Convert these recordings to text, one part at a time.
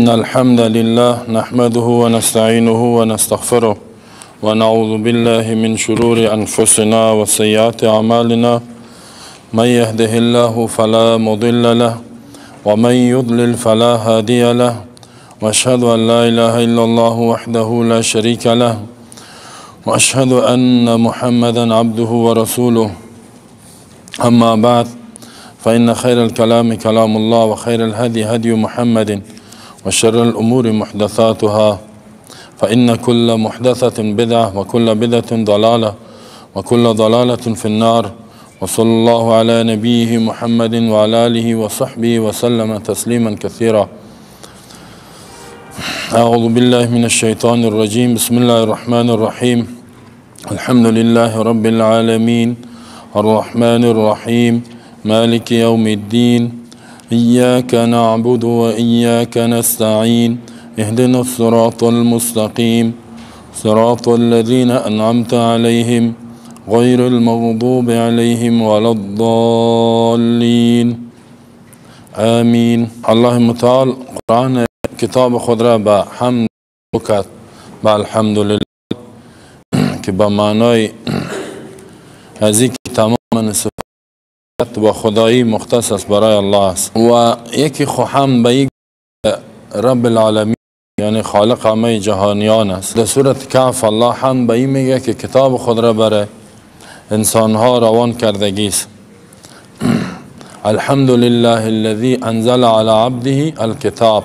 إن الحمد لله نحمده ونستعينه ونستغفره ونعوذ بالله من شرور أنفسنا وسيئات أعمالنا، من يهده الله فلا مضل له ومن يضلل فلا هادي له، وأشهد أن لا إله إلا الله وحده لا شريك له، وأشهد أن محمدا عبده ورسوله. أما بعد، فإن خير الكلام كلام الله، وخير الهدي هدي محمد، وشر الأمور محدثاتها، فإن كل محدثة بدعة، وكل بدعة ضلالة، وكل ضلالة في النار. وصلى الله على نبيه محمد وعلى آله وصحبه وسلم تسليما كثيرا. أعوذ بالله من الشيطان الرجيم. بسم الله الرحمن الرحيم. الحمد لله رب العالمين، الرحمن الرحيم، مالك يوم الدين، إياك نعبد وإياك نستعين، اهدنا الصراط المستقيم، صراط الذين أنعمت عليهم، غير المغضوب عليهم ولا الضالين، آمین. الله متعال قرآن کتاب خود را به حمد کرد، به الحمدلله، که به معنای از اینکه تمام صفات و خدایی مختص است برای الله است. و یکی خو حمد به یک رب العالمین، یعنی خالق همه جهانیان است. در سورت کهف الله حمد به این میگه که کتاب خود را برای انسانها روان کردگی است. الحمد لله الذي انزل على عبده الكتاب.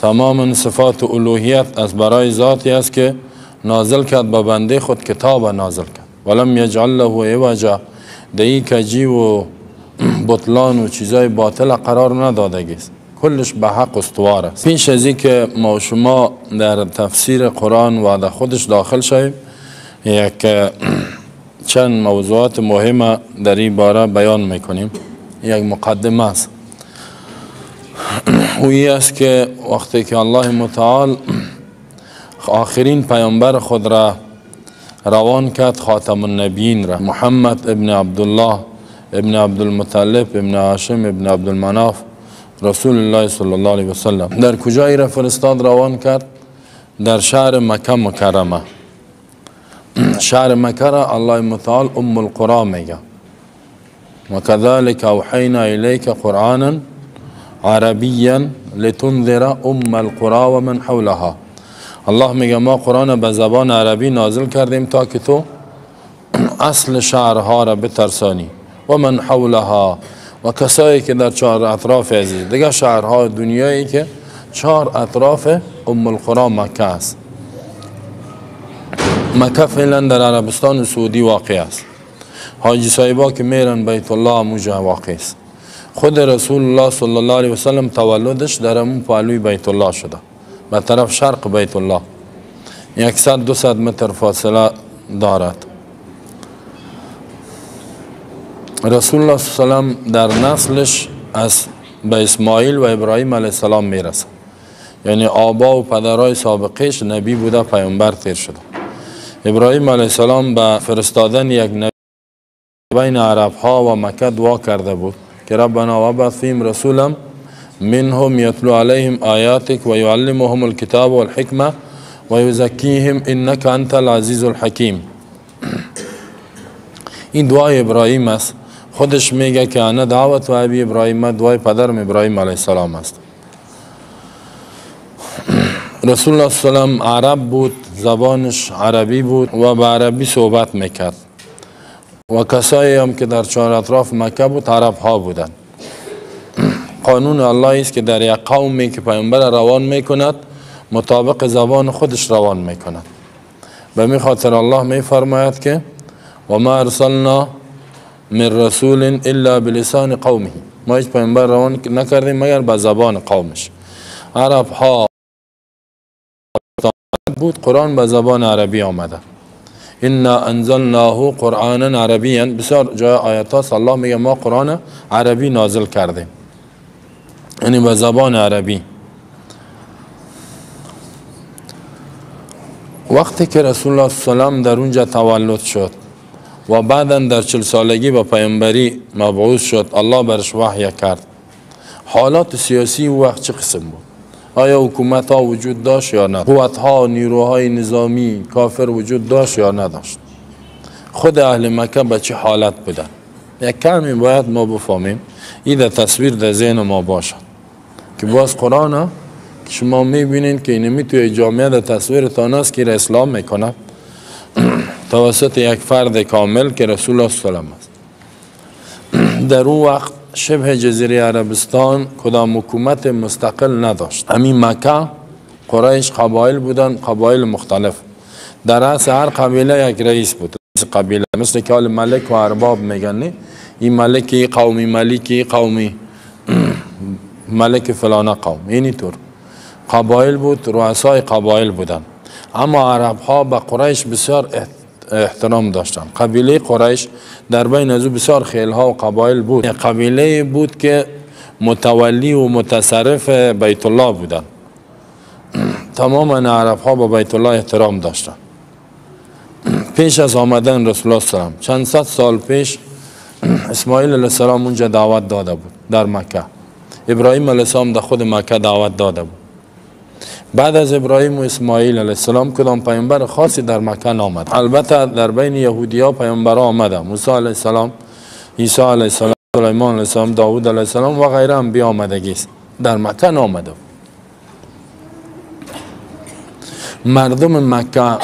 تمام صفات الوهیت از برای ذاتی است که نازل کرد به بنده خود، کتاب نازل کرد. ولم یجعل له عوجا، در کجی و بطلان و چیزای باطل قرار ندادگی است، کلش به حق استوار است. پیش از اینکه ما شما در تفسیر قرآن و در خودش داخل شویم، یک چند موضوعات مهم در این باره بیان میکنیم. یک مقدمه است. او است که وقتی که الله متعال آخرین پیامبر خود را روان کرد، خاتم النبیین را، محمد ابن عبدالله ابن عبدالمطلب ابن هاشم ابن عبدالمناف، رسول الله صلی الله علیه وسلم، در کجایی را فرستاد روان کرد؟ در شهر مکه مکرمه. شهر مکه را الله متعال ام القرى میگه. وكذلك اوحینا الیک قرآنا عربیا لتنذر ام القرى ومن حولها. الله میگه ما قرآن به زبان عربی نازل کردیم تا که تو اصل شهرها را بترسانی، و من حولها، و کسایی که در چهار اطراف عزیز دیگه شهرها دنیایی که چهار اطراف ام القرى مکه است. مکه فعلا در عربستان سعودی واقع است. حاجی صاحبا که میرن بیت الله موجه واقع است. خود رسول الله صلی الله علیه وسلم تولدش در امون پهلوی بیت الله شده، به طرف شرق بیت الله 100-200 متر فاصله دارد. رسول الله صلی الله علیه وسلم در نسلش از به اسماعیل و ابراهیم علیه السلام میرسه، یعنی آبا و پدرای سابقش نبی بوده، پیامبر تیر شده. ابراهیم علیه السلام به فرستادن یک نبی بین عرب ها و مکه دعا کرده بود که ربنا وابعث فیهم رسولا منهم یتلو علیهم آیاتک و یعلمهم الکتاب والحکمه و یزکیهم انک انت العزیز الحکیم. این دعای ابراهیم است. خودش میگه که انا دعوت و ابی ابراهیم، دعای پدرم ابراهیم علیه السلام است. رسول الله صلی الله علیه وسلم عرب بود، زبانش عربی بود و به عربی صحبت میکرد، و کسایی هم که در چهار اطراف مکه بود عرب ها بودند. قانون الله است که در یک قومی که پیامبر روان میکند مطابق زبان خودش روان میکند. به می خاطر الله میفرماید که و ما ارسلنا من رسول الا بلسان قومه، ما هیچ پیامبر روان نکردیم مگر به زبان قومش. عرب ها بود، قرآن به زبان عربی آمده. انا انزلناه قرآنا عربیا. بسیار جای آیات هاست الله میگه ما قرآن عربی نازل کردیم، یعنی به زبان عربی. وقتی که رسول الله صلی الله علیه وسلم در اونجا تولد شد و بعدا در 40 سالگی به پیامبری مبعوث شد، الله برش وحی کرد. حالات سیاسی او وقت چه قسم بود؟ آیا حکومت ها وجود داشت یا نه؟ قوت ها، نیروهای نظامی کافر وجود داشت یا نداشت؟ خود اهل مکه به چه حالت بودن؟ یک کمی باید ما بفهمیم، این در تصویر در ذهن ما باشد که باز قرآن که شما میبینید که اینمی توی جامعه در تصویرتان است که اسلام میکنه توسط یک فرد کامل که رسول الله صلی الله علیه و است. در اون وقت شبه جزیره عربستان کدام حکومت مستقل نداشت. همین مکه قریش قبایل بودن، قبایل مختلف. در رأس هر قبیله یک رئیس بود، رئیس قبیله، مثل که حال ملک و ارباب میگن، این ملکی قومی، ملکی قومی، ملک فلانه قوم، اینی طور قبایل بود، رؤسای قبایل بودن. اما عرب ها به قریش بسیار احترام داشتن. قبیله قریش در بین از او بسیار خیل ها و قبایل بود. قبیله بود که متولی و متصرف بیت الله بودن. تماما عرب ها به بیت الله احترام داشتن. پیش از آمدن رسول الله صلی الله علیه و چند صد سال پیش اسماعیل علیه السلام اونجا دعوت داده بود در مکه. ابراهیم علیه السلام در خود مکه دعوت داده بود. بعد از ابراهیم و اسماعیل علیه السلام کدام پیامبر خاصی در مکه نامد. البته در بین یهودیا پیامبرها آمده، موسی علیه السلام، عیسی علیه السلام، سلیمان علیه السلام، داوود علیه السلام و غیره هم بیامدگی است. در مکه نامده. مردم مکه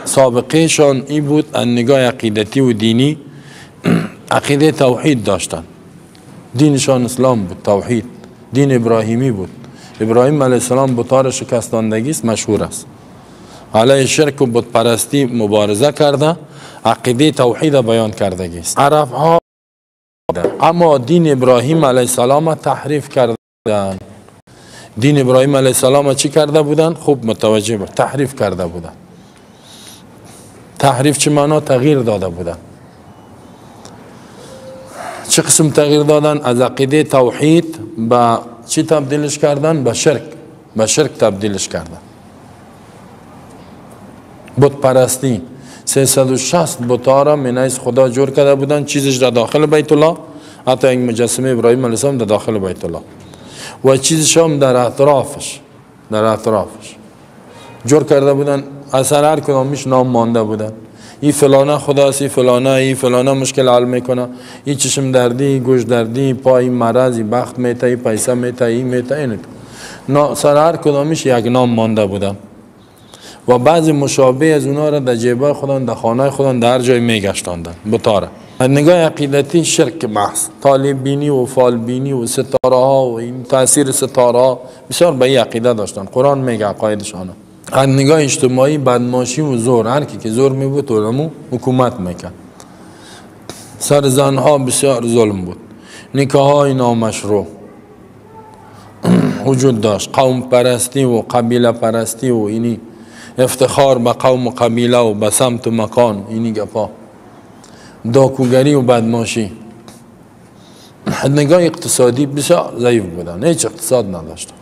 سابقهشان این بود از نگاه عقیدتی و دینی عقیده توحید داشتن. دینشان اسلام بود، توحید، دین ابراهیمی بود. ابراهیم علیه السلام بتار شکستاندگی است، مشهور است. علیه شرک و بت پرستی مبارزه کرده، عقیده توحید بیان کردگی است. عرب ها اما دین ابراهیم علیه السلام تحریف کردن. دین ابراهیم علیه السلام چی کرده بودن؟ خوب متوجه بود، تحریف کرده بودن. تحریف چه معنا؟ تغییر داده بودن. چه قسم تغییر دادن؟ از عقیده توحید به چی تبدیلش کردن؟ به شرک، به شرک تبدیلش کردن. بت پرستی 360 بت را من حیث خدا جور کرده بودن، چیزش در داخل بیت الله، حتی یک مجسمه ابراهیم علیه السلام در داخل بیت الله و چیزش هم در اطرافش، در اطرافش جور کرده بودن. اصلا هر کدامش نام مانده بودن. این فلانه خداست، این فلانه، این فلانه مشکل حل میکنه، این چشم دردی، گوش دردی، پای مرض، بخت میته، این پیسه میته، این میته، این نه، سر هر کدامش یک نام مانده بودن و بعضی مشابه از اونا را در جیبای خودان، در خانه خودان، در هر جای میگشتاندن بتاره. نگاه عقیدتی شرک محض، طالب بینی و فال بینی و ستاره ها و این تاثیر ستاره ها بسیار به این عقیده داشتن. قرآن میگه عقایدشانه. از نگاه اجتماعی بدماشی و زور، هر کی که زور می بود اونمو حکومت میکرد. سر زنها بسیار ظلم بود، نکاح های نامشروع وجود داشت، قوم پرستی و قبیله پرستی و اینی افتخار به قوم و قبیله و به سمت و مکان، اینی گپا، داکوگری و بدماشی. از نگاه اقتصادی بسیار ضعیف بودن، هیچ اقتصاد نداشتن.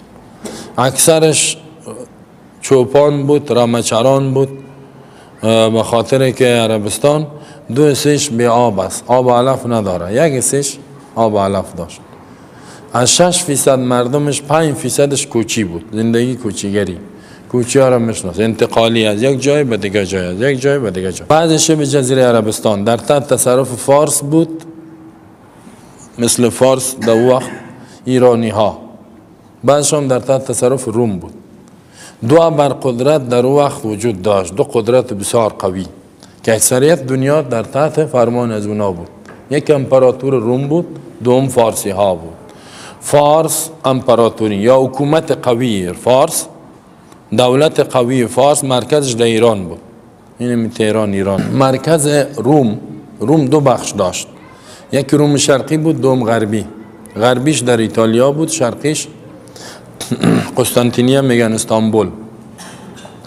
اکثرش چوپان بود، رمچران بود، به خاطر که عربستان دو سیش بی آب است، آب علف نداره، یک سیش آب علف داشت. از 6% مردمش 5% کوچی بود، زندگی کوچیگری، کوچی ها را میشناس، انتقالی از یک جای به دیگه جای، از یک جای به دیگه جای. بعضی شبه جزیره عربستان در تحت تصرف فارس بود، مثل فارس در وقت ایرانی ها، بعضی هم در تحت تصرف روم بود. دو بر قدرت در وقت وجود داشت، دو قدرت بسیار قوی که اکثریت دنیا در تحت فرمان از اونا بود. یک امپراتور روم بود، دوم فارسی ها بود. فارس امپراتوری یا حکومت قوی فارس، دولت قوی فارس مرکزش در ایران بود، این تهران ایران. مرکز روم، روم دو بخش داشت، یک روم شرقی بود، دوم غربی. غربیش در ایتالیا بود، شرقیش قسطنطینیه میگن استانبول،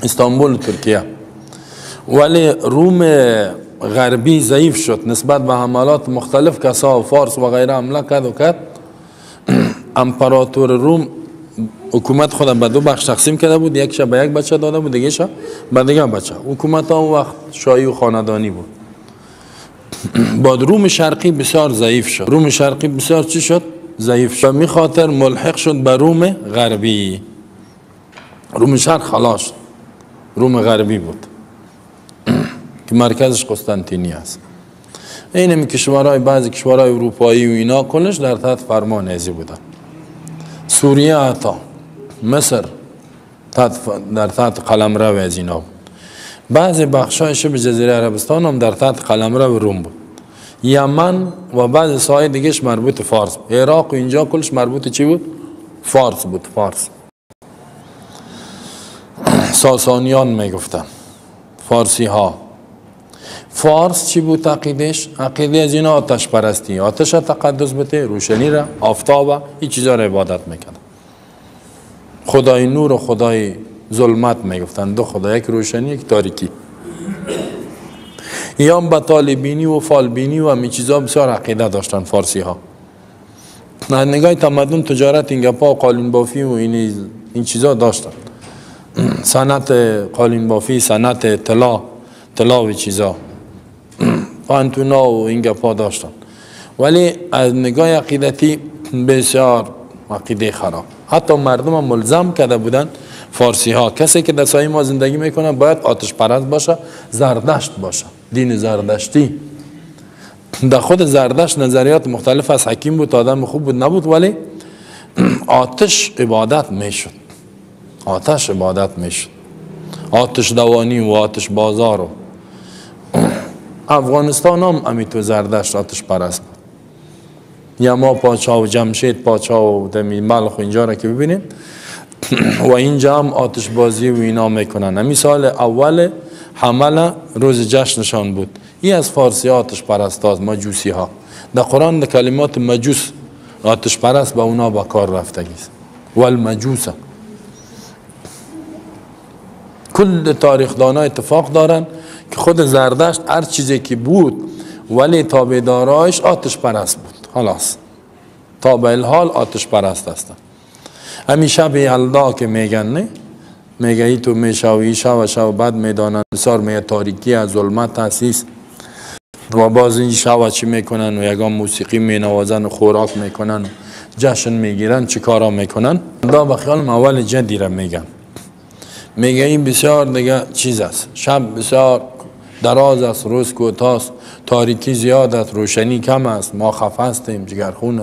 استانبول ترکیه. ولی روم غربی ضعیف شد نسبت به حملات مختلف کسا و فارس و غیره حمله کرد و کرد. امپراتور روم حکومت خود به دو بخش تقسیم کرده بود، یک به یک بچه داده بود، دیگه به دیگه بچه. حکومت آن وقت شاهی و خاندانی بود. بعد روم شرقی بسیار ضعیف شد، روم شرقی بسیار چی شد؟ ضعیف شد. می خاطر ملحق شد به روم غربی. روم شرق خلاص، روم غربی بود که مرکزش قسطنطینیه است. این کشورهای، بعضی کشورهای اروپایی و اینا کلش در تحت فرمان ازی بودن. سوریه حتی مصر در تحت قلمرو از اینا بود. بعضی بخشای شبه جزیره عربستان هم در تحت قلمرو روم بود. یمن و بعضی ساحل دیگهش مربوط فارس بود. عراق و اینجا کلش مربوط چی بود؟ فارس بود. فارس ساسانیان میگفتن، فارسی ها. فارس چی بود عقیدش؟ عقیده از اینا آتش پرستی، آتش تقدس بده، روشنی را، آفتاب، این چیزا را عبادت میکردن. خدای نور و خدای ظلمت میگفتن، دو خدا، یک روشنی یک تاریکی. یا به طالبینی و فالبینی و همین چیزا بسیار عقیده داشتن فارسی ها. از نگاه تمدن، تجارت، این گپا و قالین بافی و این چیزا داشتن. صنعت قالین بافی، صنعت طلا، طلا و چیزا، پانتونا و این گپا داشتن. ولی از نگاه عقیدتی بسیار عقیده خراب. حتی مردم هم ملزم کرده بودن فارسی ها، کسی که در سایه ما زندگی میکنه باید آتش پرست باشه، زردشت باشه، دین زردشتی. در خود زردشت نظریات مختلف از حکیم بود، آدم خوب بود نبود، ولی آتش عبادت میشد، آتش عبادت میشد، آتش دوانی و آتش بازار. و افغانستان هم امیتو زردشت آتش پرست بود. یما پاچا و جمشید پاچا و دمی ملخ و اینجا را که ببینید و اینجا هم آتش بازی و اینا میکنن. همی سال اول حمله روز جشنشان بود. این از فارسی آتش پرست هاست، مجوسی ها. در قرآن در کلمات مجوس آتش پرست به اونا با کار رفتگی است. والمجوس. کل تاریخ دانا اتفاق دارن که خود زردشت هر چیزی که بود ولی تابعدارایش آتش پرست بود. خلاص تا به الحال آتش پرست هستن. همین شب یلدا که میگن، نه میگه ای تو میشوی شب شب بعد میدانن بسیار میگه تاریکی از ظلمت هست و باز این شب چی میکنن و یگان موسیقی مینوازن و خوراک میکنن و جشن میگیرن، چی کارا میکنن. دا به خیال اول جدی را میگن، میگه این بسیار دیگه چیز است، شب بسیار دراز است، روز کوتاه است، تاریکی زیاد است، روشنی کم است، ما خفه هستیم، جگرخون،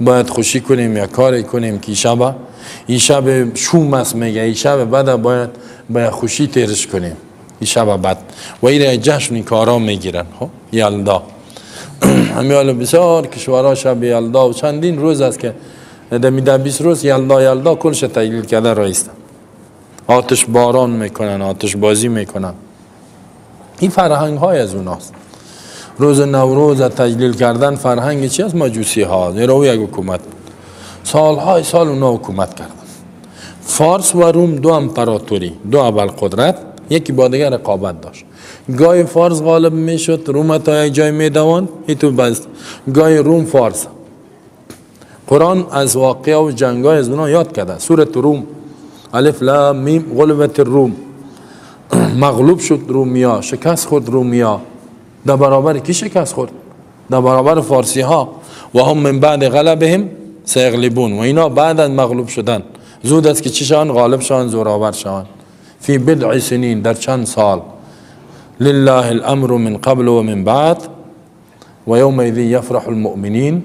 باید خوشی کنیم یا کاری کنیم که شب این شب شوم است. میگه این شب بعد باید خوشی تیرش کنیم، این شب بعد و این جشن کارا میگیرن. خب یلدا همین حالا بسیار کشورها شب یلدا و چندین روز است که دمی ده 20 روز یلدا یلدا کلش تجلیل کرده رایستن، آتش باران میکنن، آتش بازی میکنن. این فرهنگ های از اوناست. روز نوروز تجلیل کردن فرهنگ چی است؟ مجوسی ها. زیرا یک حکومت سالهای سال اونا حکومت کردن. فارس و روم دو امپراتوری، دو ابرقدرت، یکی با دیگر رقابت داشت. گاهی فارس غالب میشد، روم تا یک جای میدوان، تو بس. گاهی روم فارس. قرآن از واقعه و جنگای از اونا یاد کرده. سورة روم، الف لام میم، غلبت الروم، مغلوب شد رومیا، شکست خورد رومیا. در برابر کی شکست خورد؟ در برابر فارسی ها. و هم من بعد غلبهم سیغلبون، و اینا بعد از مغلوب شدن زود است که چی شان؟ غالب شان، زورآور شان. فی بضع سنین، در چند سال. لله الامر من قبل و من بعد و یومئذ یفرح المؤمنین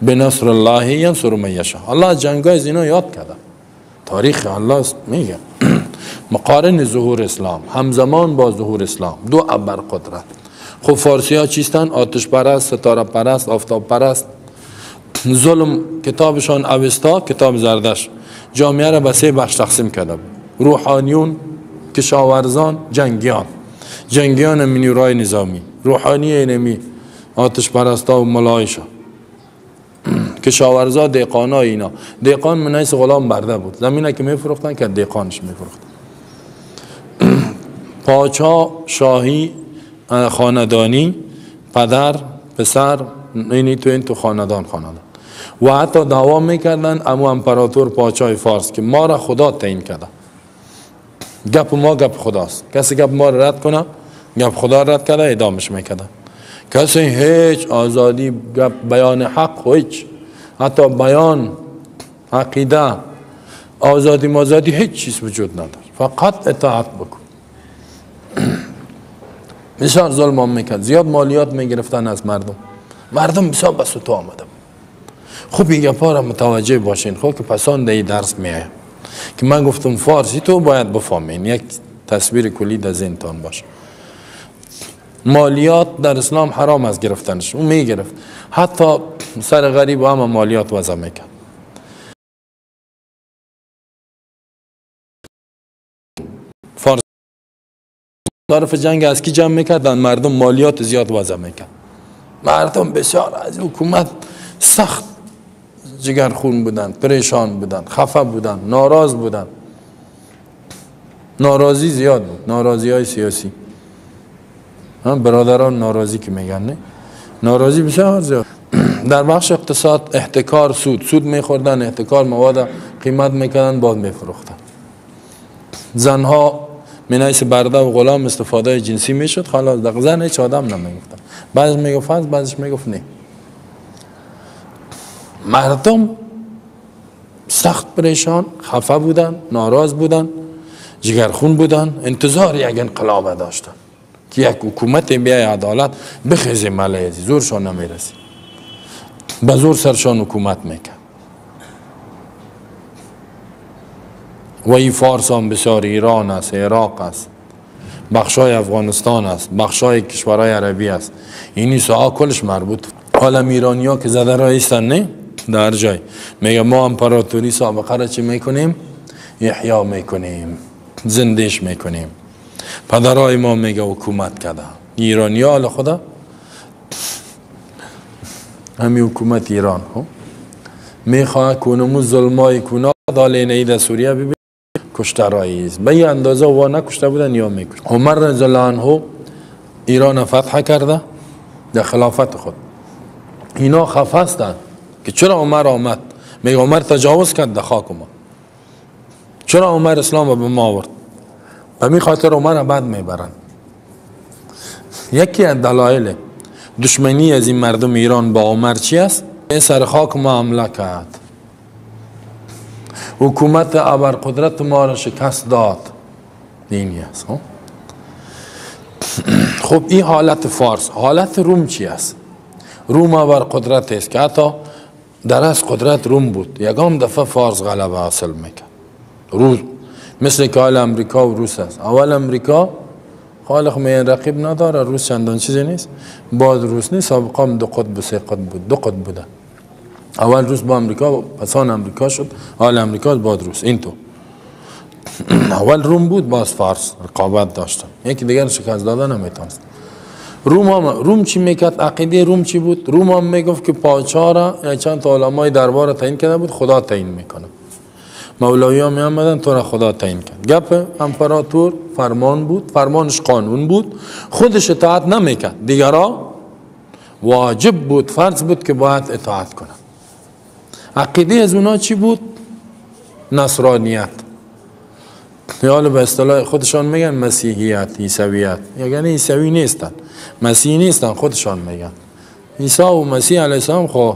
بنصر الله ینصر من یشاء. الله جنگای از اینا یاد کرده. تاریخ الله میگه مقارن ظهور اسلام، همزمان با ظهور اسلام، دو ابر قدرت. خب فارسی ها چیستن؟ آتش پرست، ستاره پرست، آفتاب پرست. ظلم کتابشان اوستا، کتاب زردشت، جامعه را به سه بخش تقسیم کرده بود: روحانیون، کشاورزان، جنگیان. جنگیان منیورای نظامی، روحانی نمی آتش پرستا و ملایشا، کشاورزا دهقانا. اینا دهقان منیس غلام برده بود، زمینه که میفروختن که دهقانش میفروختن. پاچا، شاهی، خاندانی، پدر، پسر، اینی تو این تو خاندان خاندان. و حتی دعوا میکردن امو امپراتور پاچای فارس که ما را خدا تعیین کرده، گپ ما گپ خداست، کسی گپ ما را رد کنه گپ خدا رد کرده اعدامش میکرده. کسی هیچ آزادی گپ بیان حق هیچ، حتی بیان عقیده آزادی مازادی هیچ چیز وجود نداره، فقط اطاعت بکن. بسیار ظلم هم میکرد، زیاد مالیات میگرفتن از مردم، مردم بسیار به سوتو آمده بود. خوب این گپا را متوجه باشین، خب که پسان در درس میآید که من گفتم فارسی تو باید بفهمین، یک تصویر کلی در ذهنتان باشه. مالیات در اسلام حرام از گرفتنش، او میگرفت، حتی سر غریب هم مالیات وضع میکرد. فارس طرف جنگ از کی جمع میکردن؟ مردم مالیات زیاد وضع میکرد. مردم بسیار از حکومت سخت جگرخون بودن، پریشان بودن، خفه بودن، ناراض بودن. ناراضی زیاد بود، ناراضی های سیاسی، برادران ناراضی که میگن، نه ناراضی بسیار زیاد. در بخش اقتصاد احتکار سود، سود میخوردن، احتکار مواد قیمت میکردن، بعد میفروختن. زنها منحیث برده و غلام استفاده جنسی میشد، خلاص در زن هیچ آدم نمیگفتن، بعض میگفت هست، بعضش میگفت نه. مردم سخت پریشان، خفه بودن، ناراض بودن، جگرخون بودن، انتظار یک انقلاب داشتن که یک حکومت بیای عدالت بخیزه ملیزی، زورشان نمیرسی، به زور سرشان حکومت میکرد. و این فارس هم بسیار، ایران است، عراق است، بخشای افغانستان است، بخشای کشورهای عربی است، اینی ساعه کلش مربوط. حالا ایرانی ها که زده را ایستن نه در جای میگه ما امپراتوری سابقه را چی میکنیم؟ احیا میکنیم، زندش میکنیم. پدرای ما میگه حکومت کرده ایرانی ها، خدا همین حکومت ایران خب میخواه کنمو ظلمای کنا داله نید سوریه ببین کشته رایی است. به این اندازه وا نکشته بودن یا میکشت. عمر رضی الله عنه ایران فتح کرده در خلافت خود. اینا خفه هستند که چرا عمر آمد؟ میگه عمر تجاوز کرد در خاک ما، چرا عمر اسلام به ما آورد؟ به می خاطر عمر بد میبرن. یکی از دلایل دشمنی از این مردم ایران با عمر چی است؟ این سر خاک ما حمله کرد، حکومت ابرقدرت ما را شکست داد. اینی است. خب این حالت فارس. حالت روم چی است؟ روم ابرقدرت است که حتی در از قدرت روم بود، یکم دفعه فارس غلبه حاصل میکرد. روس مثل که حال امریکا و روس است. اول امریکا خالق میان رقیب نداره، روس چندان چیزی نیست، بعد روس نیست، سابقا هم دو قطب و سه قطب بود، دو قطب بوده. اول روس با امریکا، پسان امریکا شد، حال امریکا بعد روس. این تو اول روم بود، باز فارس رقابت داشتن، یکی دیگر شکست دادن نمیتونست. روم چی میکرد؟ عقیده روم چی بود؟ روم هم میگفت که پادشاه را یا چند تا علمای دربار تعیین کرده بود، خدا تعیین میکنه. مولوی ها می آمدن تو را خدا تعیین کرد. گپ امپراتور فرمان بود، فرمانش قانون بود، خودش اطاعت نمیکرد، دیگرا واجب بود، فرض بود که باید اطاعت کنند. عقیده از اونا چی بود؟ نصرانیت، یا به اصطلاح خودشان میگن مسیحیت، عیسویت. یعنی عیسوی نیستن، مسیحی نیستن، خودشان میگن. عیسی و مسیح علیه السلام خو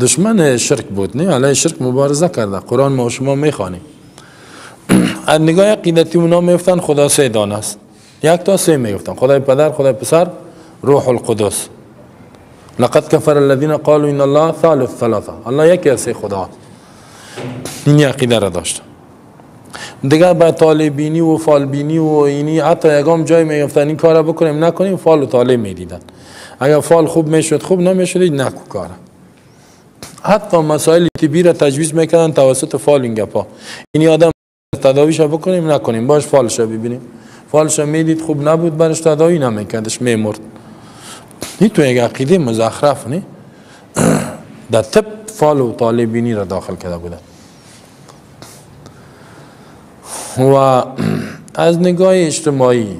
دشمن شرک بود، نه علیه شرک مبارزه کرده. قرآن ما شما میخوانیم. از نگاه عقیدتی اونا میگفتن خدا سه دانه است، یک تا سه میگفتن، خدای پدر، خدای پسر، روح القدس. لقد کفر الذين قالوا ان الله ثالث ثلاثه، الله یکی از سه خدا. این عقیده را داشت. دیگه با طالع بینی و فال بینی و اینی، حتی یکم جای میگفتن این کارا بکنیم نکنیم، فال و طالع میدیدن. اگر فال خوب میشد خوب، نمیشد نکو کارا. حتی مسائل طبی را تجویز میکردن توسط فال. این گپا اینی آدم تداویش بکنیم نکنیم، باش فالش ببینیم. فالش میدید خوب نبود، برش تداوی نمیکردش، میمرد. این تو یک عقیده مزخرف نه، در طب فال و طالع بینی را داخل کرده بودن. و از نگاه اجتماعی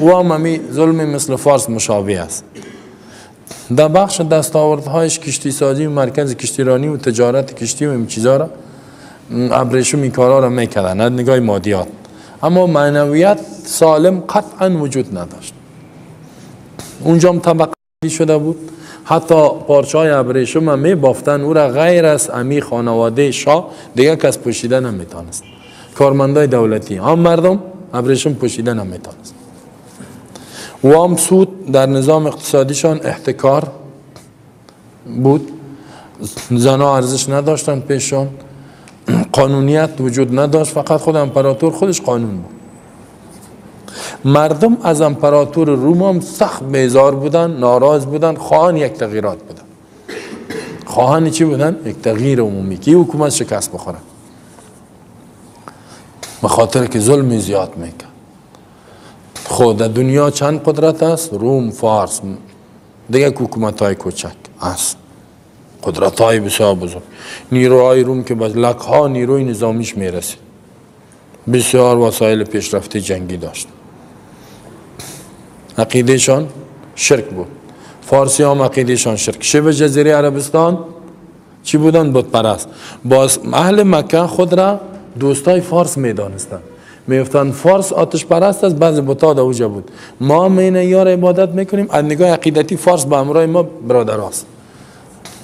و هم ظلم مثل فارس مشابه است. در بخش دستاوردهایش کشتی سازی و مرکز کشتیرانی و تجارت کشتی و این چیزا را، ابریشم این کارا را میکردن از نگاه مادیات، اما معنویت سالم قطعا وجود نداشت. اونجا هم طبقه شده بود، حتی پارچه های ابریشم هم می بافتن، او را غیر از امی خانواده شاه دیگه کس پوشیده نمیتانست. کارمندای دولتی هم مردم ابریشم پوشیده نمیتانست. وام سود در نظام اقتصادیشان احتکار بود، زنها ارزش نداشتن پیشان، قانونیت وجود نداشت، فقط خود امپراتور خودش قانون بود. مردم از امپراتور روم هم سخت بیزار بودن، ناراض بودن، خواهان یک تغییرات بودن. خواهان چی بودن؟ یک تغییر عمومی که حکومت شکست بخوره، به خاطر که ظلم زیاد میکرد. خود در دنیا چند قدرت است؟ روم، فارس، دیگه حکومت های کوچک است، قدرت های بسیار بزرگ. نیروهای روم که به لک ها نیروی نظامیش میرسید، بسیار وسایل پیشرفته جنگی داشت. عقیدهشان شرک بود. فارسی هم عقیدهشان شرک. شبه جزیره عربستان چی بودن؟ بت پرست. باز اهل مکه خود را دوستای فارس میدانستند، میگفتند فارس آتش پرست است، بعض بت‌ها در اوجا بود، ما مینه یار عبادت میکنیم. از نگاه عقیدتی فارس به همراه ما برادر است،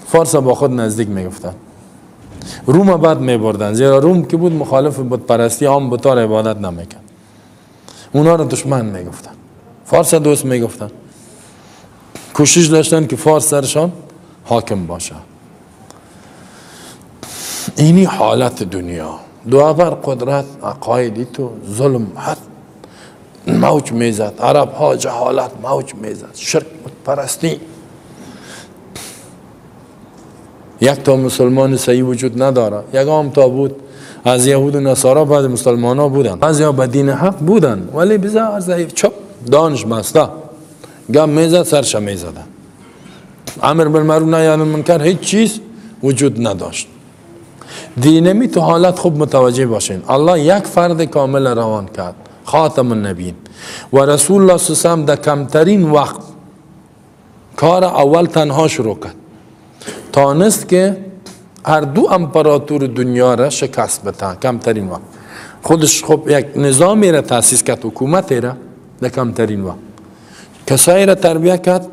فارس با خود نزدیک میگفتند. روم بعد میبردن، زیرا روم که بود مخالف بت پرستی، هم بت‌ها را عبادت نمیکرد، اونا را دشمن میگفتن، فارس دوست میگفتن. کوشش داشتن که فارس سرشان حاکم باشه. اینی حالت دنیا، دو بر قدرت عقایدی تو ظلم حد موج میزد، عرب ها جهالت موج میزد، شرک پرستی. یک تا مسلمان صحیح وجود نداره، یک هم تا بود از یهود و نصارا، بعض مسلمان ها بودن، بعضی ها به دین حق بودن، ولی بزار ضعیف، چپ دانش بسته، گم میزد سرش میزدن. امر بالمعروف نهی عن المنکر هیچ چیز وجود نداشت. دینمی تو حالت خوب متوجه باشین. الله یک فرد کامل روان کرد، خاتم النبیین و رسول الله صلی الله علیه و سلم در کمترین وقت کار اول تنها شروع کرد، تانست که هر دو امپراتور دنیا را شکست بده کمترین وقت. خودش خب یک نظامی را تاسیس کرد، حکومتی را در کمترین وقت، کسایی را تربیه کرد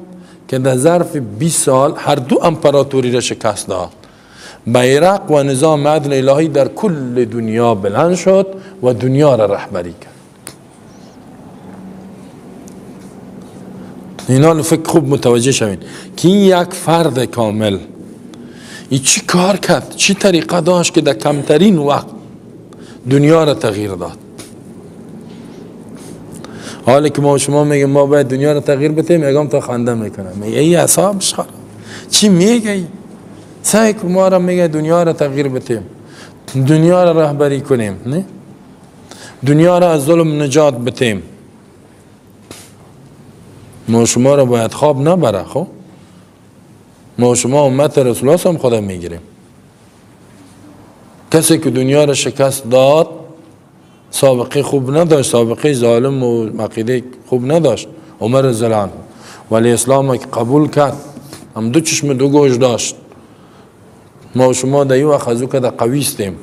که در ظرف 20 سال هر دو امپراتوری را شکست داد. بیرق و نظام عدل الهی در کل دنیا بلند شد و دنیا را رهبری کرد. اینا فکر خوب متوجه شوین که این یک فرد کامل این چی کار کرد، چی طریقه داشت که در کمترین وقت دنیا را تغییر داد. حالی که ما شما میگیم ما باید دنیا را تغییر بدیم، یکم تا خنده میکنه، میگه ای اعصابش خراب، چی میگی؟ سعی که ما را میگه دنیا را تغییر بدیم، دنیا را رهبری کنیم، نه؟ دنیا را از ظلم نجات بدیم. ما شما را باید خواب نبره. خب ما شما امت رسول الله هم خدا میگیریم. کسی که دنیا را شکست داد سابقه خوب نداشت، سابقه ظالم و عقیده خوب نداشت، عمر رضی الله عنه، ولی اسلام که قبول کرد هم دو چشم دو گوش داشت. ما شما در این وقت از او که در قوی استیم،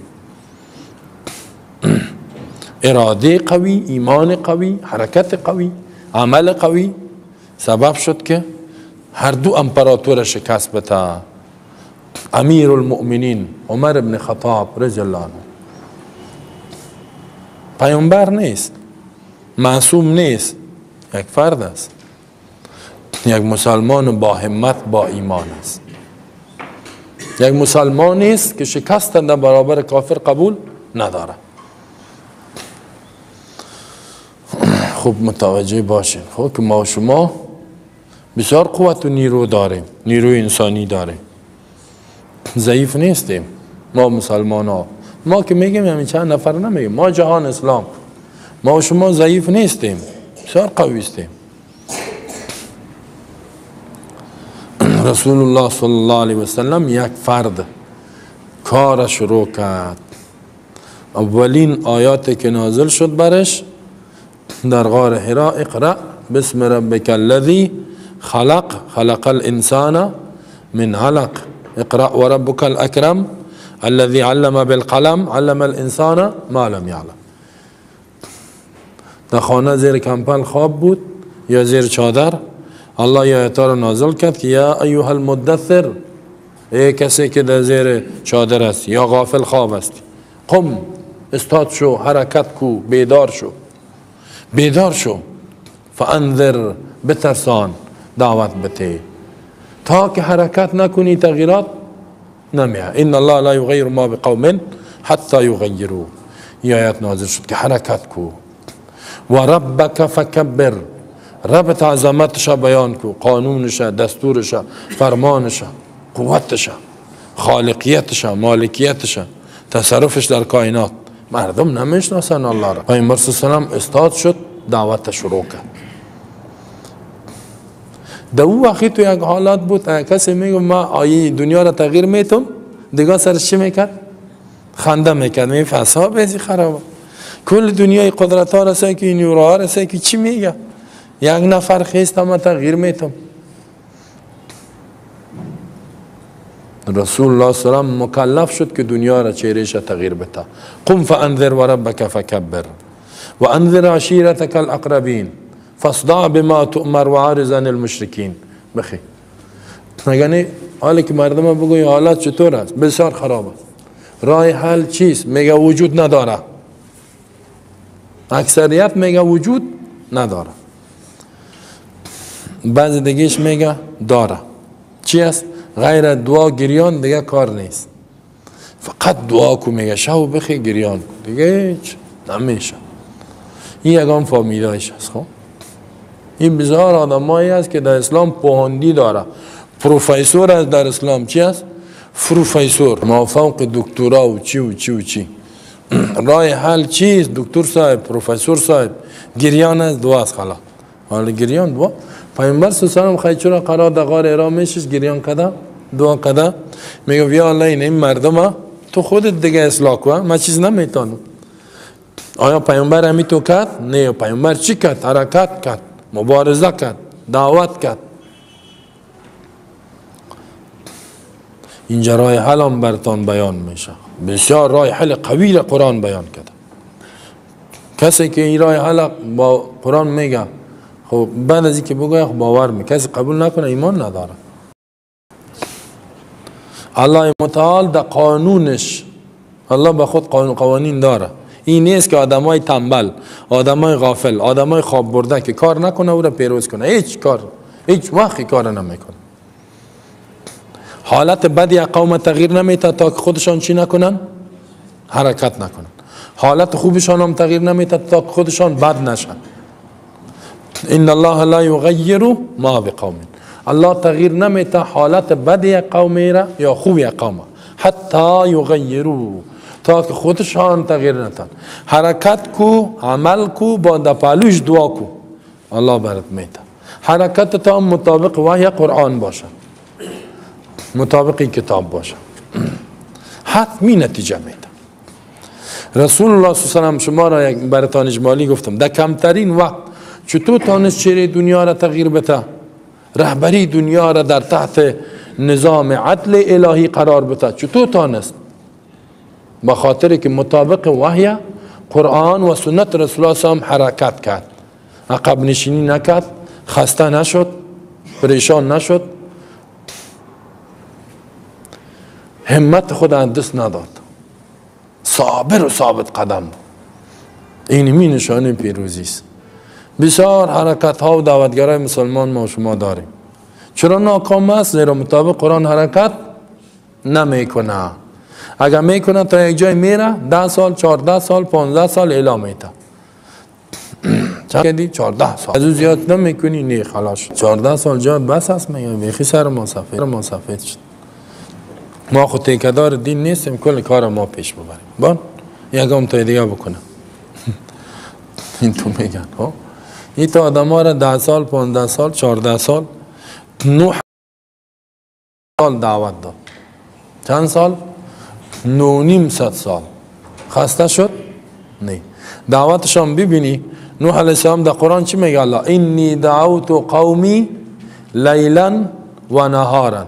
اراده قوی، ایمان قوی، حرکت قوی، عمل قوی سبب شد که هر دو امپراتور شکست بده. امیر المؤمنین عمر بن خطاب رضی الله عنه پیامبر نیست، معصوم نیست، یک فرد است، یک مسلمان با همت با ایمان است، یک مسلمان است که شکست در برابر کافر قبول نداره. خوب متوجه باشین خب که ما شما بسیار قوت و نیرو داریم، نیروی انسانی داریم، ضعیف نیستیم ما مسلمان ها. ما که میگیم همین چند نفر نمیگیم، ما جهان اسلام، ما شما ضعیف نیستیم، بسیار قوی هستیم. رسول الله صلی الله علیه وسلم یک فرد کار شروع کرد. اولین آیات که نازل شد برش در غار حرا، اقرأ بسم ربک الذی خلق خلق الانسان من علق اقرأ وربک الاکرم الذي علم بالقلم علم الانسان ما لم يعلم. در خانه زیر کمپل خواب بود یا زیر چادر، الله آیت را نازل کرد که یا ایها المدثر، ای کسی که در زیر چادر است یا غافل خواب است، قم، استاد شو، حرکت کو، بیدار شو، بیدار شو، فانذر، بترسان، دعوت بده. تا که حرکت نکنی تغییرات نمیاد. ان الله لا یغیر ما بقوم حتی یغیروا. این آیت نازل شد که حرکت کو. و ربک فکبر، ربت عظمتش بیان کو، قانونش، دستورش، فرمانش، قوتش، خالقیتش، مالکیتش، تصرفش در کائنات. مردم نمیشناسن الله را. پیامبر صلی الله علیه و سلم استاد شد، دعوت شروع کرد. در او وقتی تو یک حالت بود، کسی میگه ما آیه دنیا را تغییر میتم، دیگه سرش چی میکرد؟ خنده میکرد، می فسا بیزی خراب، کل دنیای قدرت ها رسه که نیروها رسه که چی میگه؟ یک نفر خیست ما تغییر میتم. رسول الله صلی الله علیه و سلم مکلف شد که دنیا را چهرهش تغییر بده. قم فانذر وربک فکبر وانذر عشیرتک الاقربین فاصدع بما تؤمر وعارض عن المشرکین. بخی یعنی حالی که مردم بگوی حالت چطور است؟ بسیار خراب است. راه حل چیست؟ میگه وجود نداره. اکثریت میگه وجود نداره، بعضی دیگهش میگه داره. چی است؟ غیر دعا گریان دیگه کار نیست. فقط دعا کو، میگه شو بخی گریان کو، دیگه هیچ نمیشه. این یگان فامیلایش است. خب این بسیار آدمایی است که در اسلام پوهاندی داره، پروفسور است در اسلام. چی است؟ پروفسور، ما فوق دکترا و چی و چی و چی. راه حل چیست؟ دکتر صاحب، پروفسور صاحب، گریان است، دعا است. خلاص حالا گریان دعا. پیامبر صلی الله علیه و سلم خیلی چرا قرار در غار حرا میشست، گریان کده، دعا کده، میگه یا الله این مردم تو خودت دیگه اصلاح کن، من چیز نمیتونم. آیا پیامبر همی تو کرد؟ نه. پیامبر چی کرد؟ حرکت کرد، مبارزه کرد، دعوت کرد. اینجا راه حل هم برتان بیان میشه. بسیار راه حل قوی را قرآن بیان کرده. کسی که این راه حل با قرآن میگه، خب بعد از اینکه بگه باور می، کسی قبول نکنه ایمان نداره. الله متعال در قانونش، الله به خود قانون قوانین داره. این نیست که آدمای تنبل، آدمای غافل، آدمای خواب برده که کار نکنه او را پیروز کنه. هیچ کار، هیچ وقتی کار نمیکنه. حالت بدی قوم تغییر نمیده تا که خودشان چی نکنن؟ حرکت نکنن. حالت خوبشان هم تغییر نمیده تا که خودشان بد نشن. ان الله لا یغیر ما بقوم، الله تغییر نمیده حالت بدی قومی را یا خوبی قوم، حتی یغیروا، تا که خودشان تغییر ندن. حرکت کو، عمل کو، با دپالوش دعا کو، الله برات میده. حرکت تا مطابق وحی قرآن باشه، مطابق کتاب باشه، حتمی نتیجه میده. رسول الله صلی الله علیه و سلم شما را یک براتان اجمالی گفتم، در کمترین وقت چطور تانست چهره دنیا را تغییر بده، رهبری دنیا را در تحت نظام عدل الهی قرار بده، چطور تانست؟ به خاطر که مطابق وحی قرآن و سنت رسول الله صلی الله علیه و سلم حرکت کرد، عقب نشینی نکرد، خسته نشد، پریشان نشد، همت خود از دست نداد، صابر و ثابت قدم. این می نشانه پیروزی است. بسیار حرکت ها و دعوتگرای مسلمان ما شما داریم. چرا ناکام است؟ زیرا مطابق قرآن حرکت نمیکنه. اگر میکنه تا یک جای میره، 10 سال، 14 سال، 15 سال اعلام میده. چند 14 سال از او زیاد نمیکنی، نه خلاص 14 سال جا بس است. میگه بیخی سر ما سفید، ما سفید شد. ما خود تکه‌دار دین نیستیم، کل کار ما پیش ببریم. بان یکم تا دیگه بکنه. این تو میگن ها، این تا آدم ها را 10 سال، 15 سال، 14 سال، 9 سال دعوت داد. چند سال؟ 950 سال. خسته شد؟ نه. دعوتشان ببینی، نوح علیه السلام در قرآن چی میگه؟ الله انی دعوت قومی لیلا و نهارا،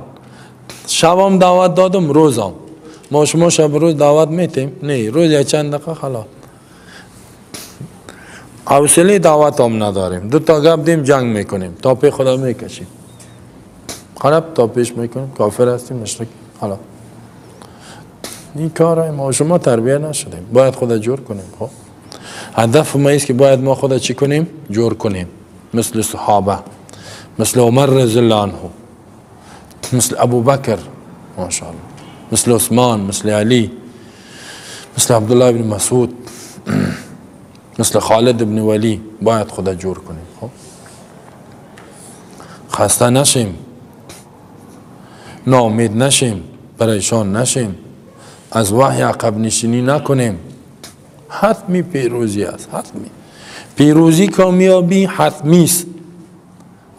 شبم دعوت دادم، روزم. ما شما شب روز دعوت میتیم؟ نه، روز یک چند دقیقه خلاص. حوصله دعوت هم نداریم. دو تا گپ دیم جنگ میکنیم، تا پی خدا میکشیم، خراب تا پیش میکنیم، کافر هستیم، مشرک. حالا این کارای ما شما تربیه نشدیم، باید خدا جور کنیم. خب هدف ما است که باید ما خدا چی کنیم؟ جور کنیم، مثل صحابه، مثل عمر رضی الله عنه، مثل ابوبکر ماشاءالله، مثل عثمان، مثل علی، مثل عبدالله بن مسعود، مثل خالد بن ولی. باید خدا جور کنیم. خب خسته نشیم، ناامید نشیم، پریشان نشیم، از وحی عقب نشینی نکنیم. حتمی پیروزی است، حتمی پیروزی، کامیابی حتمی است.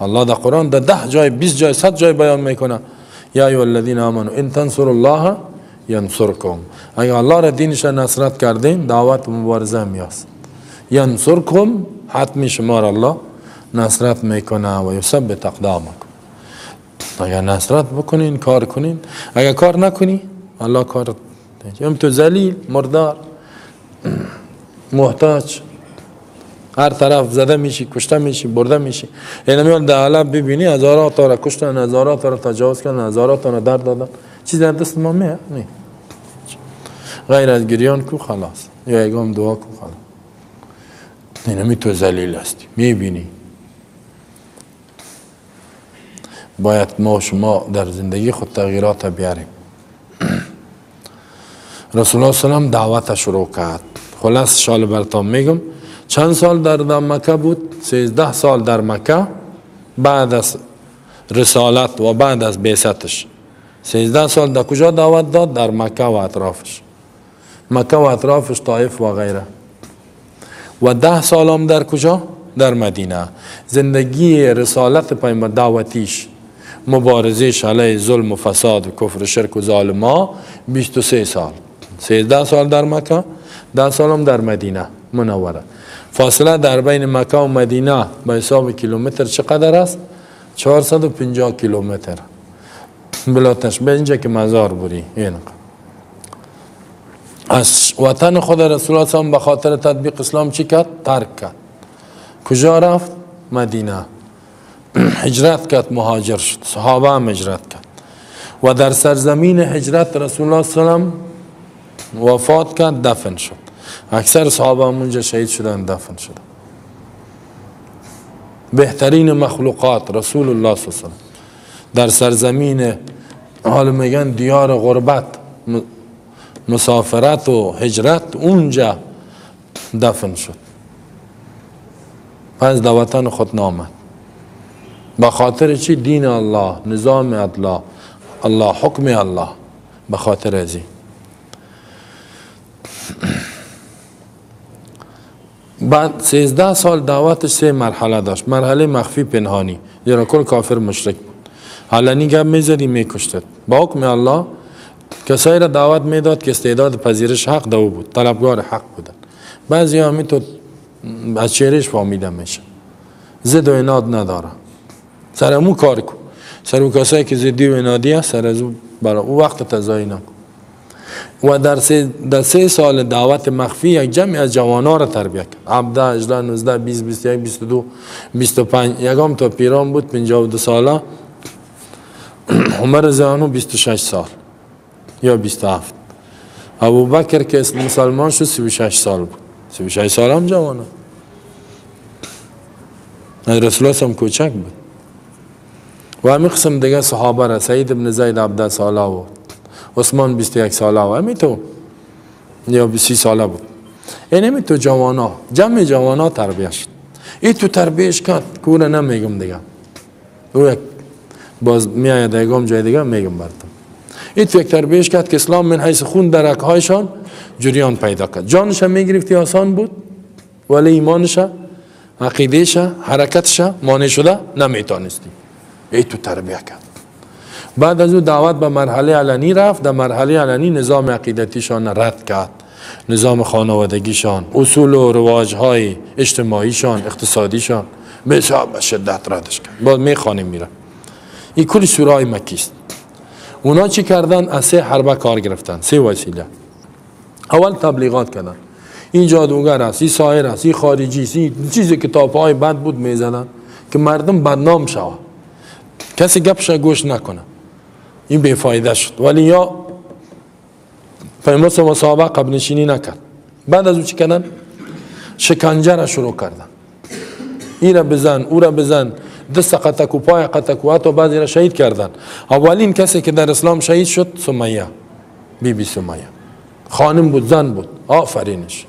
الله در قرآن در 10 جای، 20 جای، 100 جای بیان میکنه یا ایها الذین آمنوا ان تنصروا الله ینصرکم. اگر الله را دینش نصرت کردین، دعوت و مبارزه میاست. ینصرکم، حتمی شما را الله نصرت میکنه و یثبت اقدامکم. اگر نصرت بکنین، کار کنین. اگر کار نکنی، الله کار هم تو ذلیل، مردار، محتاج، هر طرف زده میشی، کشته میشی، برده میشی. یعنی میان در حلب ببینی هزارها تا را کشتن، هزارها تا را تجاوز کردن، هزارها تا را درد دادن. چیز در دست ما میه؟ نه، غیر از گریان کو خلاص، یا یگام دعا کو خلاص. یعنی تو ذلیل هستی، میبینی. باید ما شما در زندگی خود تغییرات بیاریم. رسول الله صلی الله علیه و سلم دعوت شروع کرد. خلاص شال برتان میگم چند سال در مکه بود؟ 13 سال در مکه بعد از رسالت و بعد از بعثتش. 13 سال در کجا دعوت داد؟ در مکه و اطرافش، مکه و اطرافش، طائف و غیره. و 10 سال هم در کجا؟ در مدینه. زندگی رسالت پیامبر، دعوتیش، مبارزهش علیه ظلم و فساد و کفر و شرک و ظالما 23 سال. 13 سال در مکه، 10 سال هم در مدینه منوره. فاصله در بین مکه و مدینه به حساب کیلومتر چقدر است؟ 450 کیلومتر. بلا تشبیه اینجا که مزار بری این از وطن خود رسول الله صلی الله علیه و به خاطر تطبیق اسلام چی کرد؟ ترک کرد. کجا رفت؟ مدینه. هجرت کرد، مهاجر شد. صحابه هم هجرت کرد و در سرزمین هجرت رسول الله صلی الله علیه و وفات کرد، دفن شد. اکثر صحابه هم اونجا شهید شدن، دفن شدن. بهترین مخلوقات رسول الله صلی الله علیه و در سرزمین، حالا میگن دیار غربت، مسافرت و هجرت، اونجا دفن شد. پس در وطن خود نامد. به خاطر چی؟ دین الله، نظام الله، الله، حکم الله، به خاطر ازی. بعد 13 سال دعوتش 3 مرحله داشت. مرحله مخفی پنهانی، زیرا کل کافر مشرک بود. علنی گپ میزدی میکشتد. با حکم الله کسایی را دعوت میداد که استعداد پذیرش حق دو بود، طلبگار حق بودن. بعضی هم تو از چهرهش فهمیده میشه، زد و عناد نداره، سر امو کار کن، سر او کسایی که زدی و عنادی هست، سر از او برای او وقت تضایی نکن. و در 3 سال دعوت مخفی یک جمعی از جوانان را تربیت کرد. 17، 18، 19، 20، 21، 22، 25، یکم تا پیران بود 52 ساله. عمر رضی الله عنه 26 سال یا 27. ابوبکر که مسلمان شد 36 سال بود. 36 سال هم جوانه. رسول الله هم کوچک بود. و همین قسم دیگه صحابه را، سعید بن زید 17 ساله بود، عثمان 21 ساله و همین تو یا 30 ساله بود. این همین تو جوانا، جمع جوانا تربیه شد. این تو تربیهش کرد، کوره نمیگم دیگه، او یک باز میآید یگام جای دیگه میگم براتون. این تو یک تربیهش کرد که اسلام من حیث خون در رگ‌هایشان جریان پیدا کرد. جانش هم میگرفتی آسان بود، ولی ایمانش، عقیدهش، حرکتش مانع شده نمیتونستی. ای تو تربیه کرد. بعد از او دعوت به مرحله علنی رفت. در مرحله علنی نظام عقیدتیشان رد کرد، نظام خانوادگیشان، اصول و رواجهای اجتماعیشان، اقتصادیشان بسیار به شدت ردش کرد. باز میخوانیم میره. این کل سوره های مکی است. اونا چی کردن؟ از 3 حربه کار گرفتن، 3 وسیله. اول تبلیغات کردن. این جادوگر است، این ساحر است، این خارجی است، این چیزی که کتاب‌های بد بود میزدن که مردم بدنام شوه، کسی گپش گوش نکنه. این بیفایده شد. ولی یا پیامبر و صحابه قبل نشینی نکرد. بعد از او چی کردن؟ شکنجه را شروع کردن. این را بزن، او را بزن، دست قطک و پای قطک و حتی بعضی را شهید کردن. اولین کسی که در اسلام شهید شد سمیه، بی بی سمیه، خانم بود، زن بود، آفرینش.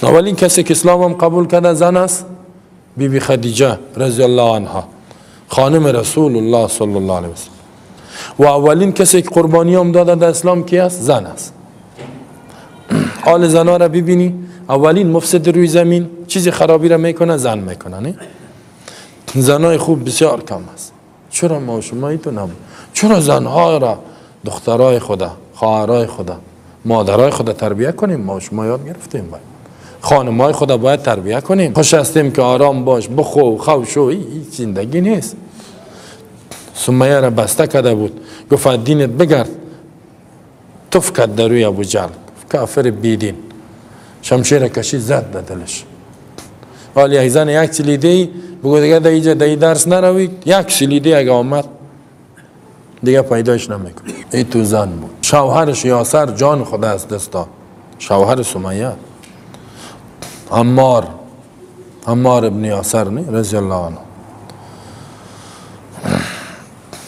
اولین کسی که اسلام هم قبول کرده زن است، بی بی خدیجه رضی الله عنها، خانم رسول الله صلی الله علیه وسلم. و اولین کسی که قربانی هم داده در اسلام کی است؟ زن است. حال زنها را ببینی، اولین مفسد روی زمین، چیزی خرابی را میکنه زن میکنه. نه؟ زنای خوب بسیار کم است. چرا ما شما ایتو نم؟ چرا زنها را، دخترای خدا، خواهرای خدا، مادرای خدا تربیه کنیم؟ ما شما یاد گرفتیم باید خانمای خدا باید تربیه کنیم. خوش هستیم که آرام باش، بخو، خوشو، این زندگی نیست. سمیه را بسته کرده بود، گفت دینت بگرد، تف کرد در روی ابو جهل، کافر بیدین، شمشیر کشید زد به دلش. حالی یک زن یک سلیده بگو دیگه در اینجا در درس نروید، یک سلیده اگه آمد دیگه پیدایش نمیکنه. ای تو زن بود. شوهرش یاسر جان خدا از دست داد، شوهر سمیه، عمار، عمار ابن یاسر نه رضی الله عنه.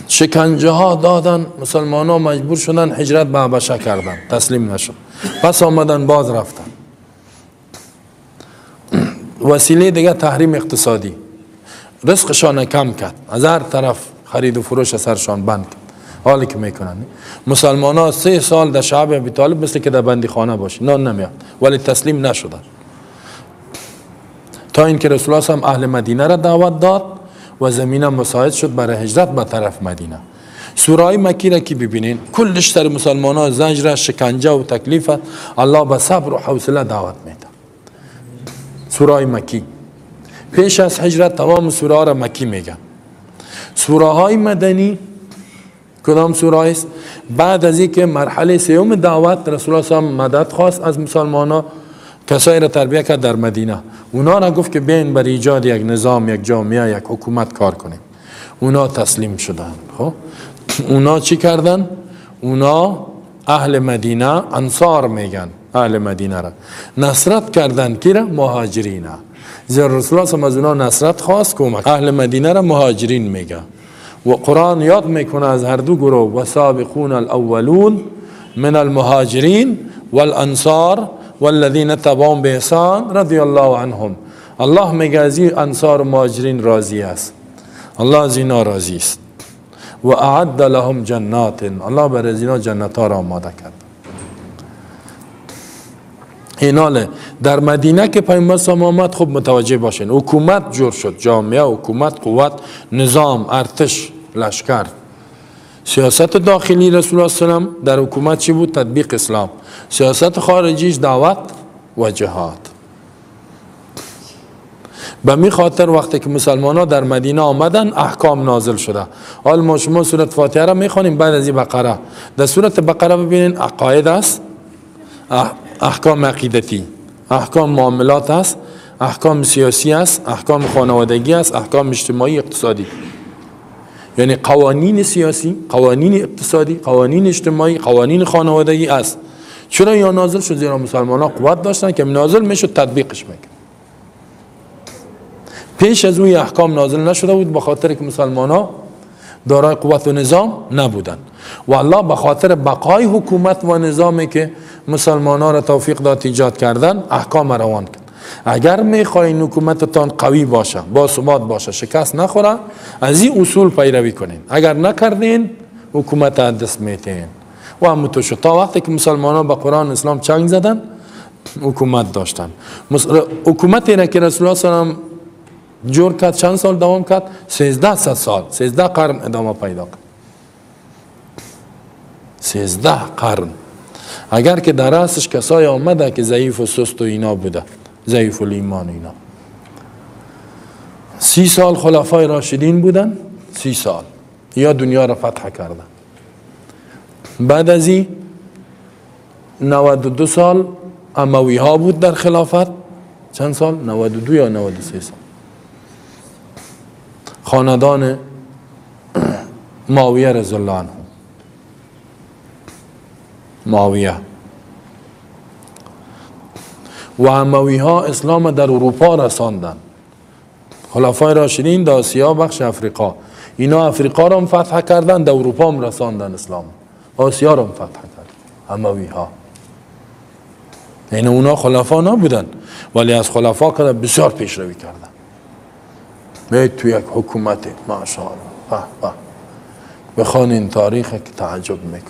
شکنجه ها دادن، مسلمان ها مجبور شدن هجرت به حبشه کردن، تسلیم نشد. پس آمدن باز رفتن. وسیله دیگه تحریم اقتصادی، رزقشان کم کرد، از هر طرف خرید و فروش سرشان بند کرد. حالی که میکنن مسلمان ها 3 سال در شعب ابی طالب مثل که در بندی خانه باشه، نان نمیاد، ولی تسلیم نشدن تا اینکه رسول الله هم اهل مدینه را دعوت داد و زمینه مساعد شد برای هجرت به طرف مدینه. سوره مکی را که ببینین کلش سر مسلمان ها زجر، شکنجه و تکلیف، الله به صبر و حوصله دعوت میده. سوره مکی پیش از هجرت تمام سوره را مکی میگن. سوره های مدنی کدام سوره است؟ بعد از اینکه مرحله سوم دعوت رسول الله صلی الله علیه و مدد خواست از مسلمان ها، کسایی را تربیه کرد در مدینه، اونا را گفت که بیاین بر ایجاد یک نظام، یک جامعه، یک حکومت کار کنیم. اونا تسلیم شدن. خب اونا چی کردن؟ اونا اهل مدینه، انصار میگن اهل مدینه را، نصرت کردن کی را؟ مهاجرین. زیرا رسول الله از اونا نصرت خواست، کمک. اهل مدینه را مهاجرین میگه و قرآن یاد میکنه از هر دو گروه، و سابقون الاولون من المهاجرین والانصار والذین تبعهم باحسان رضی الله عنهم. الله میگه از این انصار و مهاجرین راضی است، الله از اینا راضی است. و اعد لهم جنات، الله بر از اینا جنت ها را آماده کرد. ایناله در مدینه که پیامبر صلی آمد، خوب متوجه باشین، حکومت جور شد، جامعه، حکومت، قوت، نظام، ارتش، لشکر. سیاست داخلی رسول الله صلی الله علیه و در حکومت چی بود؟ تطبیق اسلام. سیاست خارجیش دعوت و جهاد. به می خاطر وقتی که مسلمان ها در مدینه آمدن احکام نازل شده. حال ما شما سورت فاتحه را میخوانیم بعد از این بقره. در سورت بقره ببینین عقاید است، احکام عقیدتی، احکام معاملات است، احکام سیاسی است، احکام خانوادگی است، احکام اجتماعی اقتصادی. یعنی قوانین سیاسی، قوانین اقتصادی، قوانین اجتماعی، قوانین خانوادگی است. چرا یا نازل شد؟ زیرا مسلمان ها قوت داشتن که نازل میشد تطبیقش میکرد. پیش از اون احکام نازل نشده بود به خاطر که مسلمان ها دارای قوت و نظام نبودن و الله به خاطر بقای حکومت و نظامی که مسلمان ها را توفیق داد ایجاد کردن احکام روان کرد. اگر میخواین حکومتتان قوی باشه، با ثبات باشه، شکست نخوره، از این اصول پیروی کنین. اگر نکردین حکومت از دست میتین. و همونطور شد تا وقتی که مسلمان ها به قرآن اسلام چنگ زدن حکومت داشتن. حکومتی را که رسول الله صلی الله علیه و سلم جور کرد چند سال دوام کرد؟ 13 سال، 13 قرن ادامه پیدا کرد. 13 قرن. اگر که در رأسش کسای آمده که ضعیف و سست و اینا بوده، ضعیف الایمان اینا، 30 سال خلفای راشدین بودن، 30 سال یا دنیا را فتح کردن. بعد از این 92 سال اموی ها بود در خلافت. چند سال؟ 92 یا 93 سال. خاندان معاویه رضی الله عنه، معاویه و اموی ها اسلام در اروپا رساندن. خلفای راشدین در آسیا بخش افریقا، اینا افریقا را هم فتح کردن، در اروپا هم رساندن اسلام، آسیا را هم فتح کردن اموی ها. یعنی اونا خلفا نبودن ولی از خلفا که بسیار پیشروی کردن. باید تو یک حکومت ماشاءالله به به بخوانین تاریخ که تعجب میکنین.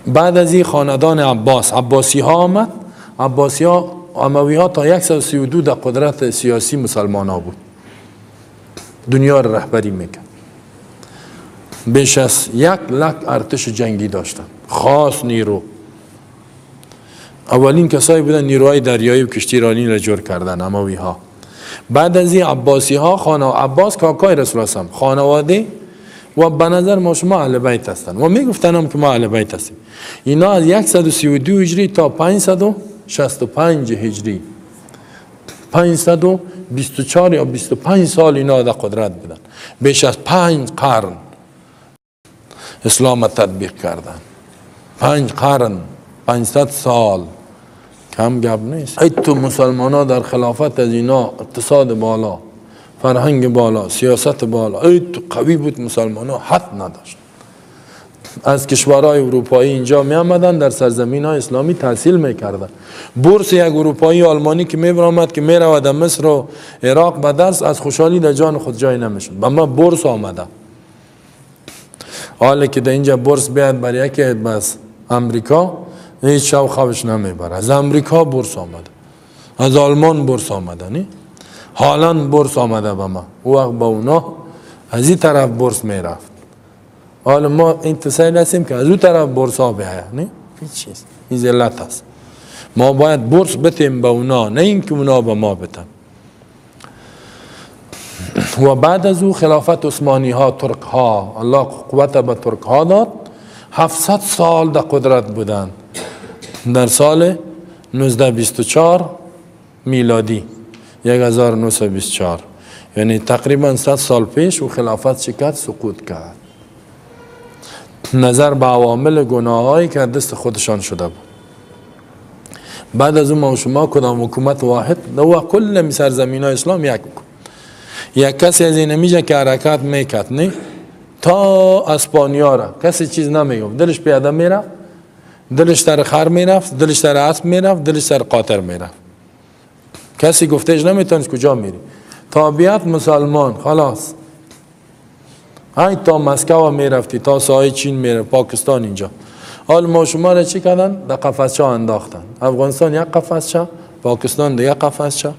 بعد از این خاندان عباس، عباسی ها آمد. عباسی ها، اموی ها تا 132 در قدرت سیاسی مسلمان ها بود، دنیا را رهبری میکرد. بیش از 1 لک ارتش جنگی داشتن، خاص نیرو. اولین کسایی بودن نیروهای دریایی و کشتیرانی را جور کردن اموی ها. بعد از این عباسی ها، خانه عباس کاکای رسول الله، خانواده و به نظر ما شما اهل بیت هستن و میگفتن هم که ما اهل بیت هستیم. اینا از 132 هجری تا 565 هجری، 524 یا 25 سال اینا در قدرت بودن. بیش از 5 قرن اسلام تطبیق کردن. 5 قرن، 500 سال کم گپ نیست. ای تو مسلمان ها در خلافت از اینا اقتصاد بالا، فرهنگ بالا، سیاست بالا، ای تو قوی بود مسلمان ها، حد نداشت. از کشورهای اروپایی اینجا می آمدن در سرزمین های اسلامی تحصیل میکردن. بورس یک اروپایی آلمانی که می برآمد که می رود مصر و عراق به درس، از خوشحالی در جان خود جای نمیشد. به ما بورس آمده. حالا که در اینجا بورس بیاد بر یکی بس امریکا، هیچ شب خوابش نمیبره. از امریکا بورس آمده، از آلمان بورس آمده، نی هالند بورس آمده به ما. او وقت با اونا از این طرف بورس میرفت. حالا ما این تسهیل هستیم که از اون طرف بورس ها بیاید، نه هیچ چیز. این ذلت است. ما باید بورس بتیم به اونا، نه اینکه اونا به ما بتن. و بعد از او خلافت عثمانی ها، ترک ها، الله قوت به ترک ها داد. 700 سال در قدرت بودند. در سال 1924 میلادی، 1924، یعنی تقریبا 100 سال پیش او خلافت شکست، سقوط کرد. نظر به عوامل گناهایی که دست خودشان شده بود. بعد از اون ما شما کدام حکومت واحد و کل سرزمین های اسلام یک حکومت. یک کسی از این میجه که حرکت میکرد نه تا اسپانیا را کسی چیز نمیگفت، دلش پیاده میرفت، دلش سر خر میرفت، دلش سر اسب میرفت، دلش سر قاطر میرفت. کسی گفتهش نمیتونست کجا میری. تابعیت مسلمان خلاص. های تا مسکو میرفتی، تا ساحل چین میرفت، پاکستان اینجا. حال ما شما را چی کردن؟ در قفسچه انداختن. افغانستان یک قفسچه، پاکستان دیگه قفسچه،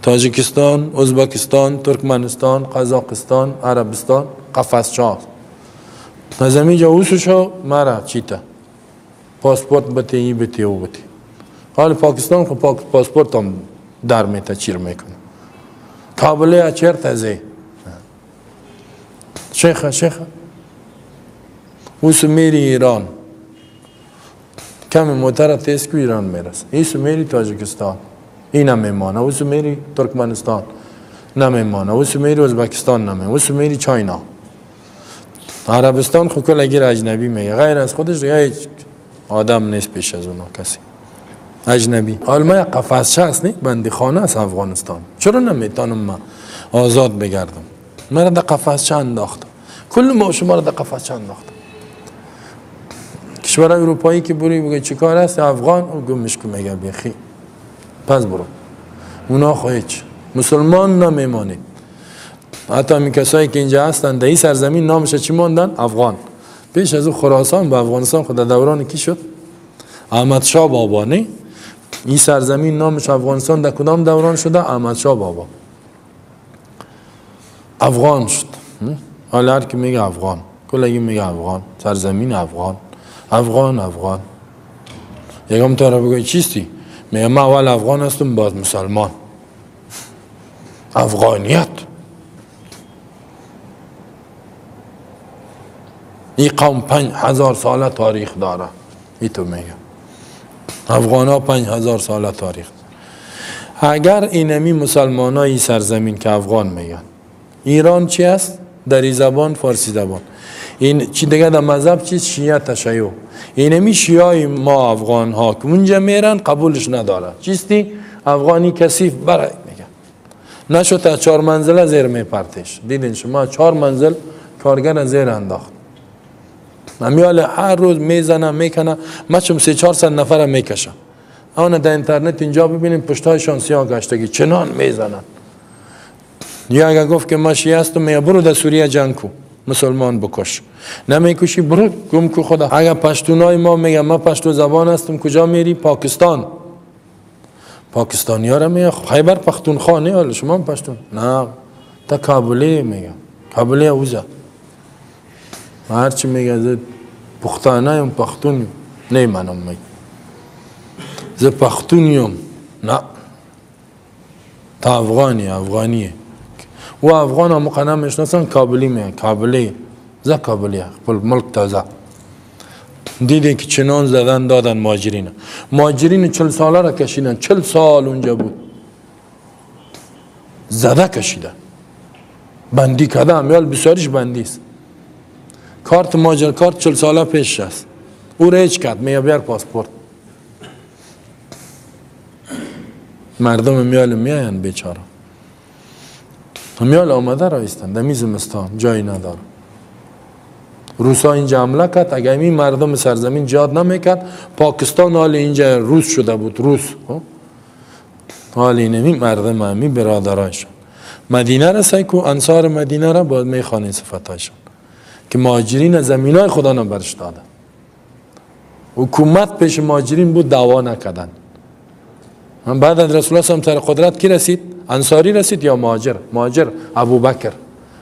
تاجیکستان، ازبکستان، ترکمنستان، قزاقستان، عربستان قفسچه. از اینجا اوسشو مرا چیتا پاسپورت بته، ای بته، او بته. حال پاکستان خب پاسپورت هم در میته، چیر میکنه. کابل چرت ازی شیخه شیخه اوس میری ایران، کم موتر تیز کو ایران میرسه. ایسو میری تاجیکستان، این نمیمانه. اوسو میری ترکمنستان، نمیمانه. اوسو میری ازبکستان، نمیمانه. اوسو میری China، عربستان خو کل گیر اجنبی میگه، غیر از خودش دیگه هیچ آدم نیست پیش از اونا کسی اجنبی. حال ما یک قفسچه است، نه بندی خانه است افغانستان. چرا نمیتونم ما آزاد بگردم؟ مرا در قفسچه انداختم. کل ما شما را در قفسچه انداختم. کشورهای اروپایی که بری بگه چی کار است افغان، او گمش کو میگه بیخی پس برو. اونا خو هیچ مسلمان نمیمانه. حتی می کسایی که اینجا هستن در این سرزمین نامش چی ماندن؟ افغان. پیش از او خراسان به افغانستان خود دوران کی شد؟ احمد شاه بابا. نه این سرزمین نامش افغانستان در کدام دوران شده؟ احمد شاه بابا افغان شد. حالا هر کی میگه افغان، کلگی میگه افغان، سرزمین افغان، افغان افغان. یکم تا را بگوی چیستی؟ میگه من اول افغان هستم بعد مسلمان. افغانیت این قوم 5000 ساله تاریخ داره. ای تو میگه افغان ها 5000 ساله تاریخ. اگر اینمی مسلمان های سرزمین که افغان میگن، ایران چی است؟ دری زبان، فارسی زبان. این چی دیگه در مذهب چیز؟ شیعه تشیع. اینمی شیعه ما افغان ها که اونجا میرن قبولش نداره. چیستی؟ افغانی کثیف برای میگن. نشد تا 4 منزله زیر میپرتش. دیدین شما 4 منزل کارگر زیر انداخت. امیال هر روز میزنه میکنه، ما چون 300-400 نفر میکشم. آن در اینترنت اینجا ببینیم پشتایشان سیاه گشتگی چنان میزنن. یا اگر گفت که ما شیعه هستم، میگه برو در سوریه جنگ کو، مسلمان بکش. نمیکشی برو گم کو خدا. اگر پشتونای ما میگه ما پشتو زبان هستم، کجا میری؟ پاکستان. پاکستانی ها را میگه خیبر پختونخوا، نه حالا شما پشتون، نه تا کابلی میگه، کابلی اوزا. هرچی میگه پختانه یم پختون نه منم میگه ز پختونیم، نه تا افغانی، افغانیه. و افغان هم مقنم میشناسن، کابلی میگه، کابلی ز کابلی خپل ملک تازه. دیدین که چنان زدن دادن مهاجرین. مهاجرین 40 ساله را کشیدن، 40 سال اونجا بود، زده کشیدن، بندی کردن. امیال بسیاریش بندی است. کارت مهاجر کارت 40 ساله پیش است، او را هیچ کرد میگه بیار پاسپورت. مردم میال میاین بیچاره، میال آمده را ایستن در زمستان جایی نداره. روسا اینجا حمله کرد، اگر این مردم سرزمین جهاد نمیکرد پاکستان حال اینجا روس شده بود، روس. حال اینمی مردم همی برادرایشان مدینه را سعی کو، انصار مدینه را باید میخوانین صفتایشان که مهاجرین زمین های خدا نبرش دادن. حکومت پیش مهاجرین بود، دعوا نکردن. بعد از رسول الله سر قدرت کی رسید؟ انصاری رسید یا مهاجر؟ مهاجر. ابوبکر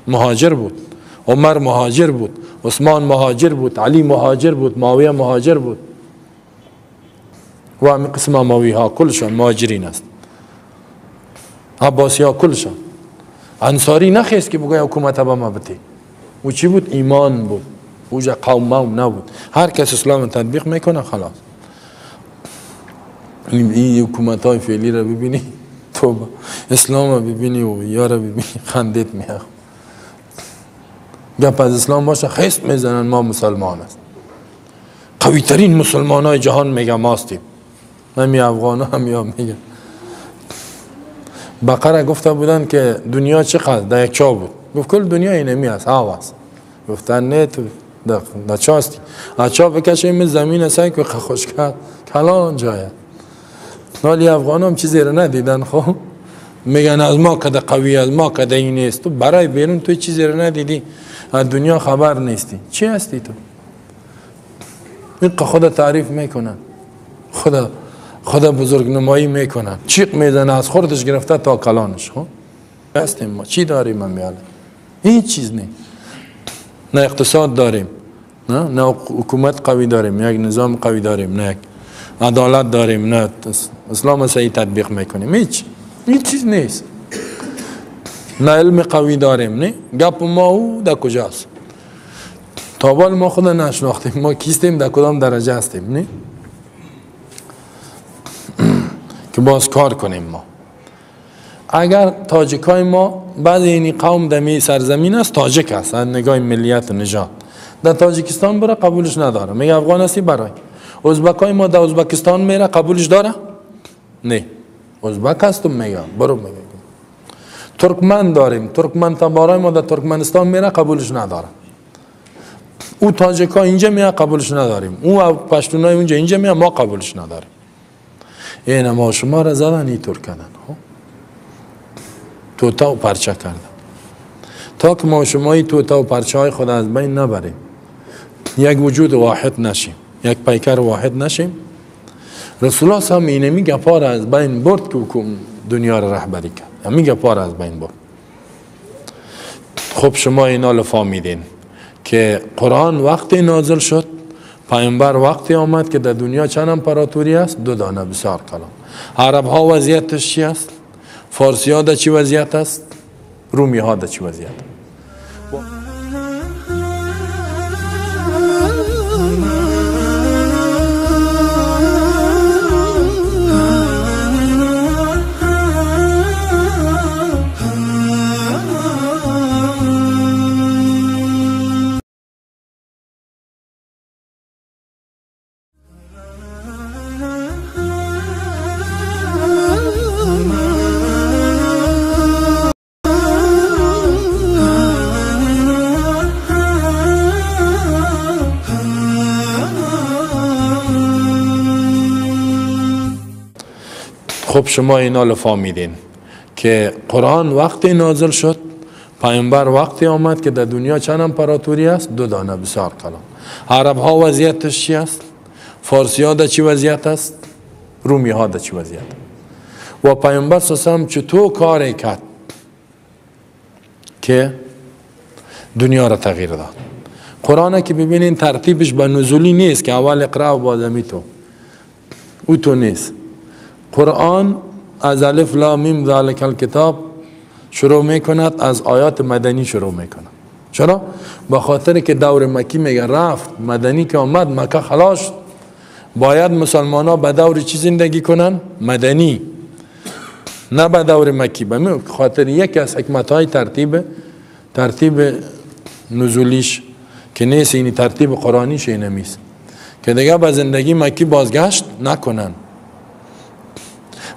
مهاجر بود، عمر مهاجر بود، عثمان مهاجر بود، علی مهاجر بود، معاویه مهاجر بود و همین قسم اموی ها کلشان مهاجرین است. عباسی ها کلشان. انصاری نخیست که بگوی حکومت به ما بده. او چی بود؟ ایمان بود. اوجا قوم نبود. هر کس اسلام تطبیق میکنه خلاص. این حکومت های فعلی را ببینی توبه، اسلام را ببینی و یا را ببینی خندت میاد. گپ از اسلام باشه خیست میزنن ما مسلمان است. قوی ترین مسلمان های جهان میگه ماستیم. همی افغان هم یا میگه. بقره گفته بودن که دنیا چقدر در یک چا بود. گفت کل دنیا اینمی است، هوا است. گفتن نه تو در چا هستی. از چا بکشیم زمین است که خوش کرد کلان جایه. ولی افغان هم چیزی رو ندیدن. خب میگن از ما کده قوی، از ما کده این نیست. تو برای بیرون تو چیزی رو ندیدی، از دنیا خبر نیستی. چی هستی تو؟ این خدا تعریف میکنن، خدا بزرگ نمایی میکنن، چیق میزنه از خوردش گرفته تا کلانش. خب هستیم ما چی داریم؟ من هیچ چیز نه. نه اقتصاد داریم، نه حکومت قوی داریم، یک نظام قوی داریم، نه عدالت داریم، نه اسلام صحیح تطبیق میکنیم. هیچ چیز نیست. نه علم قوی داریم، نه گپ ما او در کجاست؟ تا حال ما خود نشناختیم ما کیستیم، در کدام درجه هستیم، نه که باز کار کنیم. ما اگر تاجیکای ما بعضی این قوم دمی سرزمین است، تاجیک است از نگاه ملیت و نژاد، در تاجیکستان بره قبولش نداره، میگه افغان هستی برای. ازبکای ما در ازبکستان میره قبولش داره؟ نه، ازبک هستم میگه برو. میگه ترکمن داریم، ترکمن تبارای ما در ترکمنستان میره قبولش نداره. او تاجیکا اینجا میاد قبولش نداریم، او پشتونای اونجا اینجا میاد ما قبولش نداریم. این ما شما را زدن اینطور کردن، توتا و پرچه کردن. تا که ما شما توتا و پرچه های خود از بین نبریم، یک وجود واحد نشیم، یک پیکر واحد نشیم. رسول الله هم اینمی گپا را از بین برد که دنیا را رهبری کرد، همین گپا را از بین برد. خب شما اینا لفامیدین که قرآن وقتی نازل شد، پیامبر وقتی آمد که در دنیا چند امپراتوری است؟ 2 دانه، بسیار کلام. عرب ها وضعیتش چی است؟ فارسی ها در چی وضعیت است؟ رومی ها در چی وضعیت؟ خب شما اینا لفامیدین که قرآن وقتی نازل شد، پیامبر وقتی آمد که در دنیا چند امپراتوری است؟ دو دانه، بسیار کلام. عرب ها وضعیتش چی است؟ فارسی ها در چی وضعیت است؟ رومی ها در چی وضعیت؟ و پیامبر صلی الله علیه و سلم چطور کاری کرد که دنیا را تغییر داد؟ قرآن که ببینین ترتیبش به نزولی نیست که اول اقرا و بعد تو، او تو نیست. قرآن از الف لام میم ذالک الکتاب شروع میکند، از آیات مدنی شروع میکند. چرا؟ به خاطر که دور مکی میگه رفت، مدنی که آمد مکه خلاص، باید مسلمان ها به دور چی زندگی کنن؟ مدنی، نه به دور مکی. به خاطر یکی از حکمت های ترتیب نزولیش که نیست، اینی ترتیب قرآنیش اینمیست که دیگه به زندگی مکی بازگشت نکنن.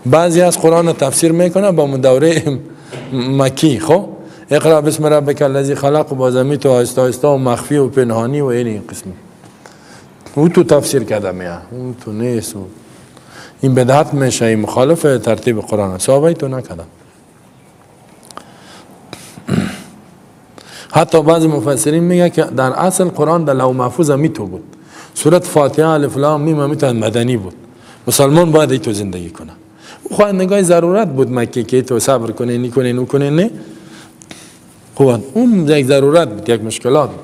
بعضی از قرآن تفسیر میکنه با دوره مکی. خب اقرا بسم ربک الذی خلق و بازمی تو آهسته آهسته و مخفی و پنهانی و این قسمی او تو تفسیر کرده میه، اون تو نیست. این بدعت میشه، این مخالف ترتیب قرآن. صحابه تو نکردن. حتی بعضی مفسرین میگه که در اصل قرآن در لوح محفوظ می تو بود. سورت فاتحه الف لام میم میتون مدنی بود. مسلمان باید تو زندگی کنه. خب نگاه ضرورت بود مکی که تو صبر کنه، نکنه، نکنه، نه. خب اون یک ضرورت بود، یک مشکلات بود.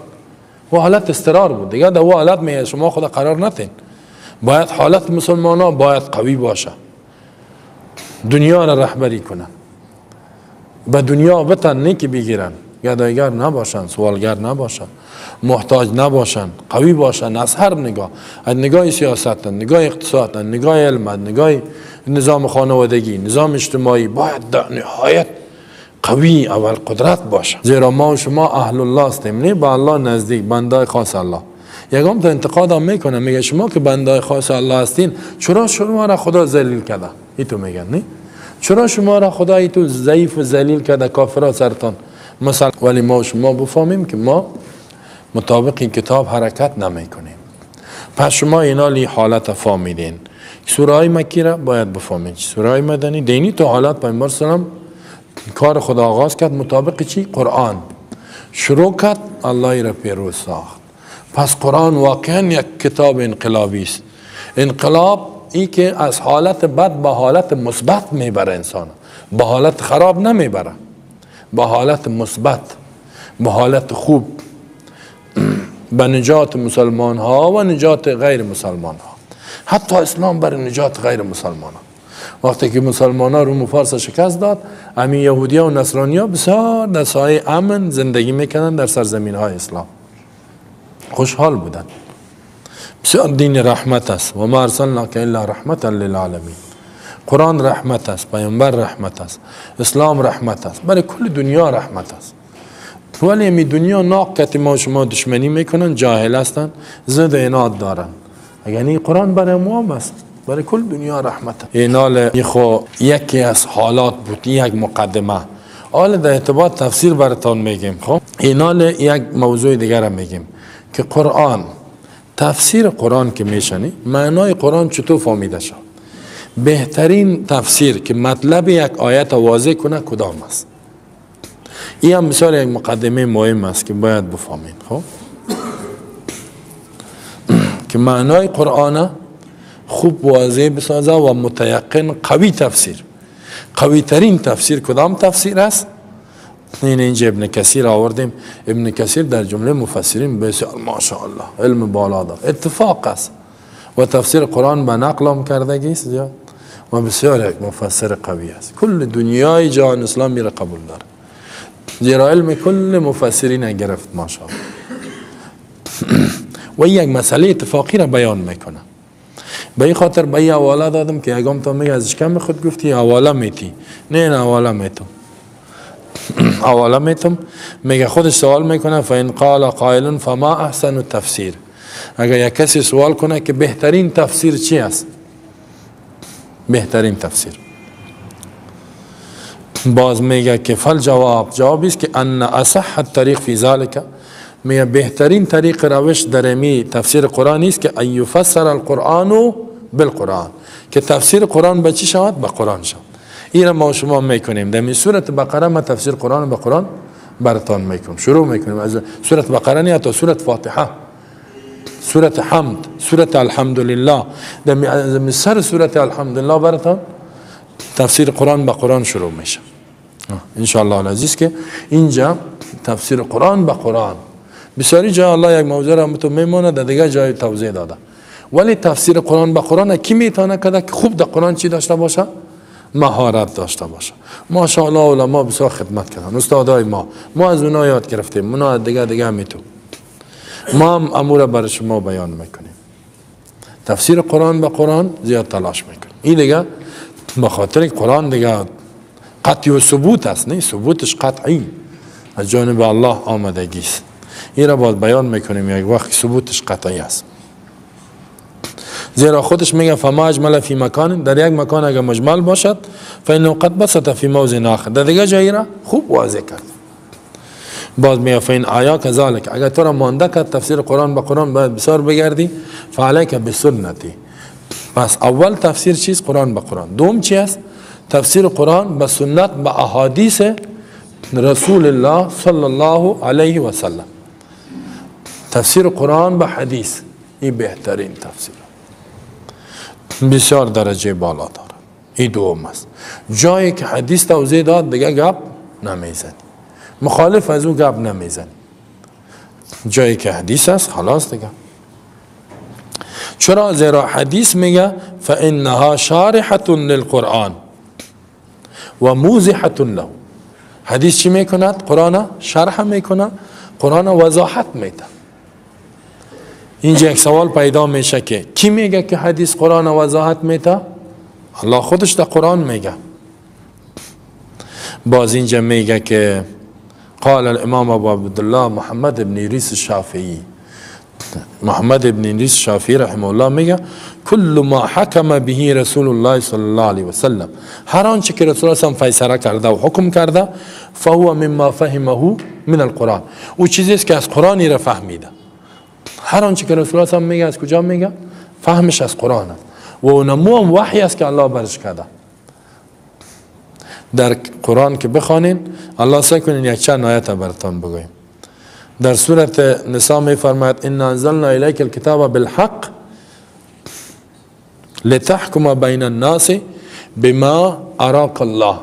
و حالت اضطرار بود دیگه. در حالت می شما خود قرار نتین. باید حالت مسلمان ها باید قوی باشه، دنیا را رهبری کنن، به دنیا بتن نیکی بگیرن، گدایگر نباشن، سوالگر نباشن، محتاج نباشن، قوی باشن از هر نگاه، از نگاه سیاست، نگاه اقتصاد، نگاه علم، نگاه نظام خانوادگی، نظام اجتماعی، باید در نهایت قوی اول قدرت باشه. زیرا ما و شما اهل الله هستیم، نه به الله نزدیک، بندای خاص الله. یکم تا انتقاد هم میکنه، میگه شما که بندای خاص الله هستین چرا شما را خدا ذلیل کرده؟ ایتو میگن نه؟ چرا شما را خدا ایتو ضعیف و ذلیل کرده، کافرا سرتان مثلا؟ ولی ما و شما بفهمیم که ما مطابق این کتاب حرکت نمیکنیم. پس شما اینا لی حالت فهمیدین. سوره های مکی را باید بفهمید، سوره های مدنی دینی تو حالت پیامبر سلام کار خدا آغاز کرد مطابق چی؟ قرآن شروع کرد، الله را پیروز ساخت. پس قرآن واقعا یک کتاب انقلابی است. انقلاب ای که از حالت بد به حالت مثبت میبره انسان، به حالت خراب نمیبره، به حالت مثبت، به حالت خوب، به نجات مسلمان ها و نجات غیر مسلمان ها. حتی اسلام بر نجات غیر مسلمان ها. وقتی که مسلمان ها روم و فارس شکست داد، همین یهودی ها و نصرانی ها بسیار در سایه امن زندگی میکنن در سرزمین های اسلام، خوشحال بودن. بسیار دین رحمت است. و ما ارسلناک الا رحمتا للعالمین. قرآن رحمت است، پیامبر رحمت است، اسلام رحمت است، برای کل دنیا رحمت است. ولی می دنیا ناقت ما شما دشمنی میکنن، جاهل هستن، ضد عناد دارن. یعنی قرآن برای ما هم است، برای کل دنیا رحمت. اینال خو یکی از حالات بود، یک مقدمه. حالا در ارتباط تفسیر براتون میگیم. خب اینال یک موضوع دیگر هم میگیم که قرآن، تفسیر قرآن که میشنی، معنای قرآن چطور فهمیده شد؟ بهترین تفسیر که مطلب یک آیت واضح کنه کدام است؟ این هم بسیار یک مقدمه مهم است که باید بفهمین. خب که معنای قرآن خوب واضح بسازه و متیقن قوی تفسیر، قوی ترین تفسیر کدام تفسیر است؟ این اینجا ابن کثیر آوردیم. ابن کثیر در جمله مفسرین بسیار ماشاءالله علم بالا دار، اتفاق است و تفسیر قرآن به نقل هم کردگی است و بسیار یک مفسر قوی است. کل دنیای جهان اسلامی را قبول داره، زیرا علم کل مفسرین گرفت ماشاءالله. و یک مسئله اتفاقی را بیان میکنه. به این خاطر به این حواله دادم که یکم تا میگه از کم خود گفتی حواله میتی، نه نه حواله میتم، حواله میتم. میگه خودش سوال میکنه فان قال قائل فما احسن التفسیر. اگر یک کسی سوال کنه که بهترین تفسیر چی است، بهترین تفسیر، باز میگه که فل جواب، جواب است که ان اصح الطریق فی ذلک، میگه بهترین طریق روش در امی تفسیر قرآن است که ان یفسر القرآن بالقرآن، که تفسیر قرآن به چی شود؟ به قرآن شود. این ما شما میکنیم در سورة بقره. ما تفسیر قرآن به قرآن براتان میکنیم، شروع میکنیم از سورة بقره نه تا سورة فاتحه، سورة حمد، سورة الحمدلله. در سر سورة الحمدلله براتان تفسیر قرآن به قرآن شروع میشه انشاءالله العزیز. که اینجا تفسیر قرآن به قرآن بسیاری جای الله یک موضوع را تو میمونه، در دیگه جای توضیح داده. ولی تفسیر قرآن به قرآن کی میتونه کده که خوب در قرآن چی داشته باشه؟ مهارت داشته باشه. ماشاءالله علما بسیار خدمت کردن، استادای ما از اونا یاد گرفتیم، اونا دیگه میتو ما هم امور برای شما بیان میکنیم. تفسیر قرآن به قرآن زیاد تلاش میکنیم. این دیگه به خاطر قرآن دیگه قطعی و ثبوت است، نه ثبوتش قطعی از جانب الله آمدگی است. این را باید بیان میکنیم یک وقت ثبوتش قطعی است. زیرا خودش میگه فما اجمل فی مکان، در یک مکان اگر مجمل باشد فانه قد بسط فی موضع آخر، در دیگه جایی را خوب واضح کرد. باز میگه فین آیا کذالک، اگر تو را مانده کرد تفسیر قرآن به قرآن باید بسیار بگردی، فعلیک بسنتی. پس اول تفسیر چیست؟ قرآن به قرآن. دوم چی است؟ تفسیر قرآن به سنت، به احادیث رسول الله صلی الله علیه و سلم. تفسیر قرآن به حدیث، این بهترین تفسیر، بسیار درجه بالا داره. این دوم است. جایی که حدیث توضیح داد دیگه گپ نمیزنی، مخالف از او گپ نمیزنی. جایی که حدیث است خلاص دیگه. چرا؟ زیرا حدیث میگه فانها شارحة للقرآن و موضحة له. حدیث چی میکند؟ قرآن شرح میکنه، قرآن وضاحت میده. اینجا یک سوال پیدا میشه که کی میگه که حدیث قرآن وضاحت میده؟ الله خودش در قرآن میگه. باز اینجا میگه که قال الامام ابو عبدالله محمد بن ادریس الشافعی، محمد بن ادریس الشافعی رحمه الله میگه کل ما حکم به رسول الله صلی الله علیه و سلم، هر آنچه که رسول الله فیصله کرده و حکم کرده، فهو مما فهمه من القرآن، او چیزی است که از قرآن را فهمیده. هر آنچه که رسول الله میگه از کجا میگه؟ فهمش از قرآن است و اونمو هم وحی است که الله برش کرده. در قرآن که بخوانین الله سعی کنین یک چند آیت براتون بگویم. در سورة نساء میفرماید انا انزلنا الیک الکتاب بالحق لتحکم بین الناس بما اراک الله.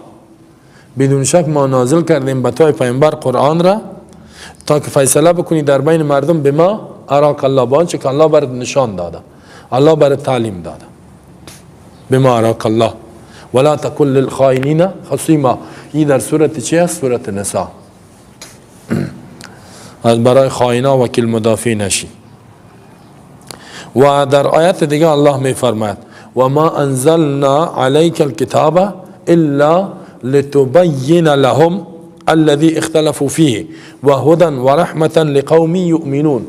بدون شک ما نازل کردیم به تو پیامبر قرآن را تا که فیصله بکنی در بین مردم بما اراک الله، با آنچه که الله برات نشان داده، الله برات تعلیم داده. بما اراک الله ولا تکن للخائنین خصیما. این در سورة چی است؟ سورة نساء. از برای خائنا وکیل مدافع نشی. و در آیت دیگه الله میفرماید و ما انزلنا علیک الکتاب الا لتبین لهم الذي اختلفوا فيه وهدى ورحمة لقوم یؤمنون.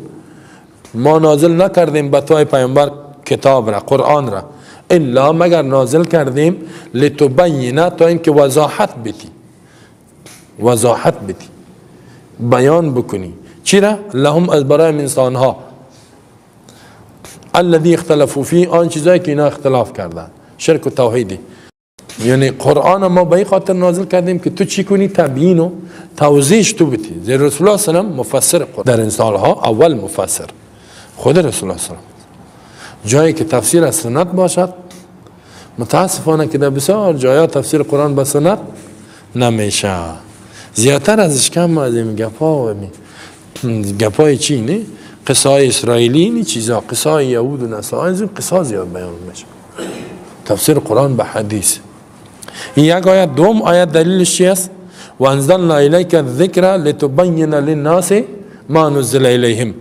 ما نازل نکردیم به تو پیامبر کتاب را، قرآن را، الا مگر نازل کردیم لتبین، تا اینکه وضاحت بدی، وضاحت بدی، بیان بکنی. چی را؟ لهم، از برای انسان ها، الذي اختلفوا فيه، آن چیزایی که اینا اختلاف کردن، شرک و توحیدی. یعنی قرآن ما به این خاطر نازل کردیم که تو چی کنی؟ تبیین و توضیحش تو بدی. زیرا رسول الله صلی الله علیه و سلم مفسر قرآن در انسان ها، اول مفسر خود رسول الله صلی الله علیه و سلم. جایی که تفسیر از سنت باشد، متاسفانه که در بسیار جایا تفسیر قرآن به سنت نمیشه. زیادتر ازش کم از این گپا و گپای چی نه؟ قصه های اسرائیلی این چیزا، قصه های یهود و نصارا، از این قصه زیاد بیان میشه. تفسیر قرآن به حدیث. این یک آیت. دوم آیت دلیلش چی است؟ و انزلنا الیک الذکر لتبین للناس ما نزل الیهم.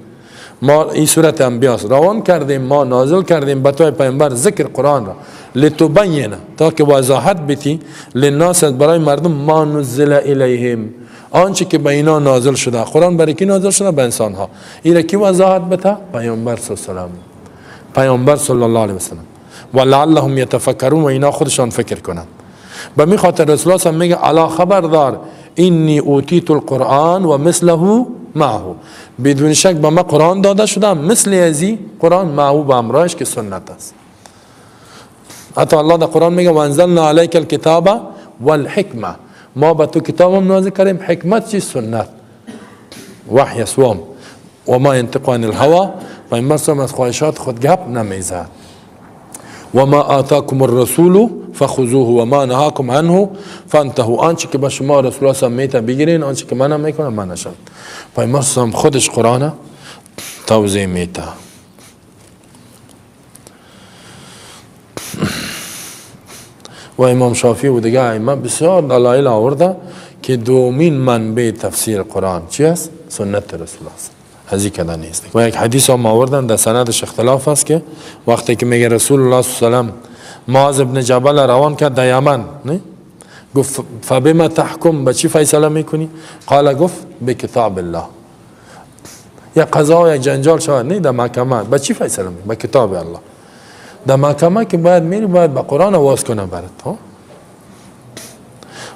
ما این سورة انبیاء روان کردیم، ما نازل کردیم به تو پیامبر ذکر قرآن را، لتبین، تا که وضاحت بتی، للناس، برای مردم، ما نزل الیهم، آنچه که به اینا نازل شده. قرآن برای کی نازل شده؟ به انسان ها. این کی وضاحت بته؟ پیامبر صلی الله علیه و سلم، پیامبر صلی الله علیه و سلم. و لعلهم یتفکرون، و اینا خودشان فکر کنند. به می خاطر رسول الله صلی میگه الا خبردار انی اوتیت القرآن و مثله معه، بدون شک به ما قرآن داده شده، مثل ازی قرآن معه، به امرایش که سنت است. حتی الله در قرآن میگه وانزلنا علیک الکتاب والحکمه، ما به تو کتابم نازل کردیم. حکمت چی؟ سنت، وحی سوم. و ما ینطق عن الهوا، پیامبر صلی از خواهشات خود گپ نمیزد. و ما آتاکم الرسول فخذوه و ما نهاکم عنه فانتهوا، آنچه که به شما رسول الله میته بگیرین، آنچه که منع میکنه منع شد. پیامبر صلی خودش قرآن توضیح میته. و امام شافعی و دیگه ائمه بسیار دلایل آورده که دومین منبع تفسیر قرآن چی است؟ سنت رسول است. از این کده نیست. و یک حدیث هم آوردن در سندش اختلاف است که وقتی که میگه رسول الله صلی الله علیه و سلم معاذ ابن جبل روان کرد در یمن، نه؟ گفت فبما تحکم، به چی فیصله میکنی؟ قال، گفت به کتاب الله. یک قضا یک جنجال شود نه در محکمه، به چی فیصله میکنی؟ به کتاب الله. در محکمه که باید میری باید به قرآن آواز کنه برات. ها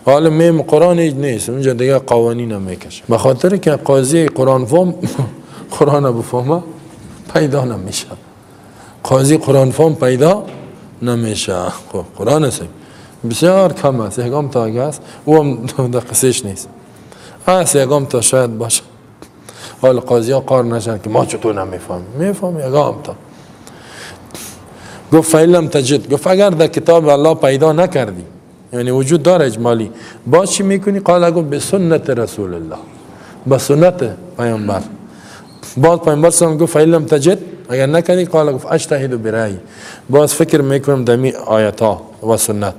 حالا میم قرآن هیچ نیست اونجا، دیگه قوانین هم میکشه، به خاطر که قاضی قرآن فهم قرآن بفهمه پیدا نمیشه. قاضی قرآن فهم پیدا نمیشه. خب قرآن است بسیار کم است، یکم تا اگه است او هم در قصهش نیست، است یکم تا شاید باشه. حال قاضی ها قار نشن که ما چطور نمیفهمیم، میفهمیم یکم تا. گفت فإن تجد، گفت اگر در کتاب الله پیدا نکردی، یعنی وجود داره اجمالی، باز چی میکنی؟ قال، گفت به سنت رسول الله، به سنت پیامبر. باز پیامبر صلی گفت فإن تجد، اگر نکردی، قال، گفت اجتهد برأیی، باز فکر میکنم دمی آیت ها و سنت.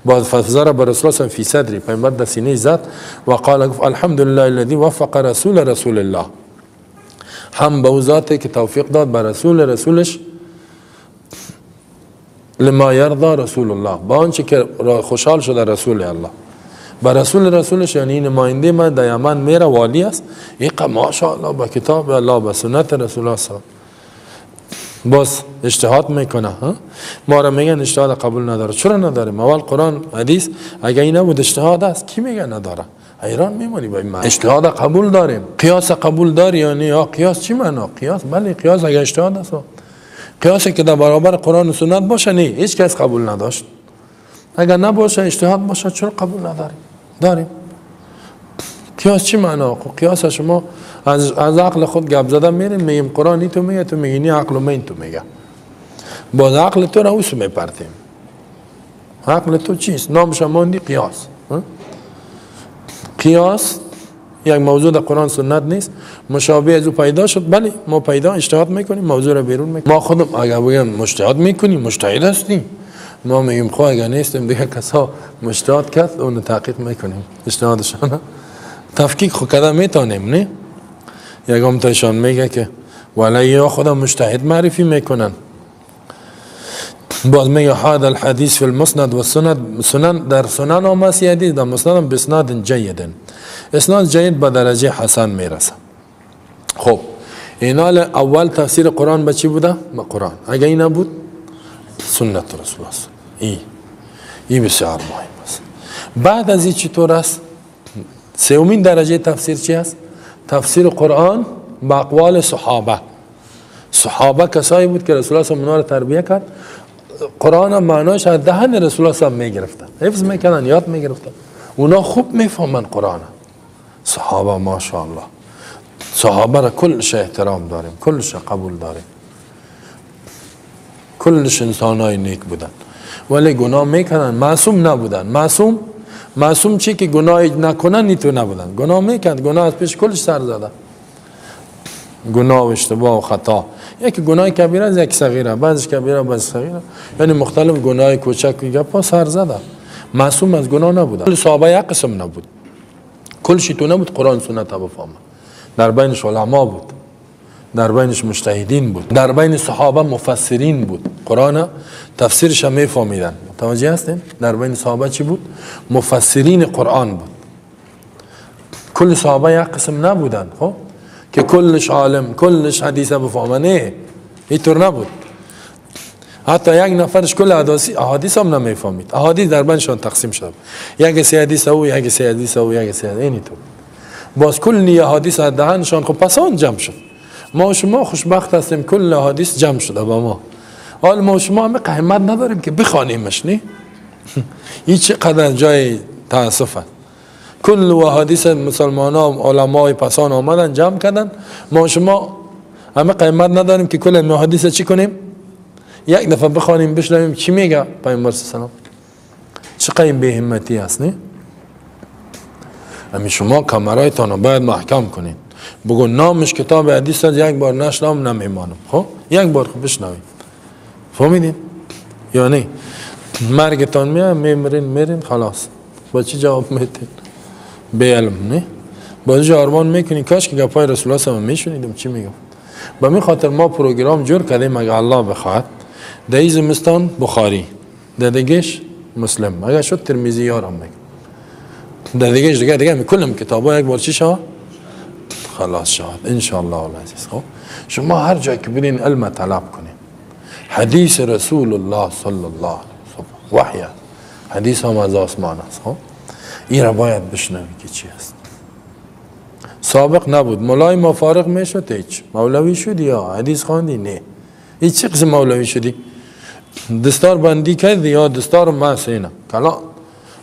باز فضرب رسول الله فی صدری، پیامبر در سینه زد و قال، گفت الحمدلله الذی وفق رسول رسول الله، هم به او ذاتی که توفیق داد به رسول رسولش لما یرضا رسول الله، با آنچه که خوشحال شده رسول الله، با رسول رسولش، یعنی نماینده من در یمن میره والی است، این ماشاءالله با کتاب الله با سنت رسول الله صلی باز اجتهاد میکنه. ما را میگن اجتهاد قبول نداره. چرا نداریم؟ اول قرآن حدیث اگه این نبود اجتهاد است، کی میگه نداره؟ حیران میمونی با این. اجتهاد قبول داریم، قیاس قبول داری یعنی یا قیاس چی معنا؟ قیاس بله، قیاس اگه اجتهاد است، قیاسی که در برابر قرآن و سنت باشه نه، هیچ کس قبول نداشت. اگر نباشه اجتهاد باشه چرا قبول نداریم؟ داریم. قیاس چی معنا؟ قیاس شما از عقل خود گپ زده میرین، میگیم قرآن تو میگه، تو میگی نه عقل من تو میگه، باز عقل تو را اوس میپرتیم. عقل تو چیست؟ نامش ماندی قیاس. قیاس یک موضوع در قرآن سنت نیست، مشابه از او پیدا شد، بله ما پیدا اجتهاد میکنیم، موضوع را بیرون میکنیم. ما خودم اگر بگم مجتهد میکنیم، مجتهد هستیم، ما میگیم خب اگر نیستیم دیگه کسا مجتهد کرد اون تحقیق میکنیم اجتهادشان تفکیک خو کده میتونیم. نه یکم تاشان میگه که ولی یا خودم مجتهد معرفی میکنن. باز میگه هذا الحديث في المسند والسند، سنن در سنن آمد حدیث در مسند هم بسناد جید، اسناد جید به درجه حسن میرسه. خب اینا اول تفسیر قرآن به چی بوده؟ به قرآن. اگه این نبود سنت رسول است. این بسیار مهم است. بعد از این چطور است؟ سومین درجه تفسیر چی است؟ تفسیر قرآن به اقوال صحابه. صحابه کسایی بود که رسول الله صلی الله علیه و تربیه کرد، قرآن معناش از دهن رسول الله صلی الله علیه و میگرفتن، حفظ میکردن، یاد میگرفتن. اونا خوب میفهمن قرآن. صحابه ماشاءالله، صحابه را کلش احترام داریم، کلش قبول داریم، کلش انسانای نیک بودن، ولی گناه میکنن، معصوم نبودن. معصوم چی که گناه نکنن نیتو نبودن، گناه میکرد، گناه از پیش کلش سر زده، گناه و اشتباه و خطا. یکی گناه کبیره است، یکی صغیره، بعضش کبیره بعضش صغیره، یعنی مختلف گناه کوچک گپا سر زده. معصوم از گناه نبودن. صحابه یک قسم نبود، کلشی تو نبود قرآن سنت بفهمه. در بینش علما بود، در بینش مجتهدین بود، در بین صحابه مفسرین بود، قرآن تفسیرش هم میفهمیدن. متوجه هستین؟ در بین صحابه چی بود؟ مفسرین قرآن بود. کل صحابه یک قسم نبودن، خب که کلش عالم کلش حدیث بفهمه، نه اینطور نبود. حتی یک نفرش کل احادیث هم نمیفهمید. احادیث در بینشان تقسیم شد، یک سه حدیث او، یک سه حدیث او، یک سه حدیث اینی تو. باز کلی احادیث از دهنشان خب پس آن جمع شد. ما شما خوشبخت هستیم، کل احادیث جمع شده با ما. حال ما شما همه قیمت نداریم که بخوانیمش، نه؟ این چقدر جای تاسف است. کل و حدیث مسلمان ها علمای پسان آمدن جمع کردن، ما شما همه قیمت نداریم که کل این حدیث چی کنیم؟ یک دفعه بخوانیم بشنویم چی میگه پیامبر صلی الله علیه و سلم. چقدر این بی‌همتی است، نه؟ همین شما کمرایتان رو باید محکم کنین، بگو نامش کتاب حدیث است، یک بار نشنوم نمیمانم. خب یک بار خوب بشنویم، فهمیدین یا نه؟ مرگتان میاد میمرین میرین خلاص، با چی جواب میتین؟ به علم، نه؟ با چه آرمان میکنی؟ کاش که گپای رسول الله صلی الله علیه و میشنیدم چی میگم. به می خاطر ما پروگرام جور کردیم، اگه الله بخواد در این زمستان بخاری، در دیگهش مسلم، اگه شد ترمذی یارم میگم، در دیگهش دیگه دیگه کلم کتابا یک بار چی شد؟ خلاص شد ان شاء الله العزیز. خب شما هر جای که برین علم طلب کنین، حدیث رسول الله صلی الله علیه و وحی، حدیث هم از آسمان است. خب این را باید بشنوی که چی است. سابق نبود، مولای ما فارغ میشد هیچ، مولوی شدی یا حدیث خواندی؟ نه. هیچ چه قسم مولوی شدی؟ دستار بندی کردی یا دستار ما سینه کلا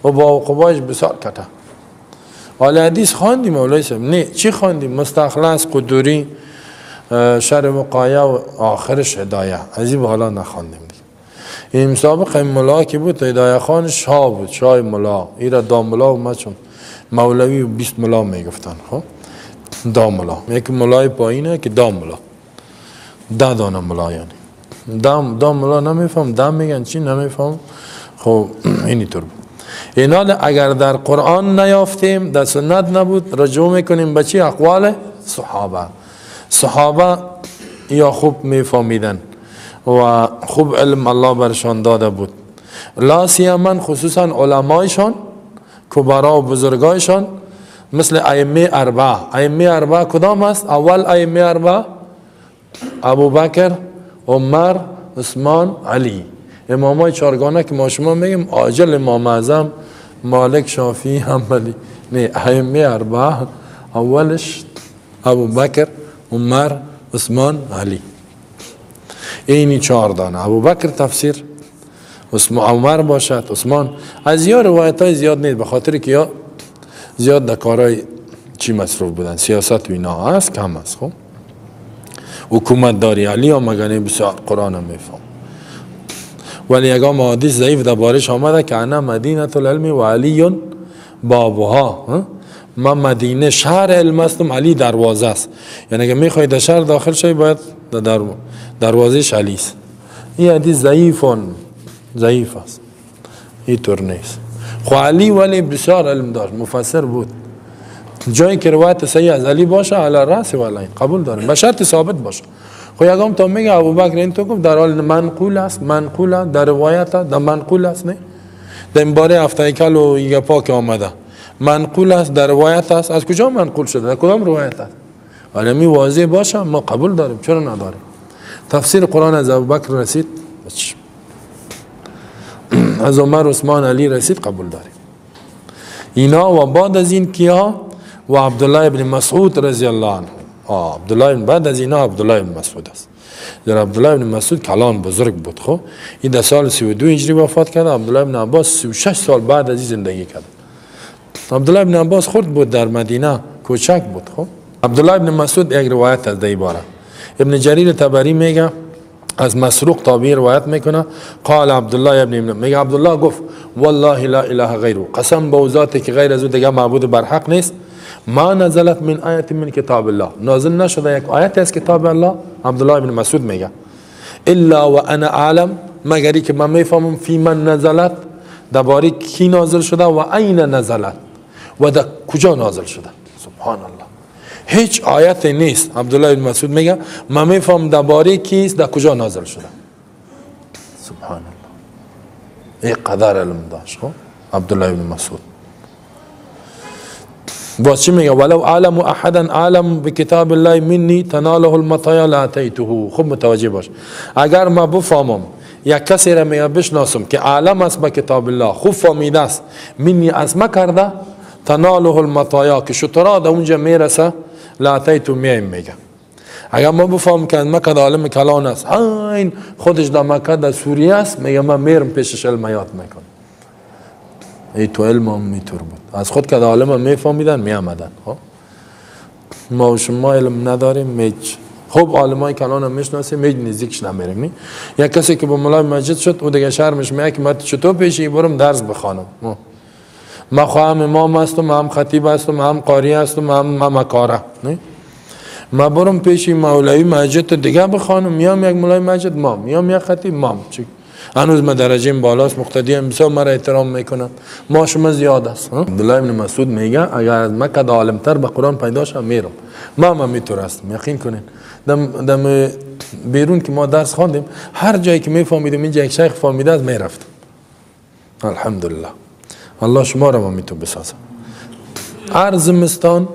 و با قبایش بسار کته. حالا حدیث خواندی مولوی صاحب؟ نه. چی خواندی؟ مستخلص، قدوری، شرح وقایع و آخرش هدایه. از این حالا نخواندیم دیگه. این مسابقه این ملا که بود هدایه خان شاه بود، شاه ملا، ایرا داملا و ما چون مولوی و 20 ملا میگفتن. خب داملا، یک ملای پایینه که داملا، 10 دانه ملا، یعنی دام ملا نمیفهم، دم میگن چی نمیفهم. خب اینی طور بود. اینا اگر در قرآن نیافتیم، در سنت نبود، رجوع میکنیم به چی؟ اقوال صحابه. صحابه یا خوب میفهمیدن و خوب علم الله برشان داده بود، لا سیما خصوصا علمایشان، کبرا و بزرگایشان، مثل ائمه اربعه. ائمه اربعه کدام است؟ اول ائمه اربعه ابوبکر، عمر، عثمان، علی، امامای چارگانه که ما شما میگیم عاجل امام اعظم، مالک، شافعی، حنبلی. نه، ائمه اربعه اولش ابوبکر، عمر، عثمان، علی. اینی چهار دانه. ابوبکر تفسیر، عمر باشد، عثمان. از یا روایت های زیاد نیست، به خاطر که یا زیاد در کارهای چی مصروف بودن، سیاست و اینا هست کم است. خب حکومت داری علی هم مگنه بسیار قرآن هم میفهم، ولی یکم حدیث ضعیف در بارش آمده که انا مدینه العلم و علی بابها، من مدینه شهر علم هستم، علی دروازه است. یعنی اگه میخوای در شهر داخل شوی باید در دروازه علی است. این حدیث ضعیف است، اینطور نیست. خو علی ولی بسیار علم داشت، مفسر بود. جایی که روایت صحیح از علی باشه علی رأس و علی قبول داریم، به شرط ثابت باشه. خو یکم تا میگه ابوبکر این تو گفت، در حال منقول است، منقول در روایت در منقول است، نه در این باره هفته کل و یه پاک آمده منقول است، در روایت است. از کجا منقول شده؟ در کدام روایت است؟ ولی می واضح باشه ما قبول داریم، چرا نداریم؟ تفسیر قرآن از ابوبکر رسید، از عمر، عثمان، علی رسید، قبول داریم اینا. و بعد از این کیا؟ و عبدالله ابن مسعود رضی الله عنه. عبدالله بعد از اینا عبدالله ابن مسعود است. در عبدالله ابن مسعود کلان بزرگ بود. خب این در سال 32 هجری وفات کرد. عبدالله ابن عباس 36 سال بعد از این زندگی کرد. عبدالله ابن عباس خرد بود در مدینه، کوچک بود. خب عبدالله ابن مسعود یک روایت از دی باره ابن جریر طبری میگه از مسروق تابعی روایت میکنه، قال عبدالله ابن، میگه عبدالله گفت والله لا اله غیره، قسم به ذاتی که غیر از او دیگه معبود برحق نیست، ما نزلت من آیت من کتاب الله، نازل نشده یک آیت از کتاب الله. عبدالله ابن مسعود میگه الا و انا اعلم، مگری که من میفهمم فی من نزلت، درباره کی نازل شده، و عین نزلت، و در کجا نازل شده. سبحان الله، هیچ آیت نیست. عبدالله ابن مسعود میگه من میفهم درباره کیست، در کجا نازل شده. سبحان الله، ای قدر علم داشت خب عبدالله ابن مسعود. باز چی میگه؟ ولو اعلم احدا اعلم بکتاب الله منی تناله المطایا لاتیته. خب متوجه باش، اگر ما بفهمم یک کسی را میگه بشناسم که عالم است به کتاب الله، خوب فهمیده است، منی از ما کرده، تناله المطایا، که شترا در اونجا میرسه، لاتیتو میایم. میگه اگر ما بفهم که مکه عالم کلان است، این خودش در مکه در سوریه است، میگه من میرم پیشش علم یاد میکنم. ای تو علم هم میتور بود، از خود که عالم هم میفهمیدن میامدن. خب ما و شما علم نداریم، میچ خب عالمای کلان هم میشناسیم، هیچ نزدیکش نمیریم. یک کسی که با مولای مسجد شد او دیگه شرمش میاد که من چطور پیشی برم درس بخوانم، ما خواهم امام هستم، هم خطیب هستم، هم قاری هستم، هم کاره. ما برم پیشی مولوی مسجد دیگه بخوانم، میام یک مولای مسجد ما، میام یک خطیب ما، هنوز ما درجه بالاست، مقتدی هم بسیار مرا احترام میکنن، ما شما زیاد است. عبدالله ابن مسعود میگه اگر از مکه عالمتر به قرآن پیدا شم میرم. ما هم میتور هستم، یقین کنین. دم بیرون که ما درس خواندیم، هر جایی که میفهمیدیم اینجا یک شیخ فهمیده است میرفتم. الحمدلله الله شما را ما میتون بسازم. هر زمستان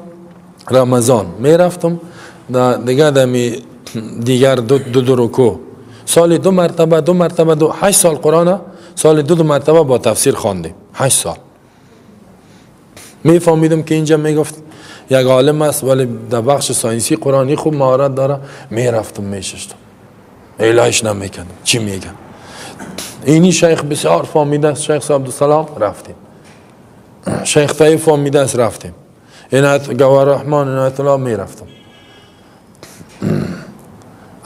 رمضان میرفتم دیگه دمی دیگر دو دو رکوع، سال دو مرتبه، دو مرتبه، دو 8 سال قرآن سال دو مرتبه با تفسیر خواندیم، 8 سال. میفهمیدم که اینجا میگفت یک عالم است ولی در بخش ساینسی قرآنی خوب مهارت داره، میرفتم میشستم، الهش نمیکردم چی میگم. اینی شیخ بسیار فهمیده است، شیخ عبدالسلام رفتیم، شیخ طیب فهمیده است رفتیم، عنایت گوهر رحمان عنایت الله میرفتم.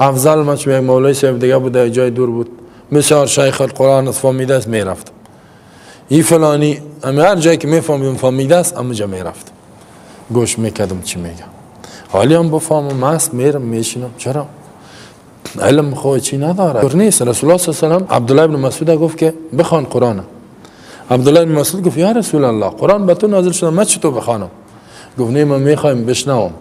افضل ما چون یک مولوی صاحب دیگه بود در جای دور بود، بسیار شیخ القرآن فهمیده است میرفتم. این فلانی هر جایی که میفهمیدم فهمیده است همونجا میرفتم، گوش میکردم چی میگم. حالی هم بفهمم است میرم میشینم. چرا؟ علم خو چی نداره، طور نیست. رسول الله صلی الله علیه و سلم عبدالله بن مسعود گفت که بخوان قرآن. عبدالله بن مسعود گفت یا رسول الله قرآن به تو نازل شده، من چطور بخوانم؟ گفت نه من میخوایم بشنوم.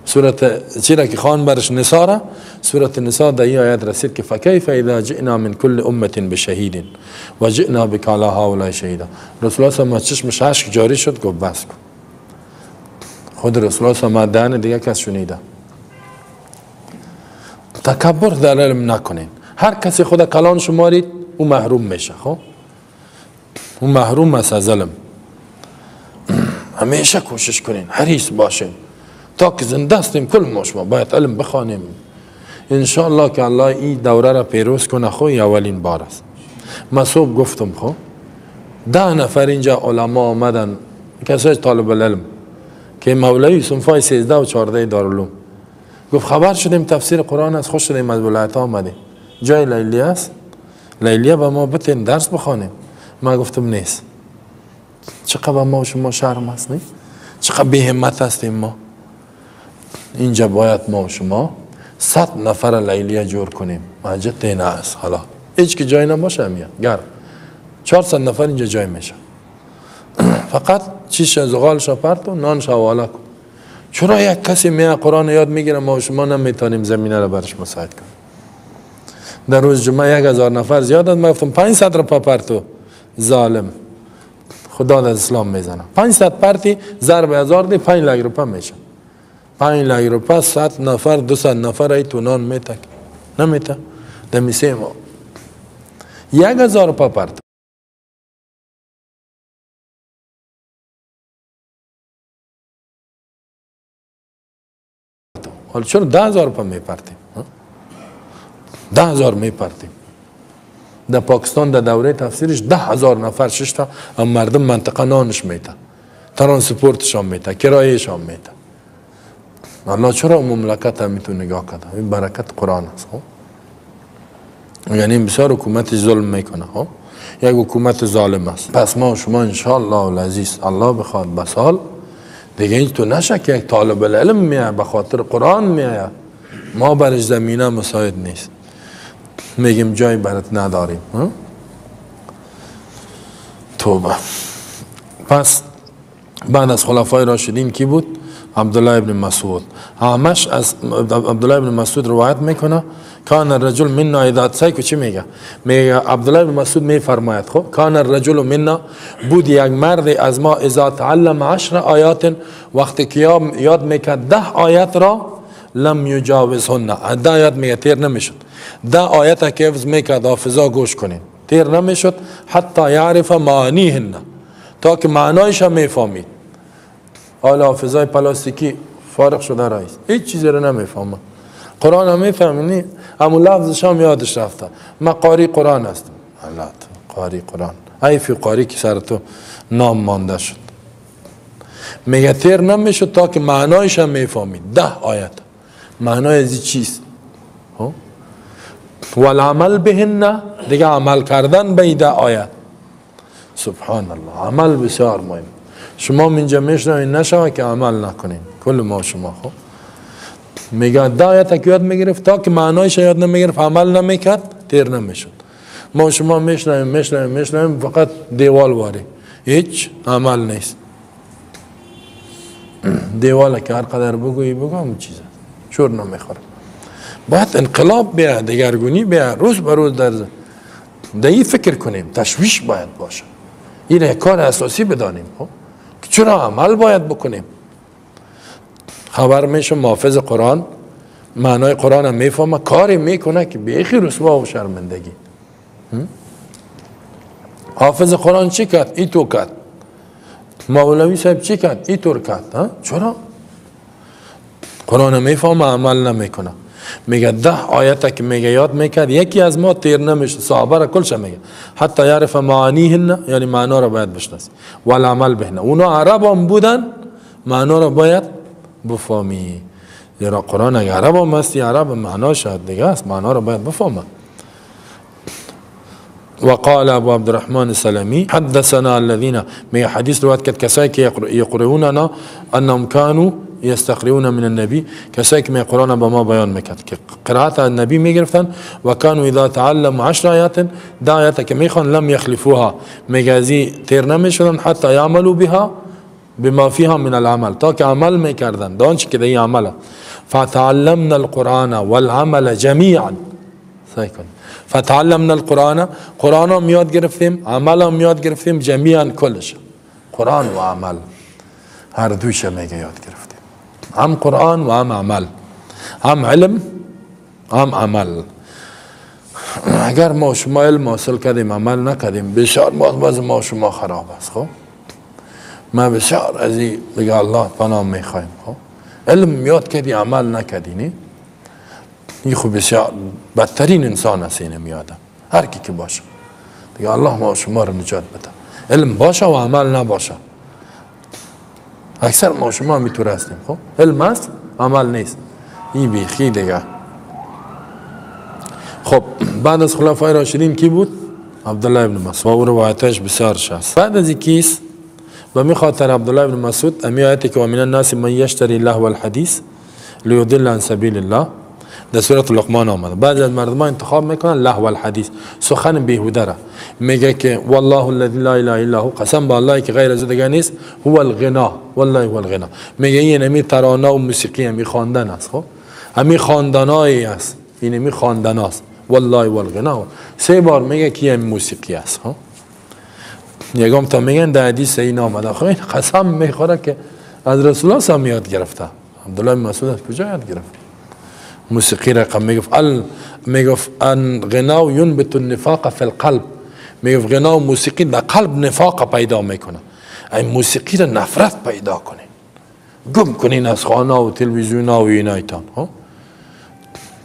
سورة چیرا که خوان برش نسا را، سورة نسا در این آیت رسید که فکیف اذا جئنا من کل امه بشهید و جئنا بک علی هؤلاء شهیدا. رسول الله صلی الله علیه و چشمش اشک جاری شد، گفت بس کن. خود رسول الله صلی الله علیه و دهن دیگه کس شنیده. تکبر در علم نکنین. هر کسی خود کلان شمارید او محروم میشه. خب او محروم است از علم. همیشه کوشش کنین، حریص باشین تا که زنده هستیم. کل ما شما باید علم بخوانیم انشاءالله که الله این دوره را پیروز کنه. خو اولین بار است. ما صبح گفتم خو 10 نفر اینجا علما آمدن، کسای طالب العلم که مولوی صنفای 13 و 14 دارالعلوم، گفت خبر شدیم تفسیر قرآن است، خوش شدیم از ولایت آمدیم، جای لیلیه است، لیلیه به ما بتین درس بخوانیم. ما گفتم نیست. چقدر ما و شما شرم است، نه؟ چقدر بی همت هستیم ما. اینجا باید ما و شما 100 نفر لیلیه جور کنیم. مسجد نه است، حالا هیچ که جای نباشه میاد گرم 400 نفر اینجا جای میشه. فقط چیش زغالش پرت و نانش حواله کن. چرا یک کسی میاد قرآن یاد میگیره ما و شما نمیتونیم زمینه را برش مساعد کنیم؟ در روز جمعه 1000 نفر زیاد است، من گفتم 500 روپه پرتو ظالم، خدا از اسلام میزنه. 500 پرتی ضرب 1000 دی 5 لک روپه میشه. 5 لک روپه 100 نفر 200 نفر ای تو نان میتک نمیته دمیسه ما 1000 روپه پرت. حالا چرا 10000 روپه میپرتیم؟ 10000 میپرتیم. در پاکستان در دوره تفسیرش 10000 نفر ششتا هم مردم منطقه نانش میته، ترانسپورتش هم میته، کرایهش هم میته. الله چرا مملکت هم میتونه نگاه کرده؟ این برکت قرآن است. یعنی بسیار حکومت ظلم میکنه، یک حکومت ظالم است. پس ما و شما انشاءالله العزیز الله بخواد بسال دیگه این تو نشه که یک طالب العلم میه به خاطر قرآن میه، ما برش زمینه مساعد نیست، میگیم جای برات نداریم. توبه. پس بعد از خلفای راشدین کی بود؟ عبدالله ابن مسعود. همش از عبدالله ابن مسعود روایت میکنه کان الرجل منا اذا سایکو چی میگه؟ میگه عبدالله ابن مسعود میفرماید خب کان الرجل منا، بود یک مرد از ما اذا تعلم 10 آیات، وقتی که یاد میکرد 10 آیت را لم یجاوزهن، 10 آیت میگه تیر نمیشد، 10 آیت که حفظ میکرد حافظا گوش کنین تیر نمیشد، حتی یعرف معانیهن، تا که معنایش هم میفهمید. حالا حافظای پلاستیکی فارغ شده رئیس هیچ چیزی رو نمیفهمه. قرآن هم میفهمی؟ همون لفظش هم یادش رفته. من قاری قرآن هستم. الله، قاری قرآن، حیف قاری که سر تو نام مانده شد. میگه تیر نمیشد تا که معنایش هم میفهمید. 10 آیت معنای از چیست؟ والعمل بهن، دیگه عمل کردن به 10 آیت. سبحان الله، عمل بسیار مهم. شما اینجا میشنوین نشوه که عمل نکنین، کل ما شما. خب میگه 10 آیت که یاد میگرفت تا که معنایش یاد نمیگرفت، عمل نمیکرد، تیر نمیشد. ما شما میشنویم میشنویم میشنویم، فقط دیوال واری، هیچ عمل نیست. دیواله که هر قدر بگویی بگو همون چیزه، شور نمیخوره. باید انقلاب بیا، دگرگونی بیا، روز به روز در این فکر کنیم، تشویش باید باشه. این یک کار اساسی بدانیم، خب چرا عمل باید بکنیم. خبر میشه محافظ قرآن معنای قرآن هم میفهمه، کاری میکنه که بیخی رسوا و شرمندگی. حافظ قرآن چی کرد؟ ای تو کرد. مولوی صاحب چی کرد؟ ای طور کرد. چرا؟ قرآن میفهمه عمل نمیکنه. میگه 10 آیت که میگه یاد میکرد، یکی از ما تیر نمیشه، صحابه را کلش میگه حتی یعرف معانیهن، یعنی معنا را باید بشناسی، والعمل بهن. اونا عرب هم بودن، معنا را باید بفهمی. زیرا قرآن اگه عرب هم هستی، عرب معناش دیگه است، معنا را باید بفهمه. وقال ابو عبد الرحمن السلمي حدثنا الذين، میگه حدیث روایت کرد کسایی که یقرؤوننا انهم كانوا يستقرؤون من النبي، کسایی که قرآن با ما بیان میکرد که قرائت النبی میگرفتن، و كانوا اذا تعلموا 10 آیات، 10 آیات که میخوان لم يخلفوها، میگه ازی تیر نمیشدن حتی يعملوا بها بما فيها من العمل، تا که عمل میکردن دانش که دی عمله. فتعلمنا القرآن والعمل جميعا، فتعلمنا القرآن، قرآن هم یاد گرفتیم، عمل هم یاد گرفتیم، جمیعا کلش، قرآن و عمل هر دوش میگه یاد گرفتیم، هم قرآن و هم عمل، هم علم هم عمل. اگر ما شما علم حاصل کردیم عمل نکردیم، بسیار باز ما شما خراب است. خب ما بسیار از این دیگه الله پناه میخوایم. خب علم یاد کردی عمل نکردی، نه این خب بسیار بدترین انسان است. اینه میادم هر کی که باشه دیگه الله ما شما رو نجات بده. علم باشه و عمل نباشه، اکثر ما شما میتور هستیم. خب علم است عمل نیست، این بیخی دیگه. خب بعد از خلفای راشدین کی بود؟ عبدالله ابن مسعود، و او روایتش بسیار شست. بعد از کیست؟ به می خاطر عبدالله ابن مسعود امی آیتی که ومن الناس من یشتری لهو الحدیث لیضل عن سبیل الله در سورة لقمان آمده. بعضی از مردم انتخاب میکنن لهو الحدیث، سخن بیهوده را. میگه که والله الذی لا اله الا هو، قسم به الله که غیر از دیگه نیست، هو الغنا، والله هو الغنا. میگه این امی ترانه و موسیقی امی خواندن است. خب امی خواندنایی است، این امی خواندن است، والله هو الغنا. 3 بار میگه که این موسیقی است. خب یکم تا میگن در حدیث این آمده. خب این قسم میخوره که از رسول الله هم یاد گرفته. عبدالله بن مسعود از کجا یاد گرفت موسیقی رقم؟ میگفت میگفت ان غنا ينبت النفاق فی القلب، میگفت غنا و موسیقی در قلب نفاق پیدا میکنه. این موسیقی را نفرت پیدا کنین، گم کنین از خانه و تلویزیون و اینایتان.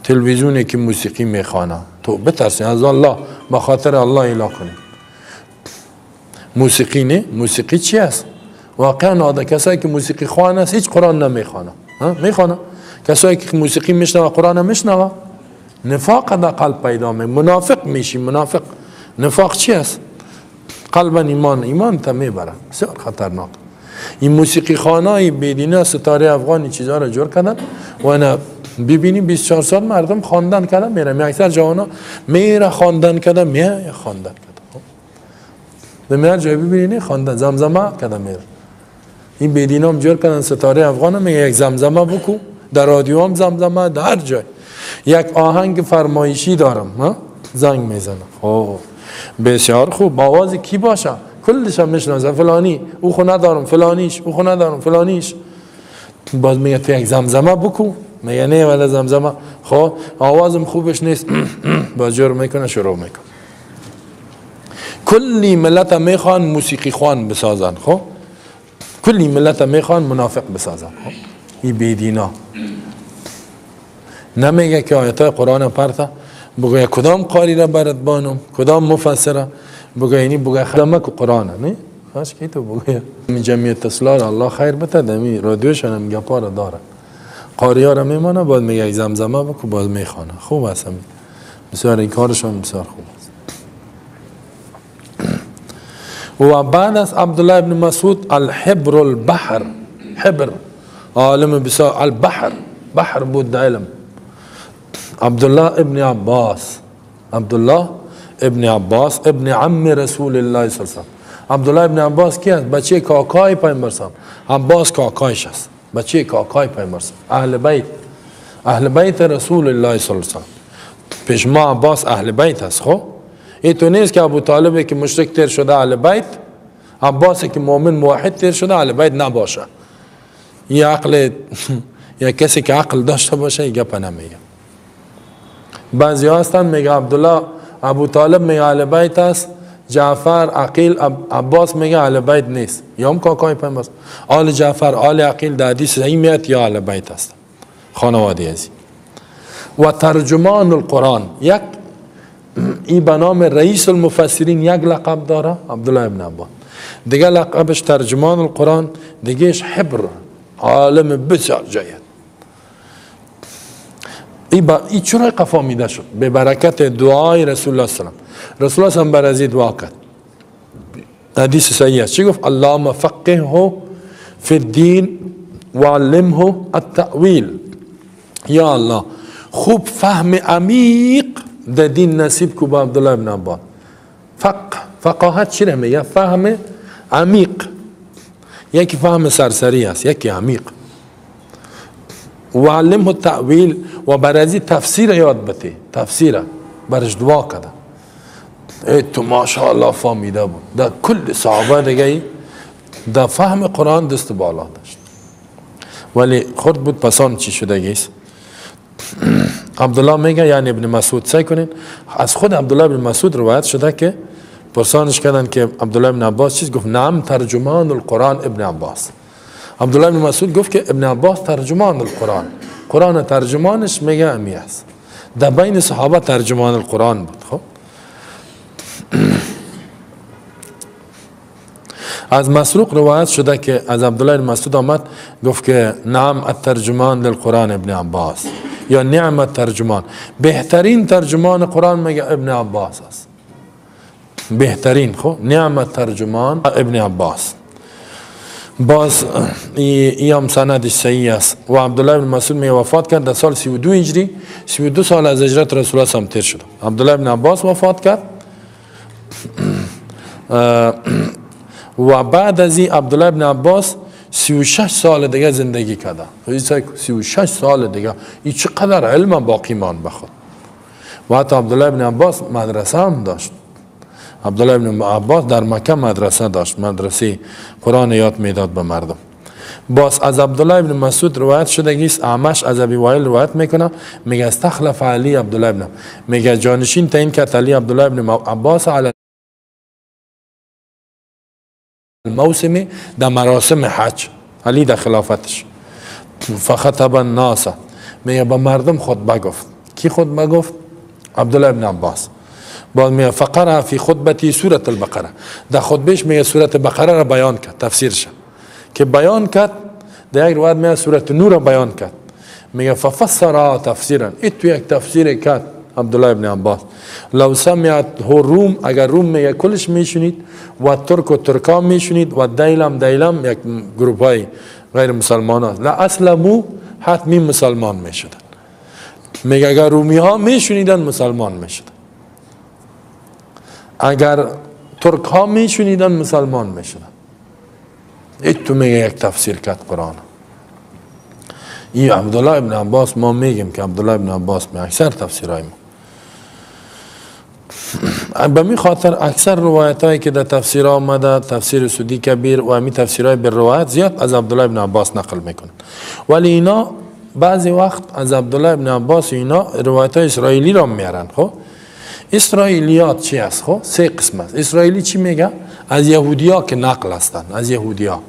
تلویزیونی که موسیقی میخوانه تو بترسین از الله، به خاطر الله اله کنین. موسیقی نه، موسیقی چی است؟ واقعا آده کسایی که موسیقی خوان است هیچ قرآن نمیخوانه، میخوانه. کسایی که موسیقی میشنوه قرآن میشنوه، نفاق در قلب پیدا می، منافق میشی. منافق، نفاق چی است؟ قلبا ایمان، ایمان تا میبره، بسیار خطرناک. این موسیقی خانه بیدینه ستاره افغانی چیزا را جور کردن و انا ببینیم 24 سال مردم خواندن کردن میره، اکثر جوانا میره خواندن کردن، میره خواندن کردن. به میره جای ببینی خواندن زمزمه کردن میره. این بیدینا هم جور کردن ستاره افغان، میگه یک زمزمه بکو، در رادیو هم زمزمه، در هر جای. یک آهنگ فرمایشی دارم، ها زنگ میزنم. خب بسیار خوب، آواز کی باشه؟ کلش هم میشناسه، فلانی او خو ندارم، فلانیش او خو ندارم، فلانیش. باز میگه تو یک زمزمه بکو، میگه نه ولی زمزمه، خب آوازم خوبش نیست. باز جور میکنه، شروع میکنه. کلی ملت میخوان موسیقی خوان بسازن، خب کلی ملت میخوان منافق بسازن. خب این بیدینا نمیگه که آیت های قرآن پرتا بگوی کدام قاری را برات بانم، کدام مفسره بگوی، اینی بگوی خدمه که قرآن نه خاش کی تو بگوی. جمعیت اصلاح الله خیر بده، دمی رادیوشان هم گپا را داره، قاری ها را میمانه، باز میگه زمزمه بکو، باز میخوانه. خوب است بسیار، این کارشان بسیار خوب است. و بعد از عبدالله ابن مسعود الحبر البحر، حبر عالم بسیار، البحر بحر بود در علم، عبدالله ابن عباس، عبدالله ابن عباس ابن عم رسول الله صلی الله علیه وسلم. عبدالله ابن عباس کی است؟ بچه کاکای پیامبر صلی، عباس کاکایش است، بچه کاکای پیامبر صلی، اهل بیت، اهل بیت رسول الله صلی الله علیه وسلم. پیش ما عباس اهل بیت است. خب این تو نیست که ابو طالب که مشرک تیر شده اهل بیت، عباس که مؤمن موحد تیر شده اهل بیت نباشه. یه عقل یا کسی که عقل داشته باشه این گپ نمیگه. بعضی هستن میگه عبدالله ابو طالب میگه اهل بیت است، جعفر عقیل عباس میگه اهل بیت نیست، یا هم کاکای پیامبر، آل جعفر آل عقیل در حدیث صحیح میاد یا اهل بیت است، خانواده ازی. و ترجمان القرآن، یک ای به نام رئیس المفسرین یک لقب داره عبدالله ابن عباس، دیگه لقبش ترجمان القرآن، دیگهش حبر، عالم بسیار جید. ای چرا قفا میده شد؟ به برکت دعای رسول الله صلی الله علیه و سلم. رسول الله صلی الله علیه و بر از دعا کرد، حدیث صحیح است، چی گفت؟ اللهم فقهه فی الدین وعلمه التأویل. یا الله خوب فهم عمیق در دین نصیب کو با عبدالله ابن عباس. فقاهت چی میگه؟ فهم عمیق، یکی فهم سرسری است، یکی عمیق. و علمه التأویل، و برازی تفسیر یاد بده، تفسیر برش دعا کرده. ای تو ماشاءالله فهمیده بود، در کل صحابه دیگه در فهم قرآن دست بالا داشت، ولی خرد بود. پسان چی شده گیست؟ عبدالله میگه، یعنی ابن مسعود، سعی کنین از خود عبدالله ابن مسعود روایت شده که پرسانش کردن که عبدالله ابن عباس چیز گفت؟ نعم ترجمان القرآن ابن عباس. عبدالله ابن مسعود گفت که ابن عباس ترجمان القرآن، قرآن ترجمانش میگه امی است، در بین صحابه ترجمان القرآن بود. خب از مسروق روایت شده که از عبدالله ابن مسعود آمد گفت که نعم الترجمان للقرآن ابن عباس، یا نعم الترجمان، بهترین ترجمان قرآن میگه ابن عباس است، بهترین. خب نعم الترجمان ابن عباس. باز ای هم سندش صحیح است. و عبدالله ابن مسعود می وفات کرد در سال 32 هجری، 32 سال از هجرت رسول الله صلی تیر شد. عبدالله ابن عباس وفات کرد و بعد از این عبدالله ابن عباس 36 سال دیگه زندگی کرده. 36 سال دیگه، این چقدر علم باقی مان بخود. و حتی عبدالله ابن عباس مدرسه هم داشت. عبدالله ابن عباس در مکه مدرسه داشت، مدرسه قرآن یاد میداد به مردم. باز از عبدالله ابن مسعود روایت شده است، اعمش از ابی وائل روایت میکنه، میگه استخلف علی عبدالله ابن، میگه جانشین تعیین کرد علی عبدالله ابن عباس علی الموسم، در مراسم حج علی در خلافتش. فخطب الناس، میگه به مردم خطبه گفت. کی خطبه گفت؟ عبدالله ابن عباس. باز میگه فقره فی خطبتی سورة البقره، در خطبهش میگه سورة بقره را بیان کرد، تفسیرش که بیان کرد. در یک روایت میگه سورة نور را بیان کرد، میگه ففسر تفسیرا، این تو یک تفسیر کرد عبدالله ابن عباس. لو سمعت روم، اگر روم میگه کلش میشونید، و ترک و ترکا میشونید، و دیلم، دیلم یک گروپ های غیر مسلمان هست، لا اسلمو، حتمی مسلمان میشدن. میگه اگر رومی ها میشونیدن مسلمان میشدن، اگر ترک ها میشونیدن مسلمان میشدن. این تو میگه یک تفسیر کرد قرآن. این عبدالله ابن عباس، ما میگیم که عبدالله ابن عباس می اکثر تفسیرهای ما به می خاطر اکثر روایت هایی که در تفسیر آمده، تفسیر سودی کبیر و همی تفسیرهای به روایت زیاد از عبدالله ابن عباس نقل میکنن. ولی اینا بعضی وقت از عبدالله ابن عباس اینا روایت های اسرائیلی را میارن. خب اسرائیلیات چی است؟ خب سه قسم است. اسرائیلی چی میگه؟ از یهودیا که نقل هستند، از یهودیا.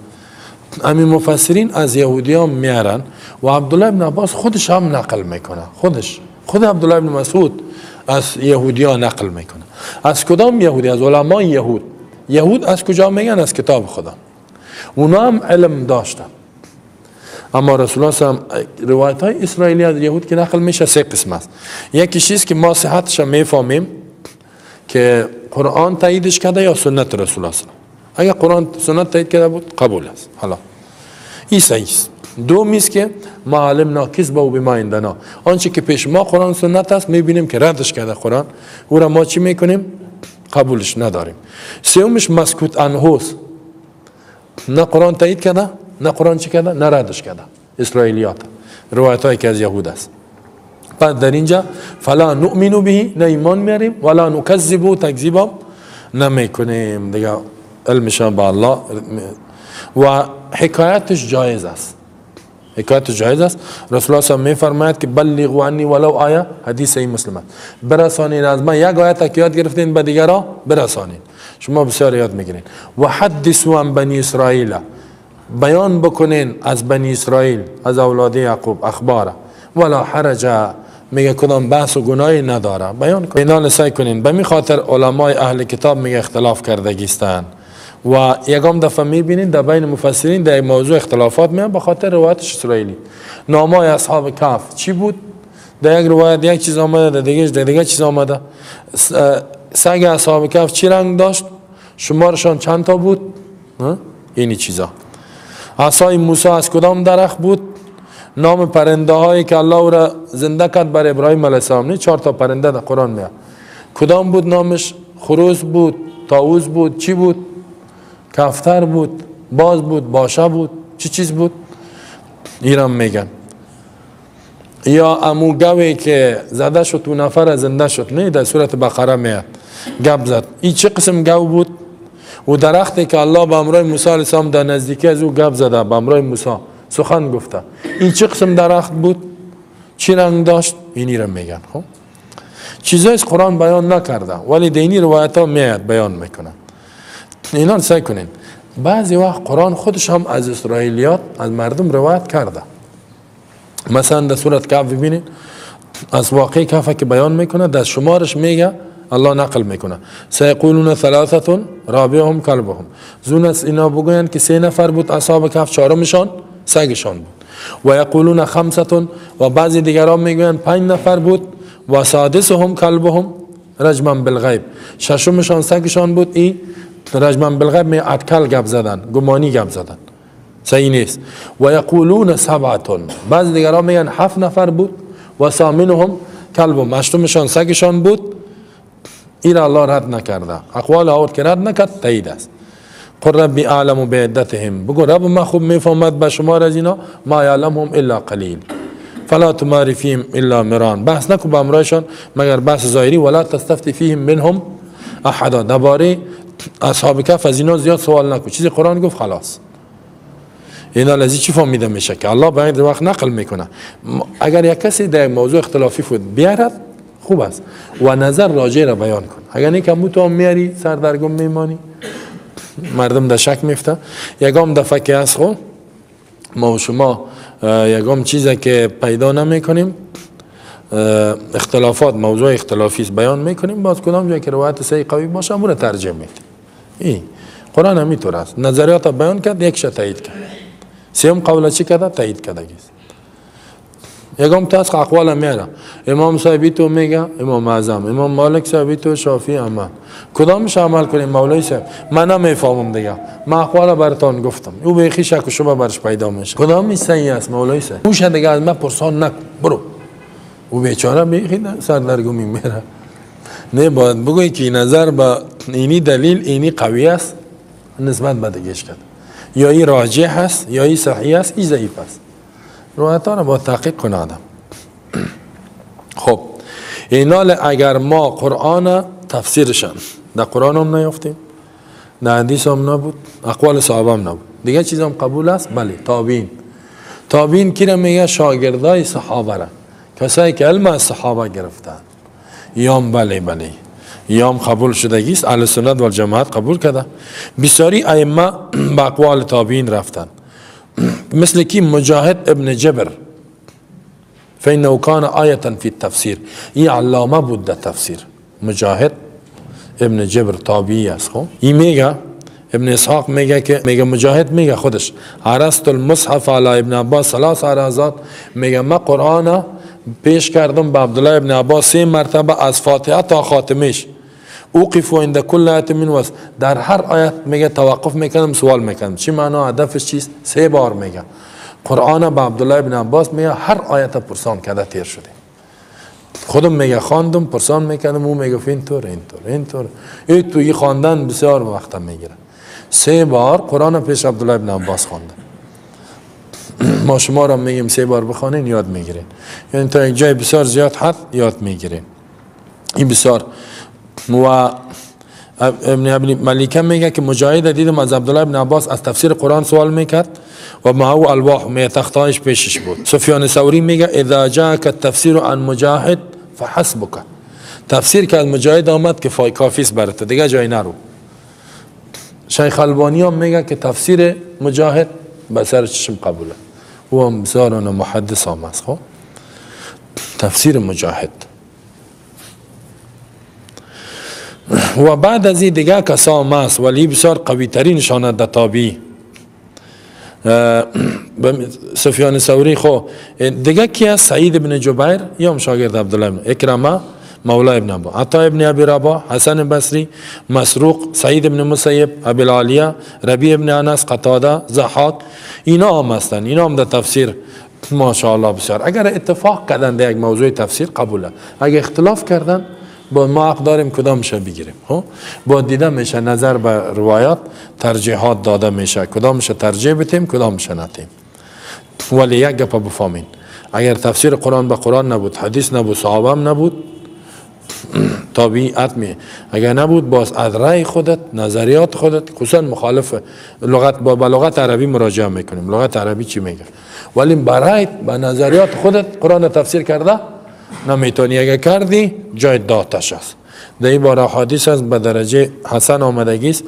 همین مفسرین از یهودیان میارن و عبدالله ابن عباس خودش هم نقل میکنه، خودش خود عبدالله ابن مسعود از یهودیان نقل میکنه. از کدام یهودی؟ از علمای یهود. یهود از کجا میگن؟ از کتاب خدا. اونا هم علم داشتن. اما رسول الله صلی الله علیه و روایت های اسرائیلی از یهود که نقل میشه سه قسم است. یکی چیز که ما صحتش میفهمیم که قرآن تاییدش کرده یا سنت رسول الله صلی الله علیه و. اگر قرآن سنت تایید کرده بود قبول است. حالا این صحیح است. دومی است که ما علمنا کذب و بما عندنا، آنچه که پیش ما قرآن سنت است میبینیم که ردش کرده قرآن، او را ما چی میکنیم؟ قبولش نداریم. سومش مسکوت عنه، نه قرآن تایید کرده، نه قرآن چی کرده، نه ردش کرده. اسرائیلیات، روایت هایی که از یهود است. بعد در اینجا فلا نؤمن به، نه ایمان میاریم، ولا نکذب، تکذیب نمیکنیم دیگه، علمش به الله. و حکایتش جایز است، حکایتش جایز است. رسول الله صلی الله علیه و میفرماید که بلغوا عنی ولو آیه، حدیث صحیح مسلم است. برسانین از من یک آیت که یاد گرفتین به دیگران برسانین، شما بسیار یاد میگیرین. و حدثوا عن بنی اسرائیل، بیان بکنین از بنی اسرائیل، از اولاد یعقوب اخباره، ولا حرج، میگه کدام بحث و گناهی نداره، بیان کنین. اینا سعی کنین. به می خاطر علمای اهل کتاب میگه اختلاف کردگیستن و یکم دفعه میبینین در بین مفسرین در موضوع اختلافات میان به خاطر روایتش اسرائیلی. نامای اصحاب کهف چی بود؟ در یک روایت یک چیز آمده، در دیگه چیز آمده. سگ اصحاب کهف چی رنگ داشت؟ شمارشان چند تا بود؟ اینی چیزا. عصای موسی از کدام درخت بود؟ نام پرنده هایی که الله او را زنده کرد بر ابراهیم علیه السلام، نه 4 تا پرنده در قرآن میاد، کدام بود نامش؟ خروس بود، طاووس بود، چی بود؟ کفتر بود، باز بود، باشه بود، چی چیز بود؟ ایران میگن. یا امو گوی که زده شد و نفر زنده شد، نه در سورت بقره میاد گپ زد، این چه قسم گو بود؟ و درختی که الله به امرای موسی علیه السلام در نزدیکی از او گپ زده، به امرای موسی سخن گفته، این چه قسم درخت بود؟ چی رنگ داشت؟ اینی را میگن. خب چیزایی قرآن بیان نکرده ولی دینی روایت ها میاد بیان میکنه. اینا رو سعی کنین. بعضی وقت قرآن خودش هم از اسرائیلیات از مردم روایت کرده. مثلا در سورت کهف ببینید، از واقع کهف که بیان میکنه در شمارش میگه الله نقل میکنه سیقولون ثلاثه رابعهم کلبهم، زون است اینا بگویند که 3 نفر بود اصحاب کهف، چهارمشان سگشان بود. و یقولون خمسه، و بعضی دیگران میگویند 5 نفر بود، و سادسهم کلبهم رجما بالغیب، ششمشان سگشان بود. این رجما بالغیب می اٹکل گپ زدن، گمانی گپ زدن، صحیح نیست. و یقولون سبعه، بعضی دیگران میگن 7 نفر بود، و ثامنهم کلبهم، هشتمشان سگشان بود. این الله رد نکرده، اقوال آورد که رد نکرد تایید است. قل ربی اعلم بعدتهم، بگو رب ما خوب میفهمد به شمار از اینا، ما یعلمهم الا قلیل فلا تماری فیهم الا مران، بحث نکن به امرایشان مگر بحث ظاهری، ولا تستفتی فیهم منهم احدا، درباره اصحاب کهف از اینا زیاد سوال نکن، چیزی قرآن گفت خلاص. اینا لذی چی فهمیده میشه که الله به این وقت نقل میکنه. اگر یک کسی در موضوع اختلافی بود بیارد خوب است و نظر راجع را بیان کن، اگر نه که تو هم میاری سردرگم میمانی، مردم در شک میفته. یکم دفعه که از خو ما و شما یکم چیزی که پیدا نمیکنیم، اختلافات موضوع اختلافی بیان میکنیم، باز کدام جایی که روایت صحیح قوی باشه اون رو ترجمه میدیم. این قرآن همینطور است، نظریات بیان کرد، یکش تایید کرد، سیوم قول چی کرده؟ تایید کرده. یکم تاسق اقوال میاره، امام صاحبی تو میگه امام اعظم، امام مالک صاحبی تو، شافعی، احمد، کدامش عمل کنیم مولوی صاحب؟ من نمیفهمم دیگه، من اقوال براتون گفتم، او به شک و شبه برش پیدا میشه، کدام صحیح است مولوی صاحب؟ اوش دیگه از من پرسان نکن، برو. او بیچاره بیخی سردرگمی میره. نه باید بگویی که نظر به اینی دلیل اینی قوی است نسبت به دیگهش کرد، یا این راجح است یا این صحیح است، این ضعیف است. روایتان را با تحقیق کنه آدم. خب اینا اگر ما قرآن تفسیرشن در قرآن هم نیافتیم، در حدیث هم نبود، اقوال صحابه هم نبود، دیگه چیز هم قبول است؟ بله. تابعین، تابعین کی را میگه؟ شاگردای صحابه را، کسایی که علم از صحابه گرفتن. یام بله بله یام قبول شدگی است، اهل سنت و جماعت قبول کرده. بسیاری ائمه به اقوال تابعین رفتن. مثل کی؟ مجاهد ابن جبر، فإنه كان آیة فی التفسیر. این علامه بود در تفسیر. مجاهد ابن جبر تابعی است. خب این میگه، ابن اسحاق میگه که میگه مجاهد میگه خودش عرضت المصحف علی ابن عباس ثلاث عرضات، میگه ما قرآن پیش کردم به عبدالله ابن عباس 3 مرتبه از فاتحه تا خاتمش. اوقف عند کل آیت من وس، در هر آیت میگه توقف میکنم، سوال میکنم چی معنا، هدفش چیست. 3 بار میگه قرآن به عبدالله ابن عباس میگه هر آیت پرسان کرده تیر شده. خودم میگه خواندم، پرسان میکردم، او میگه اینطور اینطور اینطور. این توی خواندن بسیار وقت میگیره. 3 بار قرآن پیش عبدالله ابن عباس خواندم. ما شما را میگیم 3 بار بخوانین یاد میگیرین، یعنی تا یک جای بسیار زیاد حد یاد میگیرین. این بسیار. و ابن ملیکه میگه که مجاهد دیدم از عبدالله ابن عباس از تفسیر قرآن سوال میکرد و ما هو الواح، می تختایش پیشش بود. سفیان ثوری میگه اذا جاءك التفسیر عن مجاهد فحسبك، تفسیر که از مجاهد آمد که کافی است برات، دیگه جای نرو. شیخ البانی هم میگه که تفسیر مجاهد به سر چشم قبوله، او هم بسیار محدث هم است. خب تفسیر مجاهد. و بعد از این دیگه کسا هم است، ولی بسیار قوی ترین شانه در تابعی سفیان ثوری. خو دیگه کی است؟ سعید ابن جبیر یا شاگرد عبدالله ابن اکرمه مولا ابن عباس، عطا ابن ابی رباح، حسن بصری، مسروق، سعید ابن مسیب، ابی العالیه، ربیع ابن انس، قتاده، ضحاک، اینا هم هستند. اینا هم در تفسیر ماشاءالله بسیار. اگر اتفاق کردن در یک موضوع تفسیر قبوله، اگر اختلاف کردن با ما حق داریم کدامش بگیریم. خب با دیده میشه نظر به روایات ترجیحات داده میشه، کدامش ترجیح بدیم کدامش ندیم. ولی یک گپ بفهمین، اگر تفسیر قرآن به قرآن نبود، حدیث نبود، صحابه هم نبود، تابعیت می اگر نبود، باز از رأی خودت، نظریات خودت، خصوصا مخالف لغت، با لغت عربی مراجعه میکنیم، لغت عربی چی میگه، ولی برای با نظریات خودت قرآن تفسیر کرده نمیتونی. اگر کردی جای داتش است. در این باره حدیث است به درجه حسن آمدگی است.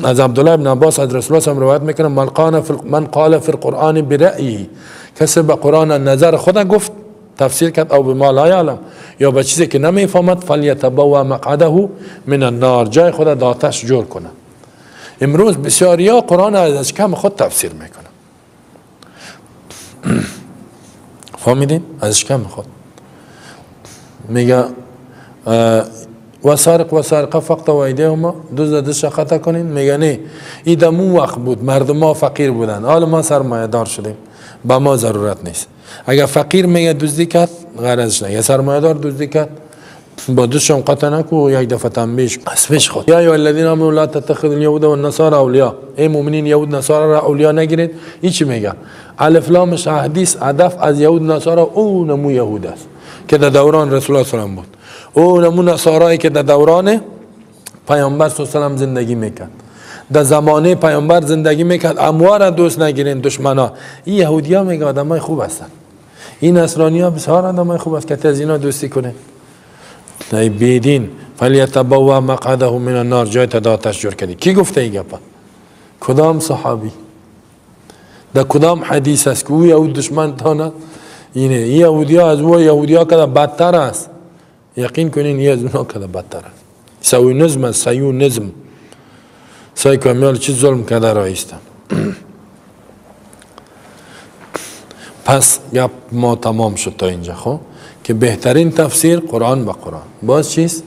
از عبدالله ابن عباس از رسول الله روایت میکنه من قال فی القرآن برأیه، کسی به قرآن نظر خود گفت تفسیر کرد، او بما لا یعلم، یا به چیزی که نمیفهمد، فلیتبوأ مقعده من النار، جای خود داتش جور کنه. امروز بسیاریا قرآن از کم خود تفسیر میکنه. فهمیدین؟ از کم خود میگه و سارق و سارقه فقط و ایدیهما، دزد دزد خطا کنین. میگه نه، این دمو وقت بود، مردم ما فقیر بودن، حالا ما سرمایه دار شدیم، به ما ضرورت نیست. اگر فقیر میگه دزدی کرد غرضش نه، یا سرمایه دار دزدی کرد با دوستشم قطع نکو، یک دفعه تنبیهش اسمش خود. یا ایها الذین آمنوا لا تتخذوا اليهود والنصارى اولیاء، ای مؤمنین یهود نصارا را اولیا نگیرید. این چی میگه؟ الف لامش حدیث هدف از یهود نصارا او نمو یهود است که در دوران رسول الله صلی الله علیه و بود، او نمو نصارایی که در دوران پیامبر صلی الله علیه و زندگی میکرد، در زمانه پیامبر زندگی میکرد. اموال را دوست نگیرین دشمنا. این یهودیا میگه آدمای خوب هستن، این نصرانیا بسیار آدمای خوب است که از اینا دوستی کنه. ای بیدین فلیتبوأ مقعده من النار، جای تداتش جور کردی. کی گفته این گپا؟ کدام صحابی؟ در کدام حدیث است که او یهود دشمن تانه؟ اینه این یهودیا از او یهودیا کده بدتر است. یقین کنین این از اونا کده بدتر است. سوینزم است، سیونزم. سعی کمیال چی ظلم کرده رایستن. پس گپ ما تمام شد تا اینجا. خب که بهترین تفسیر قرآن به قرآن، باز چیست؟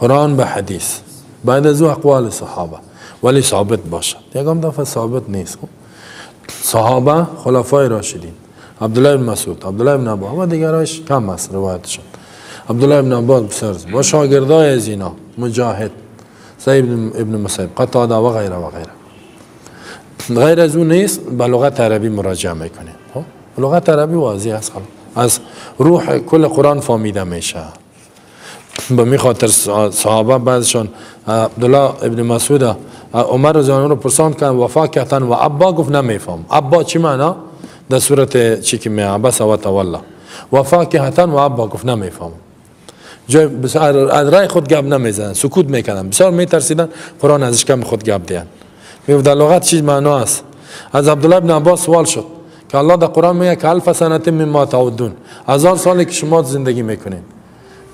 قرآن به حدیث، بعد از او اقوال صحابه، ولی ثابت باشد. یکم دفعه ثابت نیست. خب صحابه خلفای راشدین، عبدالله بن مسعود، عبدالله بن عباس و دیگرایش کم است روایتشون. عبدالله بن عباس بسیار با شاگردای از اینا، مجاهد، سعید ابن مسیب، قتاده و غیره و غیره. غیر از اون نیست. به لغت عربی مراجعه میکنیم. خب لغت عربی واضح است، خلاص از روح کل قرآن فهمیده میشه. به می خاطر صحابه بعضشون عبدالله ابن مسعود عمر رضی الله عنه رو پرسان کردن وفا کردن و ابا، گفت نمیفهم. ابا چی معنا؟ در صورت چی که می عبس و تولا وفا کردن و ابا، گفت نمیفهم. جای بسیار از رای خود گپ نمیزنن، سکوت میکنن، بسیار میترسیدن قرآن ازش کم خود گپ دیان. میگفت در لغت چیز معنا است. از عبدالله ابن عباس سوال شد که الله در قرآن میگه که الف سنة مما تعدون، 1000 سالی که شما زندگی میکنین.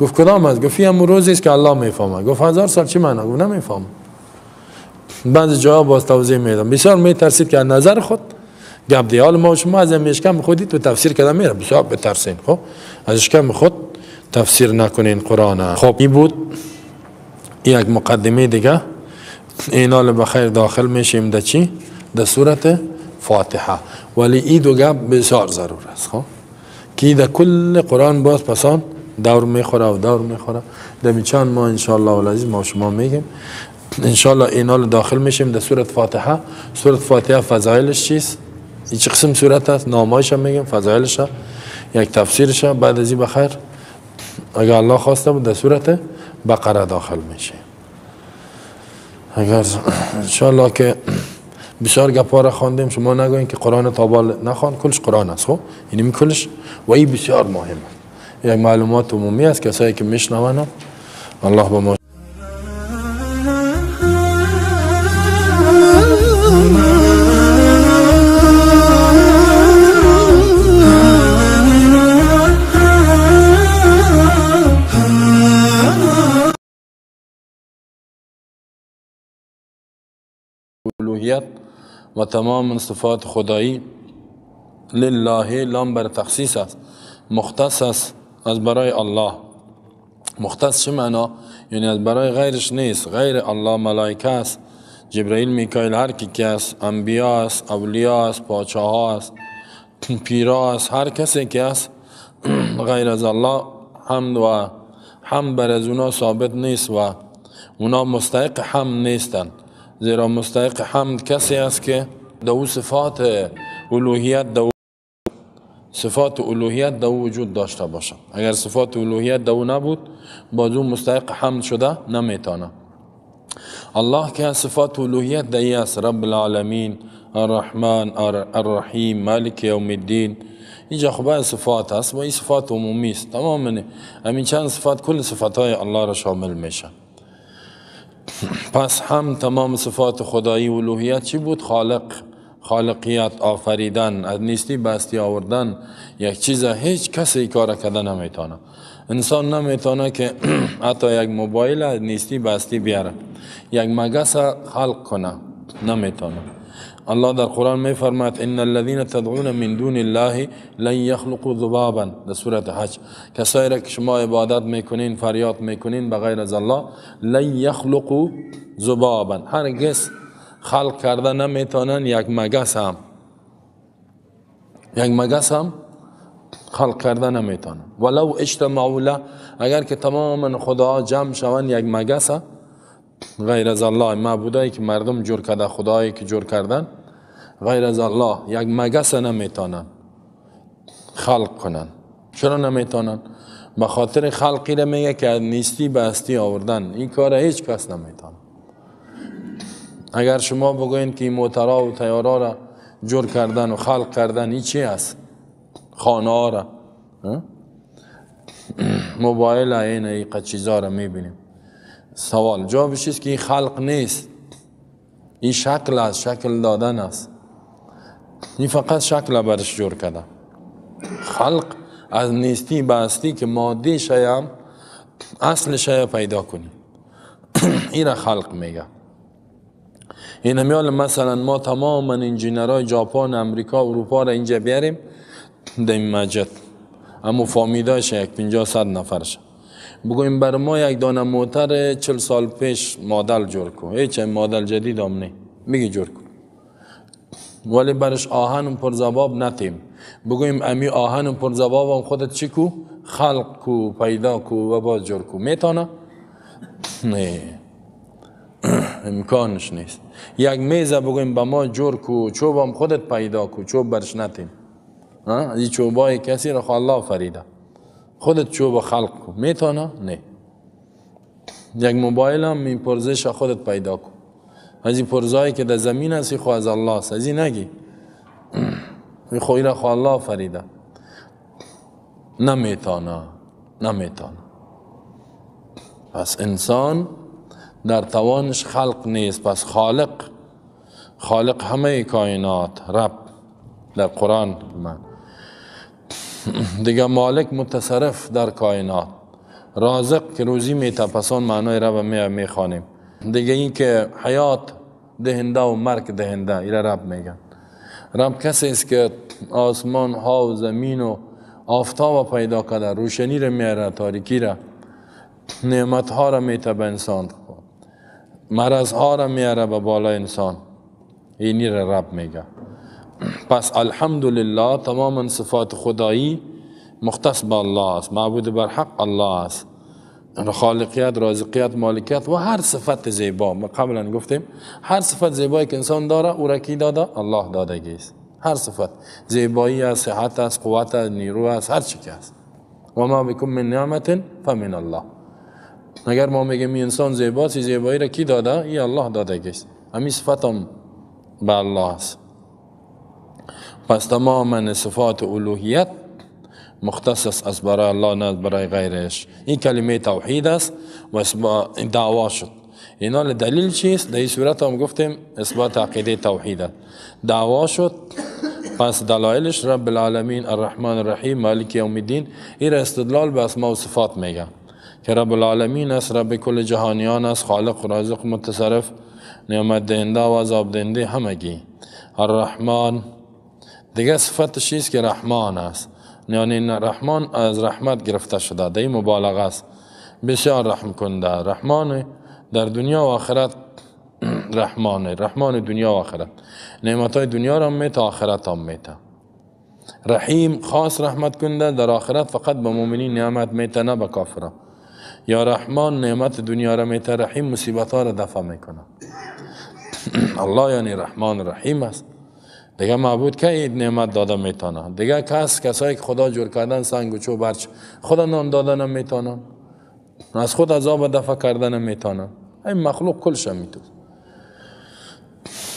گفت کدام است؟ گفت این روزی است که الله میفهمه. گفت 1000 سال چی معنا؟ گفت نمیفهمم. بعضی جواب باز توضیح میدم. بسیار میترسید که از نظر خود گپ دی. حال ما شما از اشکم خودی تو تفسیر کردن میره، بسیار بترسین. خب از اشکم خود تفسیر نکنین قرآن. خب این بود یک مقدمه دیگه. اینال بخیر داخل میشیم در چی؟ در سورت فاتحه. ولی این دو گپ بسیار ضرور است. خب که در کل قرآن باز پسان دور میخوره و دور میخوره. در چند ما انشاءالله العزیز ما شما میگیم انشاءالله اینال داخل میشیم در سورت فاتحه. سورت فاتحه فضایلش چیست؟ این چه قسم سورت است؟ نامایش هم میگیم، فضایلش، یک تفسیرش. بعد از این بخیر اگر الله خواسته بود در سورت بقره داخل میشه. اگر انشاءالله که بسیار گپا را خواندیم، شما نگوین که قرآن تابال نخوان، کلش قرآن است. خب یعنی کلش و این بسیار مهم است. یک معلومات عمومی است کسایی که میشنون. الله به ما الوهیت و تمام صفات خدایی لله، لام بر تخصیص است، مختص است از برای الله. مختص چه معنا؟ یعنی از برای غیرش نیست. غیر الله ملائکه است، جبرائیل، میکائیل، هر کی که است، انبیا است، اولیا است، پادشاه است، پیرا است، هر کسی که است غیر از الله حمد و حمد بر از اونا ثابت نیست و اونا مستحق حمد نیستند. زیرا مستحق حمد کسی است که دو صفات الوهیت، دو صفات الوهیت دو وجود داشته باشد. اگر صفات الوهیت دو نبود، باز او مستحق حمد شده نمیتونه. الله که صفات الوهیت دی است، رب العالمین، الرحمن، الرحیم، مالک یوم الدین. اینجا خب صفات است و این صفات عمومی است. تمام همین چند صفات کل صفات های الله را شامل میشه. پس هم تمام صفات خدایی و الوهیت چی بود؟ خالق، خالقیت، آفریدن، از نیستی به هستی آوردن یک چیز. هیچ کسی کار کرده نمیتونه. انسان نمیتونه که حتی یک موبایل از نیستی به هستی بیاره، یک مگس خلق کنه، نمیتونه. الله در قرآن میفرماید ان الذين تدعون من دون الله لن يخلقوا ذبابا، در سورة حج. کسایی را که شما عبادت میکنین، فریاد میکنین به غیر از الله، لن يخلقوا ذبابا، هرگز خلق کرده نمیتونن یک مگس هم، یک مگس هم خلق کرده نمیتونن. ولو اجتمعوا له، اگر که تماما خدا جمع شوند یک مگس غیر از الله، معبودایی که مردم جور کرده، خدایی که جور کردن غیر از الله، یک مگس نمیتونن خلق کنن. چرا نمیتونن؟ به خاطر خلقی را میگه که از نیستی به هستی آوردن، این کار هیچ کس نمیتونه. اگر شما بگوین که این موترها و تیارا را جور کردن و خلق کردن، این چی است؟ خانه ها را، موبایل، این چیزا را میبینیم. سوال جوابش است که این خلق نیست، این شکل است، شکل دادن است. این فقط شکل برش جور کرده. خلق از نیستی به هستی که ماده شی اصل شی پیدا کنی، این را خلق میگه. این همیال مثلا ما تماما انجینرهای ژاپن، امریکا، اروپا را اینجا بیاریم در این مسجد، اما فامیداش یک 50-100 نفرش، بگویم بر ما یک دانه موتر 40 سال پیش مدل جور کن، هیچ مدل جدید هم نه، میگه جور کن، ولی برش آهن و پرزباب نتیم. بگویم امی آهن و پرزباب هم خودت چی کو؟ خلق کو، پیدا کو و باز جور کو. میتونه؟ نه، امکانش نیست. یک میز بگویم به ما جور کو، چوب هم خودت پیدا کو، چوب برش نتیم. این چوبای کسی را الله فریده، خودت چوب خلق کو، میتونه؟ نه. یک موبایل هم این پرزش خودت پیدا کو، از این پرزایی که در زمین است خو از الله است، از این نگی، این خو را خو الله فریده. نمیتونه، نمیتونه. پس انسان در توانش خلق نیست. پس خالق خالق همه کائنات، رب در قرآن من. دیگه مالک متصرف در کائنات، رازق که روزی میته، پس آن معنای رب میخوانیم. دیگه این که حیات دهنده و مرگ دهنده، ایره رب میگن. رب کسی است که آسمان ها و زمین و آفتاب پیدا کرده، روشنی را میاره، تاریکی را، نعمت ها را میته به انسان، مرض ها را میاره به بالای انسان، اینی را رب میگه. پس الحمدلله تمام صفات خدایی مختص به الله است، معبود بر حق الله است، خالقیت، رازقیت، مالکیت و هر صفت زیبا. ما قبلا گفتیم هر صفت زیبایی که انسان داره او را کی داده؟ الله دادگی است. هر صفت زیبایی است، صحت است، قوت است، نیرو است، هر چی که است. و ما بكم من نعمت فمن الله. اگر ما میگیم انسان زیباست، زیبایی را کی داده؟ ای الله دادگی است. همین صفت هم به الله است. پس تماما صفات الوهیت مختص است برای الله، نه برای غیرش. این کلمه توحید است و دعوا شد. اینا دلیل چیست؟ در این صورت هم گفتیم اثبات عقیده توحید است. دعوا شد. پس دلایلش رب العالمین، الرحمن الرحیم، مالک یوم الدین. این استدلال به اسماء و صفات میگه که رب العالمین است، رب کل جهانیان است، خالق، رازق، متصرف، نعمت دهنده و عذاب دهنده همگی. الرحمن دیگه صفتش چیست که رحمان است، یعنی رحمان از رحمت گرفته شده، در این مبالغه است، بسیار رحم کنده. رحمان در دنیا و آخرت، رحمان، رحمان دنیا و آخرت، نعمت های دنیا را میته، آخرت هم میته. رحیم خاص رحمت کنده، در آخرت فقط به مؤمنین نعمت میته، نه به کافران. یا رحمان نعمت دنیا را میته، رحیم مصیبت ها را دفع میکنه. الله یعنی رحمان رحیم است. دیگه معبود که نعمت داده میتونه؟ دیگه کسایی که خدا جور کردن، سنگ و چوب، برچ، خدا نان دادن نمیتونن، از خود عذاب دفع کردن نمیتونن. این مخلوق کلش میتونه.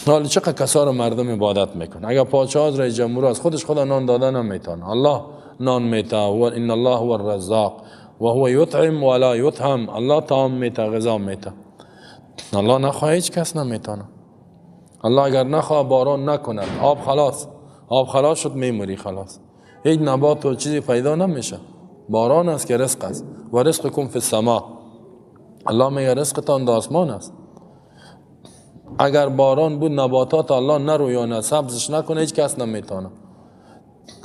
حالا چقدر کسا رو مردم عبادت میکنه؟ اگر پادشاه رئیس جمهور از خودش خدا نان دادن نمیتونه، الله نان میته. و ان الله هو الرزاق و هو یطعم ولا یطعم. الله طعام میته، غذا میته. الله نخواه هیچ کس نمیتونه. الله اگر نخواه باران نکند، آب خلاص، آب خلاص شد میموری، خلاص، هیچ نبات و چیزی پیدا نمیشه. باران است که رزق است. و رزقکم فی السما. الله میگه رزقتان در آسمان است. اگر باران بود نباتات الله نرویانه، سبزش نکنه، هیچ کس نمیتونه.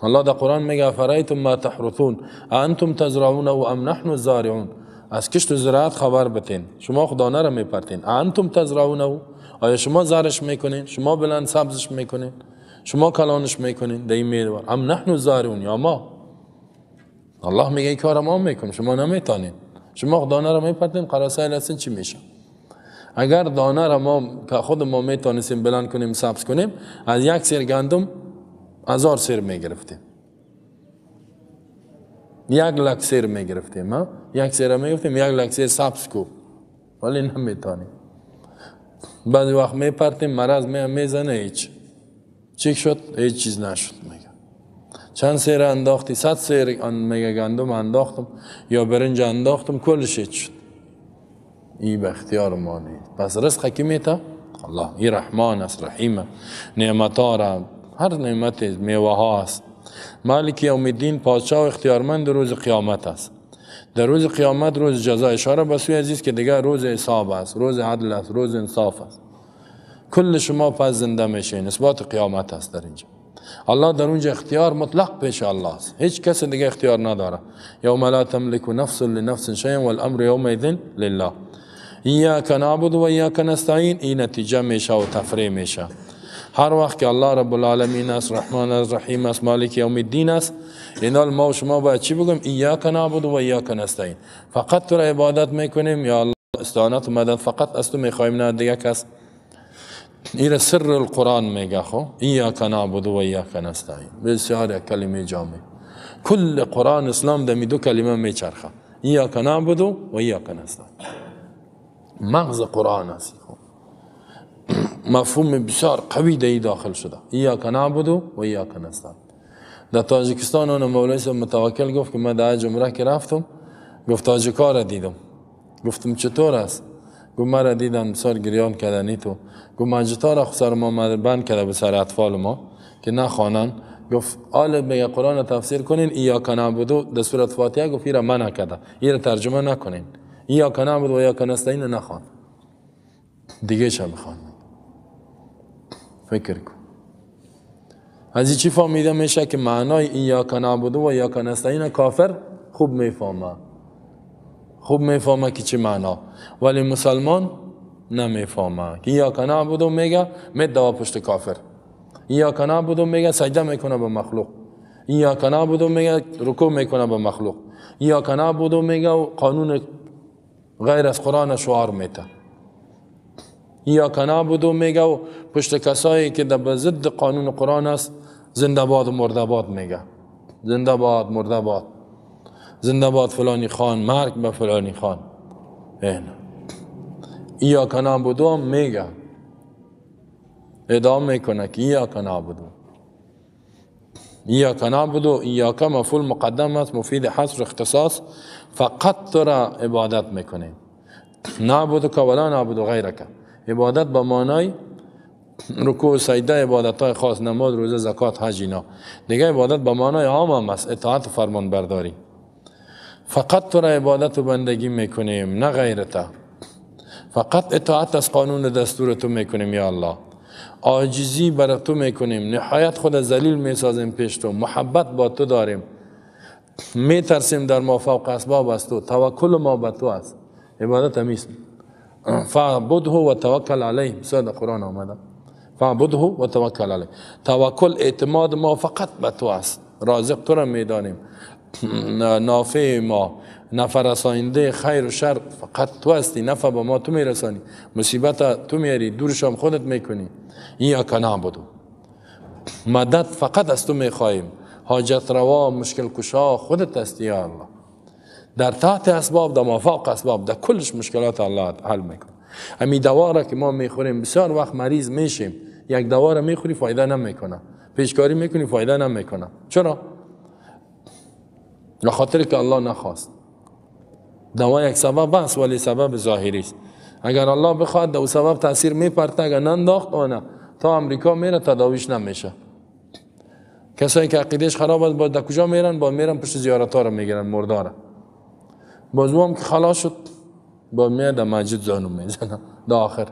الله در قرآن میگه افرایتم ما تحرثون انتم تزرعونه ام نحن الزارعون. از کشت و زراعت خبر بتین، شما خدانه را میپرتین. انتم تزرعونه، آیا شما زرش میکنین؟ شما بلند سبزش میکنین؟ شما کلانش میکنین؟ در این میوه ام نحن الزارعون، یا ما. الله میگه این کار ما میکنیم، شما نمیتونین. شما دانه را میپرتین، قراسه هستین، چی میشه؟ اگر دانه را ما که خود ما میتونستیم بلند کنیم، سبز کنیم، از یک سیر گندم 1000 سیر میگرفتیم، 1 لک سیر میگرفتیم، یک سیر میگرفتیم، 1 لک سیر سبز کو، ولی نمیتونیم. بعضی وقت میپرتیم، مرض میزنه، هیچ چی شد؟ هیچ چیز نشد. میگه چند سیر انداختی؟ 100 سیر میگه گندم انداختم یا برنج انداختم، کلش هیچ شد. این به اختیار ما نیست. پس رزق کی میته؟ الله. این رحمان است، رحیم، نعمت ها را، هر نعمت میوه ها است. مالک یوم الدین، پادشاه و اختیارمند روز قیامت است. در روز قیامت روز جزا، اشاره به سوی عزیز که دیگه روز حساب است، روز عدل است، روز انصاف است. کل شما پس زنده میشین، اثبات قیامت است در اینجا. الله در اونجا اختیار مطلق پیش الله است، هیچ کس دیگه اختیار نداره. یوم لا تملک نفس لنفس شیئا والامر یومئذ لله. ایاک نعبد و ایاک نستعین. این نتیجه میشه و تفریح میشه. هر وقت که الله رب العالمین است، رحمان است، رحیم است، مالک یوم الدین است، اینا ما و شما باید چی بگم؟ ایاک نعبد و ایاک نستعین. فقط تو را عبادت میکنیم یا الله، استعانت و مدد فقط از تو میخوایم، نه دیگه کس. این سر القرآن میگه خو ایاک نعبد و ایاک نستعین. بسیار یک کلمه جامع. کل قرآن اسلام دمی دو کلمه میچرخه، ایاک نعبد و ایاک نستعین. مغز قرآن است. مفهوم بسیار قوی در داخل شده، ایاک نعبد و ایاک نستعین. در تاجیکستان اون مولوی صاحب متوکل گفت که من در عمره که رفتم، گفت تاجیکا را دیدم، گفتم چطور است؟ گفت مرا دیدن بسیار گریان کردنی تو. گفت مسجدها را سر ما بند کرده به سر اطفال ما که نخوانن. گفت آل میگه قرآن تفسیر کنین، ایاک نعبدو در سورت فاتحه گفت ایرا منع کرده، ایرا ترجمه نکنین، ایاک نعبد و ایاک نستعین نخوان، دیگه چه بخوان؟ فکر کن. از این چی فهمیده میشه که معنای ایاک نعبد و ایاک نستعین کافر خوب میفهمه، خوب میفهمه که چه معنا، ولی مسلمان نمیفهمه. که ایاک نعبد میگه میدوه پشت کافر، ایاک نعبد میگه سجده میکنه به مخلوق، ایاک نعبد میگه رکوع میکنه به مخلوق، ایاک نعبد میگه قانون غیر از قرآن شعار میته، ایاک نعبد میگه پشت کسایی که در ضد قانون قرآن است زنده باد و مرده باد میگه، زنده باد مرده باد، زنده باد فلانی خان، مرگ به فلانی خان. ایاک نعبد هم میگه، ادامه میکنه که ایاک نعبد، ایاک نعبد. ایاک مفعول مقدم است، مفید حصر اختصاص، فقط تو را عبادت میکنیم، نعبدک ولا نعبد غیرک. عبادت به معنای رکوع، سجده، عبادت های خاص، نماز، روزه، زکات، حج، اینا. دیگه عبادت به معنای عام هم است، اطاعت و فرمان برداری. فقط تو را عبادت و بندگی میکنیم، نه غیرت. فقط اطاعت از قانون دستور تو میکنیم یا الله، عاجزی بر تو میکنیم، نهایت خود ذلیل میسازیم پیش تو، محبت با تو داریم، میترسیم در ما فوق اسباب از تو، توکل ما به تو است. عبادت همیست، فعبده و توکل علیه، ساده قرآن آمده، فعبده و توکل علیه. توکل اعتماد ما فقط به تو است، رازق تو را میدانیم، نافع ما، نفع رساینده خیر و شر فقط تو هستی، نفع به ما تو میرسانی، مصیبت تو میاری، دورشم خودت میکنی. ایاک نعبد، مدد فقط از تو میخواهیم، حاجت روا، مشکل کشا خودت هستی یا الله. در تحت اسباب، در مافوق اسباب، در کلش مشکلات الله حل میکنه. امی دوا را که ما میخوریم بسیار وقت مریض میشیم، یک دوا را میخوری فایده نمیکنه، پیشکاری میکنی فایده نمیکنه. چرا؟ به خاطر که الله نخواست. دوا یک سبب است ولی سبب ظاهری است. اگر الله بخواد دو سبب تاثیر میپرته، اگر ننداخت آنه تا امریکا میره تداویش نمیشه. کسایی که عقیدهش خراب است با در کجا میرن؟ با میرن پشت زیارت ها رو میگیرن، مرداره. باز هم که خلاص شد با میاد در مسجد زانو میزنه در آخر.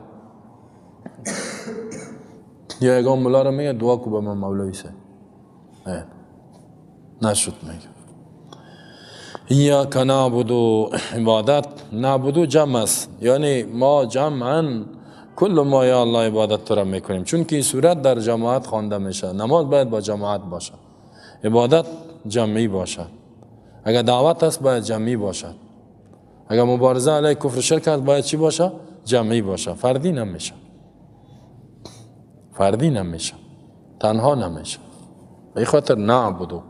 یا یگان ملا رو میگه دعا کو به من مولوی صاحب، نشد میگه. ایاک نعبد، عبادت نعبد جمع است، یعنی ما جمعا کل ما یا الله عبادت تو را میکنیم، چون که این سورت در جماعت خوانده میشه. نماز باید با جماعت باشه، عبادت جمعی باشد، اگر دعوت است باید جمعی باشد، اگر مبارزه علیه کفر شرک است باید چی باشه؟ جمعی باشه، فردی نمیشه، فردی نمیشه، تنها نمیشه. به خاطر نعبدو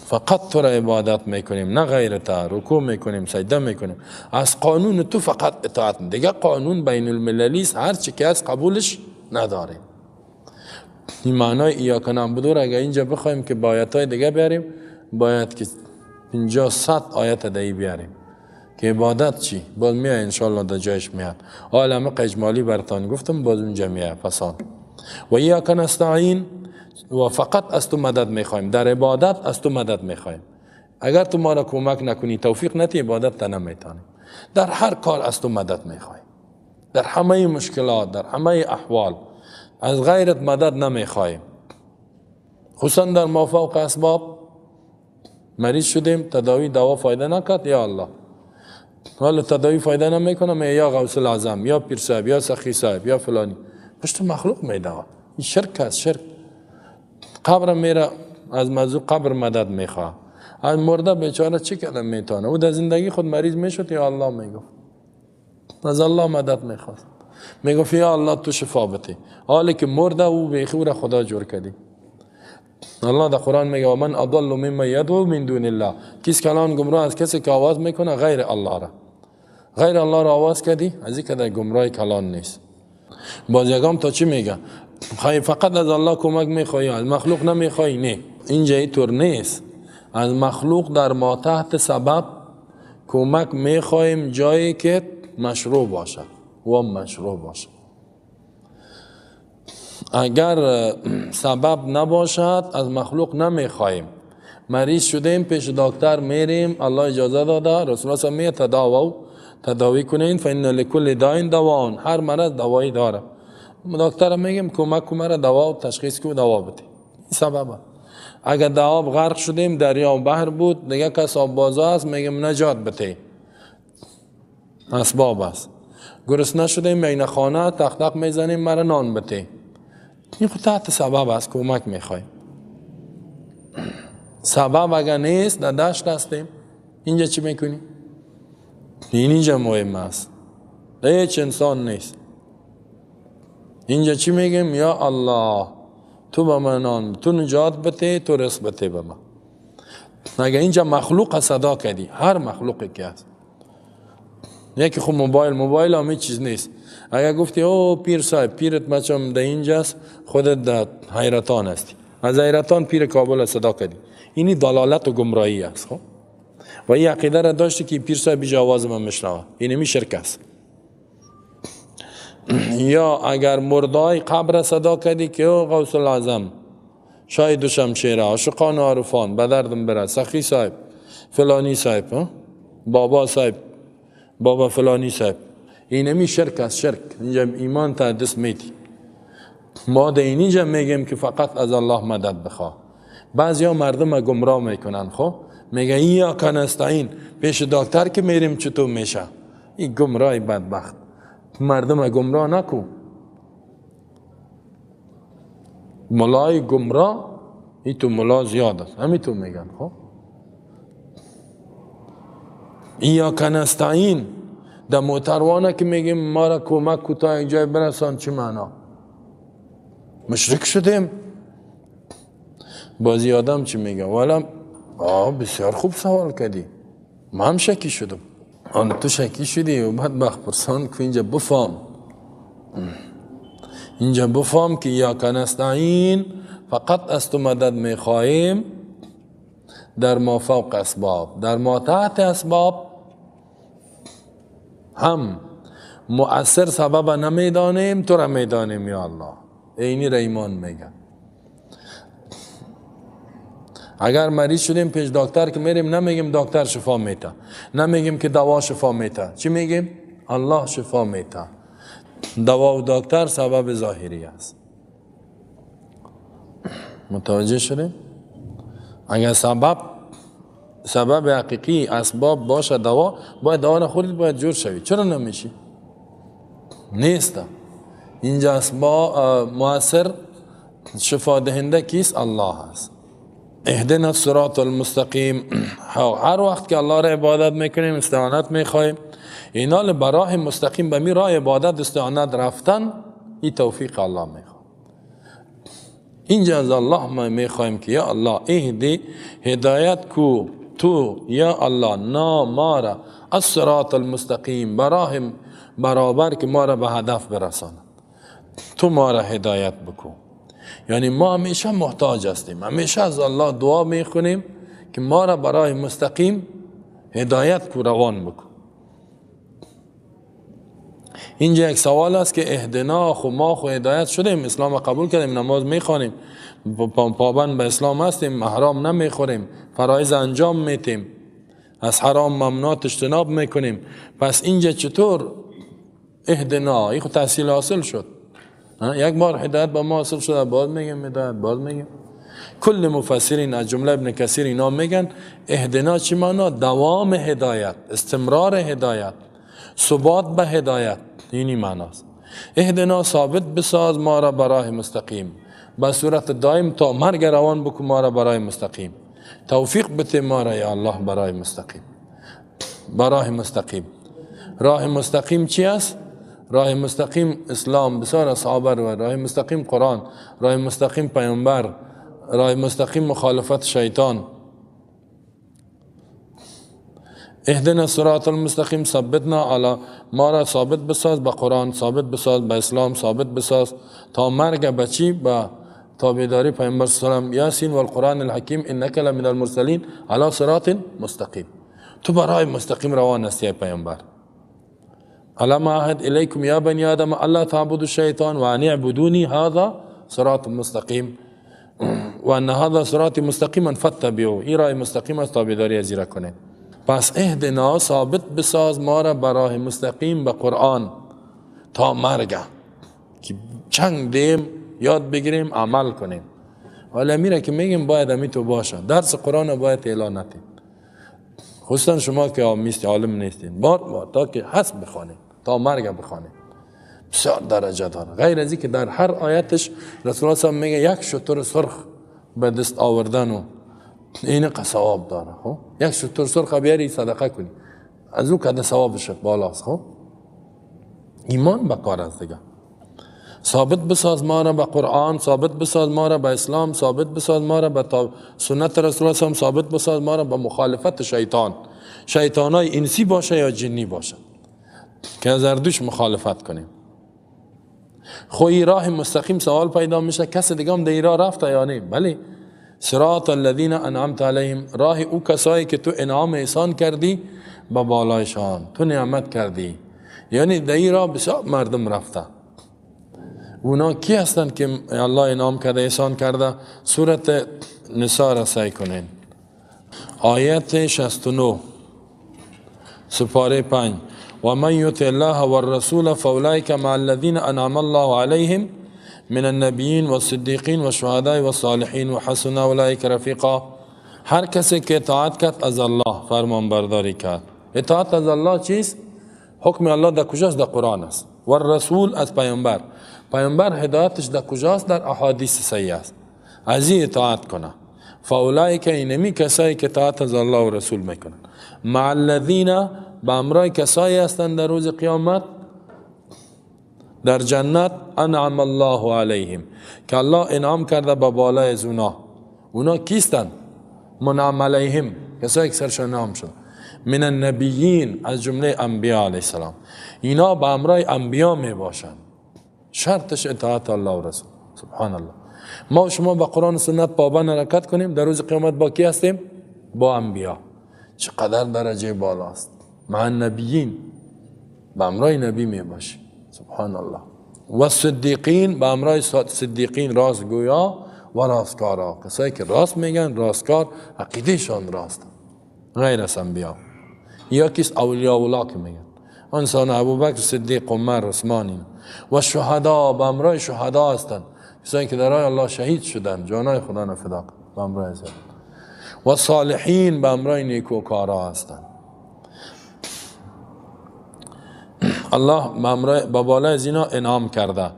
فقط تو را عبادت میکنیم، نه غیر تا. رکوع میکنیم، سجده میکنیم، از قانون تو فقط اطاعت. دیگه قانون بین المللی است، هر چی که از قبولش نداریم. این معنای ایاک نعبد را اگر اینجا بخوایم که با آیت های دیگه بیاریم، باید که 50-100 آیت دیگه بیاریم که عبادت چی؟ باز میاد انشالله در جایش میاد. عالم اجمالی براتان گفتم، باز اونجا میاد فساد. و ایاک نستعین، و فقط از تو مدد میخوایم، در عبادت از تو مدد میخوایم. اگر تو ما را کمک نکنی، توفیق ندی، عبادت تا نمیتونیم. در هر کار از تو مدد میخوایم، در همه مشکلات، در همه احوال از غیرت مدد نمیخوایم. خصوصا در مافوق اسباب. مریض شدیم، تداوی دوا فایده نکرد، یا الله حالا تداوی فایده نمیکنه، یا غوث الاعظم، یا پیر صاحب، یا سخی صاحب، یا فلانی، پشت مخلوق میدوه. این شرک است، شرک. قبر میره، از موضوع قبر مدد میخواه. از مرده بیچاره چی کردن میتونه؟ او در زندگی خود مریض میشد، یا الله میگفت، از الله مدد میخواست، میگفت یا الله تو شفا بده. حالی که مرده او بیخی را خدا جور کردی. الله در قرآن میگه و من اضل ممن یدعو من دون الله، کس کلان گمراه از کسی که آواز میکنه غیر الله را، غیر الله را آواز کردی، از این که گمراه کلان نیست. باز یگام تا چی میگه؟ خواهی فقط از الله کمک میخوایی، از مخلوق نمیخوایی؟ نه، اینجا اینطور نیست. از مخلوق در ما تحت سبب کمک میخواهیم جایی که مشروع باشد. و مشروع باشه. اگر سبب نباشد از مخلوق نمیخواهیم. مریض شدیم پیش دکتر میریم، الله اجازه داده، رسول الله میگه تداووا، تداوی کنین، فان لکل داء دواء، هر مرض دوایی داره. دکتر میگیم کمک کن مرا دوا و تشخیص کو دوا بده، این سببه. اگر در آب غرق شدیم، دریا و بحر بود، دیگه کس آب بازا است، میگیم نجات بده، اسباب است. گرسنه شدیم بین خانه تق تق میزنیم مرا نان بده، این خود تحت سبب است، کمک میخوایم. سبب اگر نیست در دشت هستیم، اینجا چی میکنی؟ این اینجا مهم است، هیچ انسان نیست. اینجا چی میگیم؟ یا الله تو به من نان، تو نجات بده، تو رزق بده به من. اگر اینجا مخلوق صدا کردی، هر مخلوقی که هست، یکی خب موبایل هم هیچ چیز نیست. اگر گفتی او پیر صاحب، پیرت بچم در اینجاست، خودت در حیرتان هستی، از حیرتان پیر کابل صدا کردی، اینی دلالت و گمراهی است. خب و این عقیده را داشتی که پیر صاحب بیجا آواز من میشنوه، اینمی شرک است. یا اگر مردای قبر صدا کردی که او غوث الاعظم، شاه دوشمشیره، عاشقان و عارفان، به دردم بره، سخی صاحب، فلانی صاحب، بابا صاحب، بابا فلانی صاحب، اینمی شرک است، شرک. اینجا ایمان تا دست میتی. ما در اینجا میگیم که فقط از الله مدد بخواه. بعضیا مردم گمراه میکنن، خب میگه ایاک نستعین، پیش دکتر که میریم چطور میشه؟ این گمراه بدبخت، مردم گمراه نکو. ملای گمراه این تو ملا زیاد است، همین تو میگن. خب ایاک نستعین در موتروانه که میگیم ما را کمک کو تا یک جای برسان، چه معنا؟ مشرک شدیم. بازی آدم چی میگه؟ والا بسیار خوب سوال کردی، من هم شکی شدم. آن تو شکی شدی و بدبخت پرسان که اینجا بفهم، اینجا بفهم که ایاک نستعین فقط از تو مدد میخواهیم در ما فوق اسباب، در ما تحت اسباب هم مؤثر سبب نمیدانیم، تو را میدانیم یا الله. اینی را ایمان میگه. اگر مریض شدیم پیش دکتر که میریم، نمیگیم دکتر شفا میده، نمیگیم که دوا شفا میده، چی میگیم؟ الله شفا میده. دوا و دکتر سبب ظاهری است. متوجه شدیم؟ اگر سبب حقیقی اسباب باشه دوا، باید دوا نخورید، باید جور شوید. چرا نمیشی؟ نیست. اینجا اسباب مؤثر شفا دهنده کیست؟ الله است. اهدنا الصراط المستقیم. هر وقت که الله را عبادت میکنیم، استعانت میخواهیم، اینا براه مستقیم، به می راه عبادت استعانت رفتن، این توفیق الله میخواه. اینجا از الله ما میخواهیم که یا الله اهدی، هدایت کو تو یا الله نا ما را الصراط المستقیم، براه برابر که ما را به هدف برساند، تو ما را هدایت بکن. یعنی ما همیشه محتاج هستیم، همیشه از الله دعا میکنیم که ما را برای مستقیم هدایت کو، روان بکن. اینجا یک سوال است که اهدنا، خو ما خو هدایت شدیم، اسلام قبول کردیم، نماز میخوانیم، پابند به اسلام هستیم، حرام نمیخوریم، فرایض انجام میتیم، از حرام ممنوعات اجتناب میکنیم، پس اینجا چطور اهدنا؟ این خو تحصیل حاصل شد، یک بار هدایت با ما حاصل شده، باز میگم هدایت، باز میگم. کل مفسرین از جمله ابن کثیر اینا میگن اهدنا چی معنا؟ دوام هدایت، استمرار هدایت، ثبات به هدایت، اینی معناست. اهدنا ثابت بساز ما را براه مستقیم، به صورت دائم تا مرگ روان بکن ما را برای مستقیم، توفیق بده ما را یا الله برای مستقیم، براه مستقیم. راه مستقیم چی است؟ راه مستقیم اسلام، بسیار اصحاب رو، راه مستقیم قرآن، راه مستقیم پیامبر، راه مستقیم مخالفت شیطان. اهدنا الصراط المستقیم ثبتنا علی، ما را ثابت بساز به قرآن، ثابت بساز به اسلام، ثابت بساز تا مرگ بچی به تابعداری پیامبر صلی الله علیه و سلم. یاسین والقرآن الحکیم انک لمن المرسلین علی صراط مستقیم. تو برای مستقیم روان هستی ای پیامبر. الم اعهد الیکم یا بنی آدم الا تعبدوا الشیطان و ان اعبدونی هذا صراط مستقیم و ان هذا صراط مستقیما فاتبعوه. این راه مستقیم است، تابعداری از را کنید. پس اهدنا، ثابت بساز ما را به راه مستقیم، به قرآن تا مرگ که چنگ دیم یاد بگیریم عمل کنیم. حالا میره که میگیم باید امی تو باشه، درس قرآن باید اعلان نتیم، خصوصا شما که آمیست عالم نیستین، بار بار تا که حسب بخوانید، تا مرگ بخوانید، بسیار درجه داره. غیر از این که در هر آیتش رسول الله صلی الله علیه و میگه یک شتر سرخ به دست آوردن و این ثواب داره. خب یک شتر سرخ بیاری صدقه کنی، از او کده ثوابش بالاست. خب ایمان به کار است دیگه. ثابت بساز ما را به قرآن، ثابت بساز ما را به اسلام، ثابت بساز ما را به سنت رسول الله صلی الله علیه و، ثابت بساز ما را به مخالفت شیطان، شیطانای انسی باشه یا جنی باشه که از اردوش مخالفت کنیم. خو این راه مستقیم سوال پیدا میشه کس دیگه هم در راه رفته یا نه؟ بله، صراط الذین انعمت علیهم، راه او کسایی که تو انعام احسان کردی به بالایشان، تو نعمت کردی، یعنی در این راه بسیار مردم رفته. اونا کی هستند که الله انعام کرده احسان کرده؟ سورت نساء را سعی کنین، آیت 69 سپاره 5. و من یطع الله والرسول فاولئک مع الذین انعم الله علیهم من النبیین والصدیقین والشهداء والصالحین وحسن اولئک رفیقا. هر کسی که اطاعت کرد از الله، فرمان برداری کرد. اطاعت از الله چیست؟ حکم الله در کجاست؟ در قرآن است. و الرسول از پیامبر، پیامبر هدایتش در کجاست؟ در احادیث صحیح است. از این اطاعت کنه. فاولئک، اینمی کسایی که اطاعت از الله و رسول میکنن، مع الذین، به امرای کسایی هستند در روز قیامت در جنت، انعم الله علیهم، که الله انعام کرده به بالای از اونا. اونا کیستند؟ منعم علیهم، کسایی که سرشان انعام شد. من النبیین، از جمله انبیا علیه السلام. اینا به امرای انبیا می باشند. شرطش اطاعت الله و رسول. سبحان الله. ما و شما با قرآن و سنت پابند حرکت کنیم، در روز قیامت با کی هستیم؟ با انبیا. چقدر درجه بالاست. مع النبیین، به امرای نبی می باشیم. سبحان الله. و صدیقین، به امرای صدیقین، راستگویا و راستکارا، کسایی که راست میگن، راستکار، عقیدهشان راست، غیر از انبیا. یا کس اولیاء الله که میگن انسان ابوبکر صدیق، عمر، عثمان. و شهدا، به امرای شهدا هستند، کسایی که در راه الله شهید شدن، جانای خدا را فدا، به امرای زیاد. و صالحین، به امرای نیکوکارا هستند. الله به بالای از اینا انعام کرده.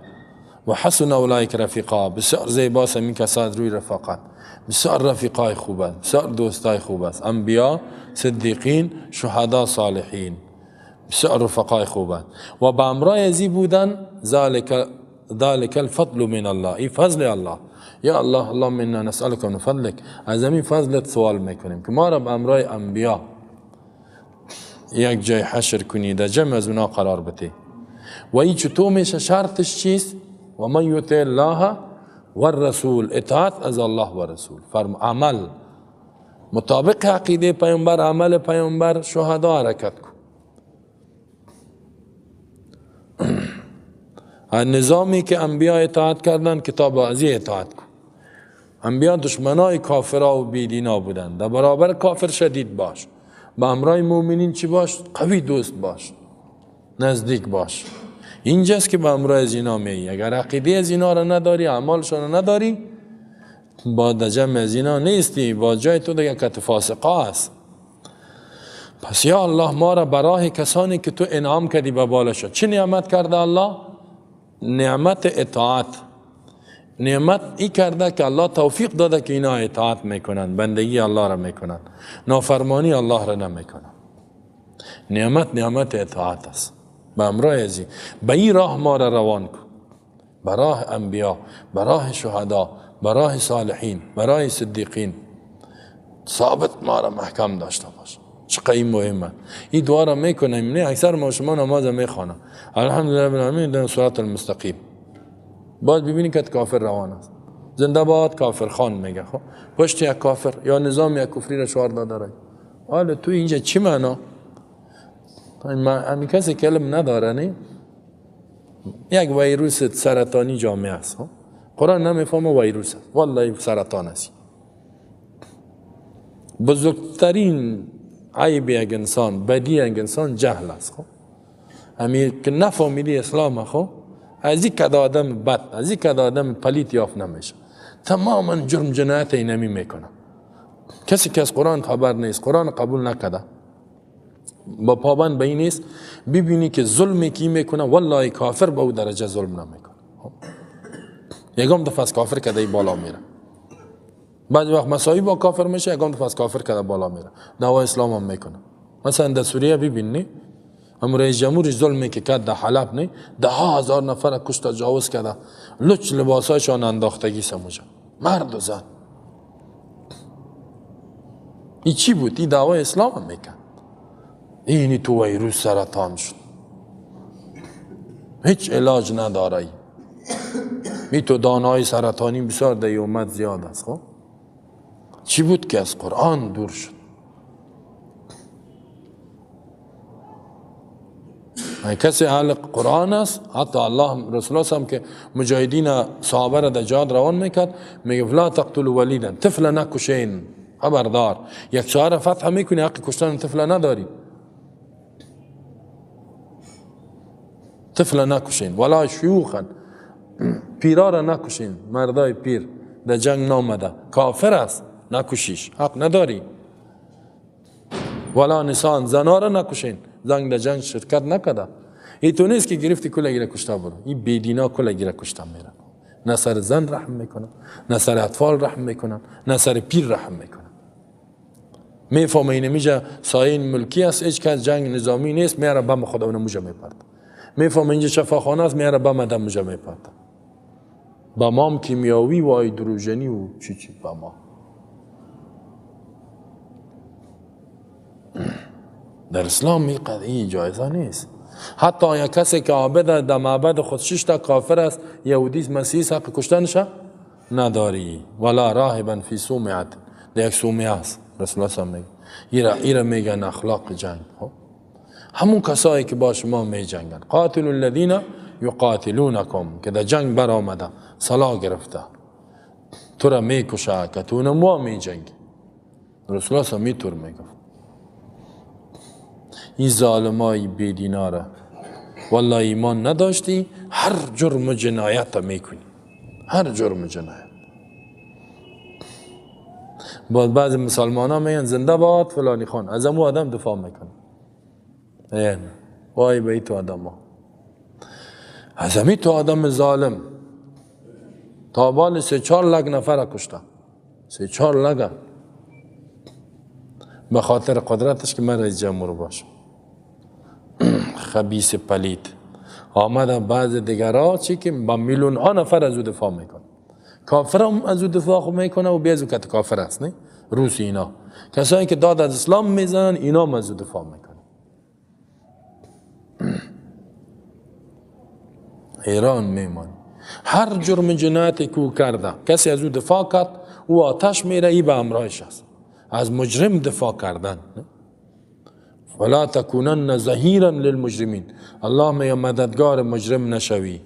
و حسن اولئک رفیقا، بسیار زیباست این کسان روی رفاقت، بسیار رفیقای خوب است، بسیار دوستای خوب است. انبیا، صدیقین، شهدا، صالحین، بسیار رفقای خوب است. و به امرای ازی بودن، ذلك الفضل من الله، ای فضل الله. یا الله، اللهم انا نسألك من فضلك، از این فضلت سوال میکنیم که ما را به امرای انبیا یک جای حشر کنی، در جمع از اونا قرار بده. و این چطور میشه؟ شرطش چیست؟ و من یطع الله والرسول، اطاعت از الله و رسول، فرم عمل مطابق عقیده پیامبر، عمل پیامبر، شهدا حرکت کن. نظامی که انبیا اطاعت کردن، کتاب ازی اطاعت کن. انبیا دشمنای کافرا و بیدینا بودن، در برابر کافر شدید باش، با امرای مؤمنین چی باش؟ قوی دوست باش، نزدیک باش. اینجاست که به امرای از اینا میایی. اگر عقیده از اینا را نداری، اعمالشان را نداری، با جمع از اینا نیستی، با جای تو دیگه کت فاسقا است. پس یا الله ما را براه کسانی که تو انعام کردی به بالا شد. چه نعمت کرده الله؟ نعمت اطاعت. نعمت ای کرده که الله توفیق داده که اینا اطاعت میکنن، بندگی الله را میکنن، نافرمانی الله را نمیکنن. نعمت نعمت اطاعت است. به امرای ازی به این راه ما را روان کن، به راه انبیا، به راه شهدا، به راه صالحین، به راه صدیقین. ثابت ما را محکم داشته باش. چقدر این مهمه. این دعا را میکنیم، نه اکثر ما شما نماز میخوانم، الحمدلله رب العالمین، در صراط المستقیم. باید ببینی که کافر روان است. زنده باد کافر خان میگه. خب پشت یک کافر یا نظام یک کفری را شعار داده رای. حالا تو اینجا چی معنا؟ همین کسی که علم نداره نه، یک ویروس سرطانی جامعه است. قرآن نمیفهمه ویروس است، والله سرطان است. بزرگترین عیب یک انسان، بدی یک انسان جهل است. خب همین که نفهمیدی اسلام، خب از این کد آدم بد، از این کد آدم پلیت یافت نمیشه. تماما جرم جنایت اینمی میکنه. کسی که از قرآن خبر نیست، قرآن قبول نکرده، با پابند به این نیست، ببینی که ظلمی کی میکنه، والله کافر به او درجه ظلم نمیکنه. یکم دفعه از کافر کده بالا میره. بعضی وقت مساوی با کافر میشه، یکم دفعه از کافر کده بالا میره. دعوای اسلام هم میکنه. مثلا در سوریه ببینی، هم رئیس جمهورش ظلمی که کرد در حلب، نه ده ها هزار نفر کشت تجاوز کرده، لچ لباسایشان انداختگی سموجه، مرد و زن. این چی بود؟ این دعوای اسلام هم میکرد. اینی تو ویروس سرطان شد، هیچ علاج نداره. می تو دانای سرطانی بسیار در امت زیاد است. خب چی بود که از قرآن دور شد؟ کسی اهل قرآن است، حتی الله رسول الله هم که مجاهدین صحابه را در جهاد روان میکرد، میگه لا تقتلوا ولیدا، طفل نکشین. خبردار، یک شهر فتح میکنی، حق کشتن طفل نداری. طفل نکشین، ولا شیوخا، پیرا را نکشین، مردای پیر در جنگ نامده، کافر است، نکشیش، حق نداری. ولا نسان، زنا را نکشین، زنگ در جنگ شرکت نکرده. این تو نیست که گرفتی کل گیره کشته برو. این بیدینا کل گیره کشته میره. نه سر زن رحم میکنن، نه سر اطفال رحم میکنن، نه سر پیر رحم میکنن. میفهمه اینه میجه سایه ملکی است، هیچ کس جنگ نظامی نیست، میاره بم خدا اونو موجه میپرد. میفهمه اینجا شفاخانه است، میاره بم آدم موجه میپرد. بمام کیمیاوی و هیدروژنی و چی چی بما. در اسلام این جایزه نیست. حتی یک کسی که عابد در معبد خود شش تا کافر است، یهودی است، مسیحی است، حق کشتنش نداری. ولا راهبا فی صومعه، در یک صومعه است. رسول الله صلی میگه ایرا میگن اخلاق جنگ. همون کسایی که با شما میجنگن، قاتل الذین یقاتلونکم، که در جنگ برآمده سلاح گرفته تو را میکشه که تو نموا میجنگی. رسول الله صلی میتور میگفت این ظالمای بیدیناره والله ایمان نداشتی، هر جرم و جنایت میکنی، هر جرم و جنایت. بعد بعض مسلمان ها میگن زنده باد فلانی خان، از امو آدم دفاع میکنه. یعنی وای به تو آدم ها، از امی تو آدم ظالم تا بال 3-4 لک نفر کشته، 3-4 لک، به خاطر قدرتش که من رئیس جمهور باشم. خبیث پلید آمده بعض دیگرها چی که با میلیون ها نفر از او دفاع میکنه، کافر هم از او دفاع میکنه و بیازو که کافر است، نه روسی اینا کسایی که داد از اسلام میزنن اینا هم از او دفاع میکنه. ایران میمان هر جرم جنایتی که او کرده کسی از او دفاع کرد، او آتش میره، ای به امرایش است. از مجرم دفاع کردن، ولا تکونن ظهیرا للمجرمین، الله میگه مددگار مجرم نشوی.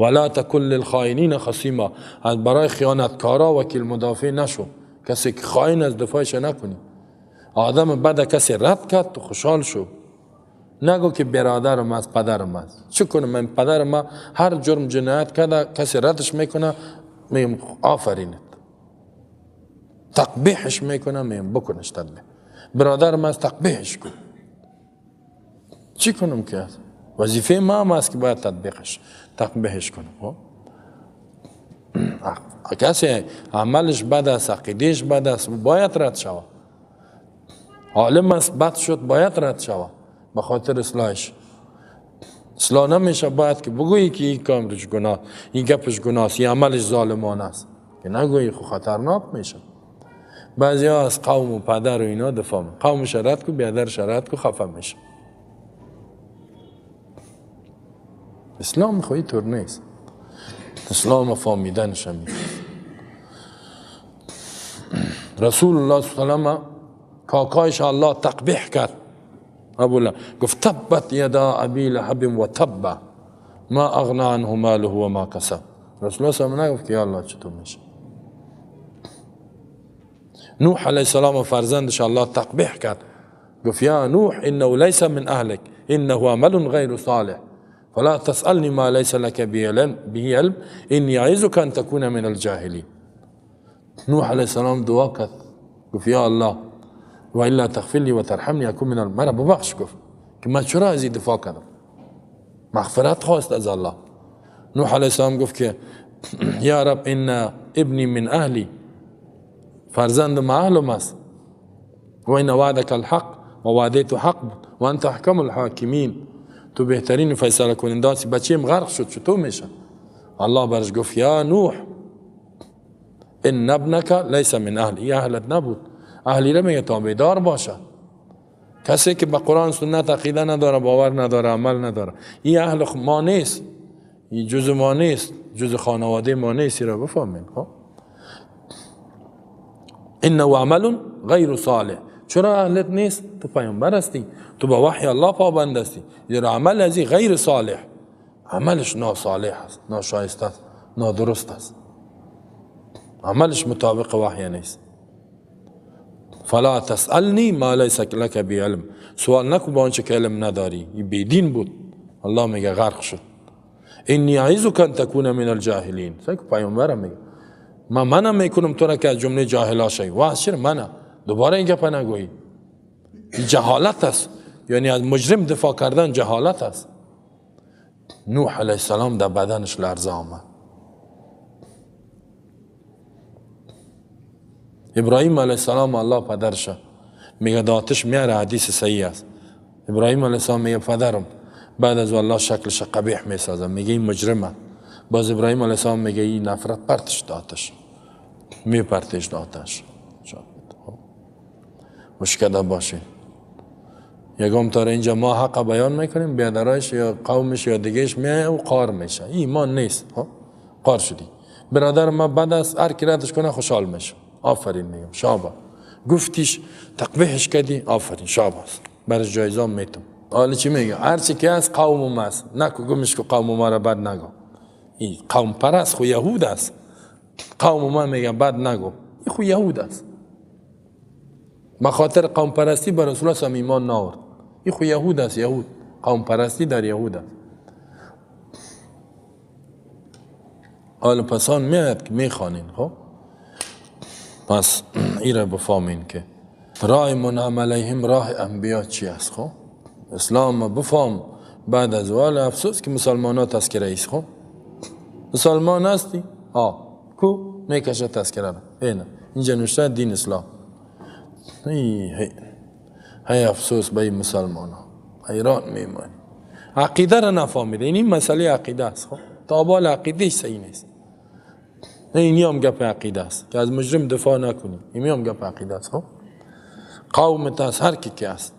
ولا تکن للخائنین خصیما، از برای خیانتکارا وکیل مدافع نشو، کسی که خائن از دفاعش نکنی. آدم بد کسی رد کرد تو خوشحال شو، نگو که برادرم است پدرم است. چه کنم من پدرم هر جرم جنایت کرده کسی ردش میکنه، میگم آفرینت، تقبیحش میکنه، میگم بکنش تقبیح. برادرم است تقبیحش کن. چی کنم که است؟ وظیفه ما هم است که باید تقبیحش کنم. کسی عملش بد است، عقیدهش بد است، باید رد شود. عالم است بد شد، باید رد شود به خاطر اصلاحش. اصلاح نمیشه، باید که بگویی که این کارش گناه، این گپش گناه است، این عملش ظالمانه است، که نگویی خو خطرناک میشه. بعضی ها از قوم و پدر و اینا دفاع میکنن، قومش رد کو، بیادرش رد کو، خفه میشه. اسلام خو طور نیست. اسلام فهمیدنش هم رسول الله صلی الله علیه و سلم کاکایش الله تقبیح کرد، ابو لهب گفت تبت یدا ابی لهب و تب ما اغنا عنه ماله و ما کسب. رسول الله صلی الله علیه و نگفت که یا الله چطور میشه. نوح علیه السلام و فرزندش الله تقبیح کرد، گفت یا نوح انه لیس من اهلک انه عمل غیر صالح فلا تسألني ما ليس لك به علم اني اعظك ان تكون من الجاهلين. نوح علیه السلام دعا کرد، گفت یا الله و الا تغفر لي وترحمني اكون من مرا ببخش. گفت که من چرا از این دفاع کردم؟ مغفرت خواست از الله. نوح علیه السلام گفت که یا رب ان ابنی من اهلی، فرزند ما اهلم است، و ان وعدك الحق و وعده تو حق و انت احکم الحاکمین، تو بهترین فیصله کننده هستی. بچه‌م غرق شد چطور میشه؟ الله برش گفت یا نوح ان ابنک لیس من اهلی، این اهلت نبود. اهلی را میگه تابعدار باشه، کسی که به قرآن سنت عقیده نداره، باور نداره، عمل نداره، این اهل ما نیست، این جز ما نیست، جز خانواده ما نیست. را بفهمین. خب انه عمل غیر صالح. چرا اهلت نیست؟ تو پیامبر هستی، تو با وحی الله پابند هستی، زیرا عمل ازی غیر صالح، عملش ناصالح است، ناشایسته است، نادرست است، عملش مطابق وحی نیست. فلا تسألنی ما لیس لک به علم، سوال نکن با آنچه که علم نداری. این بیدین بود، الله میگه غرق شد. انی اعظک ان تکون من الجاهلین. سیکو پیامبرم میگه من منم میکنم تو را که از جمله جاهلا شوی. واه چرا منم؟ دوباره این گپ نگویی. این جهالت است، یعنی از مجرم دفاع کردن جهالت است. نوح علیه السلام در بدنش لرزه آمد. ابراهیم علیه السلام الله پدرشه میگه داتش میاره، حدیث صحیح است. ابراهیم علیه السلام میگه پدرم، بعد از الله شکلش قبیح میسازه، میگه این مجرمه. باز ابراهیم علیه السلام میگه این نفرت پرتش داتش، میپرتش داتش. مشکل باشه یکم تا اینجا ما حق بیان میکنیم، بیادرایش یا قومش یا دیگهش میایه و قار میشه. ایمان نیست، قار شدی. برادر ما بعد از هر کی ردش کنه خوشحال میشه، آفرین میگم، شابه گفتیش تقبیحش کردی، آفرین شابه است، برش جایزه میتم. حالا چی میگه؟ هر چی که هست قوم ما است، نکو گمش که قوم ما را بد نگو. این قوم پرست خو یهود است. قوم ما میگه بد نگو، این خو یهود است. به خاطر قوم پرستی به رسول الله ایمان نآورد. این خو یهود است، یهود قوم پرستی در یهود است. حالا پسان میاد که میخوانین. خب پس این را بفهمین که راه منعم علیهم، راه انبیا چی است. خب اسلام بفهم بعد از وال افسوس که مسلمان ها تذکره ایست. خب مسلمان هستی؟ آه کو میکشه تذکره را، اینه اینجا نوشته دین اسلام. ای هی افسوس به این مسلمان ها، حیران میمانی، عقیده را نفهمیده. این مسئله عقیده است. خب تا بال عقیده صحیح نیست. این هم گپ عقیده است که از مجرم دفاع نکنی، این هم گپ عقیده است. خب قوم است، هر کی که است.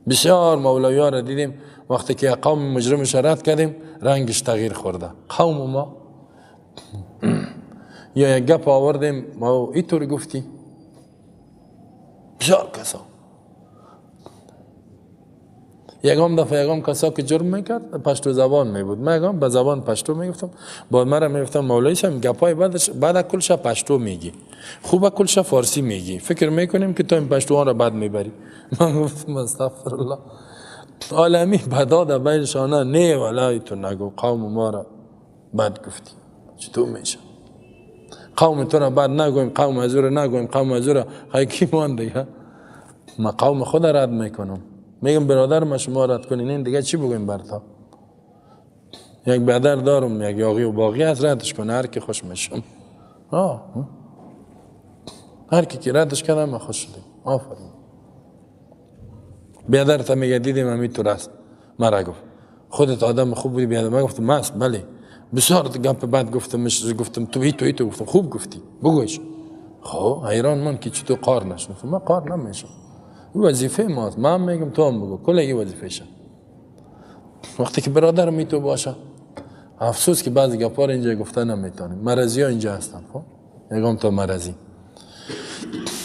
بسیار مولوی ها را دیدیم وقتی که قوم مجرمش رد کردیم رنگش تغییر خورده. قوم ما یا یک گپ آوردیم ما اینطور گفتی، بسیار کسا یکم دفعه یکم کسا که جرم میکرد پشتو زبان میبود، من یکم به زبان پشتو میگفتم، بعد مرا میگفتم مولوی صاحب گپای بعدش بعد کلش پشتو میگی، خوب کلش فارسی میگی، فکر میکنیم که تو این پشتوان را بد میبری. من گفتم استغفر الله، عالمی بدا در بین شانه نه ولای تو نگو قوم ما را بد گفتی، چطور میشه قوم تو را بد نگویم، قوم از را نگویم، قوم از را کی مان دیگه. من قوم خود را رد میکنم، میگم برادر ما شما رد کنین، این دیگه چی بگویم برتا؟ یک برادر دارم، یک یاغی و باغی از ردش کنه، هر کی خوش میشم. هر کی که ردش کردم من خوش شدم، آفرین. بیادر تا میگه دیدیم همین تو راست مرا گفت خودت آدم خوب بودی بیادر. من گفتم ماست بله، بسیار گپ بد گفتم، گفتم تو هی تو هی تو، گفتم خوب گفتی بگویش. خب حیران من که چطور قار نشد. من قار نمیشم، این وظیفه ماست، من میگم تو هم بگو، کل این وظیفه شه. وقتی که برادر می تو باشه، افسوس که بعضی گپا رو اینجا گفته نمیتونیم، مرضی ها اینجا هستن. خب یکم تا مرضی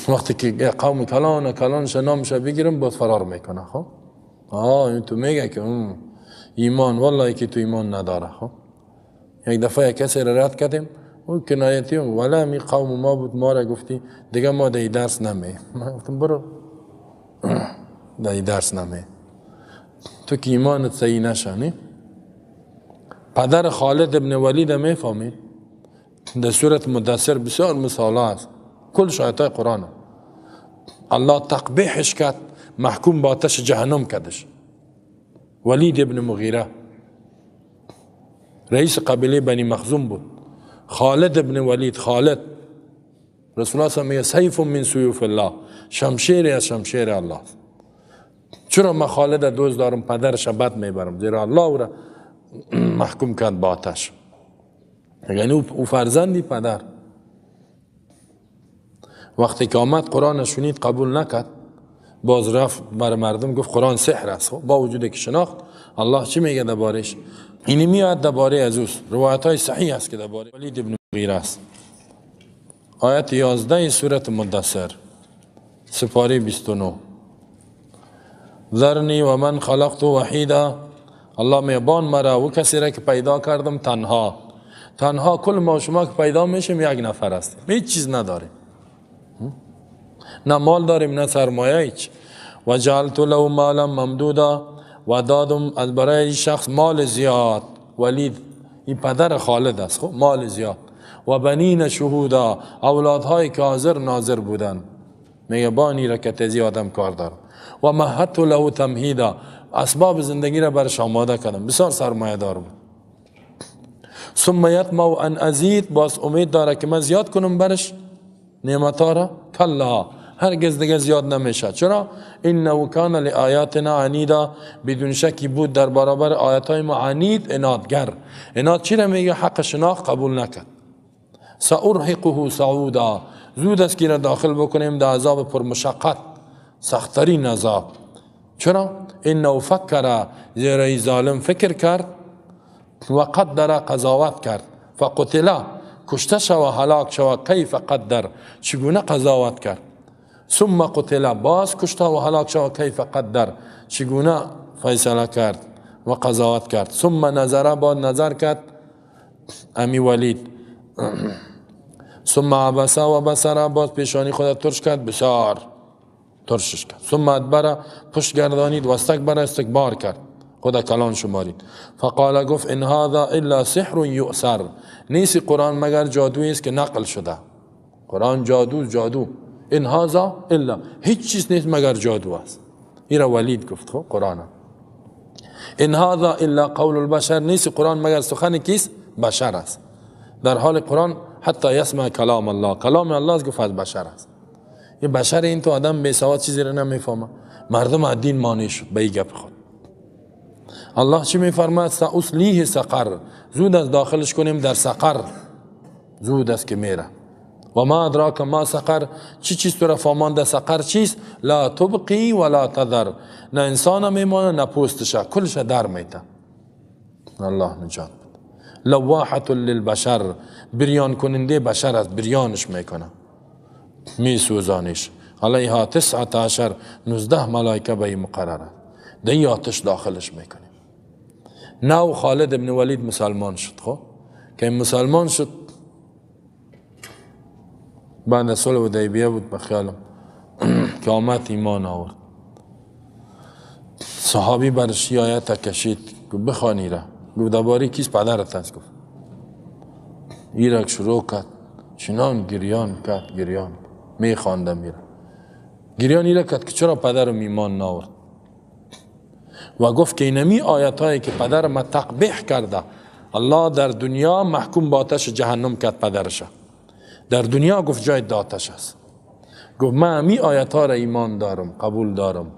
وقتی که قوم کلان کلانش نامش بگیرم باز فرار میکنه. خب این تو میگه که ایمان، والله که تو ایمان نداره. خب یک دفعه یک کسی را رد کردیم، او کنایتی ولی می قوم ما بود، ما را گفتی دیگه ما در درس نمی. من گفتم برو در درس نمی، تو که ایمانت صحیح نشه. پدر خالد ابن ولید میفهمید در سورت مدثر بسیار مثال است، کل آیات قرآن الله تقبیحش کرد، محکوم به آتش جهنم کردش. ولید ابن مغیره رئیس قبیله بنی مخزوم بود. خالد ابن ولید، خالد رسول الله صلی الله علیه و سیف من سیوف الله، شمشیر از شمشیر الله. چرا من خالد دوست دارم، پدرش بد میبرم، زیرا الله او را محکوم کرد به آتش. یعنی او فرزندی پدر. وقتی که آمد قرآن شنید قبول نکرد، باز رفت بر مردم گفت قرآن سحر است. با وجود که شناخت الله چی میگه دربارش؟ اینی میاد درباره از اوست، روایت های صحیح است که درباره ولید ابن مغیره است. آیت 11 سورت مدثر، سپاره 29. ذرنی و من خلقت وحیدا، الله میبان مرا و کسی را که پیدا کردم تنها. تنها کل ما شما که پیدا میشیم یک نفر هستیم، هیچ چیز نداریم، نه مال داریم نه سرمایه، هیچ. و جعلت له مالا ممدودا، و دادم از برای شخص مال زیاد. ولید این پدر خالد است، خب مال زیاد. و بنین شهودا، اولادهایی که حاضر ناظر بودن. میگه بانی را که تزی آدم کار دارم. و مهدت له تمهیدا، اسباب زندگی را برش آماده کردم، بسیار سرمایه دار بود. ثم یطمع ان ازید، باز امید داره که من زیاد کنم برش نعمتها را. کلا، هرگز دیگه زیاد نمیشه. چرا؟ انه کان لآیاتنا عنیدا، بدون شکی بود در برابر آیاتهای ما عنید، عنادگر. عناد چی را میگه؟ حق شناخت قبول نکرد. سأرهقه صعودا، زود است که را داخل بکنیم در عذاب پرمشقت، سختترین عذاب. چرا؟ انه فکر، زیرا ظالم فکر کرد، و قدر، قضاوت کرد، فقتل، کشته شوه، هلاک شوه. کیف قدر، چگونه قضاوت کرد. ثم قتل، باز کشته و هلاک شوه. کیف قدر، چگونه فیصله کرد و قضاوت کرد. ثم نظر، بعد نظر کرد امی ولید. ثم عبس و بصر، باز پیشانی خود ترش کرد، بسیار ترشش کرد. ثم ادبر، پشت گردانید و استکبر، استکبار کرد، خدا کلان شمارید. فقال، گفت ان هذا الا سحر یؤثر، نیست قرآن مگر جادویی است که نقل شده. قرآن جادو، جادو. ان هذا الا، هیچ چیز نیست مگر جادو است. این را ولید گفت، خب قرآن. ان هذا الا قول البشر، نیست قرآن مگر سخن کیست؟ بشر است. در حال قرآن حتی یسمع کلام الله، کلام الله است، گفت از بشر است. این بشر، این تو آدم بی سواد چیزی را نمیفهمه. مردم از دین مانع شد به این گپ خود. الله چی میفرماید؟ سأصلیه سقر، زود از داخلش کنیم در سقر، زود است که میره. و ما ادراک ما سقر، چی چیز تو را فهمانده سقر چیست؟ لا تبقی ولا تذر، نه انسان میمانه نه پوستشه، کلش در میته. الله نجات بده. لواحة للبشر، بریان کننده بشر است، بریانش میکنه، میسوزانش. علیها 19، 19 ملائکه به این مقرره، در این آتش داخلش میکنیم. نو خالد ابن ولید مسلمان شد. خب که مسلمان شد بعد از صلح حدیبیه بود به خیالم که آمد ایمان آورد. صحابی برش آیت کشید، گفت بخوانی را. گفت درباره کیست؟ پدرت است. گفت ایرک شروع کرد چنان گریان کرد، گریان میخوانده میره، گریان ایره کرد که چرا پدرم ایمان نآورد. و گفت که اینمی آیت هایی که پدر ما تقبیح کرده، الله در دنیا محکوم به آتش جهنم کرد پدرش، در دنیا گفت جای آتش است. گفت من امی آیت ها را ایمان دارم، قبول دارم،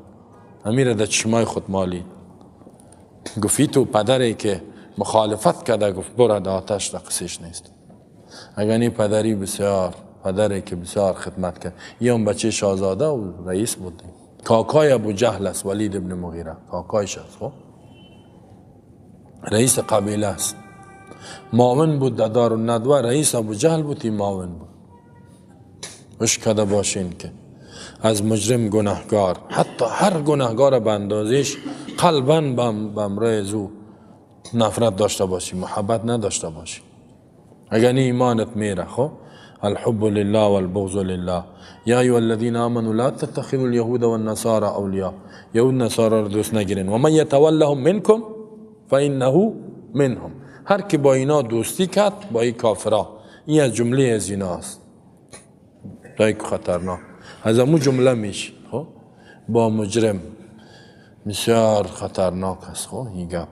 امی را در چشمای خود مالید. گفت تو پدری که مخالفت کرده، گفت برو در آتش، در قصیش نیست. اگر این پدری بسیار، پدری که بسیار خدمت کرد، یه هم بچه شاهزاده و رئیس بود، کاکای ابو جهل است، ولید ابن مغیره کاکایش است، خب رئیس قبیله است، معاون بود در دارالندوه، رئیس ابو جهل بود، این معاون بود. اش کده باشین که از مجرم گناهگار، حتی هر گناهگار به اندازش قلبا به از او نفرت داشته باشی، محبت نداشته باشی، اگر نه ایمانت میره. خب الحب لله والبغض لله. یا ایها الذین آمنوا لا تتخذوا اليهود والنصارى اولیاء. یهود نصارا رو دوست نگیرین. و من یتولهم منکم فانه منهم. هر کی با اینا دوستی کرد، با این کافرا، این از جمله از اینا است. دایک خطرناک از امو جمله میشه. خب با مجرم بسیار خطرناک است. خب این گپ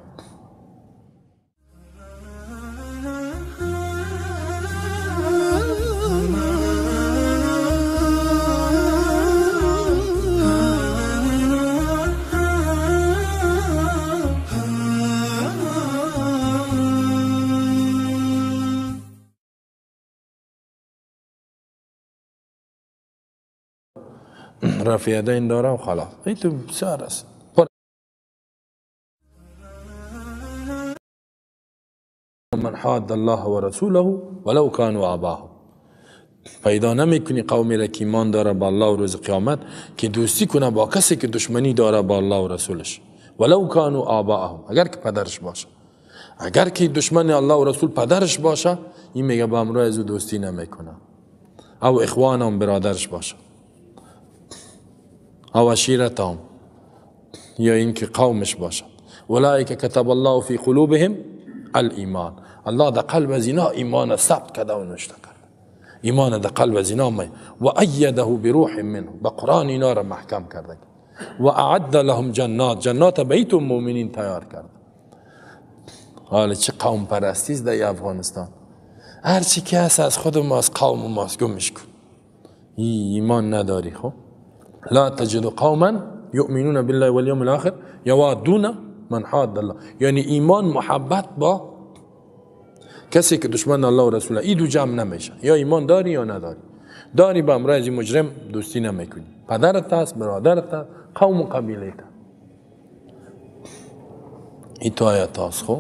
رفع یدین داره و خلاص. این تو بسیار است. من حاد الله و رسوله ولو كانوا آباهم. پیدا نمیکنی قومی را که ایمان داره با الله و روز قیامت که دوستی کنه با کسی که دشمنی داره با الله و رسولش، ولو كانوا آباهم، اگر که پدرش باشه، اگر که دشمن الله و رسول پدرش باشه، این میگه با امرو از او دوستی نمیکنه. او اخوانم برادرش باشه، او عشیرتهم، یا اینکه قومش باشه. اولئک کتب الله فی قلوبهم الایمان. الله در قلب از اینا ایمان ثبت کرده و نوشته کرده. ایمان در قلب از اینا می و ایده بروح منه، به قرآن اینا را محکم کرده. و اعد لهم جنات، جنات بیت المؤمنین تیار کرده. حالا چه قوم پرستی است در افغانستان. هر چی که هست از خود ماست، قوم ماست، گمش کن. ایمان نداری. خب لا تجد قوما یؤمنون بالله والیوم الاخر یوادون من حاد الله. یعنی ایمان محبت با کسی که دشمن الله و رسوله، این دو جمع نمیشه. یا ایمان داری یا نداری. داری با امرای از مجرم دوستی نمیکنی، پدرت هست، برادرت هست، قوم و قبیله هست. این تو آیت هست. خب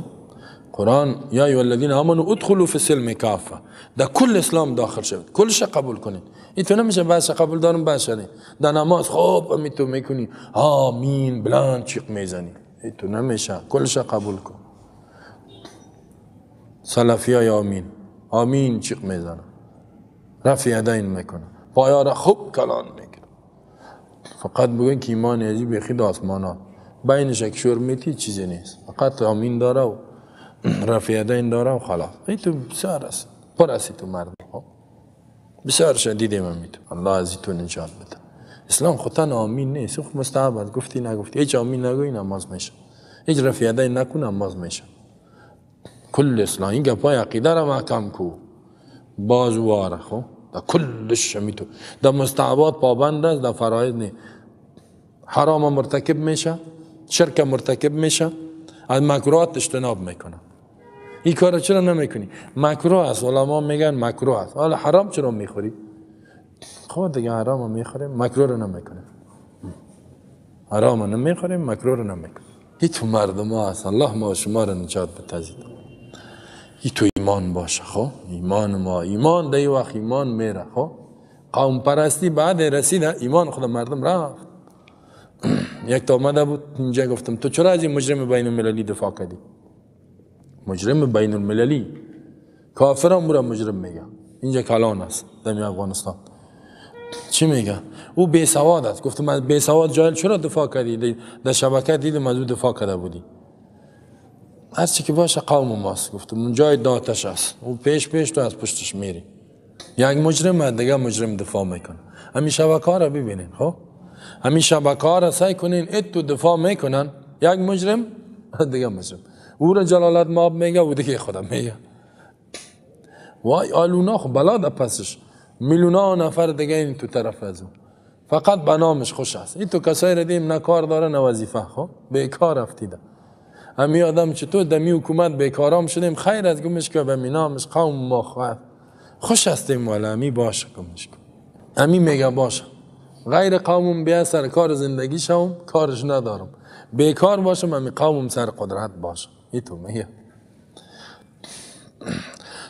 قرآن یا ایها الذین آمنوا ادخلوا فی السلم کافه، در کل اسلام داخل شوید، کلش قبول کنید. این تو نمیشه بعض قبول دارم بعض نه. در نماز خب امی تو میکنی آمین بلند چیق میزنی، این تو نمیشه، کلش قبول کن. سلفی های آمین آمین چیق میزنه، رفع یدین میکنه، پایا را خوب کلان میکنه. فقط بگوین که ایمان ازی بیخی آسمان ها بینش اک شور میتی چیزی نیست، فقط آمین داره و رفع یدین داره و خلاص. این تو بسیار است، پر است تو مردم. بسیار شدیده من میتو. الله از تو نجات بده. اسلام خودتان آمین نیست، خود مستحب است. گفتی نگفتی، هیچ آمین نگوی نماز میشه، هیچ رفع یدین نکن نماز میشه. کل اسلام این گپای عقیده را محکم کو بازواره. خب در کلش میتو در مستحبات پابند است، در فرایض نه. حرام مرتکب میشه، شرک مرتکب میشه، از مکروهات اجتناب میکنه. این کارو چرا نمیکنی؟ مکروه است، علما میگن مکروه است. حالا حرام چرا میخوری؟ خب دیگه حرام میخوریم، مکروه رو نمیکنیم. حرام نمیخوریم، مکروه رو نمیکنیم. هیچ مردم ها هست. الله ما شما رو نجات بده. هیچ تو ایمان باشه. خب ایمان ما، ایمان در وقت ایمان میره. خب قوم پرستی بعد رسیده ایمان خود مردم رفت. یک تا آمده بود اینجا، گفتم تو چرا از این مجرم بین المللی دفاع کردی؟ مجرم بین المللی، کافران برا مجرم میگه. اینجا کلان است دمی افغانستان. چی میگه؟ او بی سواد است. گفتم از بی سواد جاهل چرا دفاع کردی؟ در شبکه دیدم از او دفاع کرده بودی. هر چی که باشه قوم ماست. گفتم اون جای داتش است، او پیش پیش تو از پشتش میری. یک مجرم دیگه مجرم دفاع میکنه. همین شبکه ها را ببینین. خب همین شبکه ها را سعی کنین ات تو دفاع میکنن، یک مجرم دیگه مجرم، او را جلالت ماب میگه و دیگه خدا میگه. وای آلونا خب بلا در پسش میلیون نفر دیگه این تو طرف از اون فقط به نامش خوش است. این تو کسایی را دیم نه کار داره نه وظیفه. خب بیکار افتیده. امی آدم چطور دمی حکومت بیکارام شدیم، خیر از گمش که به نامش قوم ما خواهد خوش هستیم، ولی امی باشه گمش کن. امی میگه باشه غیر قومم بیا سر کار زندگی شوم، کارش ندارم، بیکار باشم، امی قومم سر قدرت باشه. این تو میگه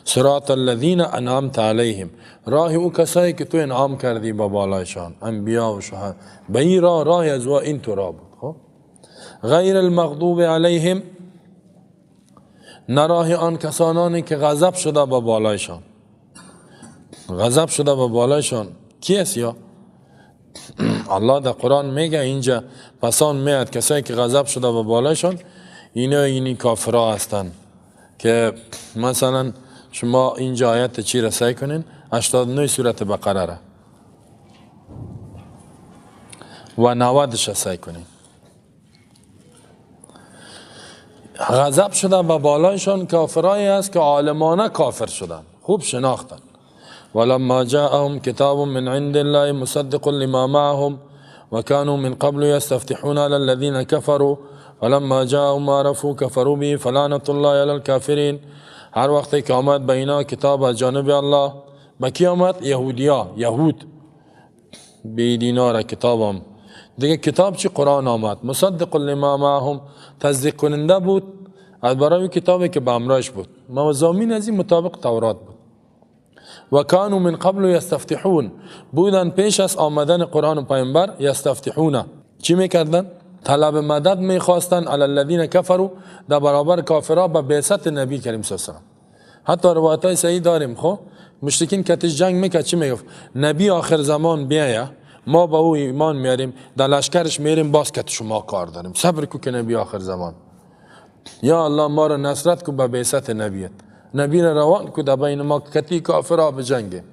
صراط الذین انعمت علیهم، راه او کسایی که تو انعام کردی با بالایشان، انبیا و شهدا. به این راه، راه از این تو راه بود. خب غیر المغضوب علیهم، نراه آن کسانانی که غضب شده با بالایشان. غضب شده با بالایشان کی است؟ یا الله در قرآن میگه اینجا پسان میاد کسایی که غضب شده با بالایشان، اینا اینی کافرها هستند که مثلا شما اینجا آیت چی را سعی کنین؟ 89 سورت بقره را و 90 سعی کنین. غضب شده با بالایشان کافرایی است که عالمانه کافر شدن، خوب شناختن. ولما جاءهم كتاب من عند الله مصدق لما معهم وكانوا من قبل يستفتحون على الذين كفروا ولما جاءهم ما عرفوا كفروا به فلعنة الله على الكافرين. هر وقتی که آمد به اینا کتاب از جانب الله، به کی آمد؟ یهودیا، یهود بیدینا را کتاب آمد. دیگه کتاب چی؟ قرآن آمد. مصدق لما معهم، تصدیق کننده بود از برای کتابی که به امرش بود، مضامین از این مطابق تورات بود. و کانوا من قبل یستفتحون، بودن پیش از آمدن قرآن و پیامبر یستفتحون، چی میکردن؟ طلب مدد میخواستن علی الذین کفروا، در برابر کافرها به بعثت نبی کریم صلی الله علیه و سلم. حتی روایت های صحیح داریم، خب مشرکین کتش جنگ میکرد چی میگفت؟ نبی آخر زمان بیایه ما با او ایمان میاریم، در لشکرش میریم، باز کت شما کار داریم، صبر کو که نبی آخر زمان. یا الله ما را نصرت کو به بعثت نبیت، نبی را روان کو در بین ما کتی کافرها بجنگیم.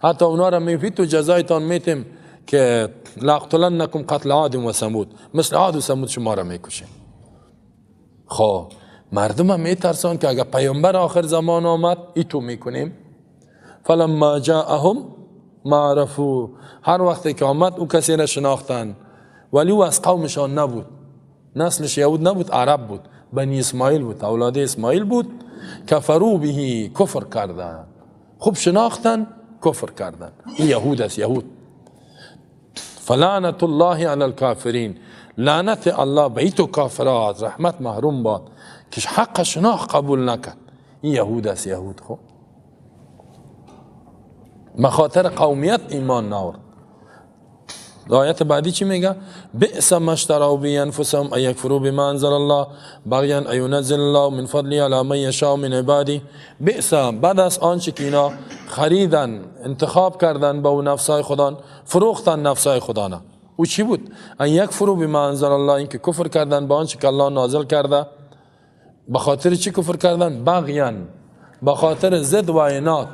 حتی اونا را میفید و جزایتان میتیم که لاقتلنکم قتل عاد و ثمود، مثل عاد و ثمود شما را میکشیم. خب مردم هم میترسان که اگر پیامبر آخر زمان آمد ایتو میکنیم. فلما جاءهم ما عرفوا، هر وقتی که آمد او کسی را شناختن، ولی او از قومشان نبود، نسلش یهود نبود، عرب بود، بنی اسماعیل بود، اولاد اسماعیل بود. کفروا به، کفر کردن، خوب شناختن، کفر کردن. این یهود است، یهود. فلعنت الله علی الکافرین، لعنت الله به ایتو کافرات، رحمت محروم باد که حق شناخت قبول نکرد. این یهود است، یهود. خب مخاطر قومیت ایمان ناورد. آیت بعدی چی میگه؟ بئس ما اشتروا به انفسهم ان یکفروا بما انزل الله بغیا ان ینزل الله من فضله علی من یشاء من عباده. بئس، بعد از آنچه که اینا خریدن، انتخاب کردن با او نفسای خودان، فروختن نفسای خودانه. او چی بود؟ ان یکفروا بما انزل الله، اینکه کفر کردن با آنچه که الله نازل کرده. به خاطر چی کفر کردن؟ بغیا، به خاطر ضد و عناد.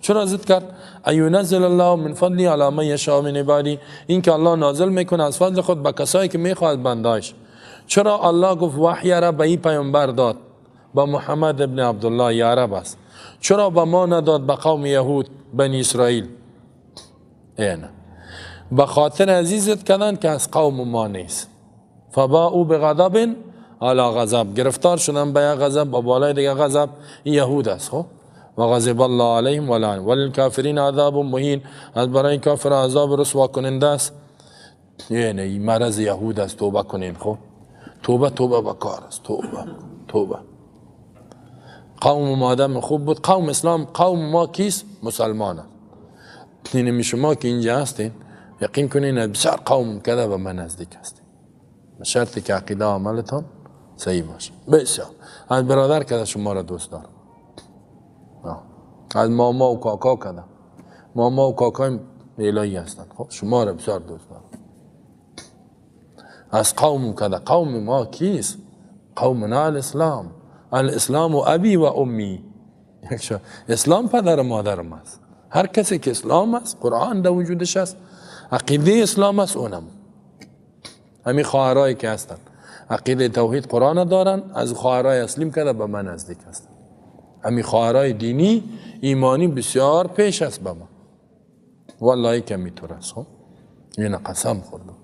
چرا ضد کرد؟ ان ینزل الله من فضله علی من یشاء من عباده، این که الله نازل میکنه از فضل خود به کسایی که میخواد بنداش. چرا الله گفت وحی را به این پیامبر داد، با محمد ابن عبدالله یا عرب است؟ چرا به ما نداد، به قوم یهود بنی اسرائیل؟ اینه به خاطر عزیزت کردن که از قوم ما نیست. فباءوا بغضب علی غضب، گرفتار شدن به غضب با بالای دیگه غضب. این یهود است. خب و غضب الله علیهم و لعنهم وللکافرین عذاب مهین، از برای کافر عذاب رسوا کننده است. یعنی این مرض یهود است، توبه کنین. خب توبه، توبه بکار است، توبه، توبه. قوم مادم خوب بود، قوم اسلام، قوم ما کیست؟ مسلمان. یعنی شما که اینجا هستین یقین کنین بسیار قوم کده به من نزدیک هستین، به شرطی که عقیده عملتان صحیح باشه. بسیار از برادر کده شما را دوست دارم، از ماما و کاکا کده، ماما و کاکای الهی هستند. خب شما را بسیار دوست دارم. از قوم کده، قوم ما کیست؟ قومنا الاسلام، الاسلام و ابی و امی. اسلام پدر و مادر ماست. هر کسی که اسلام است، قرآن در وجودش است، عقیده اسلام است، اونم همین خواهرایی که هستند عقیده توحید قرآن دارن، از خواهرای اسلیم کده به من نزدیک هستند. همین خواهرای دینی ایمانی بسیار پیش است به ما، والله که میتور است. خب این قسم خوردم،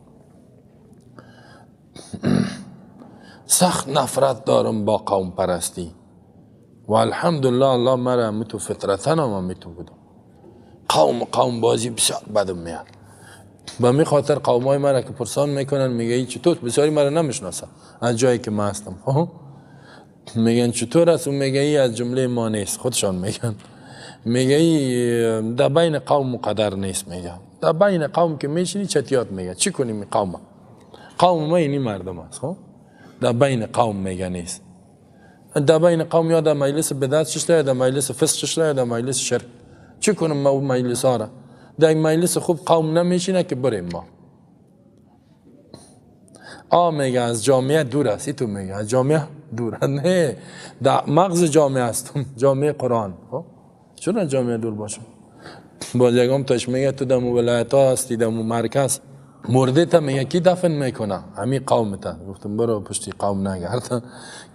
سخت نفرت دارم با قوم پرستی و الحمدلله الله مرا متو فطرتاً ما متو بودم. قوم بازی بسیار بدم میاد. به می خاطر قومای مرا که پرسان میکنن میگه ای چطور، بسیاری مرا نمیشناسن از جایی که من هستم. خب میگن چطور است؟ اون میگه ای از جمله ما نیست، خودشان میگن. میگه ای در بین قوم مقدر نیست. میگه در بین قوم که میشینی چتیات میگه چی کنیم قوم ما اینی مردم است. خب در بین قوم میگه نیست. در بین قوم یا در مجلس بدعت ششته، یا در مجلس فسق ششته، یا در مجلس شرک. چه کنم ما اون مجلس ها را؟ در این مجلس خوب قوم نمیشینه که بریم ما. آ میگه از جامعه دور است، تو میگه از جامعه دور. نه، در مغز جامعه هستم، جامعه قرآن. خب چرا جامعه دور باشم؟ باز یکم تاش میگه تو در ولایت ها هستی، در مرکز مرده تا میگه کی دفن میکنه؟ همین قوم تا. گفتم برو پشتی قوم نگرد.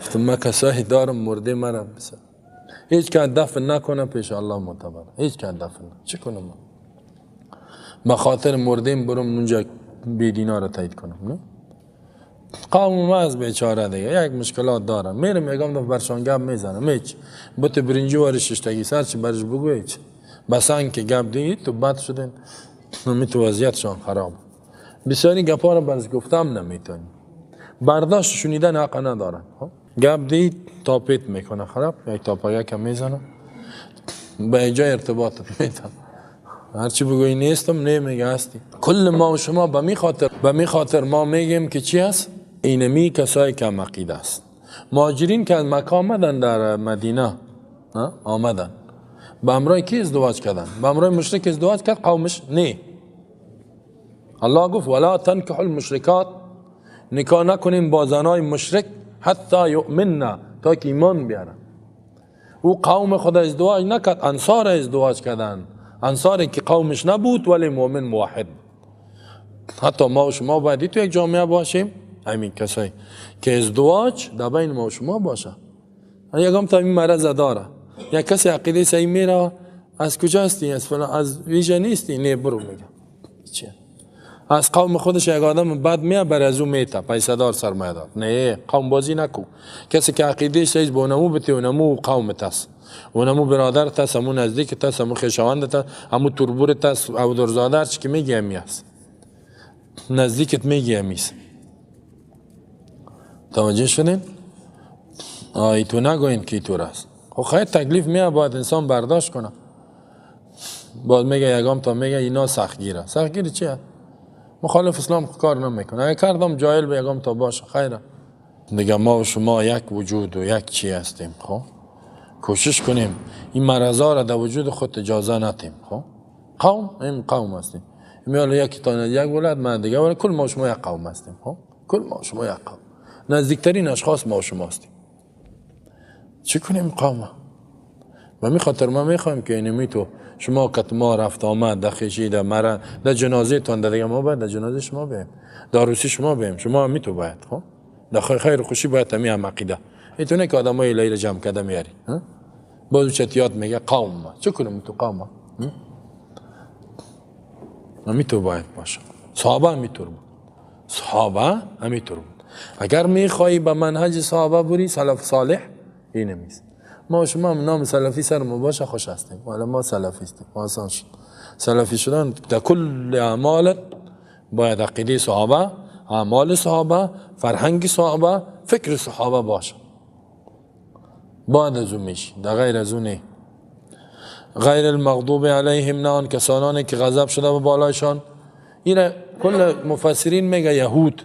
گفتم من کسایی دارم مرده مرا بسر هیچ که دفن نکنه پیش الله معتبر، هیچ که دفن نکنه. چه کنم من؟ به خاطر مردیم برم اونجا بیدینا را تایید کنم؟ نه، قوم ما از بیچاره دیگه یک مشکلات دارم. میرم یکم دفعه برشان گپ میزنم، هیچ بوت برنجی وارش ششتگی سر چی برش بگو هیچ بسان که گپ دید تو بد شدین، می تو وضعیتشان خراب. بسیاری گپا رو برش گفتم نمیتونی، برداشت شنیدن حق ندارن. گپ دید تاپیت میکنه خراب، یک تاپا که میزنه به جای ارتباطت میتونم هرچی بگویی نیستم، نمیگه هستی. کل ما و شما به می خاطر ما میگیم که چی هست؟ اینمی کسایی که عقیده است. مهاجرین که از مکه آمدن در مدینه آمدن، به امرای کی ازدواج کردن؟ به امرای مشرک ازدواج کرد قومش؟ نه. الله گفت ولا تنکحوا المشرکات، نکاح نکنین با زنای مشرک حتی یؤمنن، تا که ایمان بیارن. او قوم خود ازدواج نکرد، انصار ازدواج کردن، انصاری که قومش نبود ولی مؤمن موحد. حتی ما و شما باید تو یک جامعه باشیم، همین کسایی که ازدواج در بین ما و شما باشه. یکم تا این مرض داره، یک کسی عقیده صحیح میره، از کجا هستی؟ از فلان، از ویژه نیستی؟ نه برو میگه چیه؟ از قوم خودش یک آدم بد میاد بر از او میته، پیسه دار سرمایه دار. نه، قوم بازی نکو. کسی که عقیده صحیح با نمو بتی، اونمو قومت است، اونمو برادرت است، همون نزدیکت است، همون خویشاوندت است، همون تربورت است، او درزاده هرچی که میگی همی است، نزدیکت میگی همی است. توجه شدین؟ آی تو نگوین که اینطور است. خب خیلی تکلیف میاد، باید انسان برداشت کنه. باز میگه یگام تا میگه اینا سختگیره. سختگیر چیه؟ مخالف اسلام کار نمیکنه. اگه کردم جاهل به یگام تا باشه خیره. دیگه ما و شما یک وجود و یک چی هستیم. خب کوشش کنیم این مرضا را در وجود خود اجازه ندیم. خب قوم، این قوم هستیم. میاله یکی تا یک ولد من دیگه، ولی کل ما و شما یک قوم هستیم. خب کل ما و شما یک قوم، نزدیکترین اشخاص ما و شما هستیم. چی کنیم قوم؟ و می خاطر ما میخوایم که اینمی تو شما کت ما رفت آمد در خیشی در مرا در جنازه تان دیگه ما باید در جنازه شما بیم، در عروسی شما بیم، شما می تو باید. خب در خیر خوشی باید همی هم عقیده. ایتونه که آدمای الهی را جمع کرده میاری. بازو چتیات میگه قوم ما. چه کنیم تو قوم ما؟ همی تو باید باشه. صحابه همی طور بود. صحابه همی طور بود. اگر میخوایی به منهج صحابه بری، سلف صالح این نیست. ما شما هم نام سلفی سر ما باشه خوش هستیم. ولی ما سلفی هستیم. آسان شد. سلفی شدن در کل اعمالت باید عقیده صحابه، اعمال صحابه، فرهنگ صحابه، فکر صحابه باشه. بعد از اون میشی، در غیر از اون نه. غیر المغضوب علیهم، نه آن کسانانی که غضب شده به بالایشان. این کل مفسرین میگه یهود.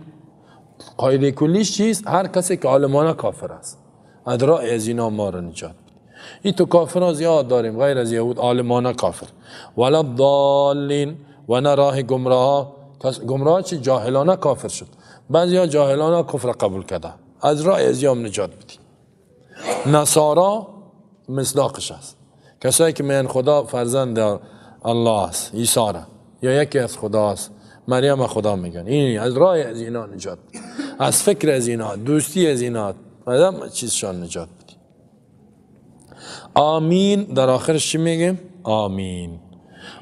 قاعده کلیش چیست؟ هر کسی که عالمانه کافر است، ادراء از اینا ما را نجات بده. این تو کافر زیاد داریم غیر از یهود، عالمانه کافر. ولا الضالین، و نه راه گمراه. گمراه چی؟ جاهلانه کافر شد. بعضیا جاهلانه کفر قبول کرده، از راه از ایام نجات بدی. نصارا مصداقش است، کسایی که میگن خدا فرزند الله است، عیسی را یا یکی از خدا است، مریم خدا میگن، این از راه از اینا نجات بدی، از فکر از اینا، دوستی از اینا، مادام چیزشان نجات بدی. آمین. در آخرش چی میگیم؟ آمین.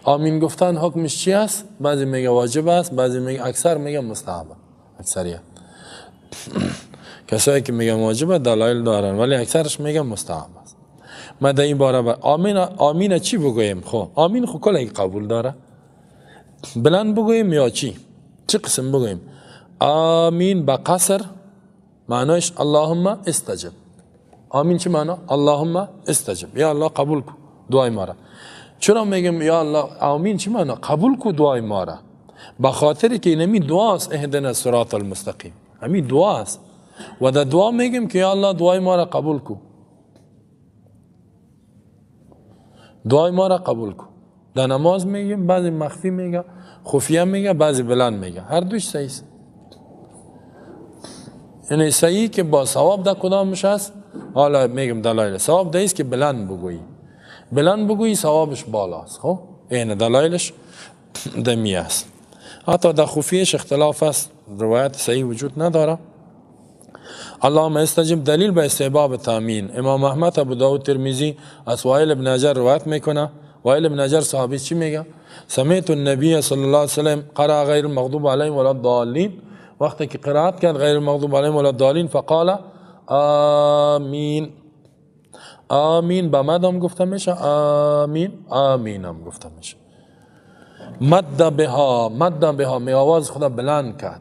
آمین گفتن حکمش چی است؟ بعضی میگه واجب است، بعضی میگه، اکثر میگه مستحب. اکثریت کسایی که میگن واجب دلایل دارن، ولی اکثرش میگن مستحب است. ما در این باره آمین، آمین چی بگوییم؟ خب آمین خو کل قبول داره، بلند بگوییم یا چی؟ چه قسم بگوییم؟ آمین با قصر معنایش اللهم استجب. آمین چه معنا؟ اللهم استجب، یا الله قبول کو دعای ما را. چرا میگم یا الله آمین؟ چه معنا؟ قبول کو دعای ما را، به خاطر که اینمی دعاست، اهدنا الصراط المستقیم، همین دعاست. و در دعا میگیم که یا الله دعای ما را قبول کو، دعای ما را قبول کو. در نماز میگیم بعضی مخفی میگه، خفیه میگه، بعضی بلند میگه، هر دوش صحیح است. یعنی صحیح که با ثواب در کدامش است؟ حالا میگم دلایل ثواب در است که بلند بگویی، بلند بگویی ثوابش بالاست. خب این دلایلش دمی است. حتی در خفیهش اختلاف است، روایت صحیح وجود نداره. اللهم استجب دلیل به استحباب تامین. امام احمد، ابو داود، ترمذی از وائل ابن حجر روایت میکنه. وائل ابن حجر صحابی چی میگه؟ سمعت النبی صلی الله علیه وسلم قرأ غیر المغضوب علیهم ولا الضالین. وقتی که قرائت کرد غیر المغضوب علیهم ولا الضالین فقال آمین. آمین به مد هم گفته میشه، آمین آمین هم گفته میشه. مد بها، مد بها می آواز خدا بلند کرد.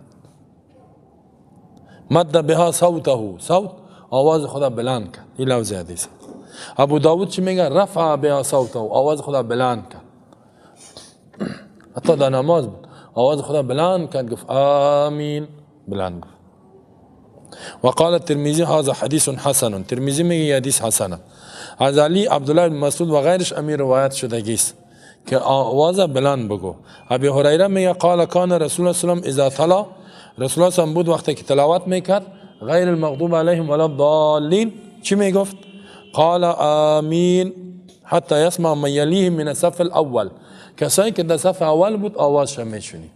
مد بها صوته، صوت آواز خدا بلند کرد. این لفظ حدیث. ابو داود چی میگه؟ رفع بها صوته، آواز خدا بلند کرد. حتی در نماز بود آواز خدا بلند کرد، گفت آمین، بلند گفت. وقال الترمذی هذا حدیث حسن. ترمذی میگه حدیث حسنه. از علی، عبدالله بن مسعود و غیرش امیر روایت شدگی است که آواز بلند بگو. ابی هریره میگه قال کان رسول الله صلی الله علیه و اذا تلا، رسول الله صلی بود وقتی که تلاوت میکرد غیر المغضوب علیهم ولا الضالین چی میگفت؟ قال آمین حتی یسمع من یلیه من الصف الاول. کسایی که در صف اول بود آوازش میشونی،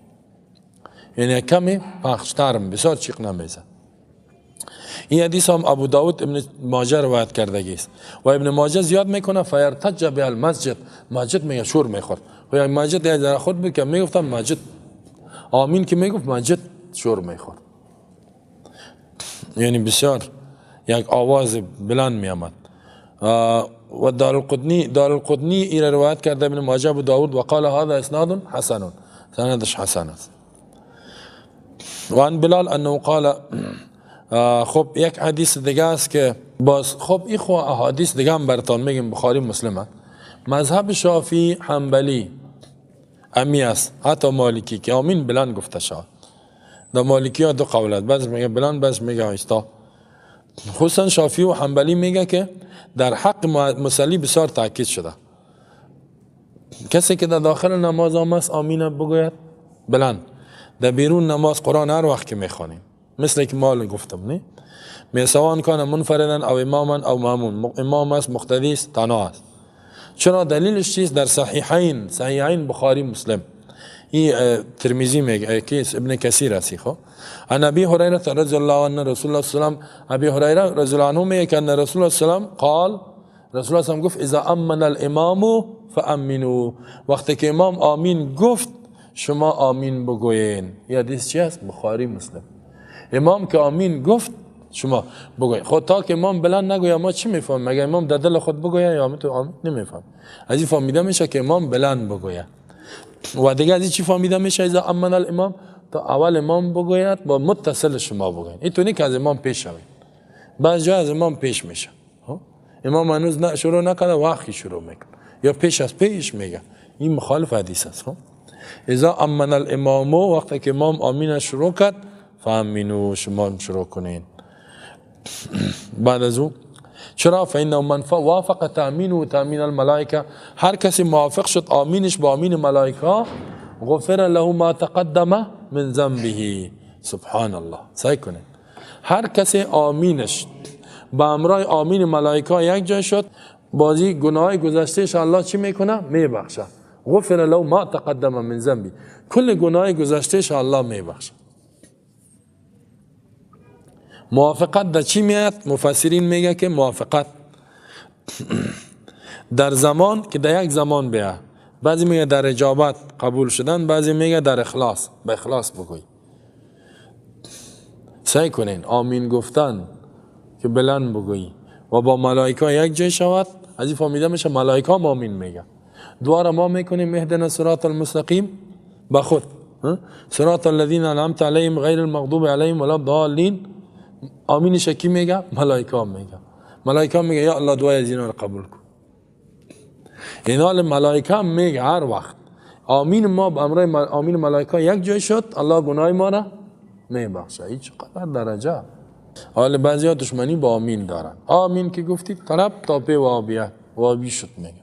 یعنی کمی پخشتر، بسیار چیق نمیزد. این حدیث هم ابو داود ابن ماجه روایت کردگی است و ابن ماجه زیاد میکنه فیرتج به المسجد، مسجد میگه شور میخورد. و یک مسجد یک در خود بود که میگفتم مسجد آمین که میگفت مسجد شور میخورد، یعنی بسیار یک آواز بلند میآمد. و دارالقطنی، دارالقطنی این روایت کرده ابن ماجه ابو داود و قال هذا اسناد حسن، سندش حسن است. و عن بلال انه قال. خب یک حدیث دیگه است که باز خب این خو احادیث دیگه هم براتون میگم، بخاری مسلمه. مذهب شافعی حنبلی امی است، حتی مالکی که آمین بلند گفته شد. در مالکی ها دو قول است، بعض میگه بلند، بعض میگه آهسته. خصوصا شافعی و حنبلی میگه که در حق مصلی بسیار تاکید شده، کسی که در داخل نماز آمد آمین بگوید بلند، در بیرون نماز قرآن هر وقت که میخوانیم مثل که مال گفتم نه می سوان کان منفردا او اماما او مامون، امام است، مقتدی است، تنها است. چرا؟ دلیلش چیست؟ در صحیحین، صحیحین بخاری مسلم، این ترمذی میگه که ابن کثیر است. خب عن ابي هريره رضی الله عنه رسول الله صلی الله علیه و سلم، ابي هریره رضی الله عنه میگه که ان رسول الله صلی الله علیه و سلم قال، رسول الله صلی الله علیه و گفت اذا امن الامام فامنوا، وقتی که امام آمین گفت شما آمین بگوین. این حدیث چی است؟ بخاری مسلم. امام که آمین گفت شما بگوین. خود تا که امام بلند نگوید ما چی میفهمیم؟ مگه امام در دل خود بگوید یا تو آمین نمیفهم؟ از این فهمیده میشه که امام بلند بگوید. و دیگه از این چی فهمیده میشه؟ اذا امن الامام، تا اول امام بگوید با متصل شما بگوین. این تو که از امام پیش شوید، بعض جا از امام پیش میشه، امام هنوز شروع نکنه وقتی شروع میکنه یا پیش از پیش میگه، این مخالف حدیث است. اذا امن الامام، وقتی که امام آمین شروع کرد فامنوا، شما شروع کنین. بعد از او چرا؟ فإنه من وافق تأمین و تأمین الملائکه، هر کسی موافق شد آمینش با آمین ملائکه، غفر له ما تقدم من ذنبه. سبحان الله. سعی کنین هر کسی آمینش با امرای آمین ملائکه یک جای شد، بازی گناه گذشتهش الله چی میکنه؟ میبخشه. غفر له ما تقدم من ذنبه، کل گناه گذشتهش الله میبخشه. موافقت در چی میاد؟ مفسرین میگه که موافقت در زمان که در یک زمان بیا، بعضی میگه در اجابت قبول شدن، بعضی میگه در اخلاص، به اخلاص بگوی. سعی کنین آمین گفتن که بلند بگویی و با ملائکه یک جای شود. از این فهمیده میشه ملائکه هم آمین میگه. دعا را ما میکنیم اهدنا صراط المستقیم با خود، صراط الذین انعمت علیهم غیر المغضوب علیهم ولا الضالین. آمینش کی میگه؟ ملائکه هم میگه. ملائکه هم میگه یا الله دعای از اینا رو قبول کن. این حال ملائکه هم میگه هر وقت آمین ما به امرای آمین ملائکه یک جای شد، الله گناه ما را میبخشه. این چقدر درجه. حالا بعضیا دشمنی با آمین دارن. آمین که گفتی طرف تا به وابیه وابی شد میگه.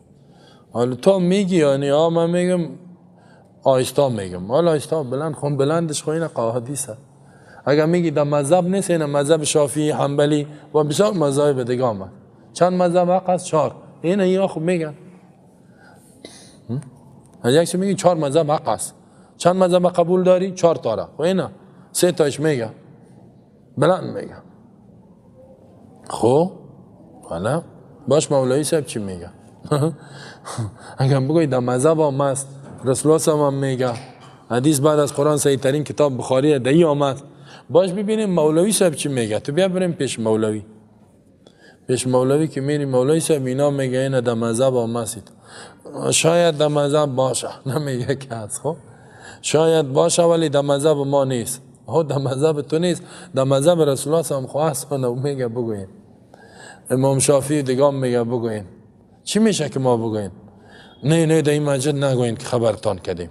حالا تو میگی یعنی من میگم آیستا میگم. حالا آیستا بلند خون بلندش خو این حدیثه. اگر میگی در مذهب نیست، این مذهب شافعی، حنبلی و بسیار مذاهب دیگه آمد. چند مذهب حق است؟ 4. این اینا خوب میگن. از یک میگی 4 مذهب حق است. چند مذهب قبول داری؟ 4 تا را. خب اینا 3 تاش میگه. بلند میگه. خب حالا باش مولوی صاحب چی میگه؟ اگر بگوی در مذهب هم است، رسول الله هم میگه، حدیث بعد از قرآن صحیح ترین کتاب بخاری دهی آمد. باش ببینیم مولوی صاحب چی میگه. تو بیا بریم پیش مولوی. پیش مولوی که میری مولوی صاحب اینا میگه اینا در مذهب هم است. شاید در مذهب باشه، نمیگه که هست. خب شاید باشه ولی در مذهب ما نیست. ها در مذهب تو نیست، در مذهب رسول الله هم خواست خونه میگه بگوین. امام شافعی دیگه میگه بگوین. چی میشه که ما بگوین؟ نه نه در این مسجد نگوین که خبرتان کردیم.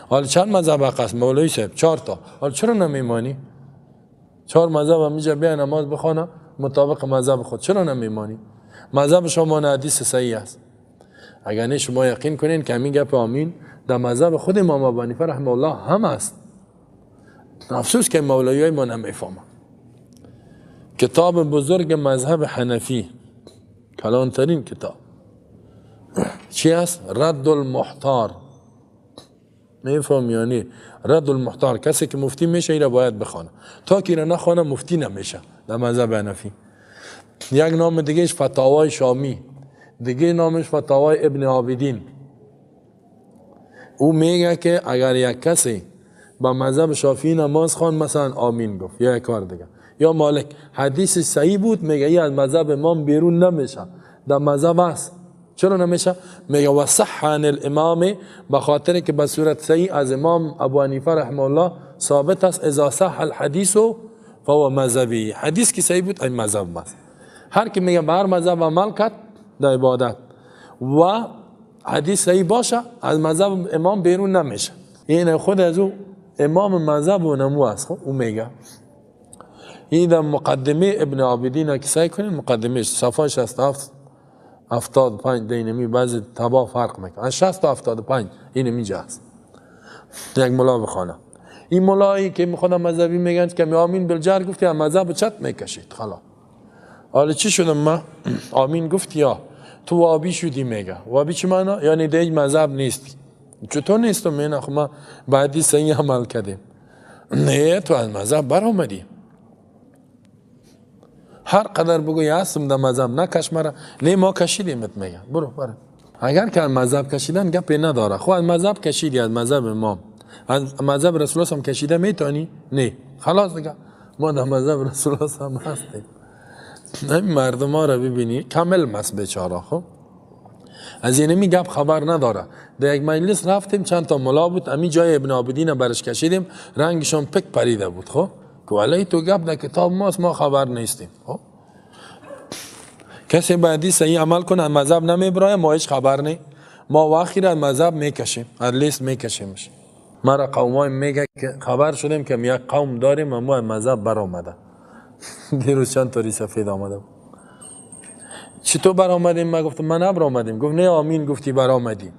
حالا چند مذهب حق است مولوی صاحب؟ 4 تا. حالا چرا نمیمانی؟ 4 مذهب هم میجا بیا نماز بخوانه مطابق مذهب خود. چرا نمیمانی؟ مذهب شما نه حدیث صحیح است. اگر نه شما یقین کنین که همین گپ آمین در مذهب خود امام ابو حنیفه رحمه الله هم است. افسوس که مولویای ما نمیفهمن. کتاب بزرگ مذهب حنفی، کلانترین کتاب چی است؟ رد المحتار. میفهم یعنی رد المحتار، کسی که مفتی میشه ایره باید بخوانه، تا که ایره نخوانه مفتی نمیشه در مذهب حنفی. یک نام دیگهش فتاوای شامی، دیگه نامش فتاوای ابن عابدین. او میگه که اگر یک کسی با مذهب شافعی نماز خوان مثلا آمین گفت یا یک کار دیگه یا مالک، حدیث صحیح بود، میگه ای از مذهب امام بیرون نمیشه، در مذهب است. چرا نمیشه؟ میگه و صح عن الامام، به خاطر که به صورت صحیح از امام ابو حنیفه رحمه الله ثابت است، اذا صح الحدیث فهو مذهبی. حدیث که صحیح بود این مذهب است. هر کی میگه به هر مذهب عمل کرد در عبادت و حدیث صحیح باشه از مذهب امام بیرون نمیشه. این خود از او امام مذهب و نمو است. خب او میگه این در مقدمه ابن عابدین که سعی کنین مقدمه صفحه 67 75 دینمی بعضی تبا فرق میکنه، از 60 تا 75 این اینجا هست. یک ملا بخوانه. این ملایی که میخواد مذهبی میگن که آمین بالجهر گفتی از مذهب چت میکشید. خلاص حالا چی شدم ما؟ آمین گفتی یا تو وابی شدی. میگه وابی چی معنا؟ یعنی دیگه مذهب نیستی. چطور نیستم؟ من خب ما بعدی صحیح عمل کردیم. نه تو از مذهب برآمدی. هر قدر بگوی هستم در مذهب نکش مرا، نه ما کشیدیمت. میگه برو برو. اگر که از مذهب کشیدن گپی نداره. خب از مذهب کشیدی، از مذهب امام، از مذهب رسول الله هم کشیده میتونی؟ نه خلاص دیگه ما در مذهب رسول الله هم هستیم. این مردم ها را ببینی کامل مس بیچاره. خب از اینمی گپ خبر نداره. در یک مجلس رفتیم چند تا ملا بود، امی جای ابن عابدین برش کشیدیم، رنگشون پک پریده بود. خب که علی تو گپ در کتاب ماست ما خبر نیستیم. خب کسی بعدی صحیح عمل کنه مذهب نمیبرایه، ما هیچ خبر نی، ما وقتی را مذهب میکشیم، از لیست میکشیمش. مرا قومای میگه که خبر شدیم که یک قوم داریم و ما مذهب برآمده. دیروز چند تا سفید آمده. چطور برآمدیم؟ من گفتم من نبرآمدیم. گفت نه آمین گفتی برآمدیم.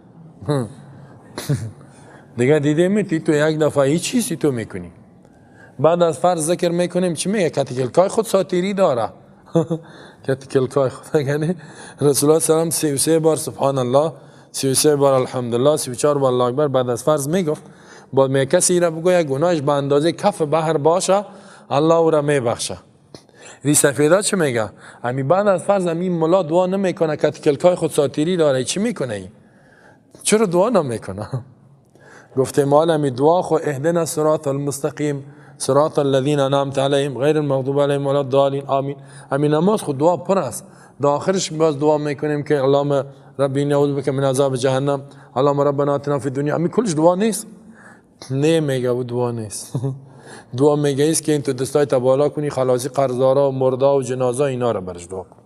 دیگه دیده می تو یک دفعه هیچ چیزی تو میکنی. بعد از فرض ذکر میکنیم چی میگه؟ کتکلکای خود ساتیری داره. کتکلکای خود یعنی رسول الله سلام 33 بار سبحان الله، 33 بار الحمدلله، 34 بار الله اکبر بعد از فرض میگفت. بعد می کسی را بگوید گناهش به اندازه کف بحر باشه الله او را میبخشه. ری سفیدا چی میگه؟ امی بعد از فرض امی ملا دعا نمیکنه، کتکلکای خود ساتیری داره. چی میکنه ای؟ چرا دعا نمیکنه؟ گفته مال امی دعا خو اهدنا الصراط المستقیم صراط الذین انعمت علیهم غیر المغضوب علیهم ولا الضالین آمین. امی نماز خود دعا پر است. در آخرش باز دعا میکنیم که اللهم ربی انی اعوذ بک من عذاب جهنم، اللهم ربنا آتنا فی الدنیا. امی کلش دعا نیست؟ نه میگه او دعا نیست. دعا میگه است که این تو دستای تا بالا کنی خلاصی قرضدارا و مردا و جنازه اینا رو برش دعا کن.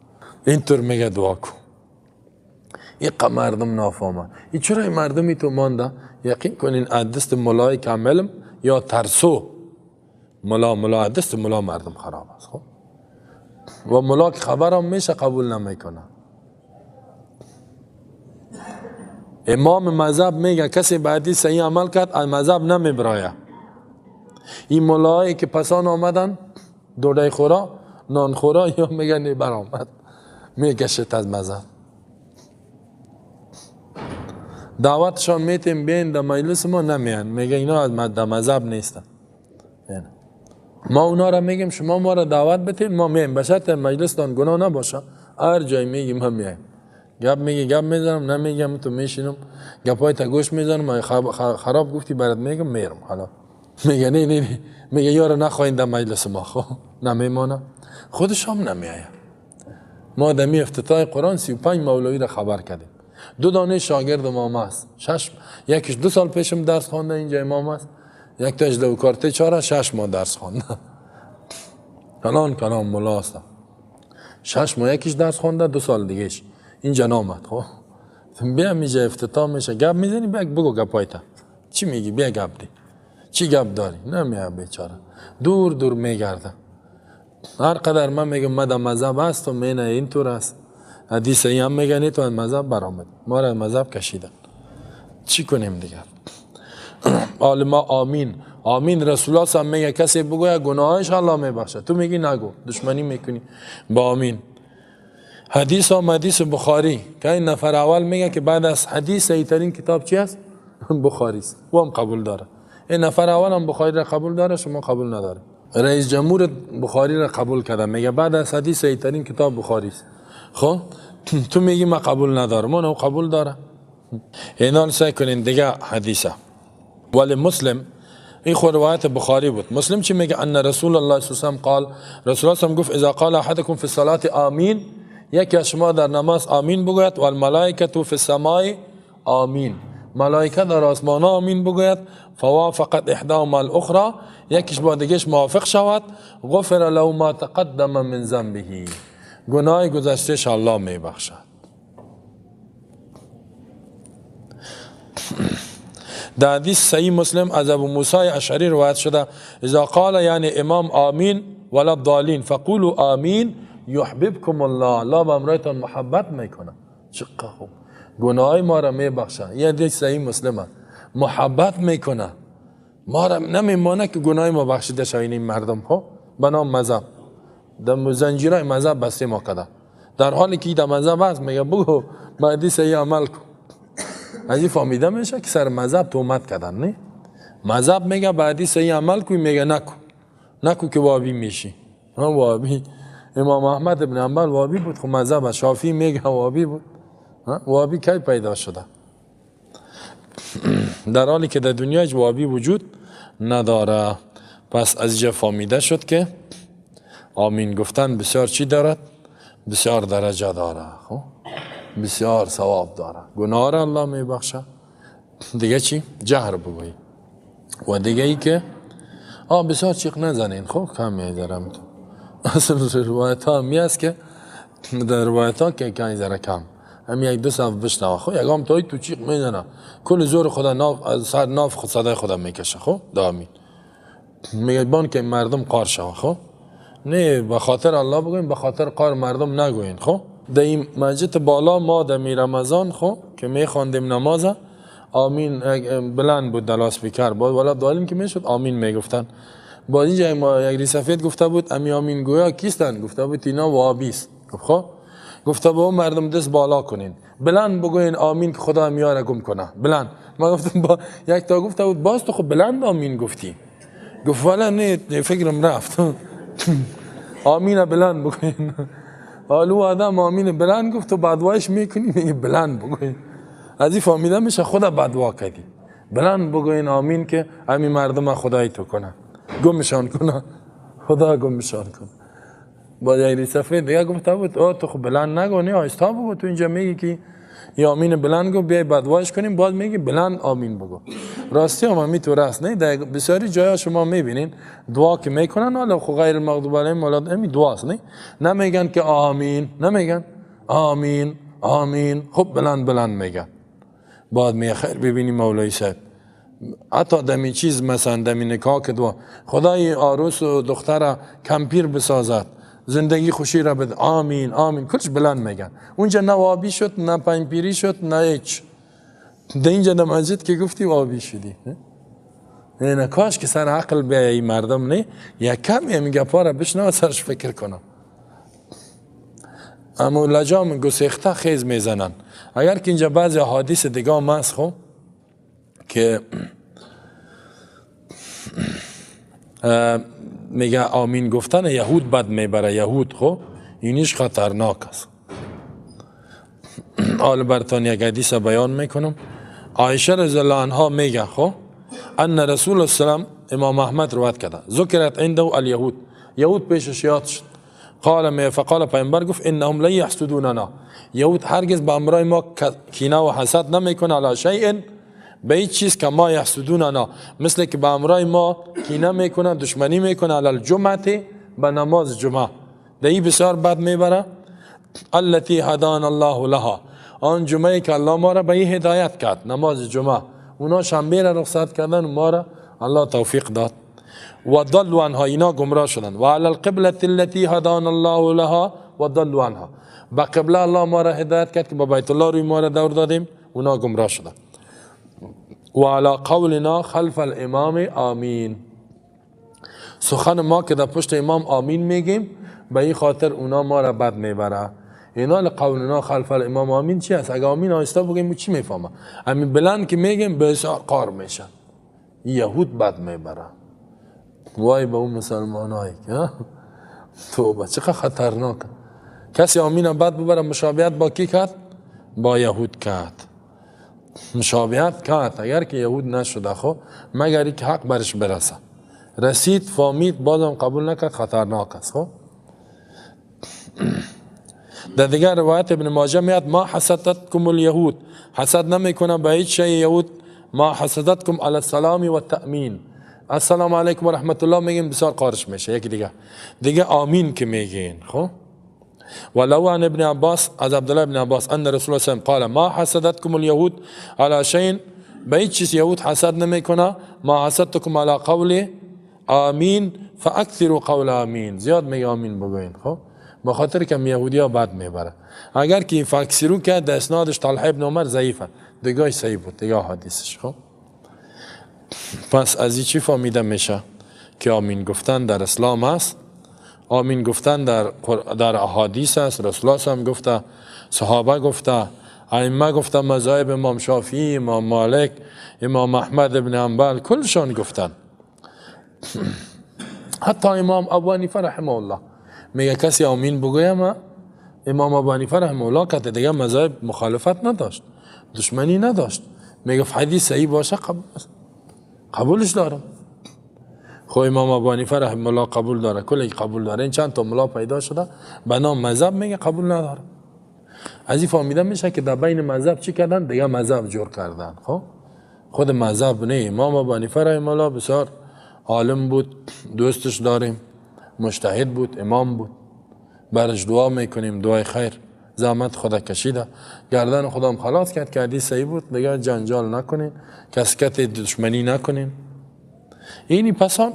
اینطور میگه دعا کن. این مردم نافهمه. این چرا این مردمی تو مانده؟ یقین کنین از دست ملای کاملم یا ترسو ملا ملا دست ملا مردم خراب است. خب و ملا که خبرم میشه قبول نمیکنه. امام مذهب میگه کسی بعدی صحیح عمل کرد از مذهب نمیبرایه. این ملایی که پسان آمدن دوره خورا نان خورا یا میگن برآمد میکشد از مذهب. دعوتشان میتیم بین در مجلس ما نمیان، میگه اینا از مذهب نیستن. ما اونا را میگیم شما ما را دعوت بتین ما میایم، به شرط مجلستان گناه نباشه. هر جای میگیم هم میایم. گپ میگی گپ میزنم، نمیگم تو میشینم گپای تا گوش میزنم، خراب گفتی برات میگم میرم. حالا میگه نه نه نه، میگه یارو نخواین در مجلس ما. خب نمیمانه، خودش هم نمیآید. ما دمی افتتاح قرآن 35 مولوی را خبر کردیم. دو دانه شاگرد امام است، شش، یکیش 2 سال پیشم درس خوانده اینجا امام است، یک تاش دو کارته 4 6 ماه درس خوانده. کلان کلان ملا است. 6 ماه یکیش درس خوانده، 2 سال دیگهش اینجا نامد. خب بیا اینجا افتتاح میشه، گپ میزنی، بیا بگو گپایتا چی میگی، بیا گپ دی، چی گپ داری؟ نمیاد بیچاره، دور دور میگرده. هر قدر من میگم من در مذهب هست و من اینطور است، حدیث هم میگن تو از مذهب برآمد، ما را از مذهب کشیدن. چی کنیم دیگر؟ عالما آمین آمین. رسول الله صلی میگه کسی بگوید گناهش الله میبخشه، تو میگی نگو، دشمنی میکنی با آمین. حدیث هم حدیث بخاری که این نفر اول میگه که بعد از حدیث صحیح ترین کتاب چی است؟ بخاری است. او هم قبول داره. این نفر اول هم بخاری را قبول داره، شما قبول نداره. رئیس جمهور بخاری را قبول کرده، میگه بعد از حدیث صحیح ترین کتاب بخاری است. خب تو میگی من قبول ندارم، اون قبول داره. اینا سعی کنین دیگه حدیثه. ولی مسلم این خو روایت بخاری بود. مسلم چی میگه؟ ان رسول الله صلی الله علیه و قال، رسول الله گفت اذا قال احدكم فی الصلاه آمین، یکی از شما در نماز آمین بگوید، و الملائکه فی السماء آمین، ملائکه در آسمان آمین بگوید، فوافقت احداهما الاخرى، یکیش با دیگهش موافق شود، غفر له ما تقدم من ذنبه، گناه گذشتهش الله میبخشد. در حدیث صحیح مسلم از ابو موسی اشعری روایت شده اذا قال، یعنی امام آمین ولا الضالین فقولوا آمین یحببکم الله، الله به امرایتان محبت میکنه. چقدر خوب، گناه ما را میبخشه. یه حدیث صحیح مسلمه، محبت میکنه ما را، نمیمانه که گناه ما بخشیده شوه. این مردم ها به نام مذهب در زنجیرهای مذهب بسته ما کده، در حالی که در مذهب هست میگه بگو به حدیث عمل کن. از این فهمیده میشه که سر مذهب تهمت کردن. نه مذهب میگه به حدیث عمل کن، میگه نکو نکو که وابی میشی. وابی امام احمد ابن حنبل وابی بود، خب مذهب شافعی میگه وابی بود. وابی کی پیدا شده؟ در حالی که در دنیا هیچ وابی وجود نداره. پس از اینجا فهمیده شد که آمین گفتن بسیار چی دارد؟ بسیار درجه داره، خب بسیار ثواب داره، گناه را الله میبخشه. دیگه چی؟ جهر بگویی. و دیگه ای که بسیار چیق نزنین، خب کم میذارم تو. اصل روایت ها همی است که در روایت ها که کمی ذره کم هم یک دو صف بشنوه، خب یکم تایی تو چیق میزنه کل زور خدا ناف از سر ناف خود صدای خدا میکشه. خب دامی میگه بان که مردم قار شوه. خب نه به خاطر الله بگوین، به خاطر قار مردم نگوین. خب در این مسجد بالا ما در می رمضان خب که می خواندیم نماز آمین بلند بود، دلاس بیکر بود ولا دالیم که میشد آمین میگفتن. با اینجا ما یک ریسفید گفته بود امی آمین گویا کیستن؟ گفته بود اینا وابی است. خب گفته بود مردم دست بالا کنین بلند بگوین آمین که خدا امی را گم کنه بلند. ما گفتم با یک تا گفته بود باز تو خب بلند آمین گفتی. گفت والا نه فکرم رفت. آمین بلند بگوین. حالا آدم آمین بلند گفت و بدوایش میکنی میگه بلند بگوین. از این فهمیده میشه خدا بدوا کردی. بلند بگوین آمین که همین مردم خدای تو کنه، گمشان کنه، خدا گمشان کنه. با یک صفحه دیگه گفته بود او تو خب بلند نگو، نه آهسته بگو، تو اینجا میگی که یا آمین بلند گو بیای بدوایش کنیم، باز میگی بلند آمین بگو. راستی هم همین طور است. نه در بسیاری جایا شما میبینین دعا که میکنن، حالا خو غیر المغضوب علیهم ولا همین دعاست، نه نمیگن که آمین، نمیگن آمین آمین، خب بلند بلند میگن. بعد میگه خیر ببینی مولوی صاحب حتی دمی چیز مثلا دمی نکاح که دعا خدای عروس و دختر کمپیر بسازد، زندگی خوشی را بده، آمین آمین، کلش بلند میگن. اونجا نه آبی شد، نه پنجپیری شد، نه هیچ. در اینجا در مسجد که گفتی آبی شدی. نه کاش که سر عقل بیای مردم، نه یک کم این گپا را بشنوه سرش فکر کنم. اما لجام گسیخته خیز میزنن. اگر که اینجا بعضی حادیث دیگه هم هست خب که میگه آمین گفتن یهود بد میبره، یهود خب اینیش خطرناک است. آل برتان یک حدیث بیان میکنم. عایشه رضی الله عنها میگه خب ان رسول السلام، امام احمد روایت کرده، ذکرت عنده الیهود، یهود پیشش یاد شد. قال فقال پیامبر گفت انهم لا یحسدوننا، یهود هرگز به امرای ما کینه و حسد نمیکنه، علی شیء، به هیچ چیز که ما یحسدوننا، مثل که به امرای ما کینه میکنه، دشمنی میکنه، علی الجمعه، به نماز جمعه، در بسیار بد میبره. التي هدانا الله لها، آن جمعه که الله ما را به این هدایت کرد، نماز جمعه. اونا شنبه را رخصت کردن، ما را الله توفیق داد. و ضلوا عنها، اینا گمراه شدن. و علی القبلة التي هدانا الله لها و ضلوا عنها، به قبله الله ما را هدایت کرد که با بیت الله روی ما را دور دادیم، اونا گمراه شدن. و علی قولنا خلف الامام آمین، سخن ما که در پشت امام آمین میگیم، به این خاطر اونا ما را بد میبره. اینا لقولنا خلف الامام آمین چی است؟ اگه آمین آهسته بگیم چی میفهمه؟ همین بلند که میگیم بسیار قار میشه، یهود بد میبره. وای به اون مسلمانایی که توبه، چقدر خطرناک. کسی آمین بد ببره مشابهت با کی کرد؟ با یهود کرد، مشابهت کرد. اگر که یهود نشده خب مگر اینکه حق برش برسه، رسید فامید بازم قبول نکرد، خطرناک است. خب در دیگر روایت ابن ماجه میاد ما حسدتکم الیهود، حسد نمیکنه به هیچ شی یهود، ما حسدتکم علی السلام و التأمین، السلام علیکم و رحمت الله میگیم بسیار قارش میشه. یکی دیگه آمین که میگین. خب ولو عن ابن عباس، از عبدالله ابن عباس ان رسول الله صلی الله علیه و قال ما حسدتکم الیهود علی شیء، به هیچ چیز یهود حسد نمیکنه، ما حسدتکم علی قول آمین فاکثروا قول آمین، زیاد میگه آمین بگوین. خب به خاطر که یهودی ها بد میبره. اگر که فاکسرو که در اسنادش طلحه ابن عمر ضعیفه، دیگه صحیح بود دیگه حدیثش. خب پس از این چی فهمیده میشه که آمین گفتن در اسلام است، آمین گفتن در احادیث است. رسول الله هم گفته، صحابه گفته، ائمه گفته، مذاهب امام شافعی، امام مالک، امام احمد ابن حنبل کلشان گفتن. حتی امام ابو حنیفه رحمه الله میگه کسی آمین بگویم، امام ابو حنیفه رحمه الله که دیگه مذاهب مخالفت نداشت، دشمنی نداشت، میگه حدیث صحیح باشه قبولش دارم. خب امام ابو حنیفه رحمه الله قبول داره، کلی قبول داره. این چند تا ملا پیدا شده به نام مذهب میگه قبول نداره. از این فهمیده میشه که در بین مذهب چی کردن؟ دیگه مذهب جور کردن. خب خود مذهب نه. امام ابو حنیفه رحمه الله بسیار عالم بود، دوستش داریم، مجتهد بود، امام بود، برش دعا میکنیم، دعای خیر، زحمت خدا کشیده، گردن خودم خلاص کرد که حدیث صحیح بود، دیگه جنجال نکنین، کسکت دشمنی نکنین. اینی پسان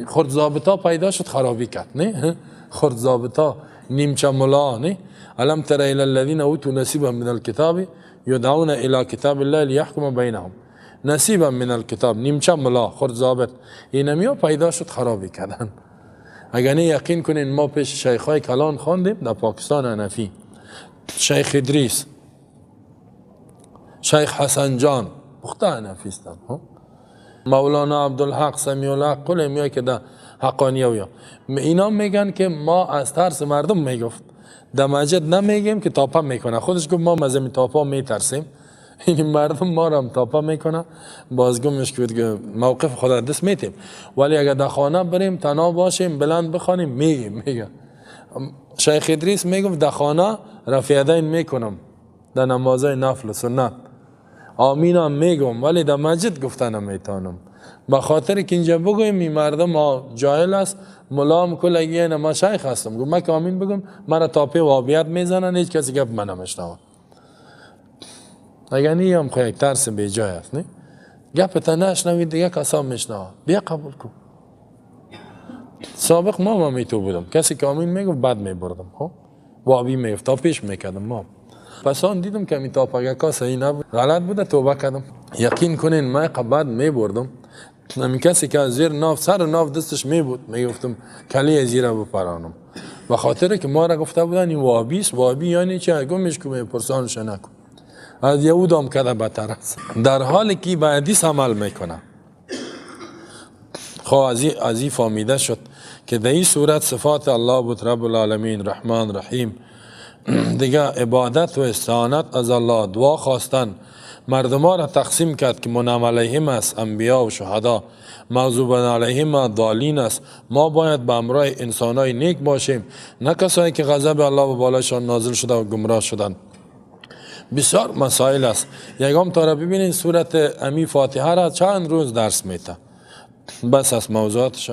خرد ضابطا پیدا شد خرابی کرد، نه خرد ضابطا، نیمچه ملا، نه الم تر الی الذین اوتوا نصیبا من الکتاب یدعون الی کتاب الله لیحکم بینهم، نصیبا من الکتاب، نیمچه ملا، خرد ضابط، اینمیا پیدا شد خرابی کردن. اگر نه یقین کنین ما پیش شیخ های کلان خواندیم در پاکستان حنفی، شیخ ادریس، شیخ حسن جان، پخته حنفی هستند، مولانا عبدالحق، سمیع الحق، کل میای که در حقانیه و یا اینا میگن که ما از ترس مردم میگفت در مسجد نمیگیم که تاپه میکنه. خودش گفت ما از این تاپا میترسیم، این مردم ما را هم تاپه میکنه، بازگمش که موقف خدا دست میتیم، ولی اگر در خانه بریم تنها باشیم بلند بخوانیم میگیم. میگه شیخ ادریس میگفت در خانه رفع یدین میکنم در نمازهای نفل و سنت، آمین هم میگم، ولی در مسجد گفتن نمیتونم، به خاطر که اینجا بگویم این مردم ها جاهل است، ملام کلگی نه ما شیخ هستم، گفت من که آمین بگم مرا تاپه و آبیت میزنن، هیچ کسی گپ من نمیشنوه. اگر نی هم خو یک ترس بی جای است، نه؟ گپ تا نشنوید دیگه کسا میشنوه، بیا قبول کن. سابق ما می تو بودم، کسی که آمین میگفت بد میبردم، خب وابی میگفت تا پیش میکردم ما. پس آن دیدم که می تا پگکا صحیح نبود، غلط بوده، توبه کردم. یقین کنین من بد میبردم، همین کسی که از زیر ناف سر ناف دستش میبود میگفتم کلی زیرا بپرانم، به خاطر که ما را گفته بودن این وابی است. وابی یعنی چه؟ گمش کو میپرسانش نکن، از یهود هم کده بدتر است، در حالی که به حدیث عمل میکنه. خب از این فهمیده شد که در این صورت صفات الله بود، رب العالمین، رحمان رحیم، دیگه عبادت و استعانت از الله، دعا خواستن، مردم را تقسیم کرد که منعم علیهم است، انبیا و شهدا، مغضوب علیهم ضالین است. ما باید به همراه انسانای نیک باشیم، نه کسایی که غضب الله به بالایشان نازل شده و گمراه شدند. بسیار مسائل است. یکم تا را ببینید سورت امی فاتحه را چند روز درس میده، بس از موضوعاتش.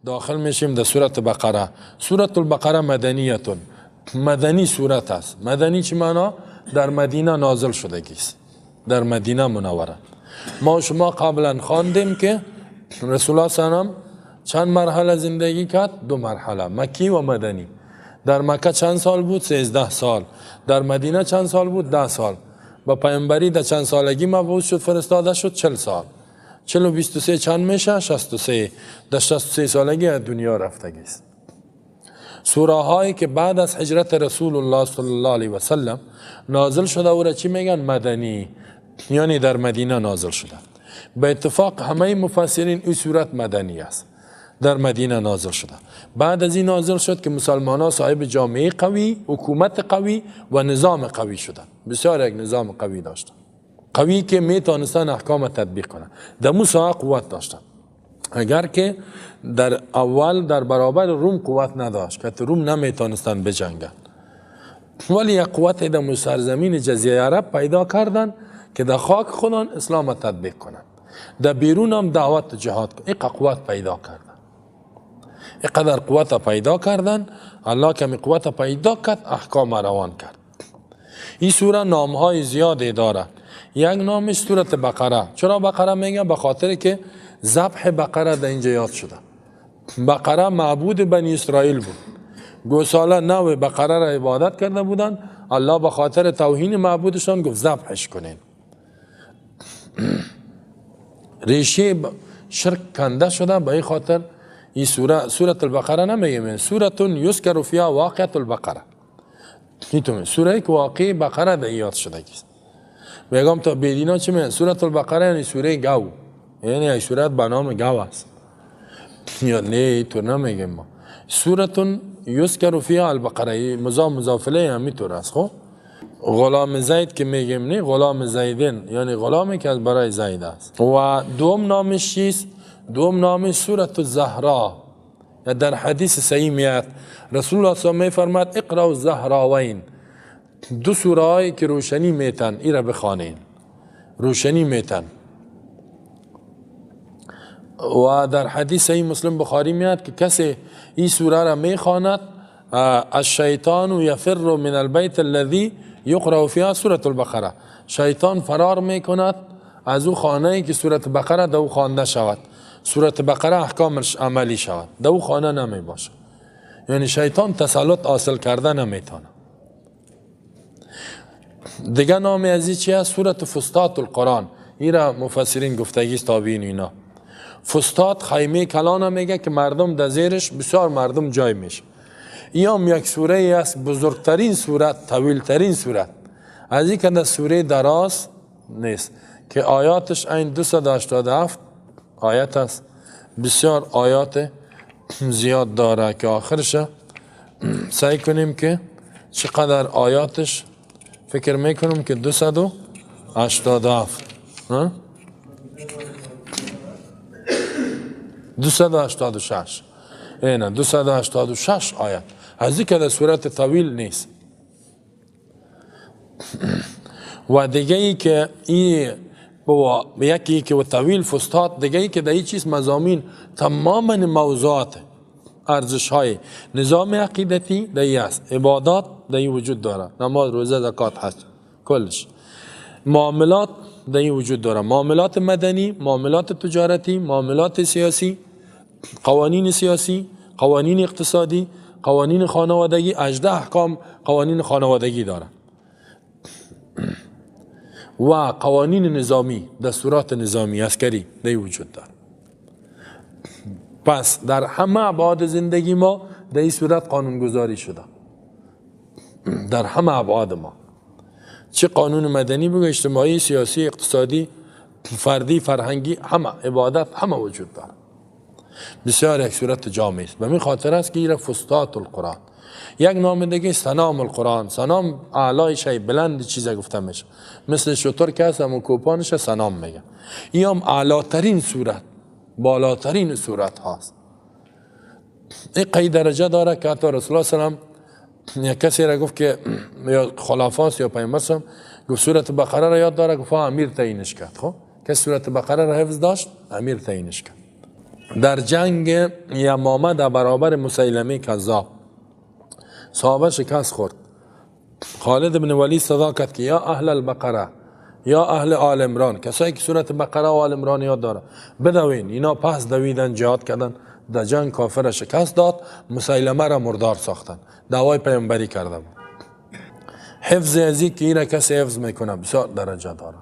داخل میشیم در سورت بقره. سورت البقره مدنیتون، مدنی سورت است. مدنی چی معنا؟ در مدینه نازل شدگی است، در مدینه منوره. ما شما قبلا خواندیم که رسول الله صلی الله علیه و چند مرحله زندگی کرد؟ دو مرحله، مکی و مدنی. در مکه چند سال بود؟ 13 سال. در مدینه چند سال بود؟ 10 سال. با پیامبری در چند سالگی مبعوث شد، فرستاده شد؟ 40 سال. 40 و 23 چند میشه؟ 63. در 63 سالگی از دنیا رفتگی است. سوره هایی که بعد از هجرت رسول الله صلی الله علیه و سلم نازل شده او را چی میگن؟ مدنی، یعنی در مدینه نازل شده. به اتفاق همه مفسرین این سورت مدنی است، در مدینه نازل شده. بعد از این نازل شد که مسلمان ها صاحب جامعه قوی، حکومت قوی و نظام قوی شدند. بسیار یک نظام قوی داشتند، قوی که می توانستن احکام تطبیق کنند. در موسی قوت داشتند، اگر که در اول در برابر روم قوت نداشت، که روم نمیتونستن بجنگن، ولی یک قوت در سرزمین جزیره عرب پیدا کردن که در خاک خودان اسلام تطبیق کنند، در بیرون هم دعوت جهاد کنند. این قوت پیدا کردن، اینقدر قوت پیدا کردن، الله کمی قوت پیدا کرد، احکام روان کرد. این سوره نامهای زیادی داره. یک نامش سورت بقره. چرا بقره میگه؟ به خاطر که ذبح بقره در اینجا یاد شده. بقره معبود بنی اسرائیل بود، گوساله نو بقره را عبادت کرده بودن، الله به خاطر توهین معبودشان گفت ذبحش کنین. ریشه شرک کنده شده، به این خاطر این سوره سورت البقره نمیگیم، سورت یذکر فیها واقعة البقره. میتونه سوره که واقع بقره در یاد شده است. میگم تا بیدینا چی میگن؟ سورت البقره یعنی سوره گاو، یعنی یک سورت به نام گاو است. یا نه تو نمیگیم ما سورت یذکر فیها البقره، مضاف مضاف الیه همینطور است. خب غلام زید که میگیم نه، غلام زیدین یعنی غلامی که از برای زید است. و دوم نامش چیست؟ دوم نامش سورت الزهرا. در حدیث صحیح میاد رسول الله صلی الله علیه و میفرماد اقرأ الزهراوین، دو سوره هایی که روشنی میتن ای را بخوانین، روشنی میتن. و در حدیث صحیح مسلم بخاری میاد که کسی این سوره را میخواند الشیطان یفر من البیت الذی یقرأ فیها سورة البقره، شیطان فرار میکند از او خانه ای که سورة بقره در او خوانده شود، سورة بقره احکامش عملی شود، در او خانه نمی باشه، یعنی شیطان تسلط حاصل کرده نمیتونه. دیگه نام از این چی است؟ سورة فسطاط القرآن. این را مفسرین گفتگی است، تابعین اینا. فسطاط خیمه کلان میگه که مردم در زیرش بسیار مردم جای میشه. این هم یک سوره است، بزرگترین سورت، طویلترین سورت، از این که در سوره دراز نیست که آیاتش این 287 آیت است، بسیار آیات زیاد داره که آخرش سعی کنیم که چقدر آیاتش، فکر میکنم که 287 286، اینه 286 آیت. از این که در صورت طویل نیست. و دیگه ای که ای یکی که و طویل فستاد، دیگه ای که در این چیز مضامین تماما موضوعات ارزش های نظام عقیدتی در ای است، عبادات در ای وجود داره، نماز، روزه، زکات، حج، کلش. معاملات در ای وجود داره، معاملات مدنی، معاملات تجارتی، معاملات سیاسی، قوانین سیاسی، قوانین اقتصادی، قوانین خانوادگی، 18 احکام قوانین خانوادگی داره و قوانین نظامی، دستورات نظامی عسکری در وجود داره. پس در همه ابعاد زندگی ما در این صورت قانونگذاری شده، در همه ابعاد ما، چه قانون مدنی بگو، اجتماعی، سیاسی، اقتصادی، فردی، فرهنگی، همه عبادت، همه وجود داره. بسیار یک صورت جامع است. به می خاطر است که ایره فستات القرآن. یک نام دیگه سنام القرآن. سنام اعلای شی، بلند چیزه گفته میشه، مثل شتر که هست همون کوپانش سنام میگه. این هم اعلاترین صورت، بالاترین صورت هاست. این قید درجه داره که حتی رسول الله صلی الله علیه و سلم یک کسی را گفت که یا خلافاست یا پیامبر صلی گفت سورت بقره را یاد داره، گفت امیر تعیینش کرد. خب که سورت بقره را حفظ داشت، امیر تعیینش کرد. در جنگ یمامه در برابر مسیلمه کذاب صحابه شکست خورد. خالد بن ولید صدا کرد که یا اهل البقره، یا اهل آل عمران، کسایی که سورت بقره و آل عمران یاد داره بدوین. اینا پس دویدن، جهاد کردن، در جنگ کافر شکست داد، مسیلمه را مردار ساختن، دعوای پیامبری کرده بود. حفظ ازی که ایره کسی حفظ میکنه بسیار درجه داره،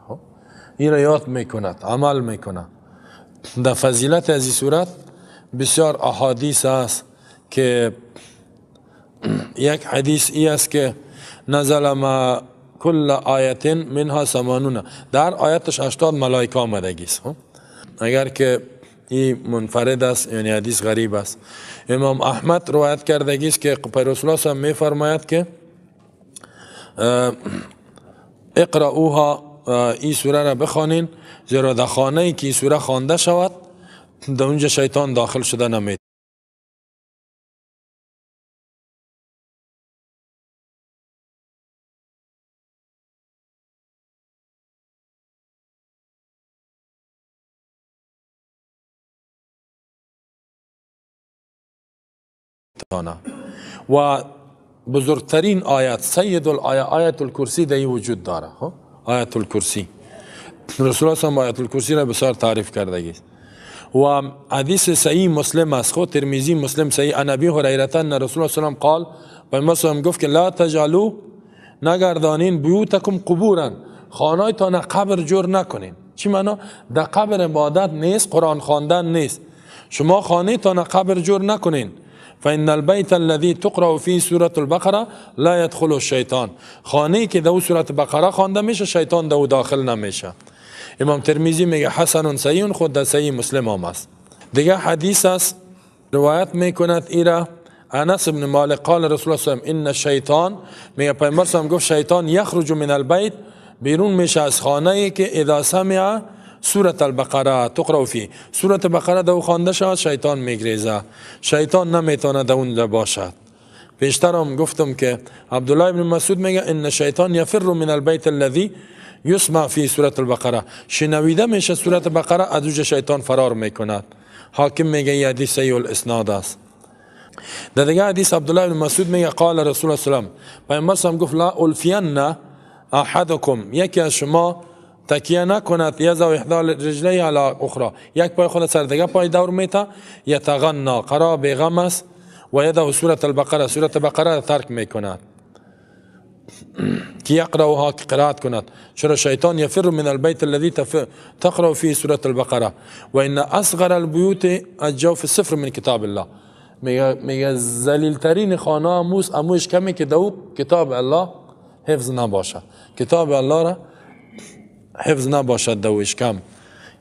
ایره یاد میکند، عمل میکنه. در فضیلت از این صورت بسیار احادیث است که یک حدیث ای است که نزل ما کل آیت منها 80، در آیتش 80 ملائکه آمدگی است. اگر که این منفرد است، یعنی حدیث غریب است. امام احمد روایت کردگی است که رسول الله صلی می فرماید که اقرأوها، این سوره را بخوانین، زیرا در خانه ای که این سوره خوانده شود در اونجا شیطان داخل شده نمیتواند. و بزرگترین آیت، سید الآیه، آیت الکرسی در این وجود داره. آیت الکرسی، رسول الله صلی آیت الکرسی را بسیار تعریف کرده است. و حدیث صحیح مسلم است، خود ترمذی مسلم صحیح، عن ابی هریره ان رسول الله صلی الله علیه و قال، پیامبر گفت که لا تجعلوا، نگردانین بیوتکم قبورا، خانه‌تان قبر جور نکنین. چی معنا؟ در قبر عبادت نیست، قرآن خواندن نیست. شما خانه‌تان قبر جور نکنین. فإن البيت الذي تقرأ فيه سورة البقرة لا يدخل الشیطان، خانه که در سورة بقره خوانده میشه شیطان در داخل نمیشه. امام ترمذی میگه حسن صحیح، خود در صحیح مسلم هم است. دیگه حدیث است روایت میکند ایرا انس بن مالک قال رسول الله صلی الله علیه و ان الشیطان، میگه پیامبر صلی گفت شیطان یخرج من البیت، بیرون میشه از خانه ای که اذا سمع سورة البقره تقرأ فيه، سورة بقره دو خوانده شود شیطان میگریزه، شیطان نمیتونه در اونجا باشد. پیشتر هم گفتم که عبدالله بن مسعود میگه ان الشیطان یفر من البیت الذي یسمع فيه سورة البقره، شنویده میشه سورة بقره از اونجا شیطان فرار میکند. حاکم میگه این حدیث صحیح الاسناد است. در دیگه حدیث عبدالله بن مسعود میگه قال رسول الله صلی الله علیه و پیامبر صلی گفت لا الفین احدکم، یکی از شما تکیه نکند، یضع احدی رجلیه علی اخرى، یک پای خود سر دیگه پای دور میته، یتغنا، قرا بیغم است، و یدع سورة البقره، سورة بقره ترک میکند که یقرأها، که قرائت کند. چرا شیطان یفر من البیت الذي تقرأ فيه سورة البقره و ان اصغر البیوت الجوف صفر من کتاب الله. میگه ذلیل ترین خانه اموس اموش کمی که دو کتاب الله حفظ نباشه، کتاب الله را حفظ نباشد دوش کم.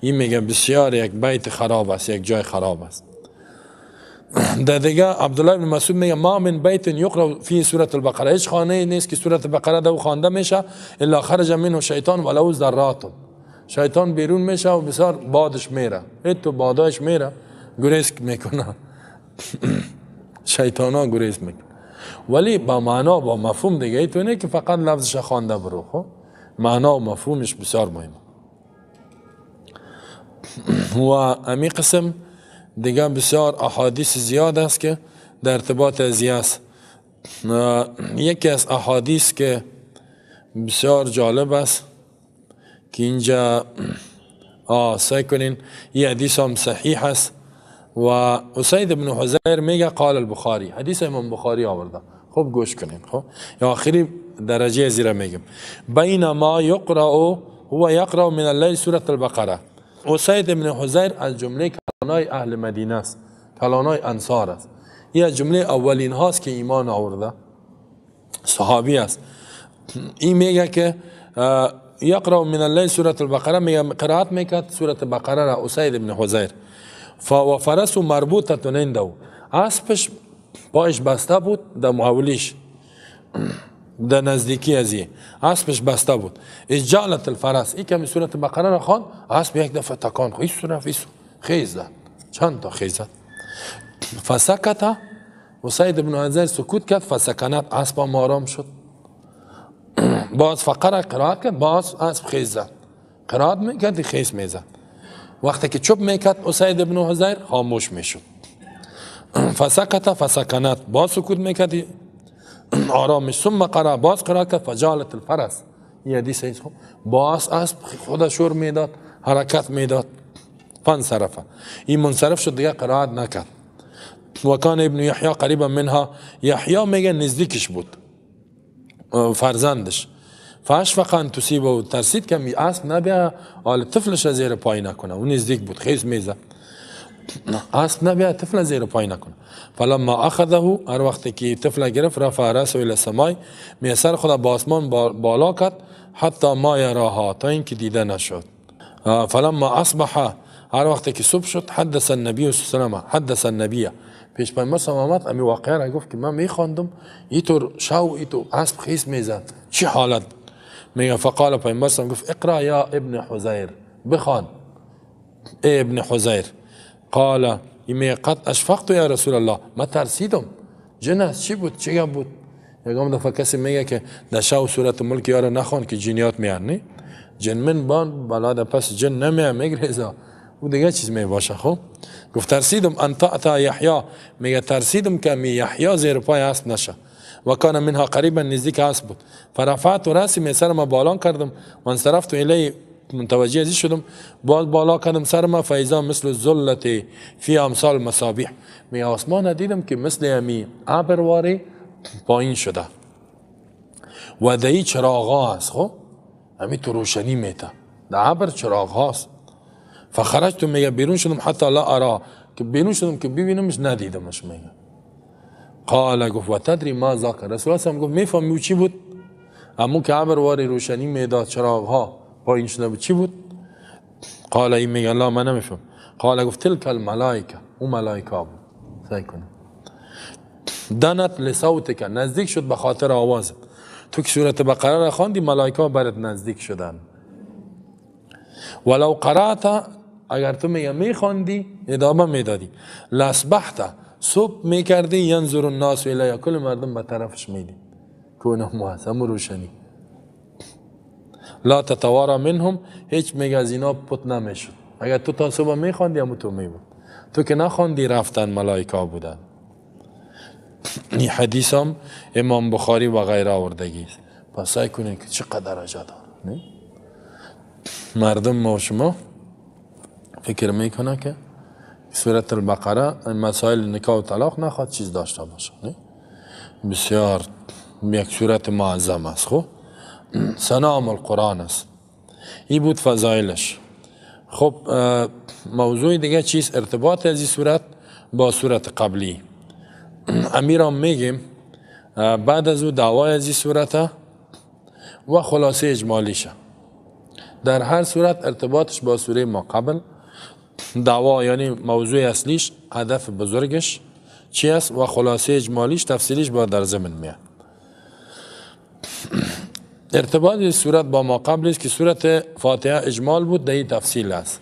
این میگه بسیار یک بیت خراب است، یک جای خراب است. در دیگه عبدالله بن مسعود میگه ما من بیت یقرأ فی سورة البقره، هیچ خانه نیست که سورة بقره دو خوانده میشه الا خرج منه شیطان ولو ذرات، شیطان بیرون میشه و بسیار بادش میره، تو باداش میره گریز میکنه. شیطان ها گریز میکنه، ولی با معنا با مفهوم دیگه تو نه که فقط لفظش خوانده برو، خب معنا و مفهومش بسیار مهمه. و امی قسم دیگه بسیار احادیث زیاد است که در ارتباط ازی است. یکی از احادیث که بسیار جالب است که اینجا سعی کنین، یه حدیث هم صحیح است و اسید بن حضیر میگه قال البخاری، حدیث امام بخاری آورده، خوب گوش کنین. خب یا آخری درجه زیرا میگم بینما یقرأ هو یقرأ من اللیل سورة البقره. اسید بن حضیر از جمله کلانای اهل مدینه است، کلانای انصار است، این از جمله اولین هاست که ایمان آورده، صحابی است. این میگه که یقرأ من اللیل سورة البقره، میگه قرائت میکرد سورة بقره را اسید بن حضیر، و فرس مربوطه عنده، اسبش پایش بسته بود در محولیش، در نزدیکی ازی اسبش بسته بود. اجالت الفرس، این که سورة بقره را خواند، اسب یک دفعه تکان خورد، ایسو رفت ایسو خیز زد، چند تا خیز زد. فسکت، اسید بن حضیر سکوت کرد، فسکنت، اسب هم آرام شد. باز فقره قرائت کرد، باز اسب خیز زد، قرائت میکرد خیز میزد. وقتی که چوب میکرد اسید بن حضیر خاموش میشد. فسکت فسکنت، باز سکوت میکرد آرامش. ثم قرأ، باز قرائت کرد، فجالت الفرس، این حدیث است. باز اسب خود شور میداد، حرکت میداد. فانصرف، این منصرف شد دیگه قرائت نکرد. و کان ابن یحیی قریبا منها، یحیی میگه نزدیکش بود فرزندش، فاشفق ان تصیبه، ترسید که می اسب نبیا آل طفلش زیر پای نکنه، اون نزدیک بود خیز میزد، اسب نبیا طفل زیر پای نکنه. فلما اخذه، هر وقتی که طفل گرفت، رفع راسه الى السماء، می سر خود با آسمان بالا کرد، حتی ما یراها، تا اینکه دیده نشد. فلما اصبح، هر وقتی که صبح شد، حدث النبی صلی الله علیه و حدث النبی، پیش پیامبر صلی الله علیه و امی واقعه را گفت که من میخواندم اینطور شو اینطور اسب خیز میزد، چی حالت؟ میگه فقال، پیامبر صلی گفت اقرا یا ابن حزیر، بخوان ای ابن حزیر. قال، میگه قد اشفقت یا رسول الله، من ترسیدم، جن است، چی بود، چی گپ بود؟ یکم دفعه کسی میگه که در شو سورت ملک یارو نخوان که جنیات میان، نه جن من بان بلا در پس جن نمیه میگریزه، او دیگه چیز می باشه. خب گفت ترسیدم ان تأتی یحیی، میگه ترسیدم که می یحیی زیر پای اسب نشه. و کان منها قریبا، نزدیک اسب بود. فرفعت راسی، می سرم بالا کردم، و انصرفت الی، متوجه ازی شدم، باز بالا کردم سرم، فاذا مثل الظلة فی امثال مصابیح، می آسمان دیدم که مثل امی ابر واری پایین شده و دهی چراغ هست، خب امی تو روشنی میته، در ابر چراغ هاست. فخرجت، میگه بیرون شدم، حتی لا ارا، که بیرون شدم که ببینمش ندیدمش. میگه قال، گفت و تدری ما ذاک، رسول الله گفت میفهمی چی بود؟ امو که ابر واری روشنی میداد، چراغ ها پایین شده بود، چی بود؟ قال، این میگه لا من نمیفهم. قال، گفت تلک الملائکه، او ملائکه بود. سعی کنه دنت لصوتک، نزدیک شد به خاطر آوازت، تو که سورت بقره را خواندی ملائکه برات نزدیک شدن. ولو قرأت، اگر تو میگه میخواندی ادامه میدادی، لاسبحت، صبح میکردی، ینظر الناس الیه، کل مردم به طرفش میدید که اونم هست، همون روشنی. لا تتوارى منهم، هیچ میگه از اینا پت نمیشد. اگر تو تا صبح میخواندی همون تو میبود، تو که نخواندی رفتن ملائکه بودن. این حدیث هم امام بخاری و غیره آوردگی است. پس سعی کنین که چقدر درجه داره. نه؟ مردم ما و شما فکر میکنه که سورة البقره مسائل نکاح و طلاق نخواد چیز داشته باشه. نه؟ بسیار یک سورت معظم است. خب سنام القرآن است. این بود فضایلش. خب موضوع دیگه چیز ارتباط از این سورت با سورت قبلی. امیرام میگیم بعد از او دعوای از این سورت و خلاصه اجمالیشه. در هر صورت ارتباطش با سوره ما قبل، دعوا یعنی موضوع اصلیش، هدف بزرگش چی است و خلاصه اجمالیش تفصیلیش با در ضمن میاد. ارتباط سورت با ما قبل است که سورت فاتحه اجمال بود، در این تفصیل است.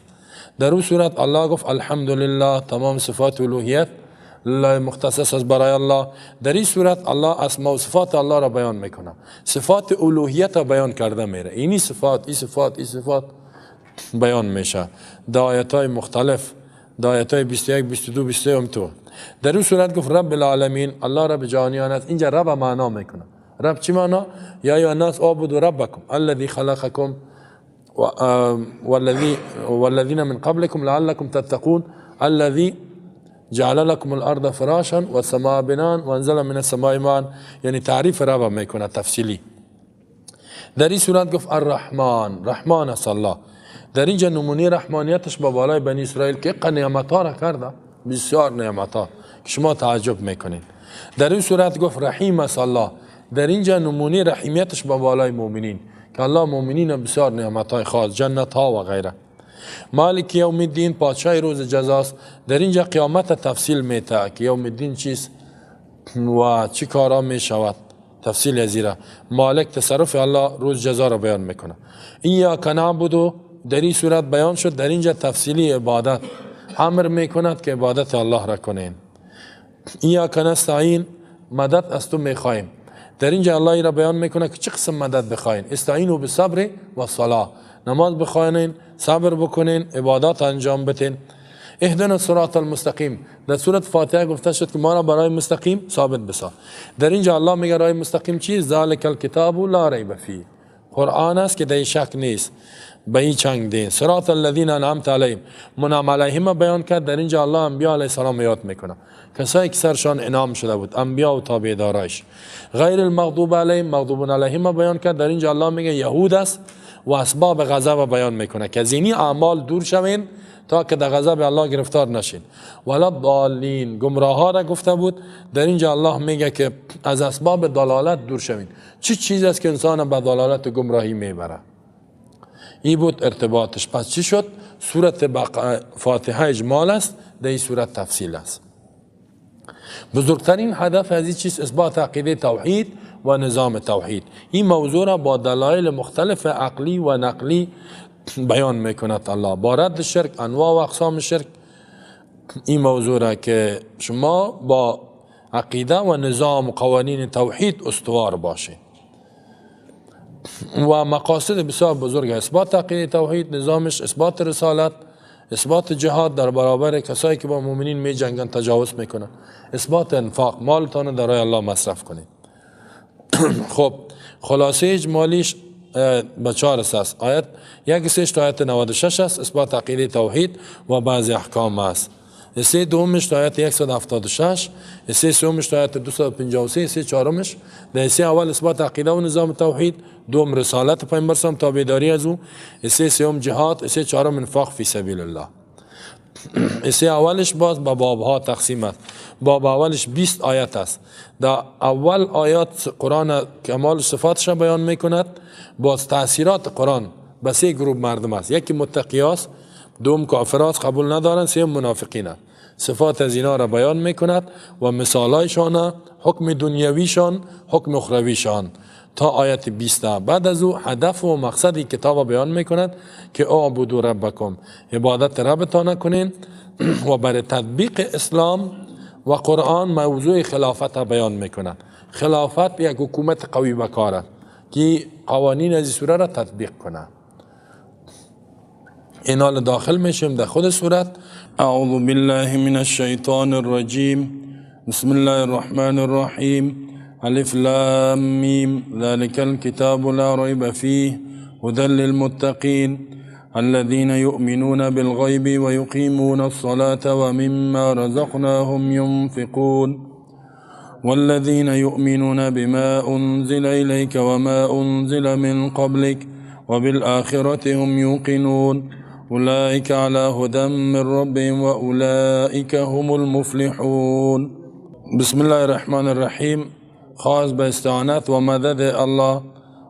در اون سورت الله گفت الحمدلله، تمام صفات الوهیت لله مختصص است برای الله. در این صورت الله اسما و صفات الله را بیان میکنه، صفات الوهیت را بیان کرده میره. اینی صفات، این صفات، این صفات بیان میشه در آیت های مختلف، در آیت های 21، 22، 23 هم تو. در اون صورت گفت رب العالمین، الله رب جهانیان است. اینجا رب معنا میکنه. رب چی معنا؟ یا ایها الناس اعبدوا ربکم الذی خلقکم والذین من قبلکم لعلکم تتقون الذی جعل لكم الارض فراشا والسماء بناء وانزل من السماء ماء. یعنی تعریف رب میکنه تفصیلی. در این صورت گفت الرحمن، رحمان است الله. در اینجا نمونه رحمانیتش با بالای بنی اسرائیل که نعمت ها را کرده، بسیار نعمت ها که شما تعجب میکنید. در این صورت گفت رحیم است الله. در اینجا نمونه رحیمیتش با بالای مؤمنین که الله مؤمنین بسیار نعمت های خاص، جنت ها و غیره. مالک یوم الدین، پادشاه روز جزاست. در اینجا قیامت تفصیل میته که یوم الدین چیست و چی کارا میشود، تفصیل ازیره. مالک تصرف الله روز جزا را بیان میکنه. ایاک نعبد در این صورت بیان شد. در اینجا تفصیلی عبادت امر میکند که عبادت الله را کنین. ایاک نستعین، مدد از تو میخواهیم. در اینجا الله را بیان میکنه که چه قسم مدد بخواین. استعینوا بالصبر والصلاه، نماز بخوانین، صبر بکنین، عبادات انجام بدین. اهدنا الصراط المستقیم، در سورت فاتحه گفته شد که ما را برای مستقیم ثابت بساز. در اینجا الله میگه راه مستقیم چیست؟ ذالک الکتاب لا ریب فیه، قرآن است که در شک نیست، به این چنگ دین. صراط الذین انعمت علیهم، منعم علیهم بیان کرد. در اینجا الله انبیا علیه السلام یاد میکنه، کسایی که سرشان انعام شده بود، انبیا و تابعدارایش. غیر المغضوب علیهم، مغضوب علیهم بیان کرد. در اینجا الله میگه یهود است و اسباب غضب بیان میکنه که از اینی اعمال دور شوین تا که در غضب الله گرفتار نشین. ولا ضالین، گمراه ها را گفته بود. در اینجا الله میگه که از اسباب دلالت دور شوین. چه چیز است که انسان به دلالت و گمراهی میبره؟ این بود ارتباطش. پس چی شد؟ سورت فاتحه اجمال است، در این سورت تفصیل است. بزرگترین هدف از این چیز اثبات عقیده توحید و نظام توحید. این موضوع را با دلایل مختلف عقلی و نقلی بیان میکند الله، با رد شرک، انواع و اقسام شرک. این موضوع را که شما با عقیده و نظام و قوانین توحید استوار باشید و مقاصد بسیار بزرگ: اثبات عقیده توحید، نظامش، اثبات رسالت، اثبات جهاد در برابر کسایی که با مؤمنین می جنگن تجاوز میکنن، اثبات انفاق، مالتان در راه الله مصرف کنید. خب خلاصه اجمالیش به چهار است. آیت 1 تا آیت 96 است، اثبات عقیده توحید و بعضی احکام است. حصه دومش تا آیت 176، حصه سومش تا آیت 253، حصه چهارمش در حصه اول اثبات عقیده و نظام توحید، دوم رسالت پیامبر صلی تابعداری از او، حصه سوم جهاد، حصه چهارم انفاق فی سبیل الله. حصه اولش باز به بابها تقسیم است. باب اولش 20 آیت است. در اول آیات قرآن کمال صفاتش بیان میکند. باز تاثیرات قرآن به سه گروه مردم است: یکی متقی است، دوم کافرات قبول ندارند، سوم منافقین است. صفات از اینا را بیان میکند و مثالایشان، حکم دنیویشان، حکم اخرویشان تا آیت 20. بعد از او هدف و مقصد کتاب بیان میکند که اعبدوا ربکم، عبادت ربتان کنین، و برای تطبیق اسلام و قرآن موضوع خلافت بیان میکند. خلافت یک حکومت قوی بکار است که قوانین از سوره را تطبیق کنه. اینال داخل میشیم در خود سورت. اعوذ بالله من الشیطان الرجیم، بسم الله الرحمن الرحیم، الف لام میم، ذلك الكتاب لا ریب فیه هدى للمتقین الذين يؤمنون بالغیب ويقيمون الصلاة ومما رزقناهم ينفقون والذين يؤمنون بما أنزل إليك وما أنزل من قبلك وبالآخرة هم يوقنون أولئك على هدى من ربهم وأولئك هم المفلحون. بسم الله الرحمن الرحیم. خاص به استعانت و مدد الله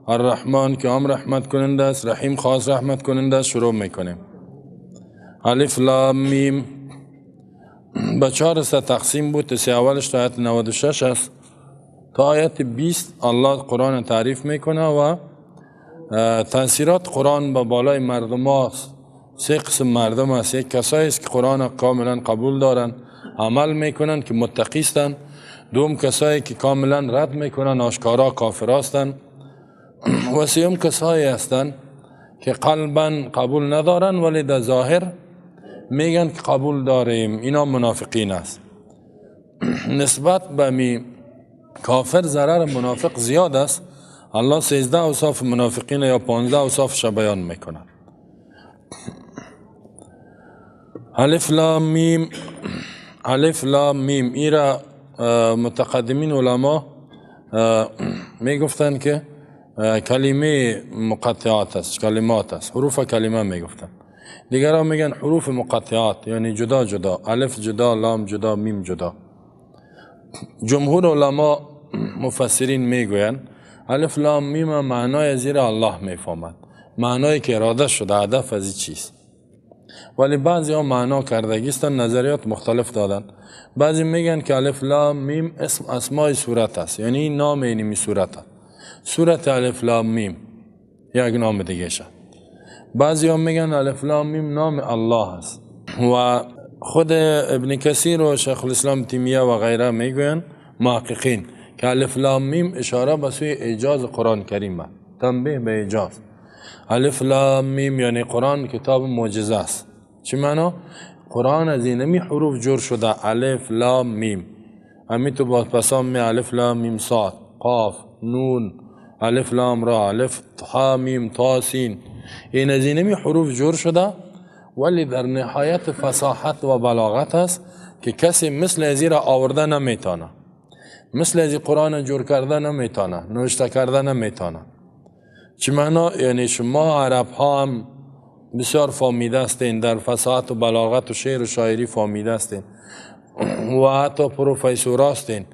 الرحمن که عام رحمت کننده است، رحیم خاص رحمت کننده است، شروع میکنیم. الف لام میم. به 4 حصه تقسیم بود. سه اولش تا آیت 96 است تا آیت 20 الله قرآن تعریف میکنه و تاثیرات قرآن به بالای مردم هاست. سه قسم مردم است. یک کسایی است که قرآن کاملا قبول دارن، عمل میکنن که متقی هستند. دوم کسایی که کاملا رد میکنن، آشکارا کافر هستند. و سوم کسایی هستند که قلبا قبول ندارن ولی در ظاهر میگن که قبول داریم، اینا منافقین است. نسبت به می کافر ضرر منافق زیاد است. الله 13 اوصاف منافقین یا 15 اوصافش بیان میکنه. الف لام میم، الف لام میم، ایرا متقدمین علما میگفتن که کلمه مقطعات است، کلمات است، حروف کلمه میگفتن. دیگران میگن حروف مقطعات، یعنی جدا جدا، الف جدا، لام جدا، میم جدا. جمهور علما مفسرین میگوین الف لام میم معنای زیر الله میفهمد، معنایی که اراده شده، هدف از این چیست. ولی بعضی ها معنا کردگیستن، نظریات مختلف دادن. بعضی میگن که الف لام میم اسم اسمای صورت است، یعنی نام اینمی صورت است، صورت الف لام میم یک نام دیگه شد. بعضی ها میگن الف لام میم نام الله است. و خود ابن کثیر و شیخ الاسلام تیمیه و غیره میگوین محققین که الف لام میم اشاره به سوی اعجاز قرآن کریم است، تنبیه به اعجاز. الف لام میم یعنی قرآن کتاب معجزه است. چی معنا؟ قرآن از اینمی حروف جور شده، الف لام میم. امی تو با پسام می الف لام میم صاد قاف نون الف لام را الف حا میم طا سین، این از اینمی حروف جور شده، ولی در نهایت فصاحت و بلاغت است که کسی مثل ازی را آورده نمیتانه، مثل ازی قرآن جور کرده نمیتانه، نوشته کرده نمیتانه. چی معنا؟ یعنی شما عرب ها هم بسیار فهمیده هستین، در فصاحت و بلاغت و شعر و شاعری فهمیده هستین و حتی پروفسور هستین.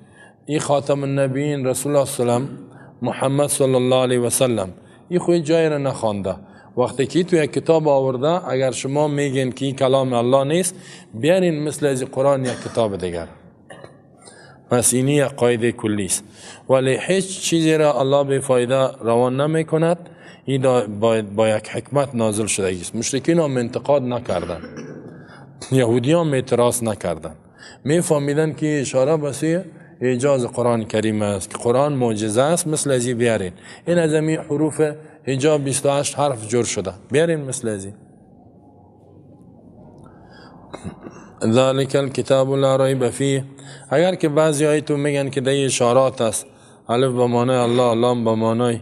این خاتم النبیین رسول الله صلی الله علیه و سلم محمد صلی الله علیه و سلم این خود جای را نخوانده. وقتی که تو یک کتاب آورده، اگر شما میگین که این کلام الله نیست، بیارین مثل از قرآن یک کتاب دیگر. پس اینی یک قاعده کلی است. ولی هیچ چیزی را الله به فایده روان نمی کند. این با یک حکمت نازل شده است. مشرکین هم انتقاد نکردن، یهودی هم اعتراض نکردن، میفهمیدن که اشاره به سوی اعجاز قرآن کریم است که قرآن معجزه است، مثل ازی بیارین. این از این حروف حجاب 28 حرف جور شده، بیارین مثل ازی. ذلك الكتاب لا ریب فیه. اگر که بعضی هایتون میگن که در اشارات است، الف به معنای الله، لام به معنای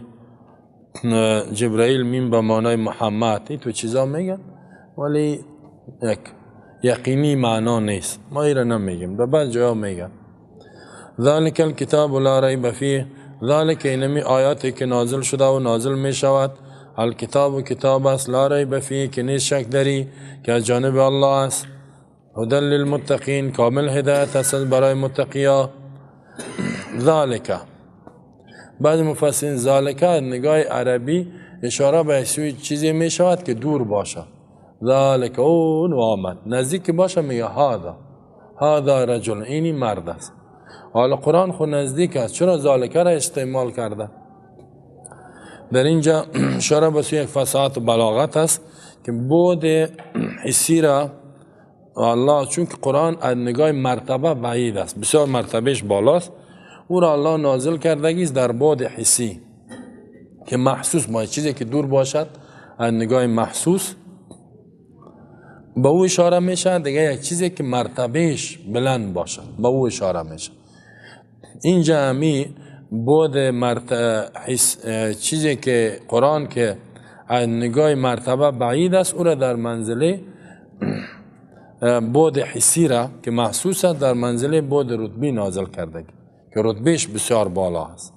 جبرائیل، میم به معنای محمد، این تو چیزا میگن، ولی یک یقینی معنا نیست، ما ایره نمیگیم، در بعض جاها میگن. ذلك الكتاب لا ریب فیه. ذلك اینمی آیاتی که نازل شده و نازل می شود، الکتاب کتاب است، لا ریب فیه که نیست شک داری که از جانب الله است، هدى للمتقین کامل هدایت است برای متقیا. ذالک، بعض مفسرین ذالک نگاه عربی اشاره به سوی چیزی می شود که دور باشه، ذالک اون آمد، نزدیک باشه میگه هذا، هذا رجل، اینی مرد است. حالا قرآن خود نزدیک است، چرا ذالک را استعمال کرده؟ در اینجا اشاره به سوی یک فصاحت و بلاغت است که بود حسی را الله، چون که قرآن از نگاه مرتبه بعید است، بسیار مرتبهش بالاست، او را الله نازل کردگی است در بعد حسی که محسوس باید، چیزی که دور باشد از نگاه محسوس به او اشاره میشه، دیگه یک چیزی که مرتبهش بلند باشد به او اشاره میشه. اینجا همی بعد چیزی که قرآن که از نگاه مرتبه بعید است، او را در منزله بعد حسی را که محسوس است در منزله بعد رتبی نازل کرده که رتبهش بسیار بالا است.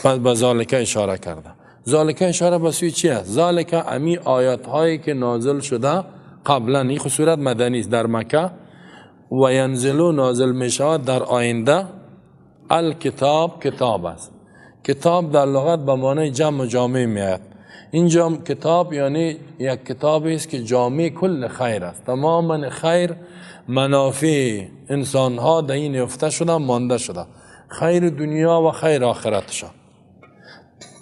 پس به ذالک اشاره کرده. ذالک اشاره به سوی چی است؟ ذالک امی آیات هایی که نازل شده قبلا، این صورت مدنی است در مکه، و ینزلو نازل می شود در آینده. الکتاب کتاب است. کتاب در لغت به معنای جمع و جامع می آید. اینجا کتاب یعنی یک کتاب است که جامع کل خیر است، تماما خیر منافع انسان ها در این یافته شده، مانده شده، خیر دنیا و خیر آخرتشان.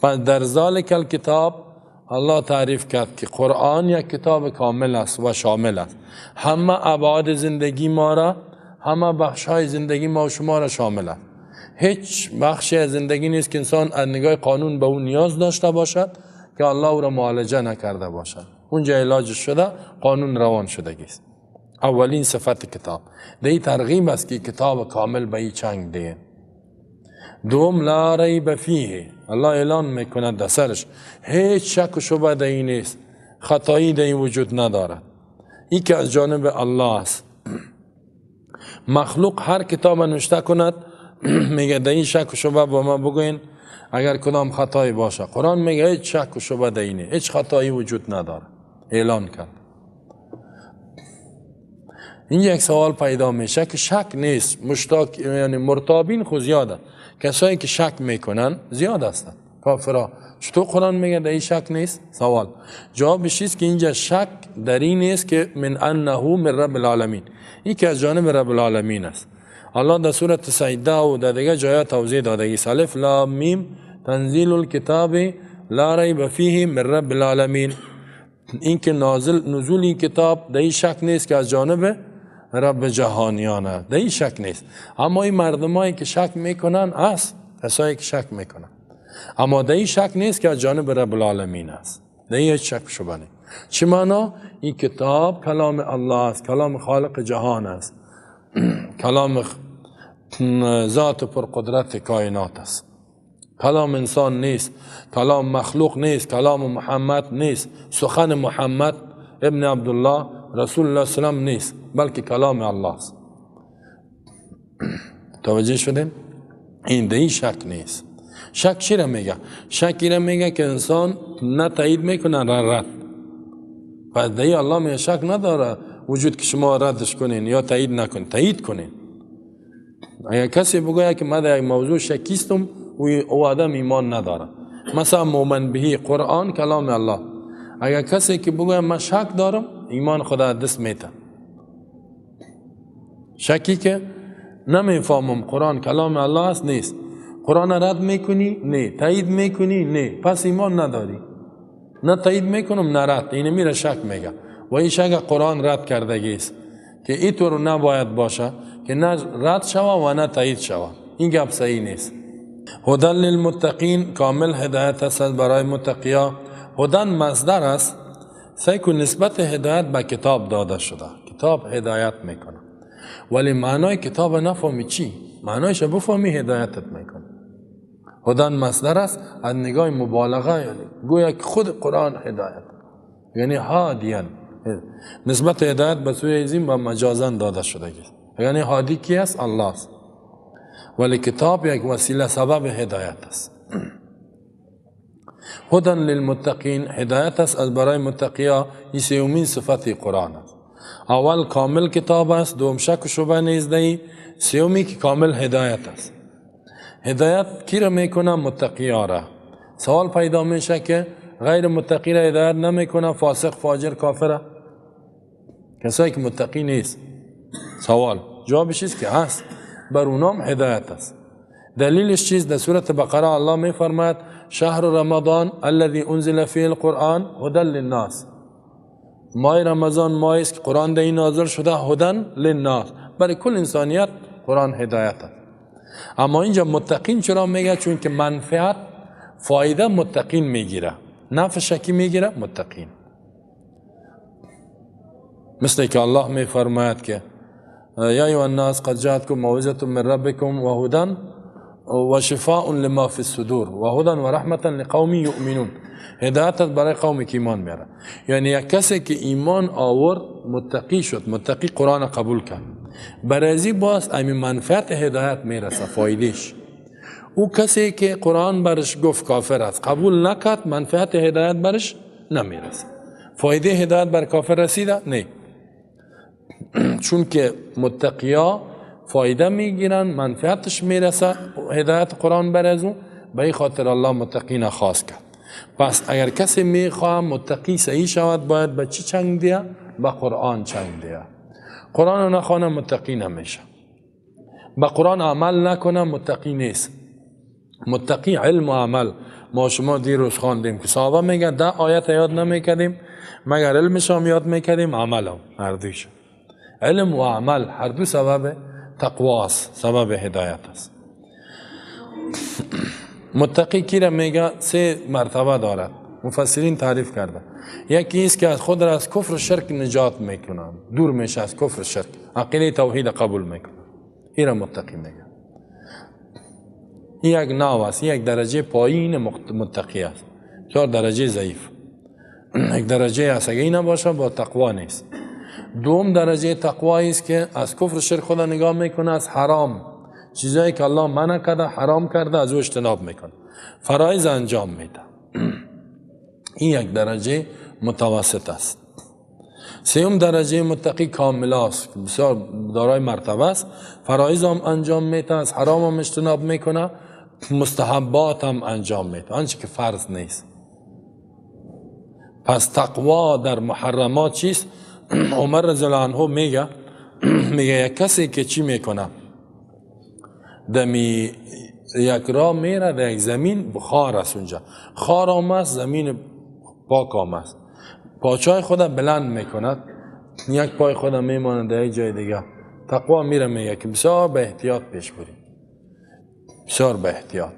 پس در ذالک الکتاب الله تعریف کرد که قرآن یک کتاب کامل است و شامل است، همه ابعاد زندگی ما را، همه بخش های زندگی ما و شما را شامل است. هیچ بخشی از زندگی نیست که انسان از نگاه قانون به اون نیاز داشته باشد که الله او را معالجه نکرده باشد. اونجا علاج شده، قانون روان شدگی است. اولین صفت کتاب در ترغیب است که کتاب کامل به این چنگ ده. دوم لا ریب فیه، الله اعلان میکند در سرش هیچ شک و شبه در این نیست، خطایی در این وجود ندارد، این که از جانب الله است. مخلوق هر کتاب نوشته کند میگه در این شک و شبه با ما بگوین اگر کدام خطایی باشه. قرآن میگه هیچ شک و شبه در اینه، هیچ خطایی وجود نداره، اعلان کرد. اینجا یک سوال پیدا میشه که شک نیست، مشتاق یعنی مرتابین خو زیاده، کسایی که شک میکنن زیاد هستند، کافرها. چطور قرآن میگه در این شک نیست؟ سوال. جوابش است که اینجا شک در این نیست که من انه من رب العالمین، این که از جانب رب العالمین است. الله در سورة سجده و در دیگه جای توضیح داده است، الف لام میم تنزیل الکتاب لا ریب فیه من رب العالمین. این که نازل نزول این کتاب در این شک نیست که از جانب رب جهانیان است، در این شک نیست. اما این مردمایی که شک میکنن است، کسایی که شک میکنن، اما در این شک نیست که از جانب رب العالمین است، در این شک شبه نیست. چه معنا؟ این کتاب کلام الله است، کلام خالق جهان است، کلام ذات پرقدرت کائنات است، کلام انسان نیست، کلام مخلوق نیست، کلام محمد نیست، سخن محمد ابن عبدالله رسول الله سلام نیست، بلکه کلام الله است. توجه شدیم؟ این در این شک نیست. شک چی را میگه؟ شک را میگه که انسان نه تایید میکنه نه رد. پس در الله میگه شک نداره وجود که شما ردش کنین یا تایید نکنین، تایید کنین. اگر کسی بگوید که من در یک موضوع شکیستم، او آدم ایمان نداره. مثلا مؤمن بهی قرآن کلام الله، اگر کسی که بگوید من شک دارم، ایمان خدا دست میته. شکی که نمیفهمم قرآن کلام الله است نیست، قرآن رد میکنی؟ نه. تایید میکنی؟ نه. پس ایمان نداری. نه تایید میکنم نه رد، اینه میره شک میگه. و این شک قرآن رد کردگی است که اینطور نباید باشه که نه رد شوه و نه تایید شوه، این گپ صحیح نیست. هدن للمتقین کامل هدایت است برای متقیا. هدن مصدر است، سعی کن نسبت هدایت به کتاب داده شده، کتاب هدایت میکنه، ولی معنای کتاب نفهمی چی؟ معنایش بفهمی هدایتت میکنه. هدن مصدر است از نگاه مبالغه، یعنی گویا که خود قرآن هدایت، یعنی هادیان، نسبت هدایت به سوی عظیم و مجازن داده شده، یعنی هادی کی است؟ الله است، ولی کتاب یک وسیله سبب هدایت است. هدن للمتقین هدایت است از برای متقیا. این سومین صفت قرآن است. اول کامل کتاب است، دوم شک و شبه نیست دهی، سومی که کامل هدایت است. هدایت کی را میکنه؟ متقیا را. سوال پیدا میشه که غیر متقی را هدایت نمیکنه، فاسق، فاجر، کافر، کسایی که متقی نیست. سوال جوابش است که هست، بر اونام هدایت است. دلیلش چیست؟ در سورة بقره الله میفرماید شهر رمضان الذي انزل فيه القرآن هدى للناس. ماه رمضان ماهی است که قرآن در این نازل شده، هدى للناس، برای کل انسانیت قرآن هدایت است. اما اینجا متقین چرا میگه؟ چون که منفعت فایده متقین میگیره، نفع شکی میگیره متقین. مثل که الله میفرماید که یا ایها الناس قد جاءتكم موعظة من ربكم وهدى وشفاء لما في الصدور وهدى ورحمة لقوم یؤمنون. هدایت برای قومی که ایمان میاره. یعنی یک کسی که ایمان آورد متقی شد، متقی قرآن قبول کرد، برای باز امی منفعت هدایت میرسه، فایدهش. او کسی که قرآن برش گفت کافر است قبول نکرد، منفعت هدایت برش نمیرسه. فایده هدایت بر کافر رسیده؟ نه. چون که متقیا فایده میگیرن، منفعتش میرسه هدایت قرآن بر از او، به این خاطر الله متقین خاص کرد. پس اگر کسی میخواه متقی صحیح شود باید به چی چنگ دیه؟ به قرآن چنگ دیه. قرآن نخوانه متقی نمیشه، به قرآن عمل نکنه متقی نیست. متقی علم و عمل. ما شما دیروز خواندیم که صحابه میگه 10 آیت یاد نمیکردیم مگر علمش هم یاد میکردیم عمل هم، هر دویش. علم و عمل هر دو سبب تقوا است، سبب هدایت است. متقی کی را میگه؟ 3 مرتبه دارد، مفسرین تعریف کرده. یکی است که از خود را از کفر و شرک نجات میکنه، دور میشه از کفر و شرک، عقیده توحید قبول میکنه، این را متقی میگه. این یک ناو است، یک درجه پایین متقی است، 4 درجه ضعیف. یک درجه است اگه این نباشه با تقوا نیست. دوم درجه تقوا است که از کفر و شرک خدا نگاه میکنه، از حرام، چیزایی که الله منع کرده حرام کرده از او اجتناب میکنه، فرایض انجام میده. این یک درجه متوسط است. سوم درجه متقی کامل است، بسیار دارای مرتبه است، فرایض هم انجام میده، از حرام هم اجتناب میکنه، مستحبات هم انجام میده، آنچه که فرض نیست. پس تقوا در محرمات چیست؟ عمر رضی الله عنه میگه، میگه یک کسی که چی میکنه، دمی یک راه میره در یک زمین بخار است، اونجا خار آمد، زمین پاک آمد، پاچای خود بلند میکند، یک پای خود میماند در یک جای دیگه. تقوا میره میگه که بسیار به احتیاط پیش بریم، بسیار به احتیاط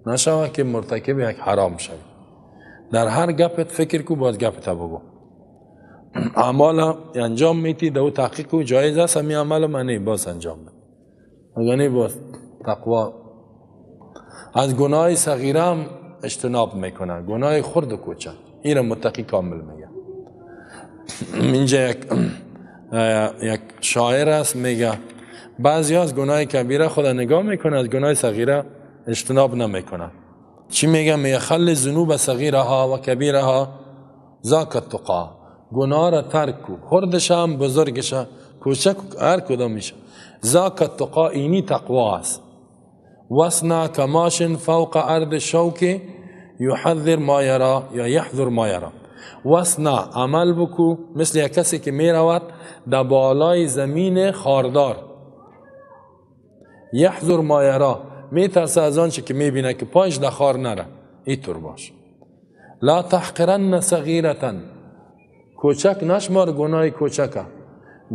نشوه که مرتکب یک حرام شوی. در هر گپت فکر کو، باز گپت بگو. اعمال انجام میتی، دو تحقیق کو جایز است، همین عمل منی باز انجام بده. اگر نه باز تقوا از گناه صغیره هم اجتناب میکنه، گناه خرد و کوچک. این را متقی کامل میگه. اینجا یک شاعر است میگه بعضی از گناه کبیره خدا نگاه میکنه، از گناه صغیره اجتناب نمیکنه. چی میگه؟ میگه خل ذنوب صغیره ها و کبیره ها ذاک التقا. گناه را ترک کو، خردش هم بزرگش هم کوچک هر کدام میشه. ذاک التقا اینی تقوا است. وصنع کماش فوق ارض الشوک یحذر ما یرا یا یحذر ما یرا. وصنع عمل بکو مثل یک کسی که میرود در بالای زمین خاردار. یحذر ما یرا، میترسه از آنچه که میبینه که پایش در خار نره، اینطور باش. لا تحقرن صغیرة، کوچک نشمار گناه کوچکه،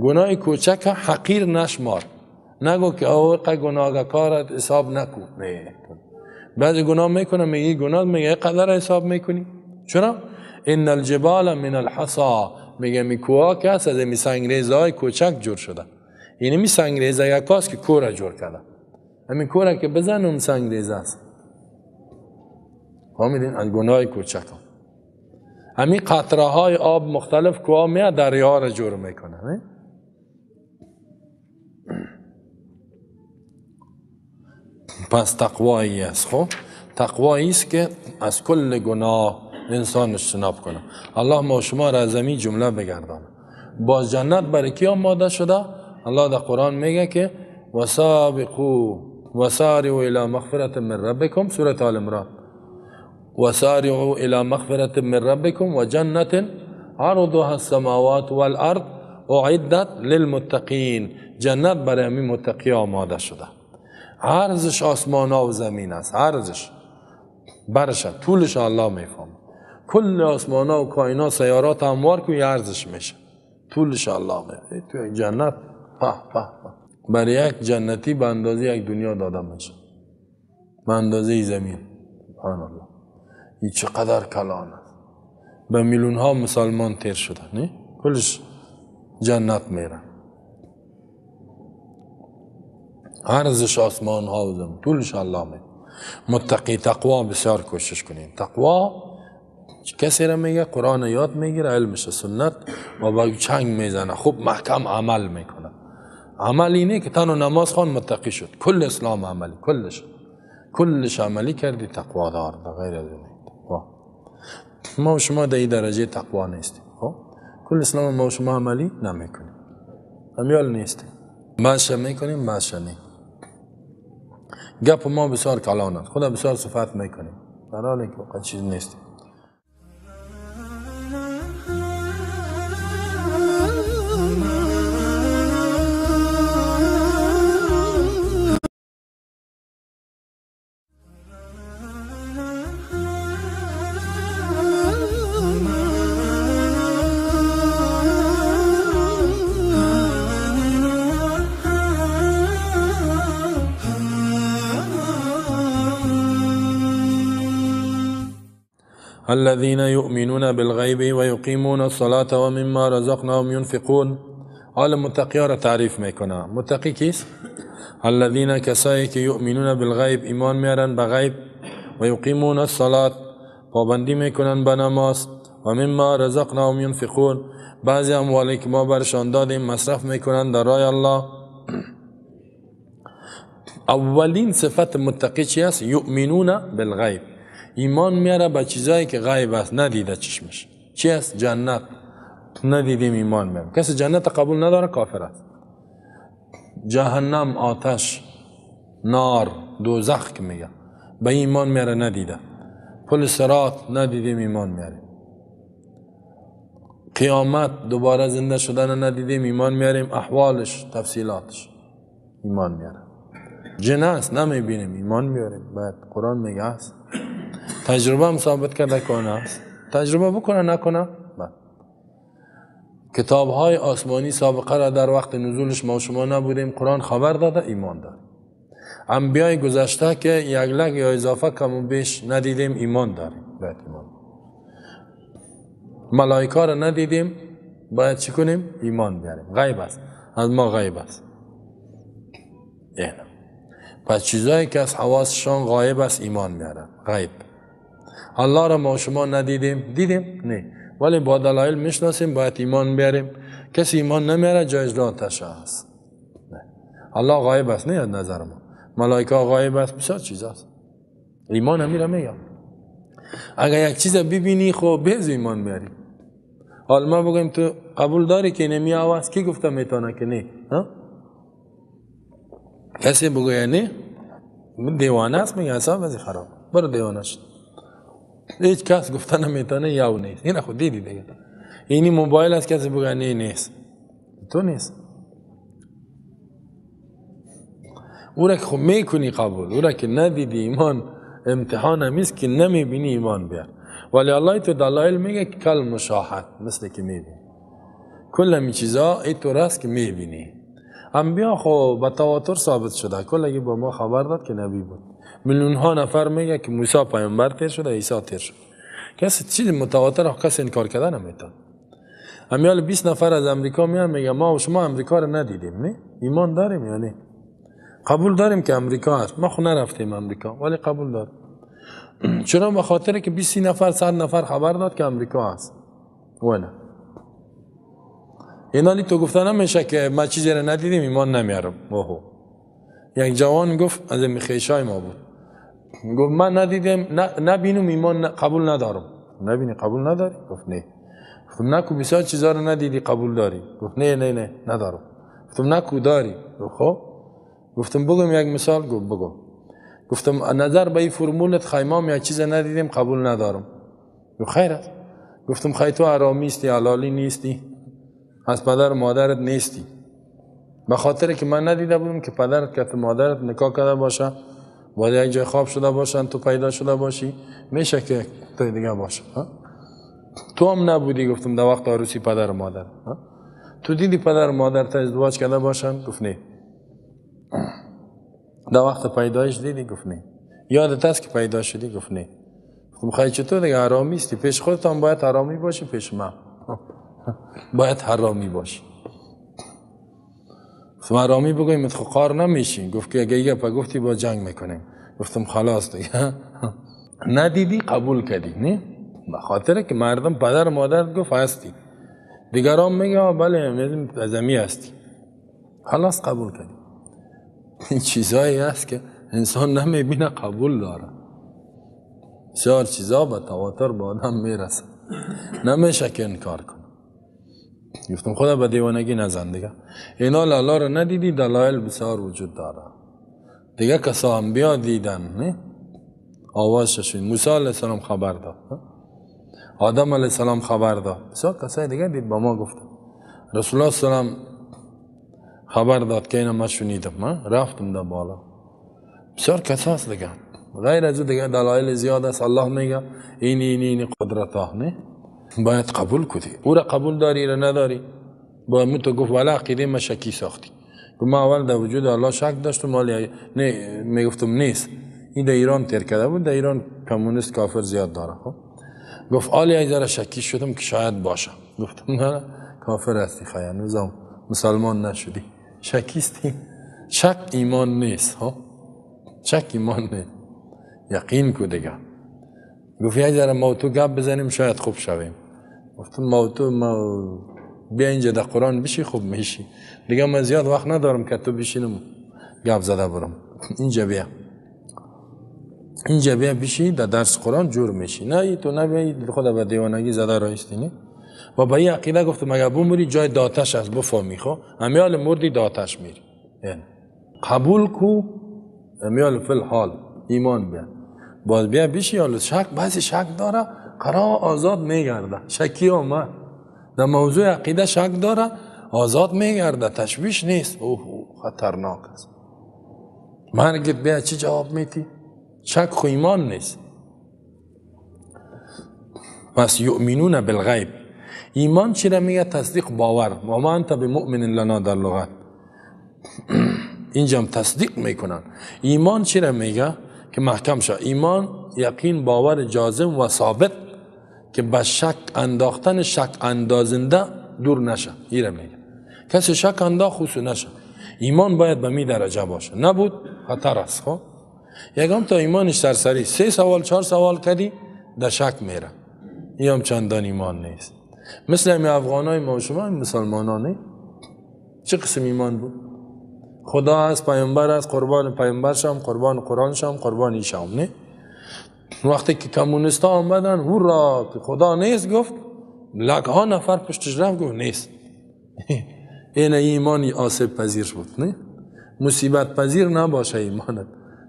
گناه کوچک حقیر نشمار، نگو که اوقه گناه کارت حساب نکو. نه، بعضی گناه میکنه میگی گناه، میگه قدر حساب میکنی. چرا؟ ان الجبال من الحصى، میگه میکوها که هست از می سنگریزهای کوچک جور شده. یعنی می سنگریزه یک هست که کوره جور کرده، همین کوره که بزن اون سنگریزه است. فهمیدین؟ از گناه کوچک هم. همین قطره های آب مختلف کوه میاد دریا را جور میکنه. پس تقوایی است. خب تقوایی است که از کل گناه انسان اجتناب کنه. الله ما شما را از این جمله بگردانه. باز جنت برای کی آماده شده؟ الله در قرآن میگه که وسابقوا وسارعوا الى مغفرة من ربکم، سورة آل عمران، وسارعوا الى مغفرة من ربکم وجنة عرضها السماوات والارض اعدت للمتقین. جنت برای همین متقی آماده شده. عرضش آسمان ها و زمین است، عرضش برشه طولش الله میفهمه. کل آسمان ها و کائنات سیارات هموار که عرضش میشه، طولش الله میفهمه. تو جنت په په په برای یک جنتی به اندازه یک دنیا داده میشه، به اندازه زمین. سبحان الله، این چقدر کلان است. به میلیون ها مسلمان تیر شده، نه کلش جنت میره. عرضش آسمان ها و زمین، طولش الله می. متقی تقوا بسیار کوشش کنین. تقوا کسی را میگه قرآن یاد میگیره، علمش سنت و با چنگ میزنه، خوب محکم عمل میکنه. عمل اینه که تنها نماز خوان متقی شد. کل اسلام عملی، کلش عملی کردی تقوا دار، غیر از این تقوا. ما و شما در این درجه تقوا نیستیم. خب کل اسلام ما و شما عملی نمیکنیم، امیال نیستیم، بعضش میکنیم بعضش نه. گپ ما بسیار کلان است، خدا بسیار صفت میکنیم، در حالی که چیز نیست. الذين يؤمنون بالغیب ويقيمون الصلاة ومما رزقناهم ينفقون. حال متقی را تعریف میکنه. متقی کیست؟ الذين کسایی که یؤمنون بالغیب، ایمان میارن به غیب، و یقیمون الصلاة، پابندی میکنن به نماز، و مما رزقناهم ينفقون، بعضی اموالی که ما برشان دادیم مصرف میکنن در راه الله. اولین صفت متقی چی است؟ یؤمنون بالغیب، ایمان میاره به چیزایی که غیب است، ندیده چشمش. چی است؟ جنت ندیدیم ایمان میاره. کسی جنت قبول نداره کافر است. جهنم، آتش، نار، دوزخ که میگه به ایمان میاره ندیده. پل صراط ندیدیم ایمان میاره. قیامت، دوباره زنده شدن ندیدیم ایمان میاریم، احوالش، تفصیلاتش ایمان میاره. جن است نمیبینیم ایمان میاریم، بعد قرآن میگه است. تجربه هم ثابت کرده کنه است. تجربه بکنه نکنه. کتاب های آسمانی سابقه را در وقت نزولش ما شما نبودیم، قرآن خبر داده ایمان داریم. انبیای گذشته که یک لگ یا اضافه کم و بیش ندیدیم ایمان داریم، باید ایمان. ملائکه را ندیدیم باید چی کنیم؟ ایمان بیاریم. غیب است، از ما غیب است. اینه. پس چیزایی که از حواسشان غایب است ایمان میارن. غیب الله را ما شما ندیدیم، دیدیم؟ نه، ولی با دلایل میشناسیم، باید ایمان بیاریم. کسی ایمان نمیاره جایز آتش است. نه. الله غایب است نه از نظر ما، ملائکه غایب است، بسیار چیز است. ایمان همیره میگم. اگر یک چیز ببینی خب به ایمان بیاری. حالا ما بگویم تو قبول داری که نمی آواز کی گفته میتونه که نه؟ ها؟ کسی بگویه نه دیوانه است، میگه اصلا وضع خراب، برو دیوانه شد. هیچ کس گفته نمیتونه یاو نیست. این خود دیدی دیگه. اینی موبایل است، کسی بگه نه نیست، تو نیست. او را که خب میکنی قبول، او را که ندیدی ایمان امتحان همیست که نمیبینی ایمان بیار. ولی الله تو دلایل میگه که کل مشاهد، مثل که میبینی کل همی چیزا ای تو راست که میبینی. انبیا خب به تواتر ثابت شده، کلگی با ما خبر داد که نبی بود. میلیون ها نفر میگه که موسی پیامبر تیر شده، عیسی تیر شد. کسی چیز متواتر کسی انکار کرده نمیتونه. امیال 20 نفر از امریکا میان میگه ما و شما امریکا رو ندیدیم، نه ایمان داریم یا نه؟ قبول داریم که امریکا هست، ما خو نرفتیم امریکا ولی قبول داریم. چرا؟ به خاطر که 20 نفر 100 نفر خبر داد که امریکا هست. و نه اینا تو گفته نمیشه که ما چیزی رو ندیدیم ایمان نمیارم. اوه. یک جوان گفت از میخیشای ما بود، گفت من ندیدم نبینم ایمان قبول ندارم. نبینی قبول نداری؟ گفت نه. گفتم نکو بسیار چیزا رو ندیدی قبول داری؟ گفت نه نه نه ندارم. گفتم نکو داری؟ گفت خب. گفتم بگم یک مثال؟ گفت بگو. گفتم نظر به این فرمولت خیمام یک چیز ندیدیم قبول ندارم. گفت خیر است. گفتم خیر تو حرامی استی، حلالی نیستی، از پدر مادرت نیستی، به خاطر که من ندیده بودم که پدرت که مادرت نکاح کرده باشه، باید یک جای خواب شده باشن، تو پیدا شده باشی، میشه که تو دیگه باشه. تو هم نبودی. گفتم در وقت عروسی پدر و مادر تو دیدی پدر و مادر تا ازدواج کرده باشن؟ گفت نه. در وقت پیدایش دیدی؟ گفت نه. یادت است که پیدا شدی؟ گفت نه. گفتم خیلی چطور دیگه حرامی استی، پیش خودت هم باید حرامی باشی، پیش من باید حرامی باشی. گفتم حرامی بگویم خب قار نمیشی. گفت که اگه پا گفتی با جنگ میکنیم. گفتم خلاص دیگه. ندیدی قبول کردی نه؟ به خاطر که مردم پدر مادر گفت هستی، دیگران میگه بله ازمی هستی، خلاص قبول کردی. این چیزایی هست که انسان نمیبینه قبول داره. بسیار چیزا به تواتر به آدم میرسه، نمیشه که انکار کنه. گفتم خدا به دیوانگی نزن دیگه. اینا لالا رو ندیدی، دلایل بسیار وجود داره دیگه. کسا انبیا دیدن نه؟ آوازش شنید. موسی علیه السلام خبر داد، آدم علیه السلام خبر داد، بسیار کسای دیگه دید با ما گفتن. رسول الله السلام خبر داد که اینا ما شنیدم، من رفتم در بالا. بسیار کساس دیگه، غیر از دیگه دلایل زیاد است. الله میگه این این این قدرت ها، نه باید قبول کنی. او را قبول داری را نداری؟ با تو گفت ولی عقیده ما شکی ساختی. گفت ما اول در وجود الله شک داشتم، ولی نه میگفتم نیست. این در ایران تیر کرده بود، در ایران کمونیست کافر زیاد داره. خب گفت آلی ای ذره شکی شدم که شاید باشه. گفتم نه کافر هستی، خیانوزم مسلمان نشدی، شکیستی. شک ایمان نیست، ها شک ایمان نیست، یقین کو دیگه. گفت یک ذره ما تو گپ بزنیم شاید خوب شویم. گفتم ما تو ما بیا اینجا در قرآن بشی خوب میشی دیگه، من زیاد وقت ندارم که تو بشینم گپ زده برم. اینجا بیا، اینجا بیا بشی در درس قرآن جور میشی. نه ای تو نبیایی خدا به دیوانگی زده رایستی نه. و با این عقیده گفتم اگر بموری جای داتش است بفهمی، خو امیال مردی داتش میری. یعنی قبول کو امیال فی الحال ایمان بیا، باز بیا بشی. حالا شک، بعضی شک داره قرار آزاد میگرده، شکی آمد در موضوع عقیده شک داره آزاد میگرده، تشویش نیست. اوه خطرناک است. مرگت بیا چی جواب میتی؟ شک خو ایمان نیست. پس یؤمنون بالغیب. ایمان چی را میگه؟ تصدیق، باور. و ما انت بمؤمن لنا در لغت اینجا هم تصدیق میکنن. ایمان چی را میگه؟ که محکم شد. ایمان یقین، باور جازم و ثابت که به شک انداختن شک اندازنده دور نشه. این را میگه کسی شک انداخت خصو نشه. ایمان باید به می درجه باشه، نبود خطر است. خب یکم تا ایمانش سرسری 3 سوال 4 سوال کدی در شک میره، این هم چندان ایمان نیست. مثل همین افغانای ما و شما مسلمانانه چه قسم ایمان بود؟ خدا است، پیامبر است، قربان پیامبر شم، قربان قرآن شم، قربان ایشم. نه وقتی که کمونیست ها آمدن هورا که خدا نیست گفت، لک ها نفر پشتش رفت گفت نیست. این ایمانی آسیب پذیر بود، نه مصیبت پذیر نباشه ایمانت.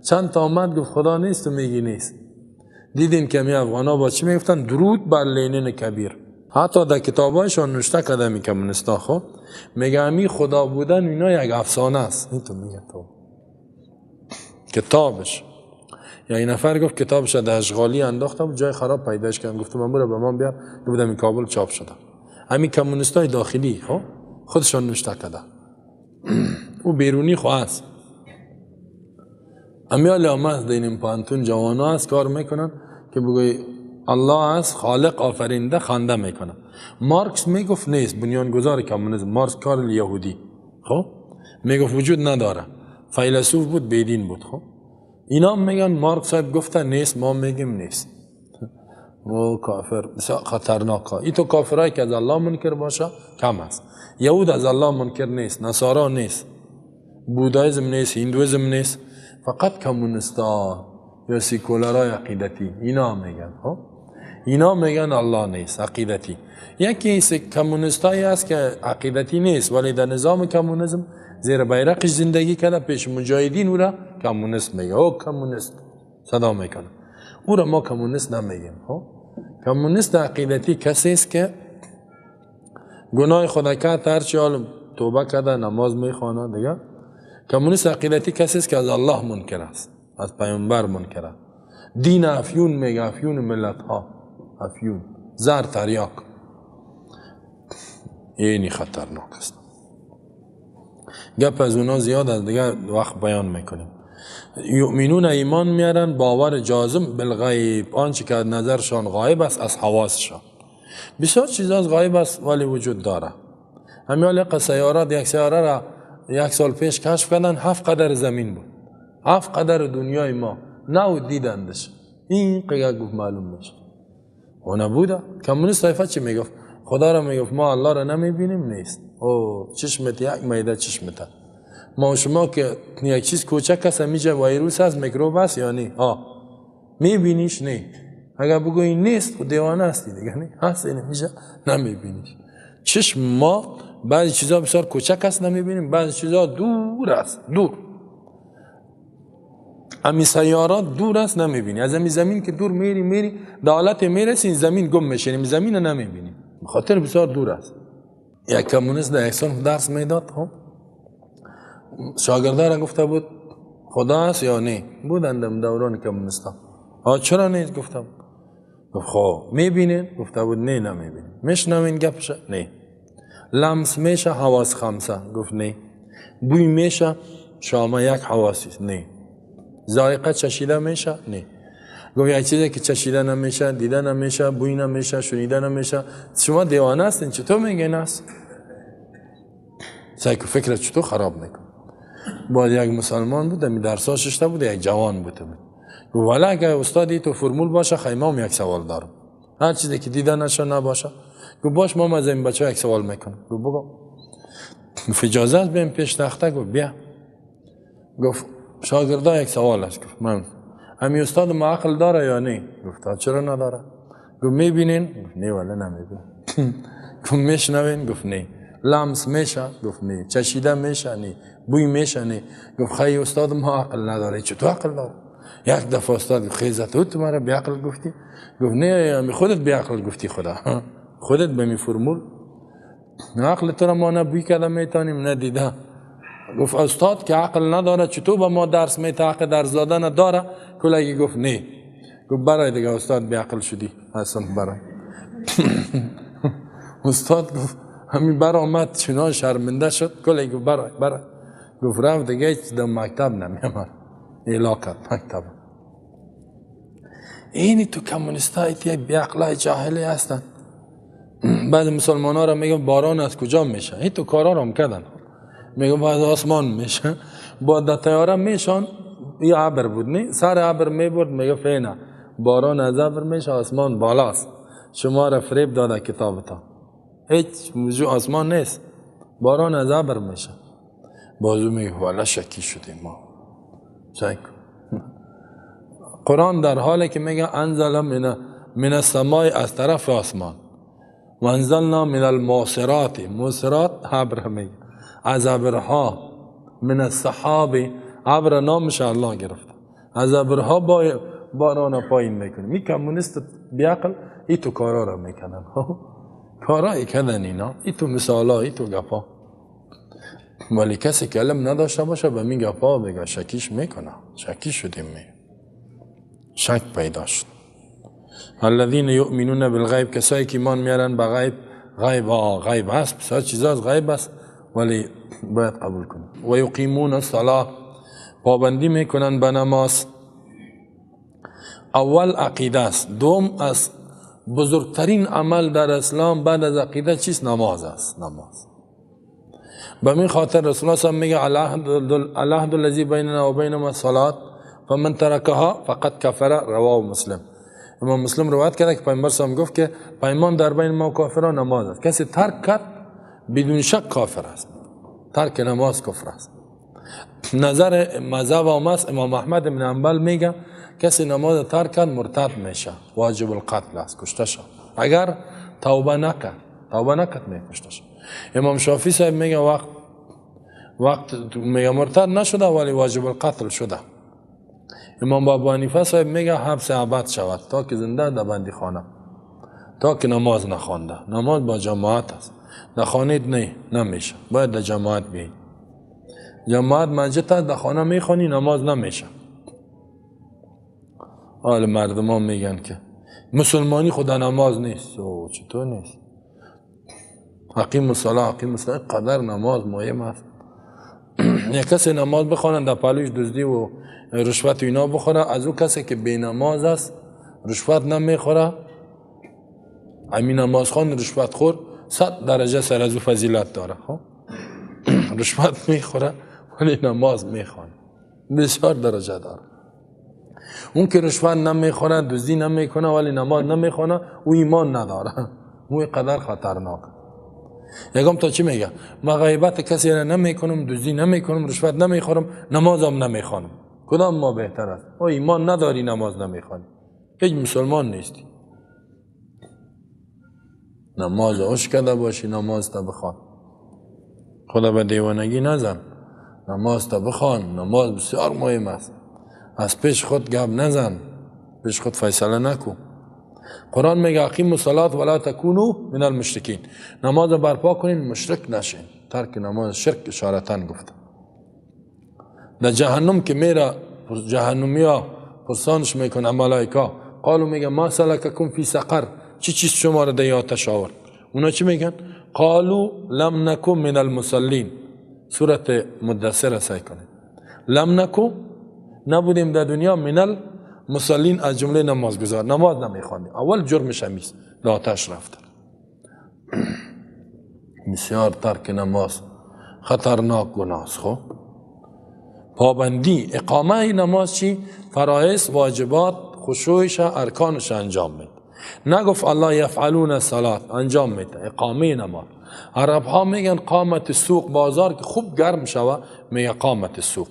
چند تا آمد گفت خدا نیست و میگی نیست. دیدین که می افغان ها با چی میگفتن؟ درود بر لینین کبیر. حتی در کتابایشان نوشته کرده می کمونیستا، خب میگه امی خدا بودن اینا یک افسانه است. این تو میگه تو کتابش. یا این نفر گفت کتابش در اشغالی انداختم جای خراب پیداش کردم، گفتم من برو به من بیار، گفتم این کابل چاپ شده. همین کمونیستای داخلی خب خودشان نوشته کرده، او بیرونی خو است. امیال آمد در پانتون جوان ها است کار میکنن که بگوی الله است خالق آفرینده خنده میکنه. مارکس میگفت نیست، بنیانگذار کمونیسم مارکس کار یهودی، خب میگفت وجود نداره، فیلسوف بود، بیدین بود. خب اینا میگن مارکس صاحب گفته نیست، ما میگیم نیست. و کافر خطرناک ها. ای تو کافرایی که از الله منکر باشه کم است. یهود از الله منکر نیست، نصارا نیست، بودایزم نیست، هندویزم نیست، فقط کمونیستا یا سیکولارای عقیدتی اینا میگن. خب اینا میگن الله نیست، عقیدتی. یکی کمونیستایی است که عقیدتی نیست ولی در نظام کمونیسم زیر بیرقش زندگی کرده، پیش مجاهدین او را کمونیست میگه، او کمونیست صدا میکنه. او را ما کمونیست نمیگیم. خب کمونیست عقیدتی کسی است که گناه خود کرد، هرچی حال توبه کرده، نماز میخوانه دیگه. کمونیست عقیدتی کسی است که از الله منکر است، از پیامبر منکر است، دین افیون میگه، افیون ملت ها، افیون زر تریاک، اینی خطرناک است. گپ از اونا زیاد از دیگه وقت بیان میکنیم. یؤمنون ایمان میارن، باور جازم بالغیب، آنچه که نظرشان غایب است از حواسشان. بسیار چیزا از غایب است ولی وجود داره. همیال یک سیارات، یک سیاره را یک سال پیش کشف کردن، 7 قدر زمین بود، 7 قدر دنیای ما نو دیدندش. این قیه گفت معلوم میشه و نبوده. کمونیست طایفه چی میگفت؟ خدا را میگفت ما الله را نمیبینیم، نیست. او چشمت یک میده چشمت. ما شما که یک چیز کوچک است، میجه ویروس است، میکروب است یا نه؟ ها میبینیش نه. اگر بگویی نیست خود دیوانه هستی دیگه، نه هست اینه میشه نمیبینیش. چشم ما بعضی چیزا بسیار کوچک است نمیبینیم، بعضی چیزا دور است، دور. امی سیارات دور است نمیبینی، از امی زمین که دور میری میری در حالت میرسی این زمین گم میشه، این زمین رو نمیبینی، خاطر بسیار دور است. یک کمونیست در یک صنف درس میداد، خب شاگرده را گفته بود خدا است یا نه؟ بودند در دوران کمونیستا. ها چرا نیست؟ گفتم. گفت خب میبینین؟ گفته بود نه نمیبینین. میشنوین گپش؟ نه. لمس میشه حواس خمسه؟ گفت نه. بوی میشه شامه یک حواسی است؟ نه. ذائقه چشیده میشه؟ نه. گفت یک چیزی که چشیده نمیشه، دیده نمیشه، بوی نمیشه، شنیده نمیشه، شما دیوانه هستین، چطور میگین است؟ سعی که فکر چطور خراب میکن. باید یک مسلمان بود، می درسا ششته بود، یک جوان بود. گفت والا اگه استادی تو فرمول باشه، خیمه یک سوال دارم، هر چیزی که دیده نشه نباشه. گفت باش ما از این بچه یک سوال میکنم. گفت بگو. گفت اجازه است بیم پیش تخته؟ گفت بیا. گفت شاگردا یک سوال است. گفت من امی استاد ما عقل داره یا نه؟ گفت چرا نداره؟ گفت میبینین؟ گفت نه والا نمیبینم. گفت میشنوین؟ گفت نه. لمس میشه؟ گفت نه. چشیده میشه؟ نه. بوی میشه؟ نه. گفت خیلی استاد ما عقل نداره. چطور عقل داره؟ یک دفعه استاد گفت خیزت تو مرا بی عقل گفتی؟ گفت نه خودت بی عقل گفتی، خدا خودت به می فرمول عقل تو را ما نه بوی کرده میتونیم نه دیده. گفت استاد که عقل نداره چطور به ما درس میته؟ عقل درس دادن داره؟ کلگی گفت نه. گفت برای دیگه استاد بی عقل شدی اصلا برای. استاد گفت همین برآمد چنان شرمنده شد. کلگی گفت برای برای. گفت رفت دیگه هیچ در مکتب نمیامد، اعلا کرد مکتب. اینی تو کمونیست های یک بی عقلای جاهلی هستن. بعد مسلمان ها را میگن باران از کجا میشه؟ این تو کارا رو هم کردن. میگم از آسمان میشه. با در طیاره میشان، یه ابر بود نه، سر ابر میبرد، میگه فینا باران از ابر میشه، آسمان بالاست، شما را فریب داده کتابتا، هیچ موضوع آسمان نیست، باران از ابر میشه. بازو میگه والا شکی شدیم ما. شک. قرآن در حالی که میگه انزل من السماء، از طرف آسمان، و انزلنا من المعصرات، معصرات ابر میگه، از ابرها، من السحاب، ابر نامش الله گرفته، از ابرها باران پایین میکنه. می کمونیست بیعقل ای تو کارا را میکنن، کارا کردن اینا، ای تو مثالا، ای تو گپا. ولی کسی که علم نداشته باشه به می گپا بگه شکیش میکنه، شکی شدیم، می شک پیدا شد. الذین یؤمنون بالغیب، کسایی که ایمان میارن به غیب. غیب غیب هست، بسیار چیزا غیب است ولی باید قبول کنیم. و یقیمون الصلاه، پابندی میکنن به نماز. اول عقیده است. دوم از بزرگترین عمل در اسلام بعد از عقیده چیست؟ نماز است. نماز. به این خاطر رسول الله صلی الله علیه و میگه العهد الذی بیننا و بینهم الصلاه فمن ترکها فقد کفر، رواه مسلم. امام مسلم روایت کرده که پیامبر صلی الله علیه و گفت که پیمان در بین ما و کافران نماز است، کسی ترک کرد بدون شک کافر است، ترک نماز کفر است. نظر مذهب هم است. امام احمد بن حنبل میگه کسی نماز ترک کرد مرتد میشه، واجب القتل است، کشته شد اگر توبه نکرد، توبه نکرد میکشته شد. امام شافعی صاحب میگه وقت میگه مرتد نشده ولی واجب القتل شده. امام ابو حنیفه صاحب میگه حبس ابد شود تا که زنده در بندی خانه، تا که نماز نخوانده. نماز با جماعت است، در خانه نه نمیشه، باید در جماعت بیایی. جماعت مسجد است، در خانه میخوانی نماز نمیشه. حال مردم ها میگن که مسلمانی خدا نماز نیست. او چطور نیست؟ اقیم الصلاه، اقیم الصلاه، قدر نماز مهم است. یک کسی نماز بخوانه در پالوش دزدی و رشوت اینا بخوره، از او کسی که بی نماز است رشوت نمیخوره، همین نماز خوان رشوت خور 100 درجه سر از او فضیلت داره. خب رشوت میخوره ولی نماز میخوانه، بسیار درجه داره. اون که رشوت نمیخوره، دزدی نمیکنه ولی نماز نمیخوانه، او ایمان نداره، او قدر خطرناک. یکم تا چی میگه؟ ما غیبت کسی را نمیکنم، دزدی نمیکنم، رشوت نمیخورم، نمازم نمیخوانم، کدام ما بهتر است؟ او ایمان نداری نماز نمیخوانی، هیچ مسلمان نیستی. نماز عشق کرده باشی نماز تا بخوان، خدا به دیوانگی نزن، نماز تا بخوان. نماز بسیار مهم است. از پیش خود گپ نزن، پیش خود فیصله نکو. قرآن میگه اقیموا الصلاة ولا تکونوا من المشرکین، نماز برپا کنین مشرک نشین. ترک نماز شرک اشارتاً گفته. در جهنم که میره جهنمیا پرسانش میکنه ملائکه، قالو میگه ما سلککم فی سقر، چی چیز شما را در آتش آورد؟ اونا چی میگن؟ قالو لم نکن من المصلین. سورت مدثر سعی کنه، لم نکن نبودیم در دنیا، من المصلین از جمله نمازگزار، نماز نمیخواندیم. اول جرمش همیست، در آتش رفته. بسیار ترک نماز خطرناک گناه است. خب پابندی اقامه نماز چی؟ فرایض، واجبات، خشوعش، ارکانش انجام میده. نگفت الله یفعلون الصلاة، انجام میده اقامه نماز. عرب ها میگن قامت السوق، بازار که خوب گرم شوه میگه قامت السوق.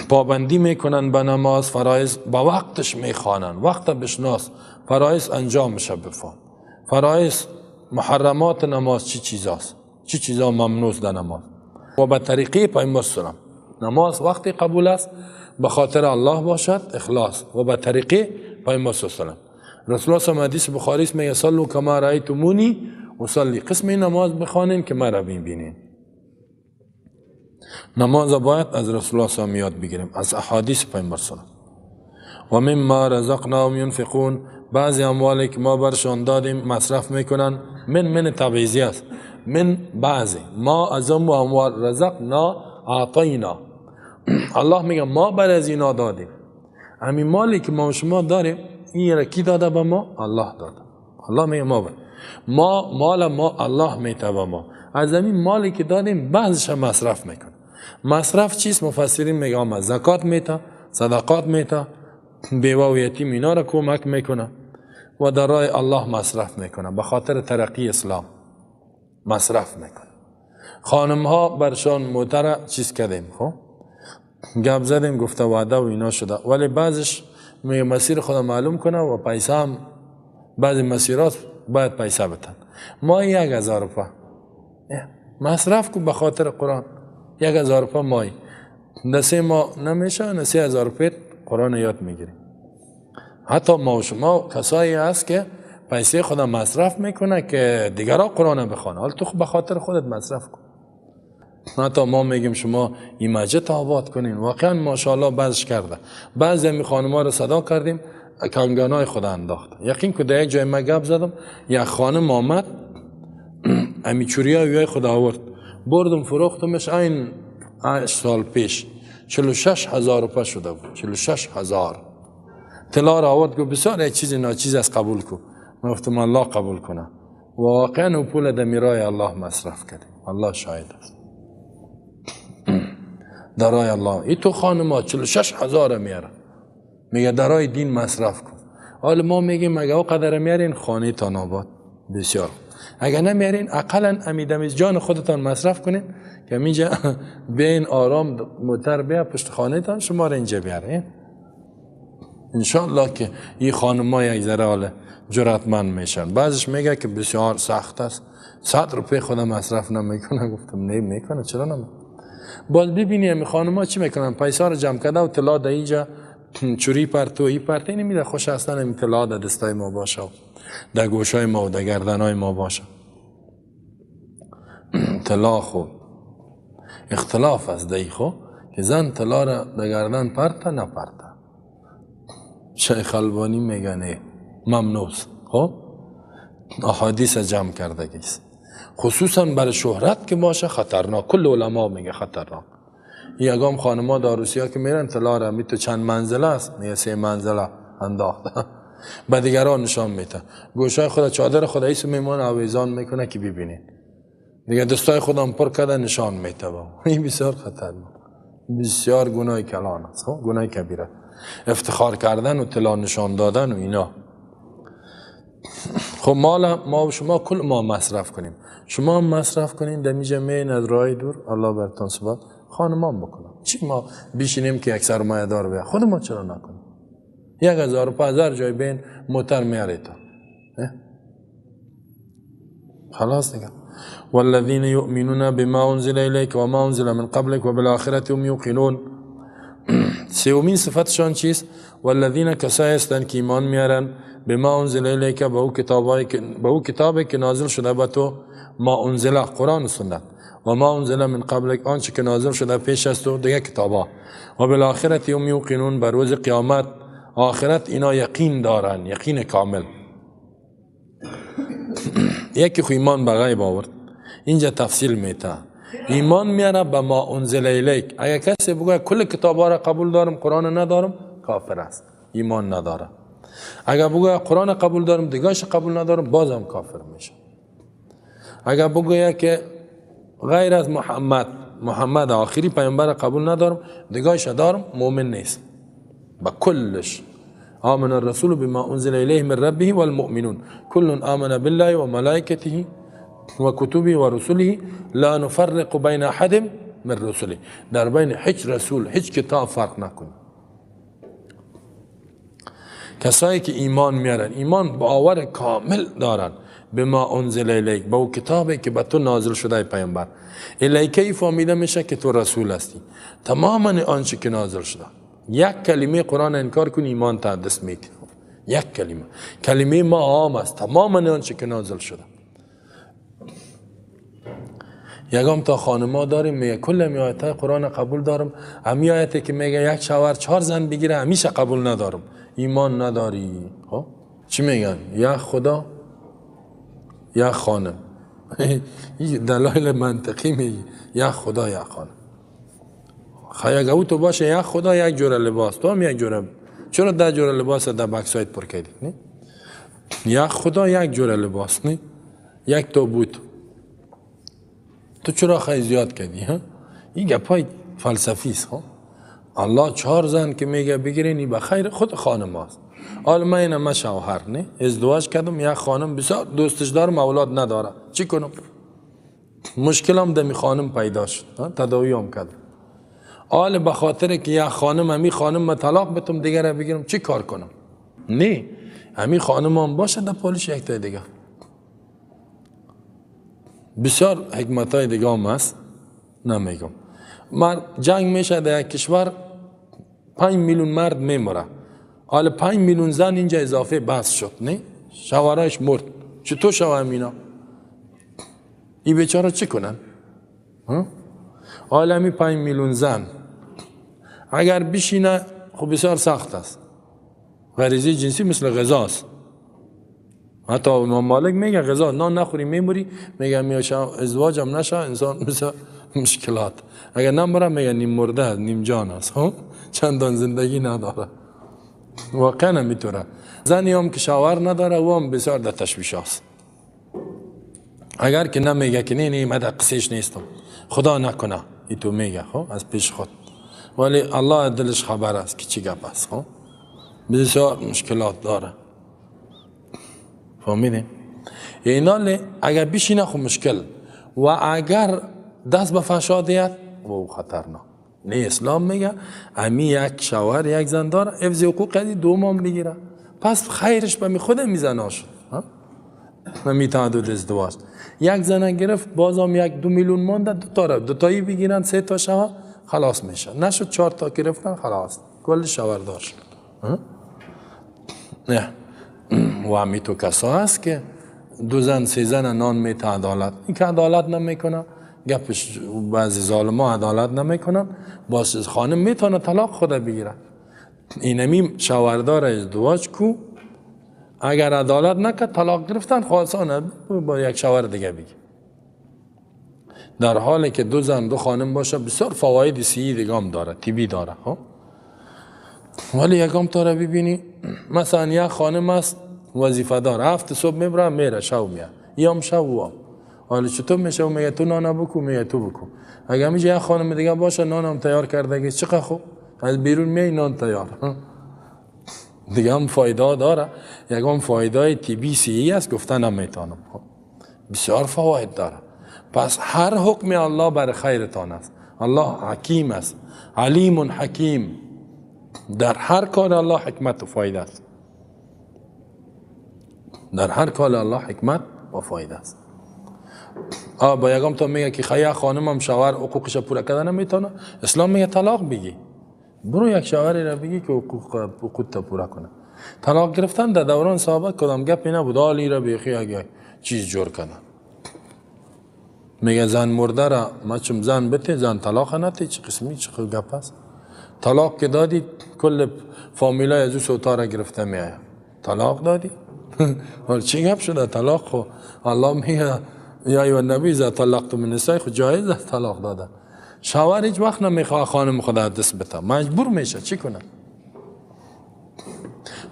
پابندی میکنن به نماز، فرایض با وقتش میخوانن، وقت بشناس، فرایض انجام میشه بفهم. فرایض محرمات نماز چی چیزاست، چی چیزا ممنوع در نماز و به طریقه پیامبر سلام. نماز وقتی قبول است به خاطر الله باشد، اخلاص، و به طریقه پیامبر سلام. رسول الله صلی حدیث بخاری است میگه صلوا کما رأیتمونی اصلی، قسم نماز بخوانین که مرا ببینین. نماز باید از رسول الله صلی یاد بگیریم، از احادیث پیامبر سلام. و مما رزقناهم ینفقون، بعضی اموالی که ما برشان دادیم مصرف میکنن. من تبعیضی است، من بعضی ما از اموال رزقنا اعطینا، الله میگه ما بر از اینا دادیم. همین مالی که ما و شما داریم این را کی داده به ما؟ الله داده. الله میگه ما بر. ما مال ما الله میته به ما. از همین مالی که دادیم بعضیش مصرف میکنه. مصرف چیست؟ مفسرین میگه آمد زکات میته، صدقات میته، بیوه و یتیم اینا را کمک میکنه و در راه الله مصرف میکنه، به خاطر ترقی اسلام مصرف میکنه. خانم ها برشان موتر چیز کردیم، خب گپ زدیم، گفته وعده و اینا شده، ولی بعضش میگه مسیر خدا معلوم کنه و پیسه هم بعضی مسیرات باید پیسه بتن. ما 1000 روپه مصرف کن به خاطر قرآن، 1000 روپه مای در 3 ماه نمیشه، نه 3000 روپه قرآن یاد میگیریم. حتی ما و شما کسایی هست که پیسه خدا مصرف میکنه که دیگرها قرآن بخوانه، حالا تو به خاطر خودت مصرف کن. حتی ما میگیم شما این مسجد آباد کنین، واقعا ماشاءالله بعضش کرده. بعضی می خانم‌ها رو صدا کردیم کنگانای خدا انداخت. یقین که در یک جای ما گپ زدم، یک خانم آمد امی چوریا خدا آورد، بردم فروختمش این 8 سال پیش 46,000 روپه شده بود، 46,000 طلا را آورد، گفت بسیار یک چیز ناچیز از قبول کن. من گفتم الله قبول کنه. واقعا او پول در میرای الله مصرف کردیم، الله شاهد است. در راه الله ای تو خانم 46,000 میاره، میگه در راه دین مصرف کن. حالا ما میگیم اگه او قدر میارین خانه تان آباد، بسیار. اگه نمیارین اقلا امیدمیز جان خودتان مصرف کنین که اینجا بین آرام موتر بیا پشت خانه تان شما را اینجا بیارین. انشاءالله که این خانم ها یک ذره حالا جرأتمند میشن. بعضش میگه که بسیار سخت است، 100 روپیه خودم مصرف نمیکنه. گفتم نه میکنه، چرا نمیکنه؟ باز ببینی این خانم ها چی میکنن، پیسا رو جمع کرده و طلا در اینجا چوری پرتو ای پرتو اینو میده. خوش اصلا این طلا در دستای ما باشه، در گوشای ما و در گردنای ما باشه. طلا خو اختلاف است دی خو که زن طلا را در گردن پرته نه پرته. شیخ البانی میگه نه ممنوع است. خب احادیث جمع کرده گیست، خصوصا برای شهرت که باشه خطرناک. کل علما میگه خطرناک. یگام خانما در روسیا که میرن طلا را می تو چند منزله است، میگه 3 منزله انداخته به دیگران نشان میده. گوشای خود چادر خود ایسو میمونه آویزان میکنه که ببینین دیگه، دستای خودم پر کرده نشان میده. این بسیار خطرناک، بسیار گناه کلان است، گناه کبیره، افتخار کردن و طلا نشان دادن و اینا. خب مال ما و شما کل ما مصرف کنیم، شما هم مصرف کنین در میجه از راه دور، الله برتان ثبات. خانمان بکنم چی ما بیشینیم که یک سرمایه دار بیا، خود ما چرا نکنیم؟ 1000 روپه هزار جای بین موتر میاره تا خلاص دیگه. والذین یؤمنون بما انزل الیک وما انزل من قبلک وبالآخرة هم یوقنون. سومین صفتشان چیست؟ والذین کسایی هستند که ایمان میارن به ما انزل الیک، به او کتابی که نازل شده به تو، ما انزل قرآن و سنت، و ما انزل من قبلک، آنچه که نازل شده پیش از تو دیگه کتابا، و بالآخرة هم یوقنون، بر روز قیامت آخرت اینا یقین دارن، یقین کامل. یکی خو ایمان به غیب آورد، اینجا تفصیل میته. ایمان میاره به ما انزل الیک. اگر کسی بگه کل کتابا را قبول دارم قرآن ندارم، کافر است، ایمان نداره. اگر بگه قرآن قبول دارم دیگهش قبول ندارم، بازم کافر میشه. اگر بگه که غیر از محمد، محمد آخری پیامبر قبول ندارم دیگهش دارم، مؤمن نیست با کلش. آمن الرسول بما انزل الیه من ربه والمؤمنون كل آمن بالله وملائكته وكتبه ورسله لا نفرق بین احد من رسله. در بین هیچ رسول هیچ کتاب فرق نکنه. کسایی که ایمان میارن، ایمان باور کامل دارن به ما انزل الیک، به او کتابی که به تو نازل شده پیامبر. الیک فهمیده میشه که تو رسول هستی، تماما آنچه که نازل شده. یک کلمه قرآن انکار کنی ایمان تا دست میتی. یک کلمه، کلمه ما عام است، تماما آنچه که نازل شده. یکم تا خانما داریم میگه کل می آیت قرآن قبول دارم، همی آیتی که میگه یک شوهر 4 زن بگیره همیشه قبول ندارم، ایمان نداری. خب چی میگن؟ یا خدا یا خانم. دلایل منطقی میگی، یا خدا یا خانم. خیلی او تو باشه یا خدا یک جوره لباس، تو هم یک جوره، چرا 10 جوره لباس در بکسایت پر کردی؟ نه یا خدا یک جوره لباس، نه یک تو بود، تو چرا خیلی زیاد کردی؟ ها این گپای فلسفی است. ها الله 4 زن که میگه بگیرین این بخیر خود خانم هاست. حالا من اینم من شوهر نه ازدواج کردم، یک خانم بسیار دوستش دارم اولاد نداره، چی کنم؟ مشکلم دمی خانم پیدا شد، تداوی هم کردم. حالا به خاطر که یک خانم همی خانم ما طلاق بتم دیگه را بگیرم چی کار کنم؟ نه همی خانم هم باشه در پالش یک تا دیگه. بسیار حکمت های دیگه هم هست نمیگم. جنگ میشه در یک کشور 5 میلیون مرد میمره، حالا 5 میلیون زن اینجا اضافه بس شد، نه شوهرش مرد، چطور شوه اینا؟ این بیچاره چی کنن؟ حالا می 5 میلیون زن اگر بشینه خب بسیار سخت است. غریزه جنسی مثل غذاست. حتی امام مالک میگه غذا نان نخوری میموری، میگه میشه ازدواج هم نشه انسان مثل مشکلات، اگر نمره میگه نیم مرده نیم جان است، چندان زندگی نداره. واقعا نمیتونه. زنی هم که شوهر نداره و هم بسیار در تشویش است. اگر که نمیگه که نه نه من در قصهش نیستم، خدا نکنه ای تو میگه خب از پیش خود، ولی الله دلش خبر است که چی گپ است. خب بسیار مشکلات داره. فهمیدیم؟ اینا اگر بشینه خب مشکل، و اگر دست به فحشا دید و خطرناک. نه اسلام میگه امی یک شوهر یک زن داره، حفظ حقوق دی دوم بگیره، پس خیرش به می خود میزنه شد. می تعدد ازدواج یک زن گرفت بازم 1-2 میلیون مانده، دو تا را دو تایی بگیرن 3 تا شوهر خلاص میشه، نشد 4 تا گرفتن خلاص کل شوهر داشت. نه و همی تو کسا هست که 2 زن 3 زن نان میته عدالت، این که عدالت نمیکنه گپش، بعضی ظالما عدالت نمیکنن، باز خانم میتونه طلاق خود بگیره. اینمی شوهردار ازدواج کو اگر عدالت نکرد طلاق گرفتن خالصانه با یک شوهر دیگه بگی. در حالی که 2 زن 2 خانم باشه بسیار فواید سی دیگه هم داره، طبی داره. ها ولی یکم تا را ببینی مثلا یک خانم است وظیفه دار، 7 صبح میبره میره شو میاد، یام شو و حالا چطور میشه؟ و میگه تو نانه بکو، میگه تو بکو. اگر میشه یک خانم دیگه باشه نانم تیار کرده چقدر خوب، از بیرون میای نان تیار. دیگه هم فایده داره، یکم فایده طبی سی است گفته نمیتونم. بسیار فواید داره. پس هر حکم الله بر خیرتان است. الله حکیم است، علیم حکیم. در هر کار الله حکمت و فایده است. در هر کار الله حکمت و فایده است. با یکم تا میگه که خیلی خانمم شوهر حقوقش پوره کردن نمیتونه، اسلام میگه طلاق بگی. برو یک شوهری را بگی که حقوق تا پورا کنه. طلاق گرفتن در دوران صحابه کدام گپی نبود. آلی را بیخی اگه چیز جور کنه، میگه زن مرده را ما چم زن بته، زن طلاق نته، چه قسمی چه گپ است؟ طلاق که دادی کل فامیلای از او سوتا را گرفته میآید. طلاق دادی؟ حال چی گپ شده؟ طلاق خو الله میگه یا ایها النبی اذا طلقتم النساء، خو جایز است طلاق دادن. شوهر هیچ وقت نمیخواد خانم خود دست بده، مجبور میشه، چی کنه؟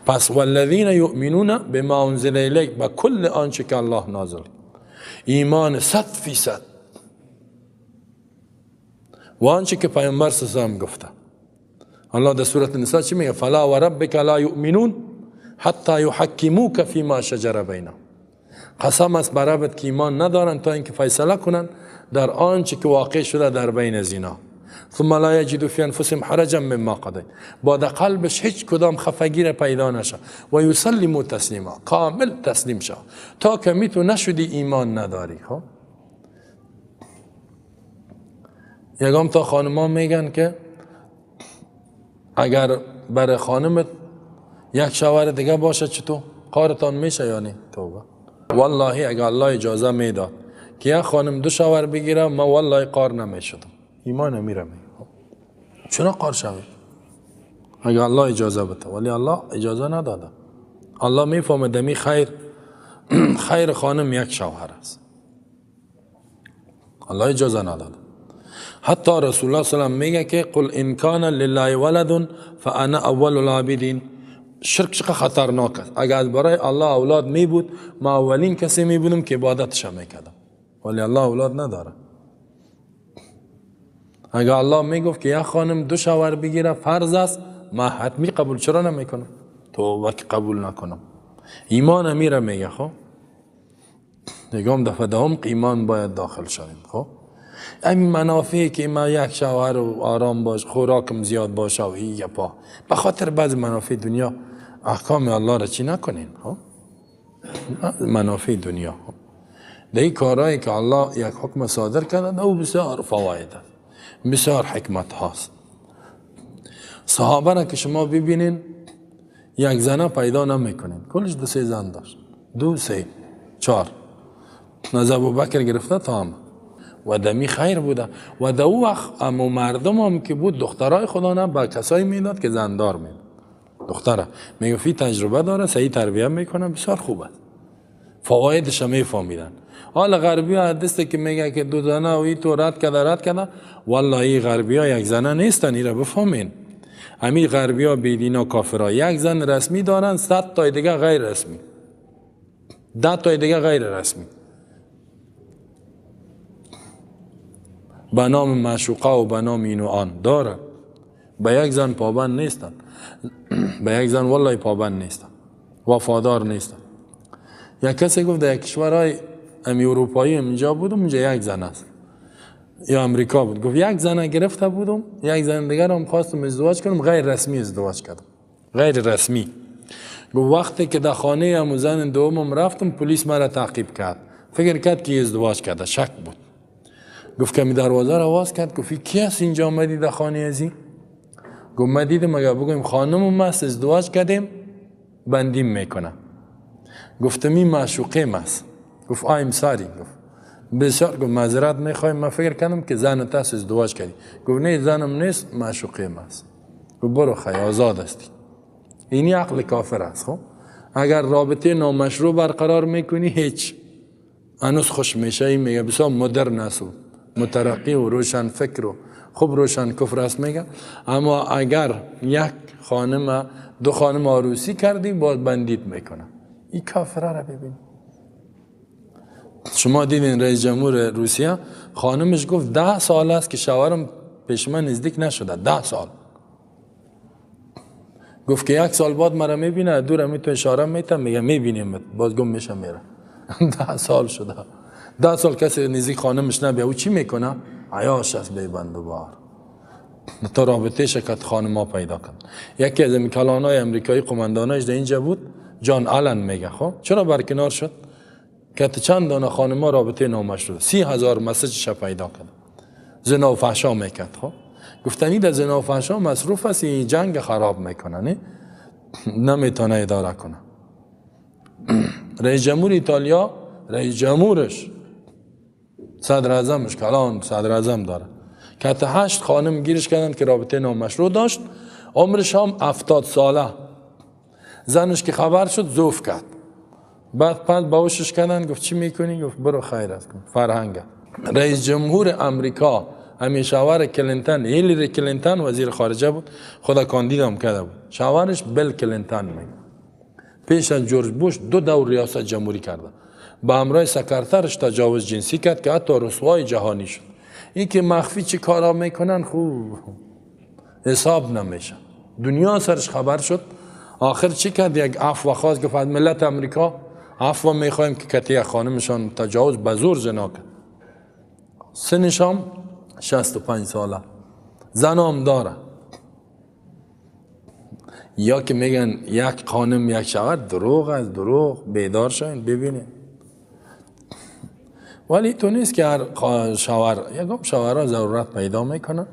پس والذین یؤمنون بما انزل الیک، با کل آنچه که الله نازل، ایمان 100% و آنچه که پیامبر صلی الله علیه و گفته. الله در سورة النساء چی میگه؟ فلا وربک لا یؤمنون حتی یحکموک فیما شجر بینهم. قسم است بر ربت که ایمان ندارند تا اینکه فیصله کنند در آنچه که واقع شده در بین زینا. ثم لا یجدوا فی انفسهم حرجا مما قضیت، با در قلبش هیچ کدام خفگی را پیدا نشه و یسلموا تسلیما، کامل تسلیم شه. تا که می تو نشدی ایمان نداری. خب یگام تا خانما میگن که اگر برای خانمت یک شوهر دیگه باشه چطور کارتان میشه یا نه؟ توبه والله اگر الله اجازه میداد که یک خانم دو شوهر بگیره، ما والله قار نمیشدم، ایمان میرم. چرا قار شوی اگر الله اجازه بده؟ ولی الله اجازه نداده. الله میفهمه دمی خیر خیر خانم یک شوهر است، الله اجازه نداده. حتی رسول الله صلی الله علیه و میگه که قل ان کان لله ولد فانا اول العابدین. شرک چقدر خطرناک است. اگر از برای الله اولاد می بود، ما اولین کسی می بودم که عبادتش میکردم، ولی الله اولاد نداره. اگر الله میگفت که یک خانم دو شوهر بگیره فرض است، ما حتمی قبول چرا نمیکنم؟ توبه که قبول نکنم. ایمان میره میگه. خب دیگه دفعه دهم ایمان باید داخل شویم. خب این منافعی که ما یک شوهر و آرام باش، خوراکم زیاد باشه و این گپا، به خاطر بعض منافع دنیا احکام الله را چی نکنین. خب منافع دنیا، در این کارهایی که الله یک حکم صادر کرده او بسیار فواید است، بسیار حکمت هاست. صحابه را که شما ببینین یک زنه پیدا نمیکنین، کلش دو سه زن داشت، 2 3 4، از ابوبکر گرفته تا هم و دمی خیر بوده. و در او وقت اما مردم هم که بود دخترای خدا نه با کسایی میداد که زندار میداد. دختره میگه فی تجربه داره، صحیح تربیه میکنه، بسیار خوب است، فوایدش هم میفهمیدن. حالا غربی ها دسته که میگه که دو زنه و ای تو رد کرده رد کرده، والله این غربی ها یک زنه نیستن، ای را بفهمین. همین غربی ها بیدینا کافرها یک زن رسمی دارن، 100 تای دیگه غیر رسمی، 10 تای دیگه غیر رسمی، به نام معشوقه و به نام این و آن دارن. به یک زن پابند نیستن، به یک زن والله پابند نیستن، وفادار نیستن. یک کسی گفت در یک کشورهای امی اروپایی اینجا بودم، اونجا یک زن است، یا امریکا بود، گفت یک زن گرفته بودم، یک زن دیگر هم خواستم ازدواج کنم، غیر رسمی ازدواج کردم، غیر رسمی. گفت وقتی که در خانه امو زن دومم رفتم، پلیس مرا تعقیب کرد، فکر کرد که ازدواج کرده، شک بود. گفت که می دروازه را باز کرد، گفت کی هست اینجا آمدی در خانه ازی؟ گفت ما دیدم اگر بگویم خانمم است ازدواج کردیم بندیم میکنه. گفتم این معشوقه است. گفت I'm sorry. گفت بسیار، گفت معذرت میخوایم، من فکر کردم که زن تاس ازدواج کردی. گفت نه زنم نیست، معشوقه است. گفت برو خی آزاد هستی. اینی عقل کافر است. خب اگر رابطه نامشروع برقرار میکنی هیچ هنوز خوش میشه، این میگه بسیار مدرن است و مترقی و روشن فکر و خوب روشن کفر است میگه. اما اگر یک خانم دو خانم عروسی کردی باز بندید میکنه. این کافره را ببین. شما دیدین رئیس جمهور روسیه خانمش گفت 10 سال است که شوهرم پیش من نزدیک نشده، 10 سال. گفت که 1 سال بعد مرا میبینه، دور می تو اشاره میتم میگه میبینیم، باز گم میشه میره. 10 سال شده، 10 سال کسی نزدیک خانمش نبیه. او چی میکنه؟ عیاش است بی بند و بار تا رابطه شکت خانم پیدا کن. یکی از کلانای امریکایی قماندانایش در اینجا بود، جان آلن میگه. خب چرا برکنار شد؟ که چند دانه خانم رابطه نامشروع 30,000 مسیج پیدا کرد، زنا و فحشا میکرد. خب گفتنی در زنا و فحشا مصروف است، این جنگ خراب میکنه، نه نمیتونه اداره کنه. رئیس جمهور ایتالیا، رئیس جمهورش صدر اعظمش کلان صدر اعظم داره که تا 8 خانم گیرش کردن که رابطه نامشروع داشت. عمرش هم 70 ساله. زنش که خبر شد ضعف کرد. بعد پس باوشش کردن، گفت چی میکنی؟ گفت برو خیر است کن فرهنگ. رئیس جمهور امریکا همین شوهر کلینتون، هیلری کلینتون وزیر خارجه بود، خدا کاندید هم کرده بود، شوهرش بیل کلینتون میگه. پیش از جورج بوش 2 دور ریاست جمهوری کرده، با همراه سکرترش تجاوز جنسی کرد که حتی رسوای جهانی شد. این که مخفی چی کارا میکنن خوب حساب نمیشه، دنیا سرش خبر شد. آخر چی کرد؟ یک عفو خواست، گفت از ملت امریکا عفو میخوایم که کتی خانمشان تجاوز به زور زنا کرد. سنش هم 65 ساله، زن هم داره. یا که میگن یک خانم یک شوهر، دروغ است، دروغ. بیدار شوین ببینید. ولی تو نیست که هر شوهر، یکم شوهرها ضرورت پیدا میکنن،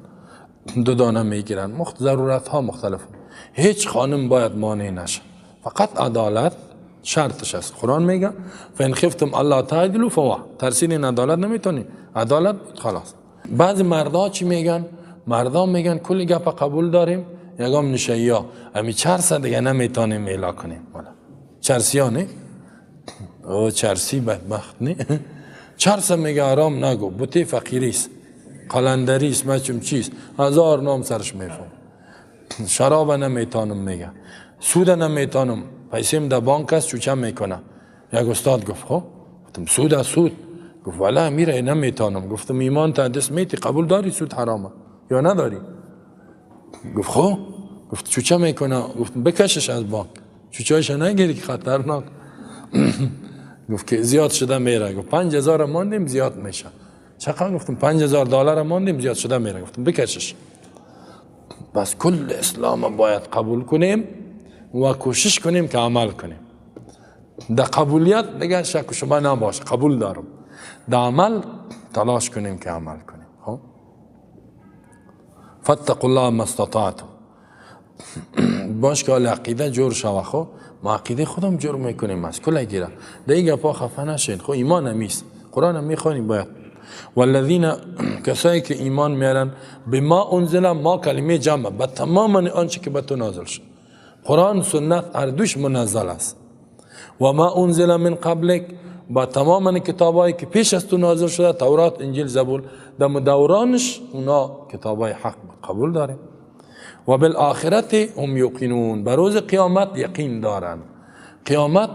2 دانه میگیرن، ضرورت ها مختلف. هیچ خانم باید مانع نشه، فقط عدالت شرطش است. قرآن میگه فان خفتم الله تعدلوا فوا، ترسیدین عدالت نمیتونی، عدالت خلاص. بعضی مردا چی میگن؟ مردا میگن کلی گپ قبول داریم، یگام نشیا امی چرس دیگه نمیتونیم اعلا کنیم. چرسی ها نه؟ او چرسی بدبخت نه؟ چرس میگه آرام نگو، بوتی فقیریست، قلندریست، مچم چیست، هزار نام سرش میفهم. شراب نمیتونم میگه، سود نمیتونم، پیسیم در بانک است چوچه میکنه. یک استاد گفت خب، گفتم سود از سود. گفت والا میره نمیتونم. گفتم ایمان تا دست میتی، قبول داری سود حرامه یا نداری؟ گفت خب. گفت چوچه میکنه. گفتم بکشش از بانک، چوچه‌اش نگیری که خطرناک. گفت که زیاد شده میره. گفت 5000 ماندیم زیاد میشه. چقدر؟ گفتم 5000 دلار ماندیم زیاد شده میره. گفتم بکشش. بس کل اسلام باید قبول کنیم و کوشش کنیم که عمل کنیم. در قبولیت دیگه شک و شبه نباشه، قبول دارم. در عمل تلاش کنیم که عمل کنیم. خب فاتقوا الله ما استطعتم. باش که عقیده جور شوه. خب ما عقیده خودم جور میکنیم از کل گیره. در این گپا خفه نشین. خب ایمان همیست، قرآن هم میخوانیم باید. والذین کسایی که ایمان میارن به ما انزل، ما کلمه جمع به تمام آنچه که به تو نازل شد. قرآن سنت هر دوش منزل است. و ما انزل من قبلک، با تمام کتابایی که پیش از تو نازل شده، تورات، انجیل، زبور، در دورانش اونا کتابای حق قبول داریم. و بالآخرت هم یوقنون، به روز قیامت یقین دارن. قیامت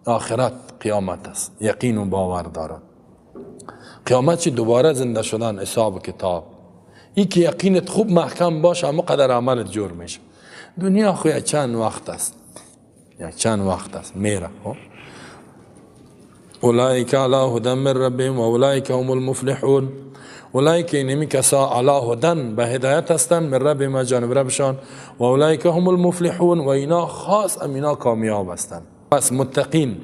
آخرت قیامت است، یقین و باور دارن. قیامت چی؟ دوباره زنده شدن، حساب کتاب. این که یقینت خوب محکم باشه، اما قدر عملت جور میشه. دنیا خو یک چند وقت است، یک چند وقت است میره. اولئک علی هدی من ربهم و اولئک هم المفلحون. اولئک اینمی کسا علی هدی به هدایت هستند، من ربهم از جانب ربشان، و اولئک هم المفلحون، و اینا خاص امینا کامیاب هستند. پس متقین،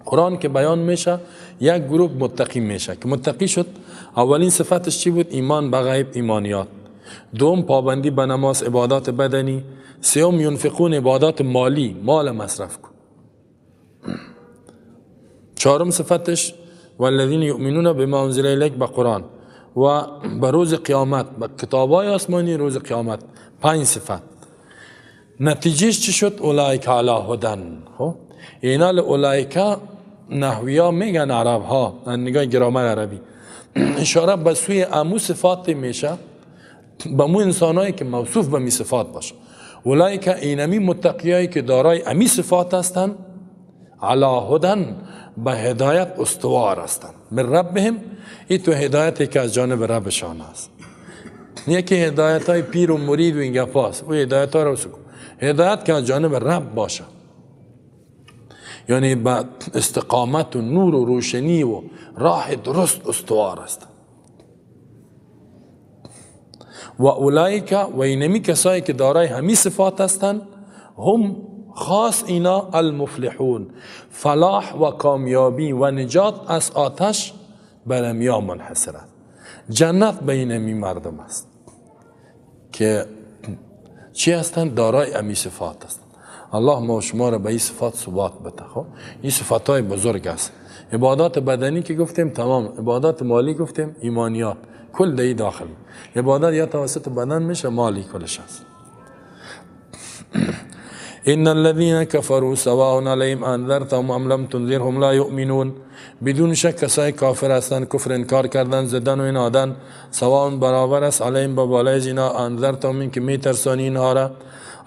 قرآن که بیان میشه یک گروه متقی میشه که متقی شد. اولین صفتش چی بود؟ ایمان به غیب، ایمانیات. دوم پابندی به نماز، عبادات بدنی. سوم ینفقون، عبادات مالی، مال مصرف کن. چهارم صفتش والذین یؤمنون بما انزل الیک، به قرآن و به روز قیامت، به کتابای آسمانی، روز قیامت. 5 صفت. نتیجهش چی شد؟ اولئک علی هدی. خب اینا اولئک نحویا میگن عرب ها، نگاه گرامر عربی اشاره به سوی امو صفات میشه، به مو انسانایی که موصوف به می صفات باشه. اولئک اینمی متقیایی که دارای امی صفات هستند، علی هدی به هدایت استوار هستند، من ربهم، این تو هدایتی که از جانب ربشان است. یکی هدایت های پیر و مرید و این گپاست، او هدایت ها رو سکو. هدایت که از جانب رب باشه، یعنی با استقامت و نور و روشنی و راه درست استوار است. و اولئک و اینمی کسایی که دارای همی صفات هستند، هم خاص اینا المفلحون، فلاح و کامیابی و نجات از آتش بر امیا منحصر است. جنت به اینمی مردم است. که چی هستند؟ دارای امی صفات هستند. الله ما و شما را به این صفات ثبات بده. خب این صفات های بزرگ است. عبادات بدنی که گفتیم تمام، عبادات مالی گفتیم، ایمانیات کل دی داخل. عبادت یا توسط بدن میشه، مالی کلش هست. ان الذين كفروا سواء عليهم انذرتهم ام لم تنذرهم لا يؤمنون. بدون شک کسای کافر هستند، کفر انکار کردن، زدن و اینادن، سواء برابر است علیهم با بالای اینا، انذرتهم این که میترسانی اینها را،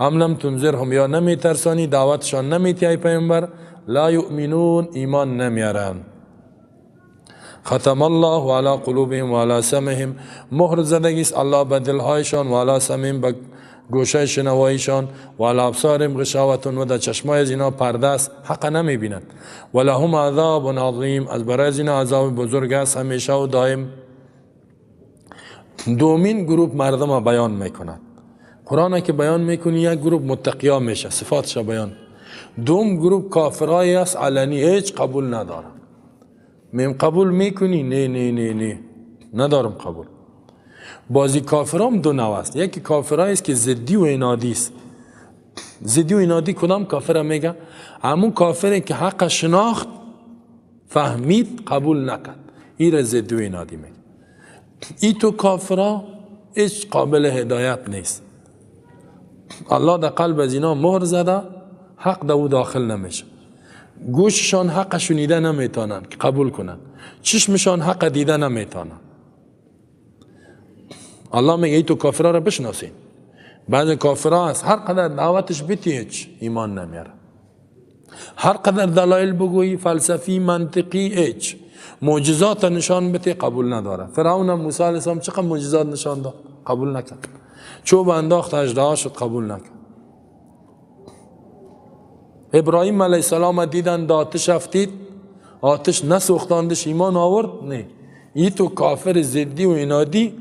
ام لم تنذرهم یا نمیترسانی، دعوتشان نمیتی ای پیامبر، لا یؤمنون ایمان نمیارن. ختم الله علی قلوبهم و علی سمعهم، مهر زدگی است الله به دلهایشان، و علی سمعهم به گوشه شنواییشان، و علی ابصارهم غشاوة و در چشمای از اینا پرده است، حق نمیبینند. و لهم عذاب عظیم، از برای از اینا عذاب بزرگ است همیشه و دائم. دومین گروه مردم بیان میکنند. قرآن که بیان میکنی یک گروه متقیا میشه، صفاتش بیان. دوم گروه کافرای است، علنی هیچ قبول ندارم. میم قبول میکنی؟ نه نه نه نه، ندارم قبول. بازی کافرام دو نوع است. یکی کافرایی است که ضدی و عنادی است. ضدی و عنادی کدام کافر میگه؟ همون کافری که حق شناخت، فهمید، قبول نکرد، این را ضدی و عنادی میگه. ای تو کافرا هیچ قابل هدایت نیست. الله در قلب از اینا مهر زده، حق در او داخل نمیشه. گوششان حق شنیده نمیتونن که قبول کنن، چشمشان حق دیده نمیتونن. الله میگه ای تو کافرها را بشناسین. بعض کافرها هست هر قدر دعوتش بتی هیچ ایمان نمیاره، هر قدر دلایل بگویی فلسفی منطقی هیچ، معجزات نشان بتی قبول نداره. فرعون هم موسی علیه السلام چقدر معجزات نشان داد قبول نکرد، چوب انداخت اژدها شد قبول نکرد. ابراهیم علیه السلام دیدن دا آتش افتید، آتش نسوختاندش ایمان آورد؟ نه. ای تو کافر ضدی و عنادی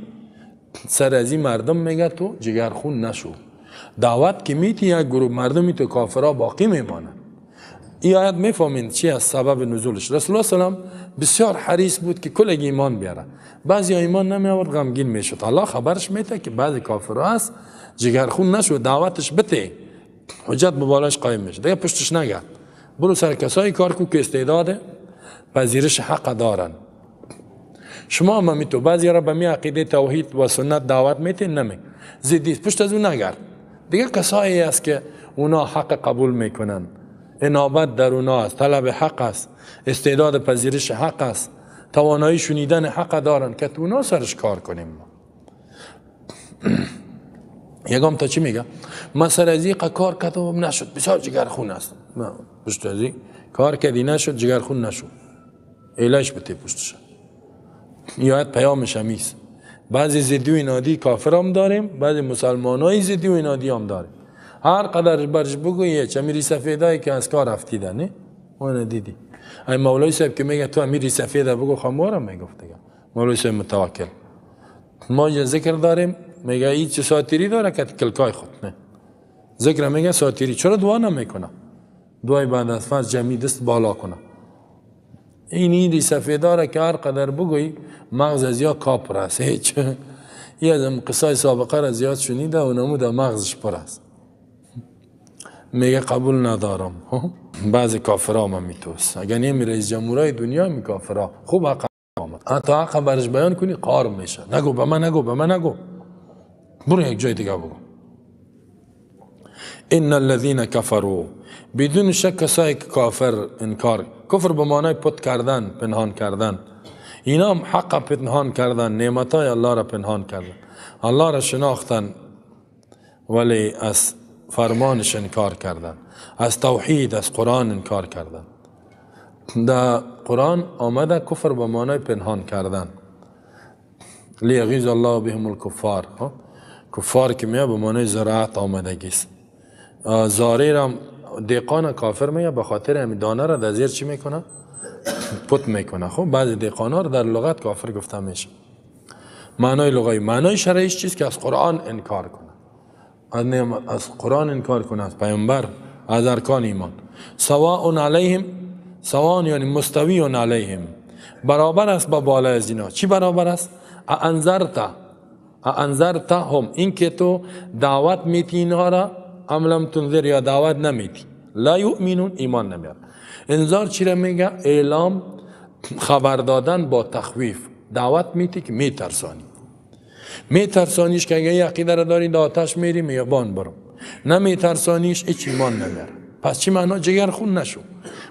سر از این مردم میگه تو جگرخون نشو. دعوت که میتی یک گروه مردمی تو کافرها باقی میمانند. این آیت میفهمین چی از سبب نزولش. رسول الله سلام بسیار حریص بود که کل ایمان بیاره. بعضی ایمان نمی آورد غمگین میشد. الله خبرش میده که بعضی کافرها هست جگرخون نشو، دعوتش بته، حجت به بالاش قایم میشه، دیگه پشتش نگرد، برو سر کسایی کار کو که استعداد پذیرش حق دارن. شما هم تو بعضی را به می عقیده توحید و سنت دعوت میتین نمی زدی پشت از اون نگرد. دیگه کسایی است که اونا حق قبول میکنن، انابت در اونا است، طلب حق است، استعداد پذیرش حق است، توانایی شنیدن حق دارن که تو اونا سرش کار کنیم. یکم تا چی میگه؟ من سر از کار کردم نشد، بسیار جگرخون است. پشت از کار کردی نشد، جگرخون نشد، ایلاش بته پشتش. یاد پیامش همیست. بعضی ضدی و عنادی کافر هم داریم، بعضی مسلمانای ضدی و عنادی هم داریم. هر قدر برش بگویی چه امیری سفیدایی که از کار افتیده نه؟ اون دیدی. ای مولوی صاحب که میگه تو امیری سفیده بگو خمارم میگفت دیگه. مولوی صاحب متوکل. ما یه ذکر داریم میگه این چه ساتیری داره که کلکای خود نه. ذکر میگه ساتیری چرا دعا نمیکنه؟ دعای بعد از فرض جمعی دست بالا کنه. این ایدی سفیداره که هر قدر بگویی مغز از یا کاپ است هیچ. یه از قصای سابقه را زیاد شنیده و نمود مغزش پر است. میگه قبول ندارم. بعضی کافرها هم میتوست. اگر نمی رئیس جمهورای دنیا می کافرها خوب حق آمد. تا حق برش بیان کنی قار میشه. نگو به من، نگو به من، نگو. برو یک جای دیگه بگو. ان الذين كفروا، بدون شک کسایی که کافر انکار، کفر به معنای پت کردن، پنهان کردن. اینا هم حق پنهان کردن، نعمتای الله را پنهان کردن، الله را شناختن ولی از فرمانش انکار کردن، از توحید، از قرآن انکار کردن. در قرآن آمده کفر به معنای پنهان کردن. لیغیظ الله بهم الکفار. کفار که میاد به معنای زراعت آمدگی است. زاری را دیقان کافر میگه به خاطر همین دانه را در زیر چی میکنه؟ پت میکنه. خب بعضی دیقان ها را در لغت کافر گفته میشه. معنای لغوی، معنای شرعیش چیست که از قرآن انکار کنه، از قرآن انکار کنه، از پیامبر، از ارکان ایمان. سواء علیهم، سواء یعنی مستوی علیهم، برابر است با بالای از اینا. چی برابر است؟ انذرت، انذرتهم، این که تو دعوت میتی اینها را، ام لم تنذر، یا دعوت نمیتی، لا یؤمنون، ایمان نمیارن. انذار چی را میگه؟ اعلام، خبر دادن با تخویف. دعوت میتی که میترسانی، میترسانیش که اگه عقیده را داری در آتش میری، میگه بان برو. نمیترسانیش هیچ ایمان نمیاره. پس چی معنا؟ جگر خون نشو.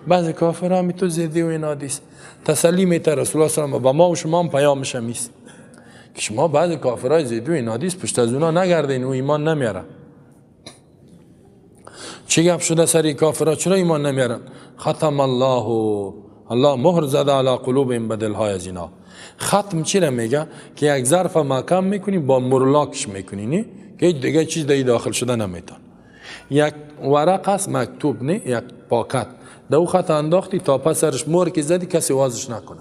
بعضی کافر هم تو زدی و اینا دیست تسلی میته رسول الله صلی الله علیه و با ما و شما هم پیامش همیست که شما بعضی کافرای زدی و اینا دیست پشت از اونا نگردین، او ایمان نمیاره. چی گپ شده سری کافرها؟ چرا ایمان نمیارن؟ ختم الله، الله مهر زده علی قلوبهم، به دلهای از اینا. ختم چی را میگه؟ که یک ظرف محکم میکنی با مرلاکش میکنی، نه که دیگه چیز دیگه داخل شده نمیتون. یک ورق است مکتوب، نه یک پاکت، دو خط انداختی تا پس سرش مهر که زدی کسی وازش نکنه،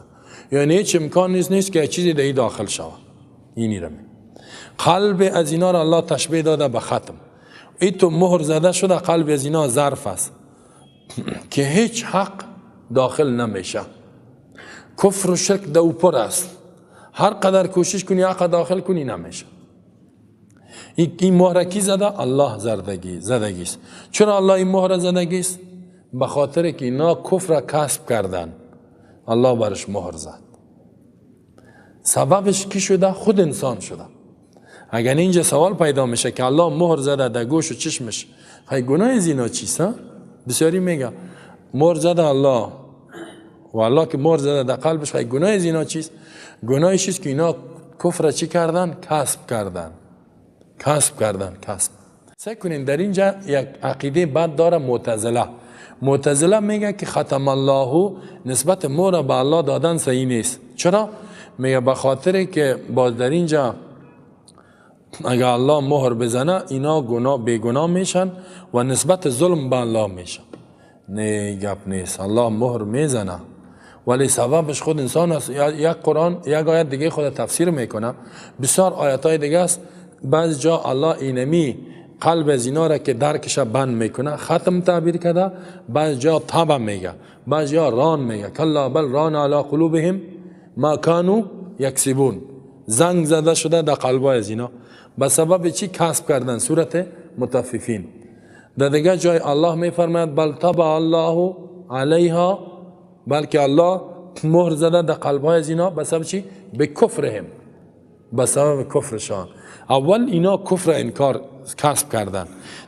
یعنی هیچ امکان نیست که چیزی دیگه داخل شود. اینی را قلب از اینا را الله تشبیه داده به ختم. ای تو مهر زده شده، قلب از اینا ظرف است که هیچ حق داخل نمیشه. کفر و شرک دو پر است، هر قدر کوشش کنی حق داخل کنی نمیشه. این مهر کی زده؟ الله زدگی است. چرا الله این مهر زدگی است؟ به خاطر که اینا کفر کسب کردن، الله برش مهر زد. سببش کی شده؟ خود انسان شده. اگر اینجا سوال پیدا میشه که الله مهر زده در گوش و چشمش، خیلی گناه از اینا چیست؟ بسیاری میگه مهر زده الله، و الله که مهر زده در قلبش، خیلی گناه از اینا چیست؟ گناهش چیست که اینا کفر چی کردن؟ کسب کردن، کسب کردن، کسب. سعی کنین در اینجا یک عقیده بد داره معتزله. معتزله میگه که ختم الله نسبت مهر به الله دادن صحیح نیست. چرا؟ میگه به خاطر که باز در اینجا اگر الله مهر بزنه اینا گناه بیگناه میشن و نسبت ظلم به الله میشن. نه گپ نیست، الله مهر میزنه ولی سببش خود انسان است. یک قرآن یک آیت دیگه خود تفسیر میکنه، بسیار آیت های دیگه است. بعض جا الله اینمی قلب از اینا را که درکش بند میکنه ختم تعبیر کرده، بعض جا طبع میگه، بعض جا ران میگه، کلا بل ران علی قلوبهم ما کانوا یکسبون. زنگ زده شده در قلبای از اینا به سبب چی؟ کسب کردن. صورت متففین. در دیگه جای الله میفرماید بل طبع الله علیها، بلکه الله مهر زده در قلبهای از اینا به سبب چی؟ به کفرهم، به سبب کفرشان. اول اینا کفر انکار کسب کردن،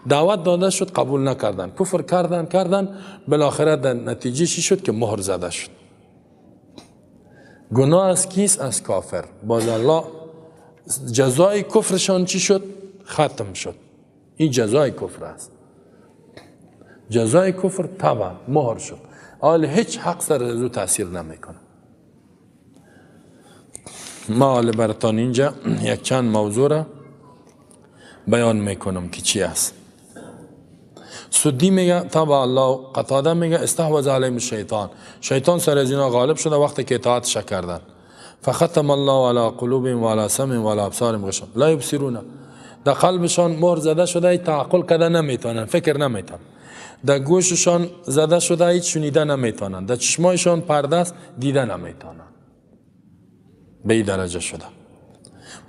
دعوت داده شد قبول نکردن، کفر کردن، بالاخره در نتیجه چی شد؟ که مهر زده شد. گناه از کیست؟ از کافر. باز الله جزای کفرشان چی شد؟ ختم شد. این جزای کفر است. جزای کفر طبع مهر شد. حال هیچ حق سر از او تاثیر نمیکنه. ما حال براتان اینجا یک چند موضوع را بیان میکنم که چی است. سدی میگه طبع الله، قتاده میگه استحوذ علیهم الشیطان، شیطان سر از اینا غالب شده وقتی که اطاعتش کردن. فختم الله علی قلوبهم و علی سمعهم و علی ابصارهم غشاوة لا یبصرون. در قلبشان مهر زده شده، تعقل کده نمیتونن، فکر نمیتونن. در گوششان زده شده، هیچ شنیده نمیتونن. در چشمایشان پرده است، دیده نمیتونن. به این درجه شده.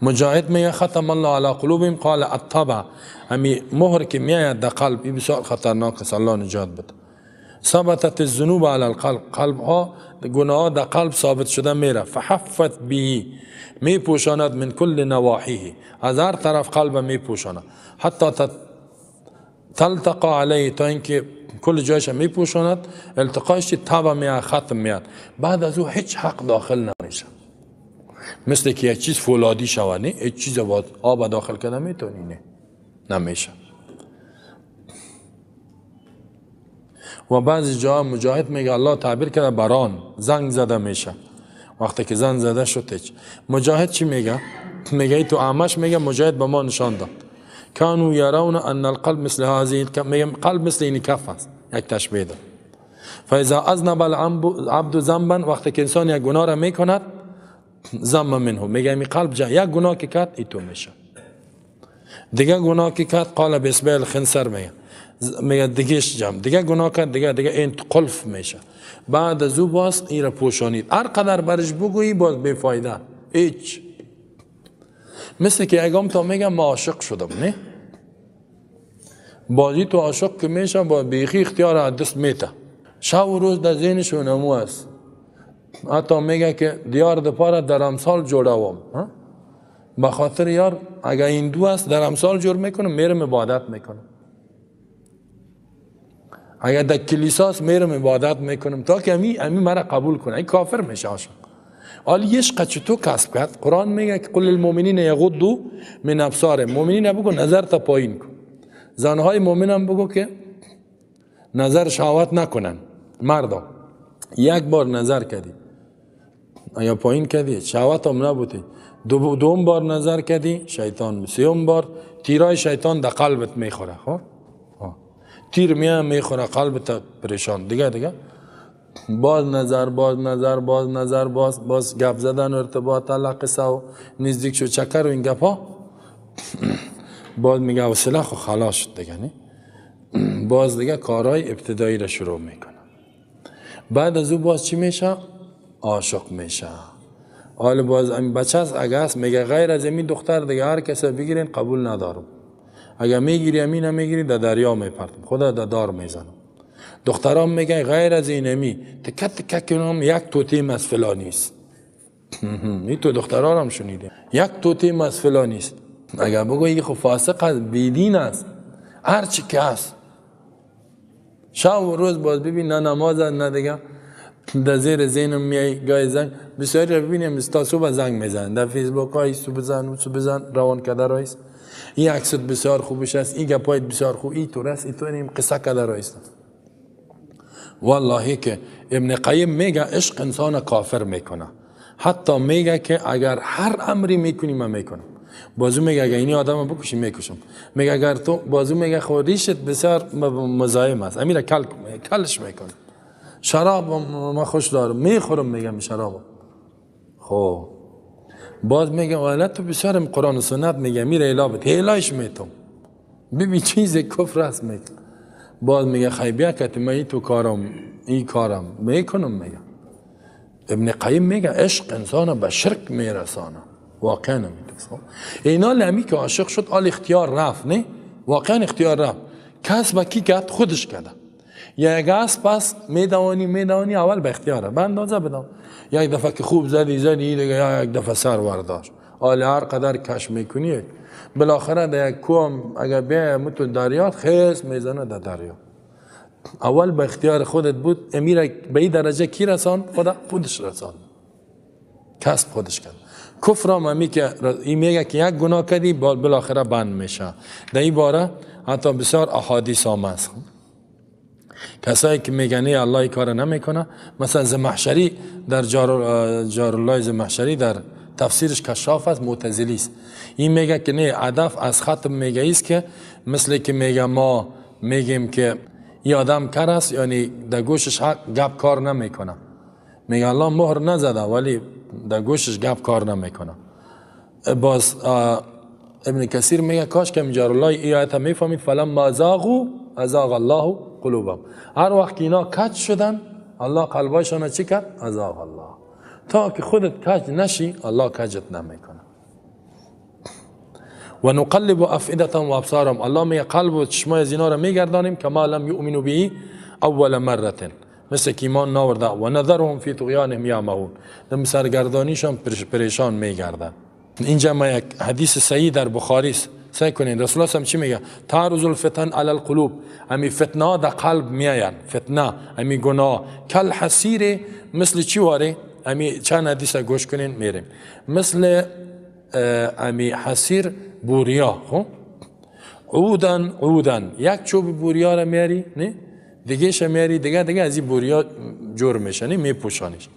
مجاهد میگه ختم الله علی قلوبهم قال الطبع، همی مهر که میآید در قلب این بسیار خطرناک است، الله نجات بده. ثبتت الذنوب علی القلب، قلب ها گناه ها در قلب ثابت شده میره. فحفت به، میپوشاند من کل نواحیه، از هر طرف قلب میپوشاند، حتی تلتقى علیه، تا اینکه کل جایش میپوشاند، التقایش طبع میاد، ختم میاد. بعد از او هیچ حق داخل نمیشه. مثل که یک چیز فولادی شود، نه یک چیز با آب داخل کنه میتونی، نه نمیشه. و بعضی جا مجاهد میگه الله تعبیر کرده بران زنگ زده میشه. وقتی که زنگ زده شد هیچ. مجاهد چی میگه؟ میگه تو اعمش میگه مجاهد به ما نشان داد کانوا یرون ان القلب مثل هذه، میگه قلب مثل این کف است، یک تشبیه ده. فاذا اذنب العبد ذنبا، وقتی که انسان یک گناه را میکند ذم منه، میگه می قلب جا یک گناه که کرد ایتو میشه. دیگه گناه که کرد قال بسبع الخنصر، میگه دیگهش جمع، دیگه گناه کرد دیگه این قلف میشه. بعد از او باز این را پوشانید، هر قدر برش بگویی باز بیفایده هیچ. مثل که اگم تا میگم ما عاشق شدم، نه؟ بازی تو عاشق که میشه با بیخی اختیار از دست میته، شب و روز در ذهنش نمو است. حتی میگه که دیار دپاره در امثال جوړوم، به خاطر یار اگه این دو است در امثال جور میکنم، میرم عبادت میکنم. اگه در کلیساست میرم عبادت میکنم تا که امی مرا قبول کنه. این کافر میشه عاشق. حالا عشق چطور کسب کرد؟ قرآن میگه که قل للمؤمنین یغضوا من ابصارهم، مؤمنین بگو نظر تا پایین کن. زنهای مؤمن هم بگو که نظر شهوت نکنن. مردا یک بار نظر کردی یا پایین کردی شهوت هم نبودی، دوم بار نظر کردی شیطان، سوم بار تیرای شیطان در قلبت میخوره. خب تیر میاد میخوره قلبت پریشان، دیگه باز نظر، باز نظر، باز نظر، باز باز گپ زدن و ارتباط علاقه و نزدیک شو چکر و این گپ ها. باز میگه حوصله خو خلاص شد دیگه، نه؟ باز دیگه کارهای ابتدایی را شروع میکنه. بعد از او باز چی میشه؟ عاشق میشه. حالا باز این بچه است اگه است میگه غیر از این دختر دیگه هر کس بگیرین قبول ندارم، اگه میگیری امین نمیگیری در دریا میپرتم، خدا در دار میزنم. دخترام میگه غیر از این امی تکه تکه کنم یک توتیم از فلانی است. این تو دختران هم شنیدیم یک توتیم از فلانی است. اگر بگویی خب فاسق است، بیدین است، هر چی که است، شب و روز باز ببین نه نماز نه دیگه در زیر ذهنم میای گاهی زنگ بسیاری رو ببینیم تا صبح زنگ میزنن در فیسبوک های سو بزن و سو بزن روان کرده رایست، این عکست بسیار خوبش است، این گپایت بسیار خوب، این طور است، این طور، این قصه کرده رایست. والله که ابن قیم میگه عشق انسان کافر میکنه. حتی میگه که اگر هر امری میکنی من میکنم. بازو میگه اگر اینی آدم بکشی میکشم. میگه اگر تو بازو میگه خب ریشت بسیار مزاحم است، امیر کل کلش میکنه. شراب ما خوش دارم میخورم، میگم شراب. خب باز میگه والا تو بسیار قرآن و سنت میگه میره الا بت هلایش میتم ببین چیز کفر است میگه. باز میگه خی بیا که من تو کارم این کارم میکنم. میگه ابن قیم میگه عشق انسان به شرک میرسانه. واقعا نمیدونم اینا لمی که عاشق شد آل اختیار رفت، نه واقعا اختیار رفت. کس با کی کرد؟ خودش کرده. یک از پس میدوانی اول به اختیاره به اندازه بدم. یک دفعه که خوب زدی دیگه یک دفعه سر ورداشت. آل هر قدر کش میکنی بالاخره در یک کوم اگر بیای متو دریا خیس میزنه در دریا. اول به اختیار خودت بود. امیر به این درجه کی رسان؟ خدا خودش رسان، کسب خودش کرد. کفر هم همی که این میگه که یک گناه کردی بالاخره بند میشه. در این باره حتی بسیار احادیث هم هست. کسایی که میگن الله این کار نمیکنه، مثلا زمخشری در جار الله زمخشری در تفسیرش کشاف است، معتزلی است. این میگه که نه، هدف از ختم میگه است که مثل که میگه ما میگیم که این آدم کر است، یعنی در گوشش حق گپ کار نمیکنه. میگه الله مهر نزده ولی در گوشش گپ کار نمیکنه. باز ابن کثیر میگه کاش که جار الله ای آیت میفهمید فلما زاغوا ازاغ الله قلوبهم. هر وقت که اینا کج شدن الله قلبایشان چی کرد؟ ازاغ الله. تا که خودت کج نشی الله کجت نمیکنه. و نقلب افئدتهم و ابصارهم. الله میگه قلب و چشمای از اینا را میگردانیم کما لم یؤمنوا به اول مره، مثل که ایمان ناورده. و نذرهم فی طغیانهم یعمهون، در سرگردانیشان پریشان میگردن. اینجا ما یک حدیث صحیح در بخاری است، سعی کنین رسول الله چی میگه؟ تعرض الفتن علی القلوب، امی فتنه در قلب میاین، فتنه امی گناه کل حصیر، مثل چی واره؟ امی چند حدیث گوش کنین میریم. مثل امی حصیر بوریا، خب عودن عودن، یک چوب بوریا را میاری نه دیگه میاری دیگه از این بوریا جور میشه، نه میپوشانیش.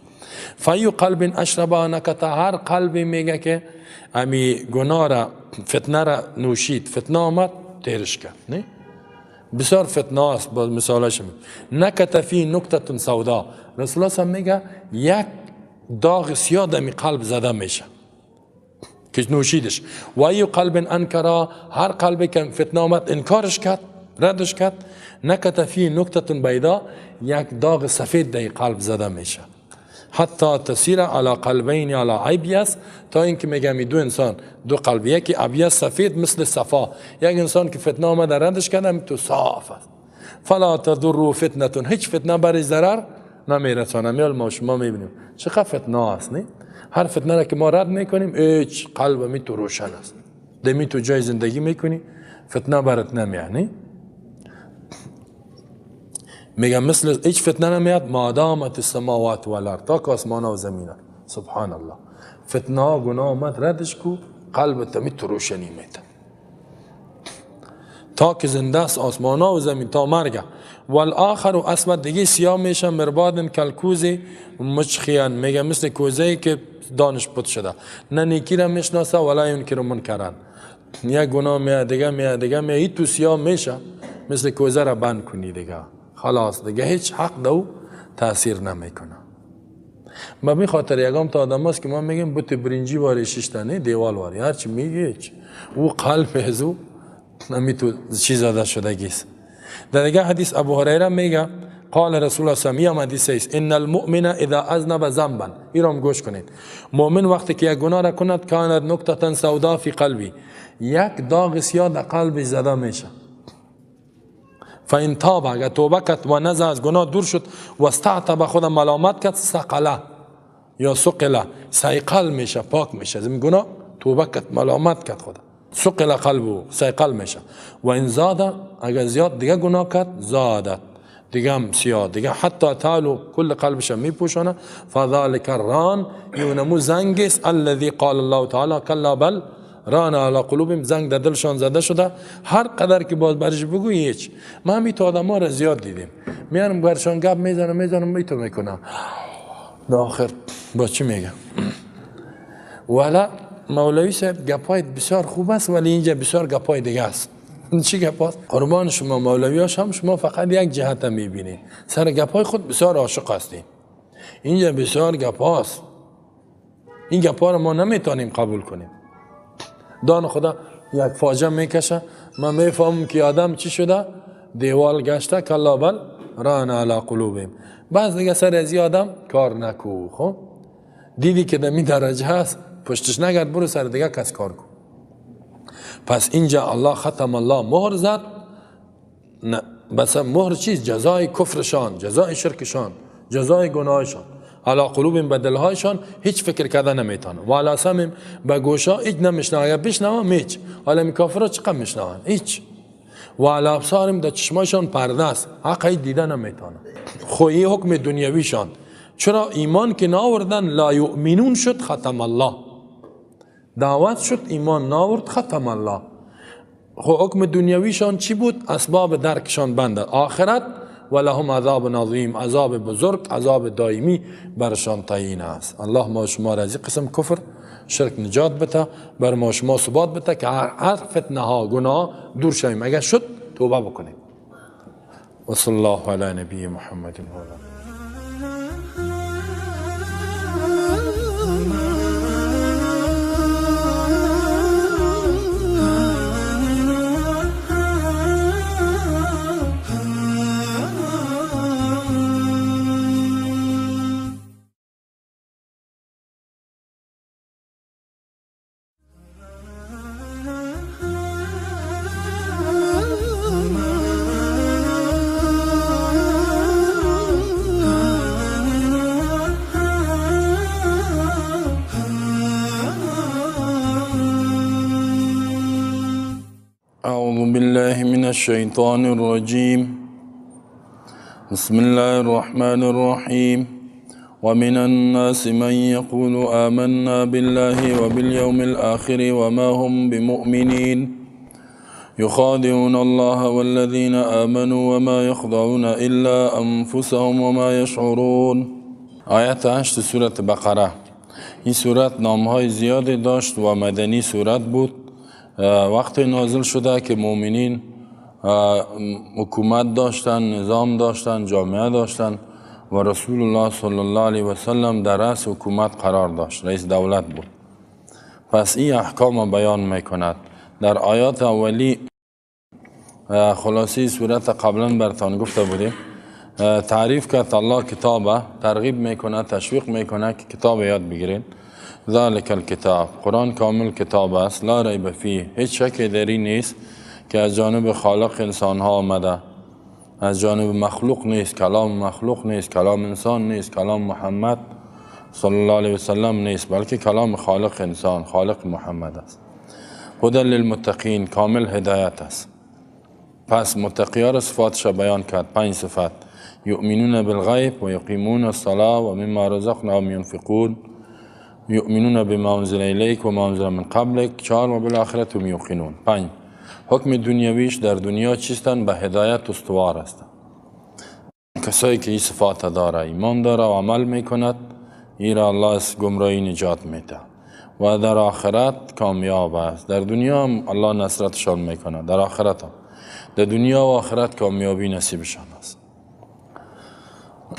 فایو قلب اشرب نکته، هر قلبی میگه که امی گناه را فتنه را نوشید، فتنه آمد تیرش کرد، نه بسیار فتنه است. باز مثالش نکته فی نکته سودا، رسول الله میگه یک داغ سیاه دمی قلب زده میشه که نوشیدش. و ایو قلب انکرا، هر قلبی که فتنه آمد انکارش کرد ردش کرد، نکته فی نکته بیضا، یک داغ سفید در قلب زده میشه. حتی تصیر علی قلبین علی ابیض، تا اینکه میگم دو انسان دو قلب، یکی ابیض سفید مثل صفا، یک انسان که فتنه آمده ردش کرده تو صاف است. فلا تضر فتنه، هیچ فتنه برای ضرر نمیرسانه. میال ما شما میبینیم چقدر فتنه است، نه؟ هر فتنه را که ما رد میکنیم هیچ قلب می تو روشن است، دمی تو جای زندگی میکنی فتنه برات نمیاد، نه؟ میگم مثل هیچ فتنه نمیاد مادامت السماوات والارض، تا که آسمان و زمین. سبحان الله، فتنه گناه آمد ردش کو، قلبت می تو روشنی میده تا که زنده است آسمان و زمین تا مرگ. والآخر اسود، دیگه سیاه میشه، مرباد کلکوز مچخیان، میگه مثل کوزه که دانش پت شده، نه نیکی را میشناسه ولا ینکر منکرن، یک گناه میاد دیگه میاد دیگه میاد، تو سیاه میشه مثل کوزه را بند کنی دیگه خلاص، دیگه هیچ حق دو تاثیر نمیکنه. ما می خاطر یگام تا آدم هست که ما میگیم بوت برنجی واری شیشتنه دیوال واری هرچی میگه هیچ، او قلب ازو نمی تو چیز زده شدگیست. در دیگه حدیث ابو هریره میگه قال رسول الله صلی الله علیه و آله ان المؤمن اذا اذنب ذنبا، ایرام گوش کنید، مؤمن وقتی که یک گناه را کند کانت نقطه سودا فی قلبی، یک داغ سیاه در قلبش زده میشه. فان تاب، اگر توبه کرد و نزع از گناه دور شد و استعتب، خود ملامت کرد، ثقله یا ثقله، صیقل میشه، پاک میشه از این گناه، توبه کرد ملامت کرد خود، ثقل قلبه، صیقل میشه. و این زاد، اگر زیاد دیگه گناه کرد زادت، دیگه هم سیاه دیگه، حتی تعالو کل قلبش میپوشانه. فذلك الران، یونمو زنگ است، الذي قال الله تعالی کلا بل ران علی قلوبهم، زنگ در دلشان زده شده، هر قدر که باز برش بگوی هیچ. ما همی تو آدم ها را زیاد دیدیم، میانم برشان گپ میزنم میزنم میتو میکنم، در آخر با چی میگم؟ ولی مولوی صاحب گپای بسیار خوب است، ولی اینجا بسیار گپای دیگه است. چی گپ است؟ قربان شما مولویاش هم شما فقط یک جهت میبینید، سر گپای خود بسیار عاشق هستین. اینجا بسیار گپ هاست، این گپ ها رو ما نمیتونیم قبول کنیم. دان خدا یک فاجعه میکشه، من میفهمم که آدم چی شده، دیوال گشته، کلا بل ران علی قلوبهم. بعض دیگه سر از آدم کار نکو، خب دیدی که دمی درجه هست پشتش نگرد، برو سر دیگه کس کار کن. پس اینجا الله ختم الله مهر زد، نه بس مهر چیز؟ جزای کفرشان، جزای شرکشان، جزای گناهشان. علی قلوبهم، به دلهایشان هیچ فکر کرده نمیتونه، و علی سمعهم، به گوشا هیچ نمیشنوه، اگر بشنوه هیچ. حالا کافرها چقدر میشنون؟ هیچ. و علی ابصارهم، در چشمایشان پرده است، حق هیچ دیده نمیتونه. خو این حکم دنیویشان، چرا ایمان که ناوردن لا یؤمنون شد ختم الله، دعوت شد ایمان ناورد ختم الله. خو حکم دنیویشان چی بود؟ اسباب درکشان بنده، آخرت ولهم عذاب عظیم، عذاب بزرگ، عذاب دائمی برشان تعیین است. الله ما شما را از قسم کفر شرک نجات بده، بر ما شما ثبات بده که هر فتنه ها گناه دور شویم، اگر شد توبه بکنیم. و صلی الله علی نبی محمد و آله. الشيطان الرجيم. بسم الله الرحمن الرحيم. ومن الناس من يقول آمنا بالله وباليوم الآخر وما هم بمؤمنين يخادعون الله والذين آمنوا وما يخدعون إلا أنفسهم وما يشعرون. آیت 8 سورة بقره. این سورت نامهای زیادی داشت و مدنی سورت بود. وقت نازل شده که مؤمنین حکومت داشتن، نظام داشتن، جامعه داشتن و رسول الله صلی الله علیه و سلم در رأس حکومت قرار داشت، رئیس دولت بود. پس این احکام بیان میکند. در آیات اولی خلاصی صورت قبلا برتان گفته بودیم. تعریف کرد الله کتابه، ترغیب میکنه، تشویق میکنه که کتاب یاد بگیرین. ذلك الکتاب، قرآن کامل کتاب است، لا ریب فیه، هیچ شکی در این نیست که از جانب خالق انسان ها آمده، از جانب مخلوق نیست، کلام مخلوق نیست، کلام انسان نیست، کلام محمد صلی الله علیه وسلم نیست، بلکه کلام خالق انسان، خالق محمد است. هدى للمتقین، کامل هدایت است. پس متقی ها را صفاتش بیان کرد، 5 صفت: یؤمنون بالغیب و یقیمون الصلاة و مما رزقناهم ینفقون، یؤمنون بما انزل الیک و ما انزل من قبلک، 4 و بالآخرة هم یوقنون. 5 حکم دنیویش در دنیا چیستن؟ به هدایت استوار هستند. کسایی که این صفات داره، ایمان داره و عمل میکند، ای را الله از گمراهی نجات میده و در آخرت کامیاب است. در دنیا هم الله نصرتشان میکنه، در آخرت هم، در دنیا و آخرت کامیابی نصیبشان است.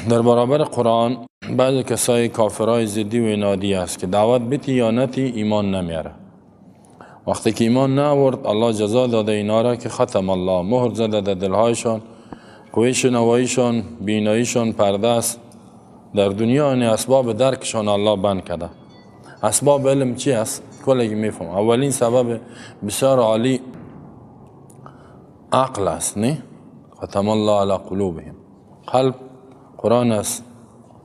در برابر قرآن بعض کسای کافرای ضدی و عنادی است که دعوت بتی یا نتی ایمان نمیاره. وقتی که ایمان نآورد، الله جزا داده اینا را که ختم الله، مهر زده در دلهایشان، قوه شنواییشان، بیناییشان پرده است. در دنیا این اسباب درکشان الله بند کرده. اسباب علم چی است؟ کلگی میفهم. اولین سبب بسیار عالی عقل است، نه؟ ختم الله علی قلوبهم. قلب قرآن است،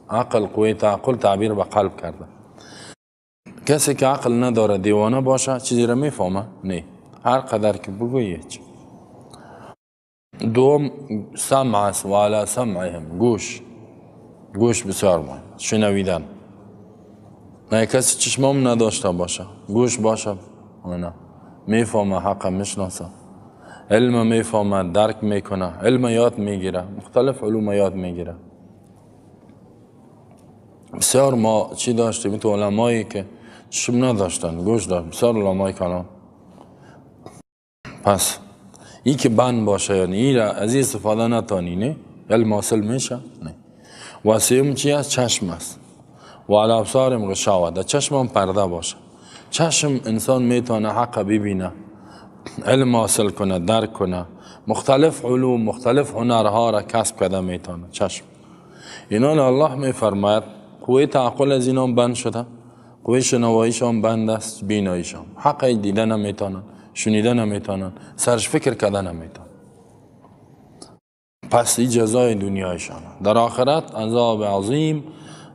عقل، قوه تعقل تعبیر به قلب کرده. کسی که عقل نداره، دیوانه باشه، چیزی را میفهمه؟ نه، هر قدر که بگویی هیچ. دوم سمع است، و علی سمعهم، گوش. گوش بسیار مهم، شنویدن. نه کسی چشمام نداشته باشه، گوش باشه، نه میفهمه، حق میشناسه، علم میفهمه، درک میکنه، علم یاد میگیره، مختلف علوم یاد میگیره. بسیار ما چی داشتیم؟ تو علمایی که چشم نداشتن، گوش داشت، بسیار علمای کلام. پس ای که بند باشه، یعنی ای را از این استفاده نتانی، نه علم حاصل میشه؟ نه. و سیوم چی است؟ چشم است. و علی ابصارهم غشاوه، در چشم هم پرده باشه. چشم انسان میتونه حق ببینه، علم حاصل کنه، درک کنه، مختلف علوم، مختلف هنرها را کسب کرده میتونه چشم. اینان الله میفرماید قوه تعقل از اینان بند شده، قوه شنواییشان بند است، بیناییشان، حق دیده نمیتونن، شنیده نمیتونن، سرش فکر کرده نمیتونن. پس این جزای دنیایشان. در آخرت عذاب عظیم،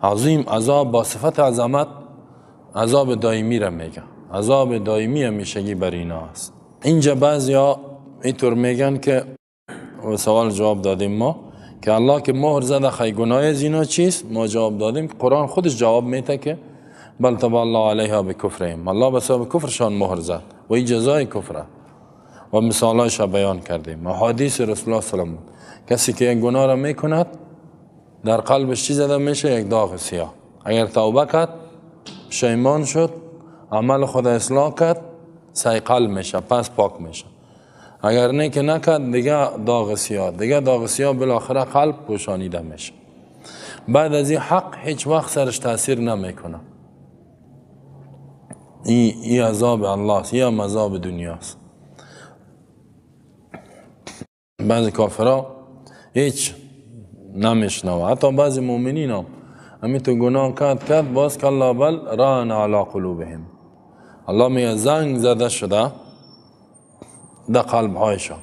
عظیم عذاب با صفت عظمت، عذاب دائمی را میگه، عذاب دائمی همیشگی بر اینا است. اینجا بعضیا اینطور میگن که سوال جواب دادیم ما که الله که مهر زده خی گناه از اینا چیست؟ ما جواب دادیم قرآن خودش جواب میده که بل طبع الله علیها بکفرهم، الله به سبب کفرشان مهر زد و این جزای کفره. و مثالایش بیان کردیم، احادیث رسول الله صلی الله علیه و آله. کسی که یک گناه را میکند در قلبش چی زده میشه؟ یک داغ سیاه. اگر توبه کرد، پشیمان شد، عمل خود اصلاح کرد، صیقل میشه، پس پاک میشه. اگر نه که نکرد، دیگه داغ سیاه، دیگه داغ سیاه بالاخره قلب پوشانیده میشه. بعد از این حق هیچ وقت سرش تاثیر نمیکنه. این عذاب الله است، این عذاب دنیاست. بعضی کافرها هیچ نمیشنوه، حتی بعضی مؤمنین هم همین تو گناه کرد باز کلا بل ران علی قلوبهم، الله میگه زنگ زده شده در قلب هایشان.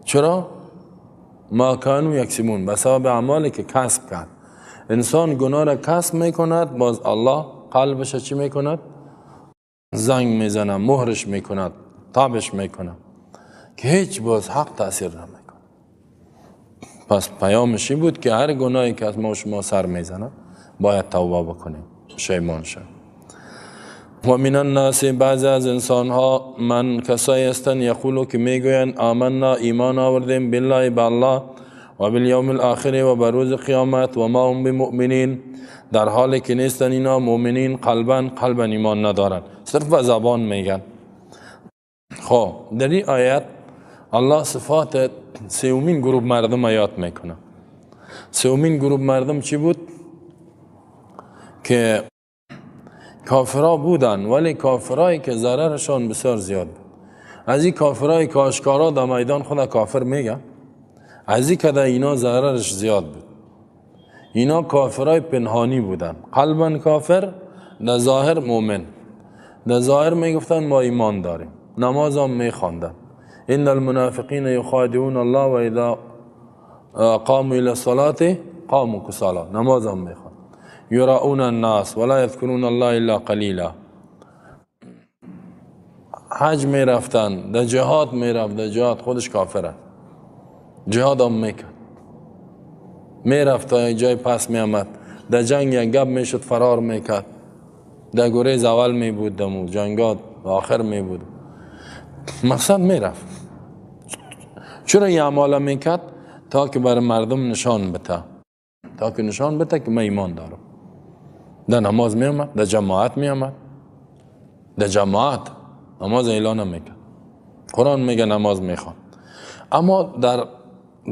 چرا؟ ما کانوا یکسبون، به سبب اعمالی که کسب کرد. انسان گناه را کسب میکند، باز الله قلبش چی میکند؟ زنگ میزنه، مهرش میکند، تابش میکنه که هیچ باز حق تاثیر نمیکنه. پس پیامش این بود که هر گناهی که از ما و شما سر میزنه باید توبه بکنیم، پشیمان شویم. و من الناس، بعضی از انسان ها، من کسایی هستند یقولو که میگویند آمنا، ایمان آوردیم، بالله، به الله، و بالیوم الاخر، و به روز قیامت، و ما هم بمؤمنین، در حالی که نیستن اینا مؤمنین، قلبا، قلبا ایمان ندارن، صرف به زبان میگن. خب در این آیت الله صفات سومین گروه مردم یاد میکنه. سومین گروه مردم چی بود؟ که کافرها بودن، ولی کافرایی که ضررشان بسیار زیاد بود. از این کافرای که آشکارا در میدان خود کافر میگه، از این که اینا ضررش زیاد بود. اینا کافرای پنهانی بودن، قلبا کافر، در ظاهر مؤمن. در ظاهر میگفتن ما ایمان داریم، نماز هم میخواندن. ان المنافقین یخادعون الله و اذا قاموا الى الصلاة قاموا کسالا، نماز هم میخواند. یراؤون الناس ولا یذکرون الله الا قلیلا. حج میرفتن، در جهاد میرفت، در جهاد خودش کافره، جهاد هم میکرد، میرفت تا یک جای پس میامد، در جنگ یک گپ میشد فرار میکرد، در گریز اول میبود، دمو جنگات آخر میبود، مقصد میرفت. چرا این اعمال میکرد؟ تا که بر مردم نشان بده، تا که نشان بده که من ایمان دارم. در نماز میامد، در جماعت میامد، در جماعت نماز اعلان نمیکرد، قرآن میگه نماز میخوان. اما در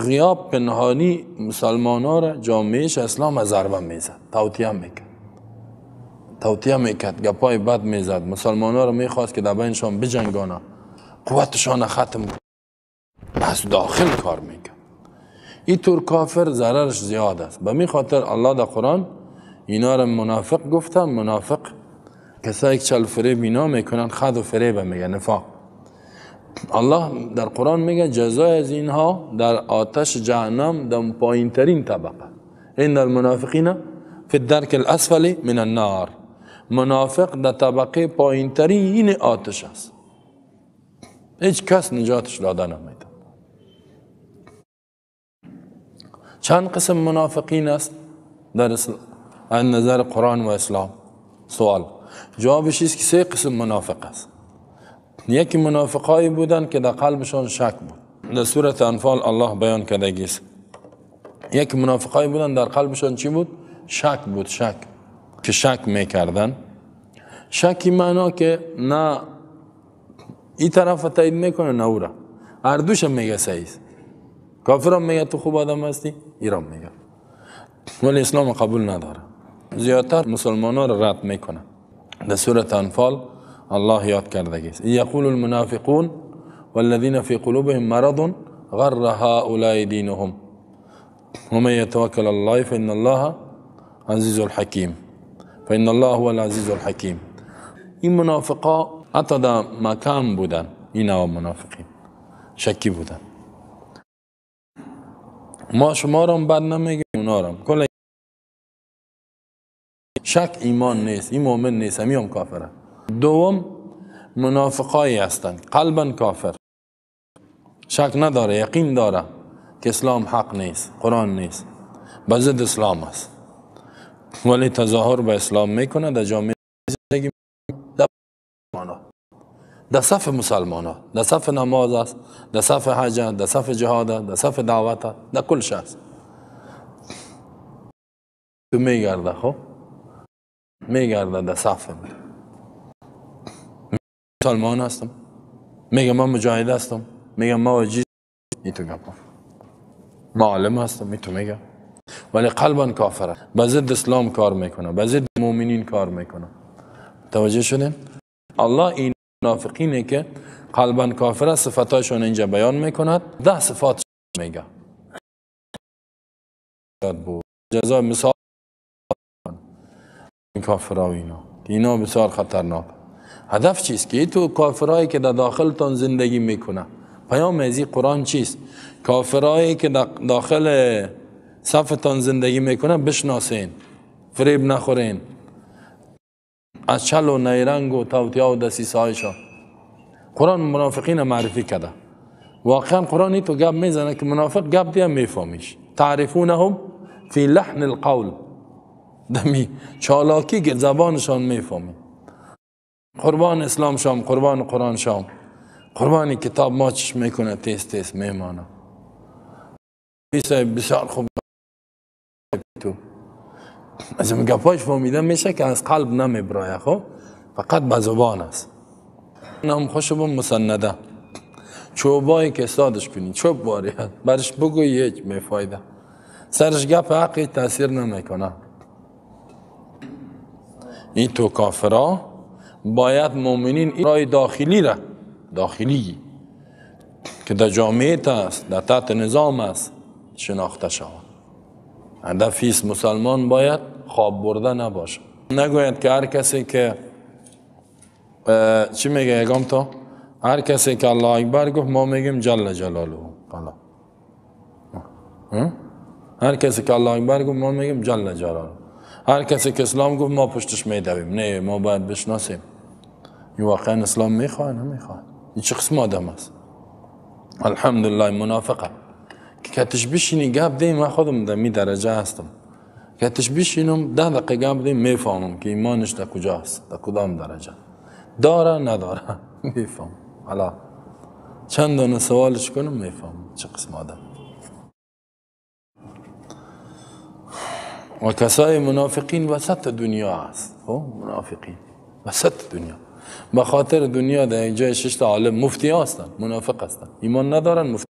غیاب پنهانی مسلمان ها را جامعهش اسلام از ضربه میزد، توطیه میکرد، توطیه میکرد، گپای بد میزد، مسلمان ها را میخواست که در بینشان بجنگانه، قوتشان ختم کنه، پس داخل کار میکرد. این طور کافر ضررش زیاد است. به می خاطر الله در قرآن اینا را منافق گفتن. منافق کسایی که چل فریب اینا میکنن، خد و فریب میگه، نفاق. الله در قرآن میگه جزای از اینها در آتش جهنم در پایین ترین طبقه. ان المنافقین فی الدرک الاسفل من النار. منافق در طبقه پایین ترین آتش است، هیچ کس نجاتش داده نمیده. چند قسم منافقین است در از نظر قرآن و اسلام؟ سوال. جوابش است که سه قسم منافق است. یکی منافقایی بودند که در قلبشان شک بود. در سورة انفال الله بیان کرده است. یکی منافقایی بودند در قلبشان چی بود؟ شک بود، شک، که شک میکردن. شکی معنا که نه این طرف تایید میکنه نه او را، هر دوش میگه صحیح است. کافرم میگه تو خوب آدم هستی، ایران میگه، ولی اسلام قبول نداره. زیادتر مسلمان ها را رد میکنه. در سورة انفال الله یاد کرده است. یقول المنافقون والذین فی قلوبهم مرض غر هؤلاء دینهم ومن يتوکل الله فإن الله عزیز الحکیم فإن الله هو العزیز الحکیم. این منافقا حتی در مکان بودن، این منافقین شکی بودن. ما شما را بد نمیگیم، اونا را. کل شک ایمان نیست، این مؤمن نیست، همین هم کافره. دوم منافقایی هستند قلبا کافر، شک نداره، یقین داره که اسلام حق نیست، قرآن نیست، به ضد اسلام است، ولی تظاهر به اسلام میکنه در جامعه زندگی، در صف مسلمان ها، در صف نماز است، در صف حج است، در صف جهاد است، در صف دعوت است، در کل است. تو میگرده، خب میگرده در صف مسلمان هستم، میگه من مجاهد هستم، میگه ما وجیز، این تو گپا، ما عالم هستم، این تو میگه، ولی قلبا کافره، به ضد اسلام کار میکنه، به ضد مؤمنین کار میکنه. توجه شدین؟ الله این منافقینه که قلبا کافره صفتاشون اینجا بیان میکند. 10 صفات میگه. جزای مثال این کافرها اینا، اینا بسیار خطرناک. هدف چیست؟ که تو کافرهایی که در داخلتان زندگی میکنه، پیام از این قرآن چیست؟ کافرهایی که در داخل صفتان زندگی میکنه بشناسین، فریب نخورین از چل و نیرنگ و توطئه و دسیسهایشان. قرآن منافقین معرفی کرده. واقعا قرآن تو گپ میزنه که منافق گپ دیگه میفهمیش. تعرفونهم فی لحن القول، دمی چالاکی که زبانشان میفهمی. قربان اسلام شام، قربان قرآن شام، قربان کتاب ما چش میکنه، تیز تیز میمانه. بسیار خوب تو از این گپاش فهمیده میشه که از قلب نمیبرایه، خب فقط به زبان است. نام خوشبم مسنده، چوبایی که سادش کنی چوب باری برش بگوی هیچ میفایده، سرش گپ حقی تاثیر نمیکنه. این تو کافرا باید مؤمنین رای داخلی را داخلی که در جامعه است، در تحت نظام است، شناخته شود. هدف است مسلمان باید خواب برده نباشه. نگوید که هر کسی که چی میگه یگام تا هر کسی که الله اکبر گفت ما میگیم جل جلاله. حالا هر کسی که الله اکبر گفت ما میگیم جل جلاله. هر کسی که اسلام گفت ما پشتش میدویم. نه، ما باید بشناسیم این واقعا اسلام میخواه نمیخواه، این چه قسم آدم است. الحمدلله منافقه که کتش بشینی گپ دیم، من خودم در می درجه هستم، کتش بشینم 10 دقیقه گپ دیم میفهمم که ایمانش در کجاست، در کدام درجه داره نداره میفهم. حالا چند دانه سوالش کنم میفهم چه قسم آدم. و کسای منافقین وسط دنیا است. خب منافقین وسط دنیا، به خاطر دنیا در یک جای 6 تا عالم مفتی هستند، منافق هستند، ایمان ندارن، مفتی.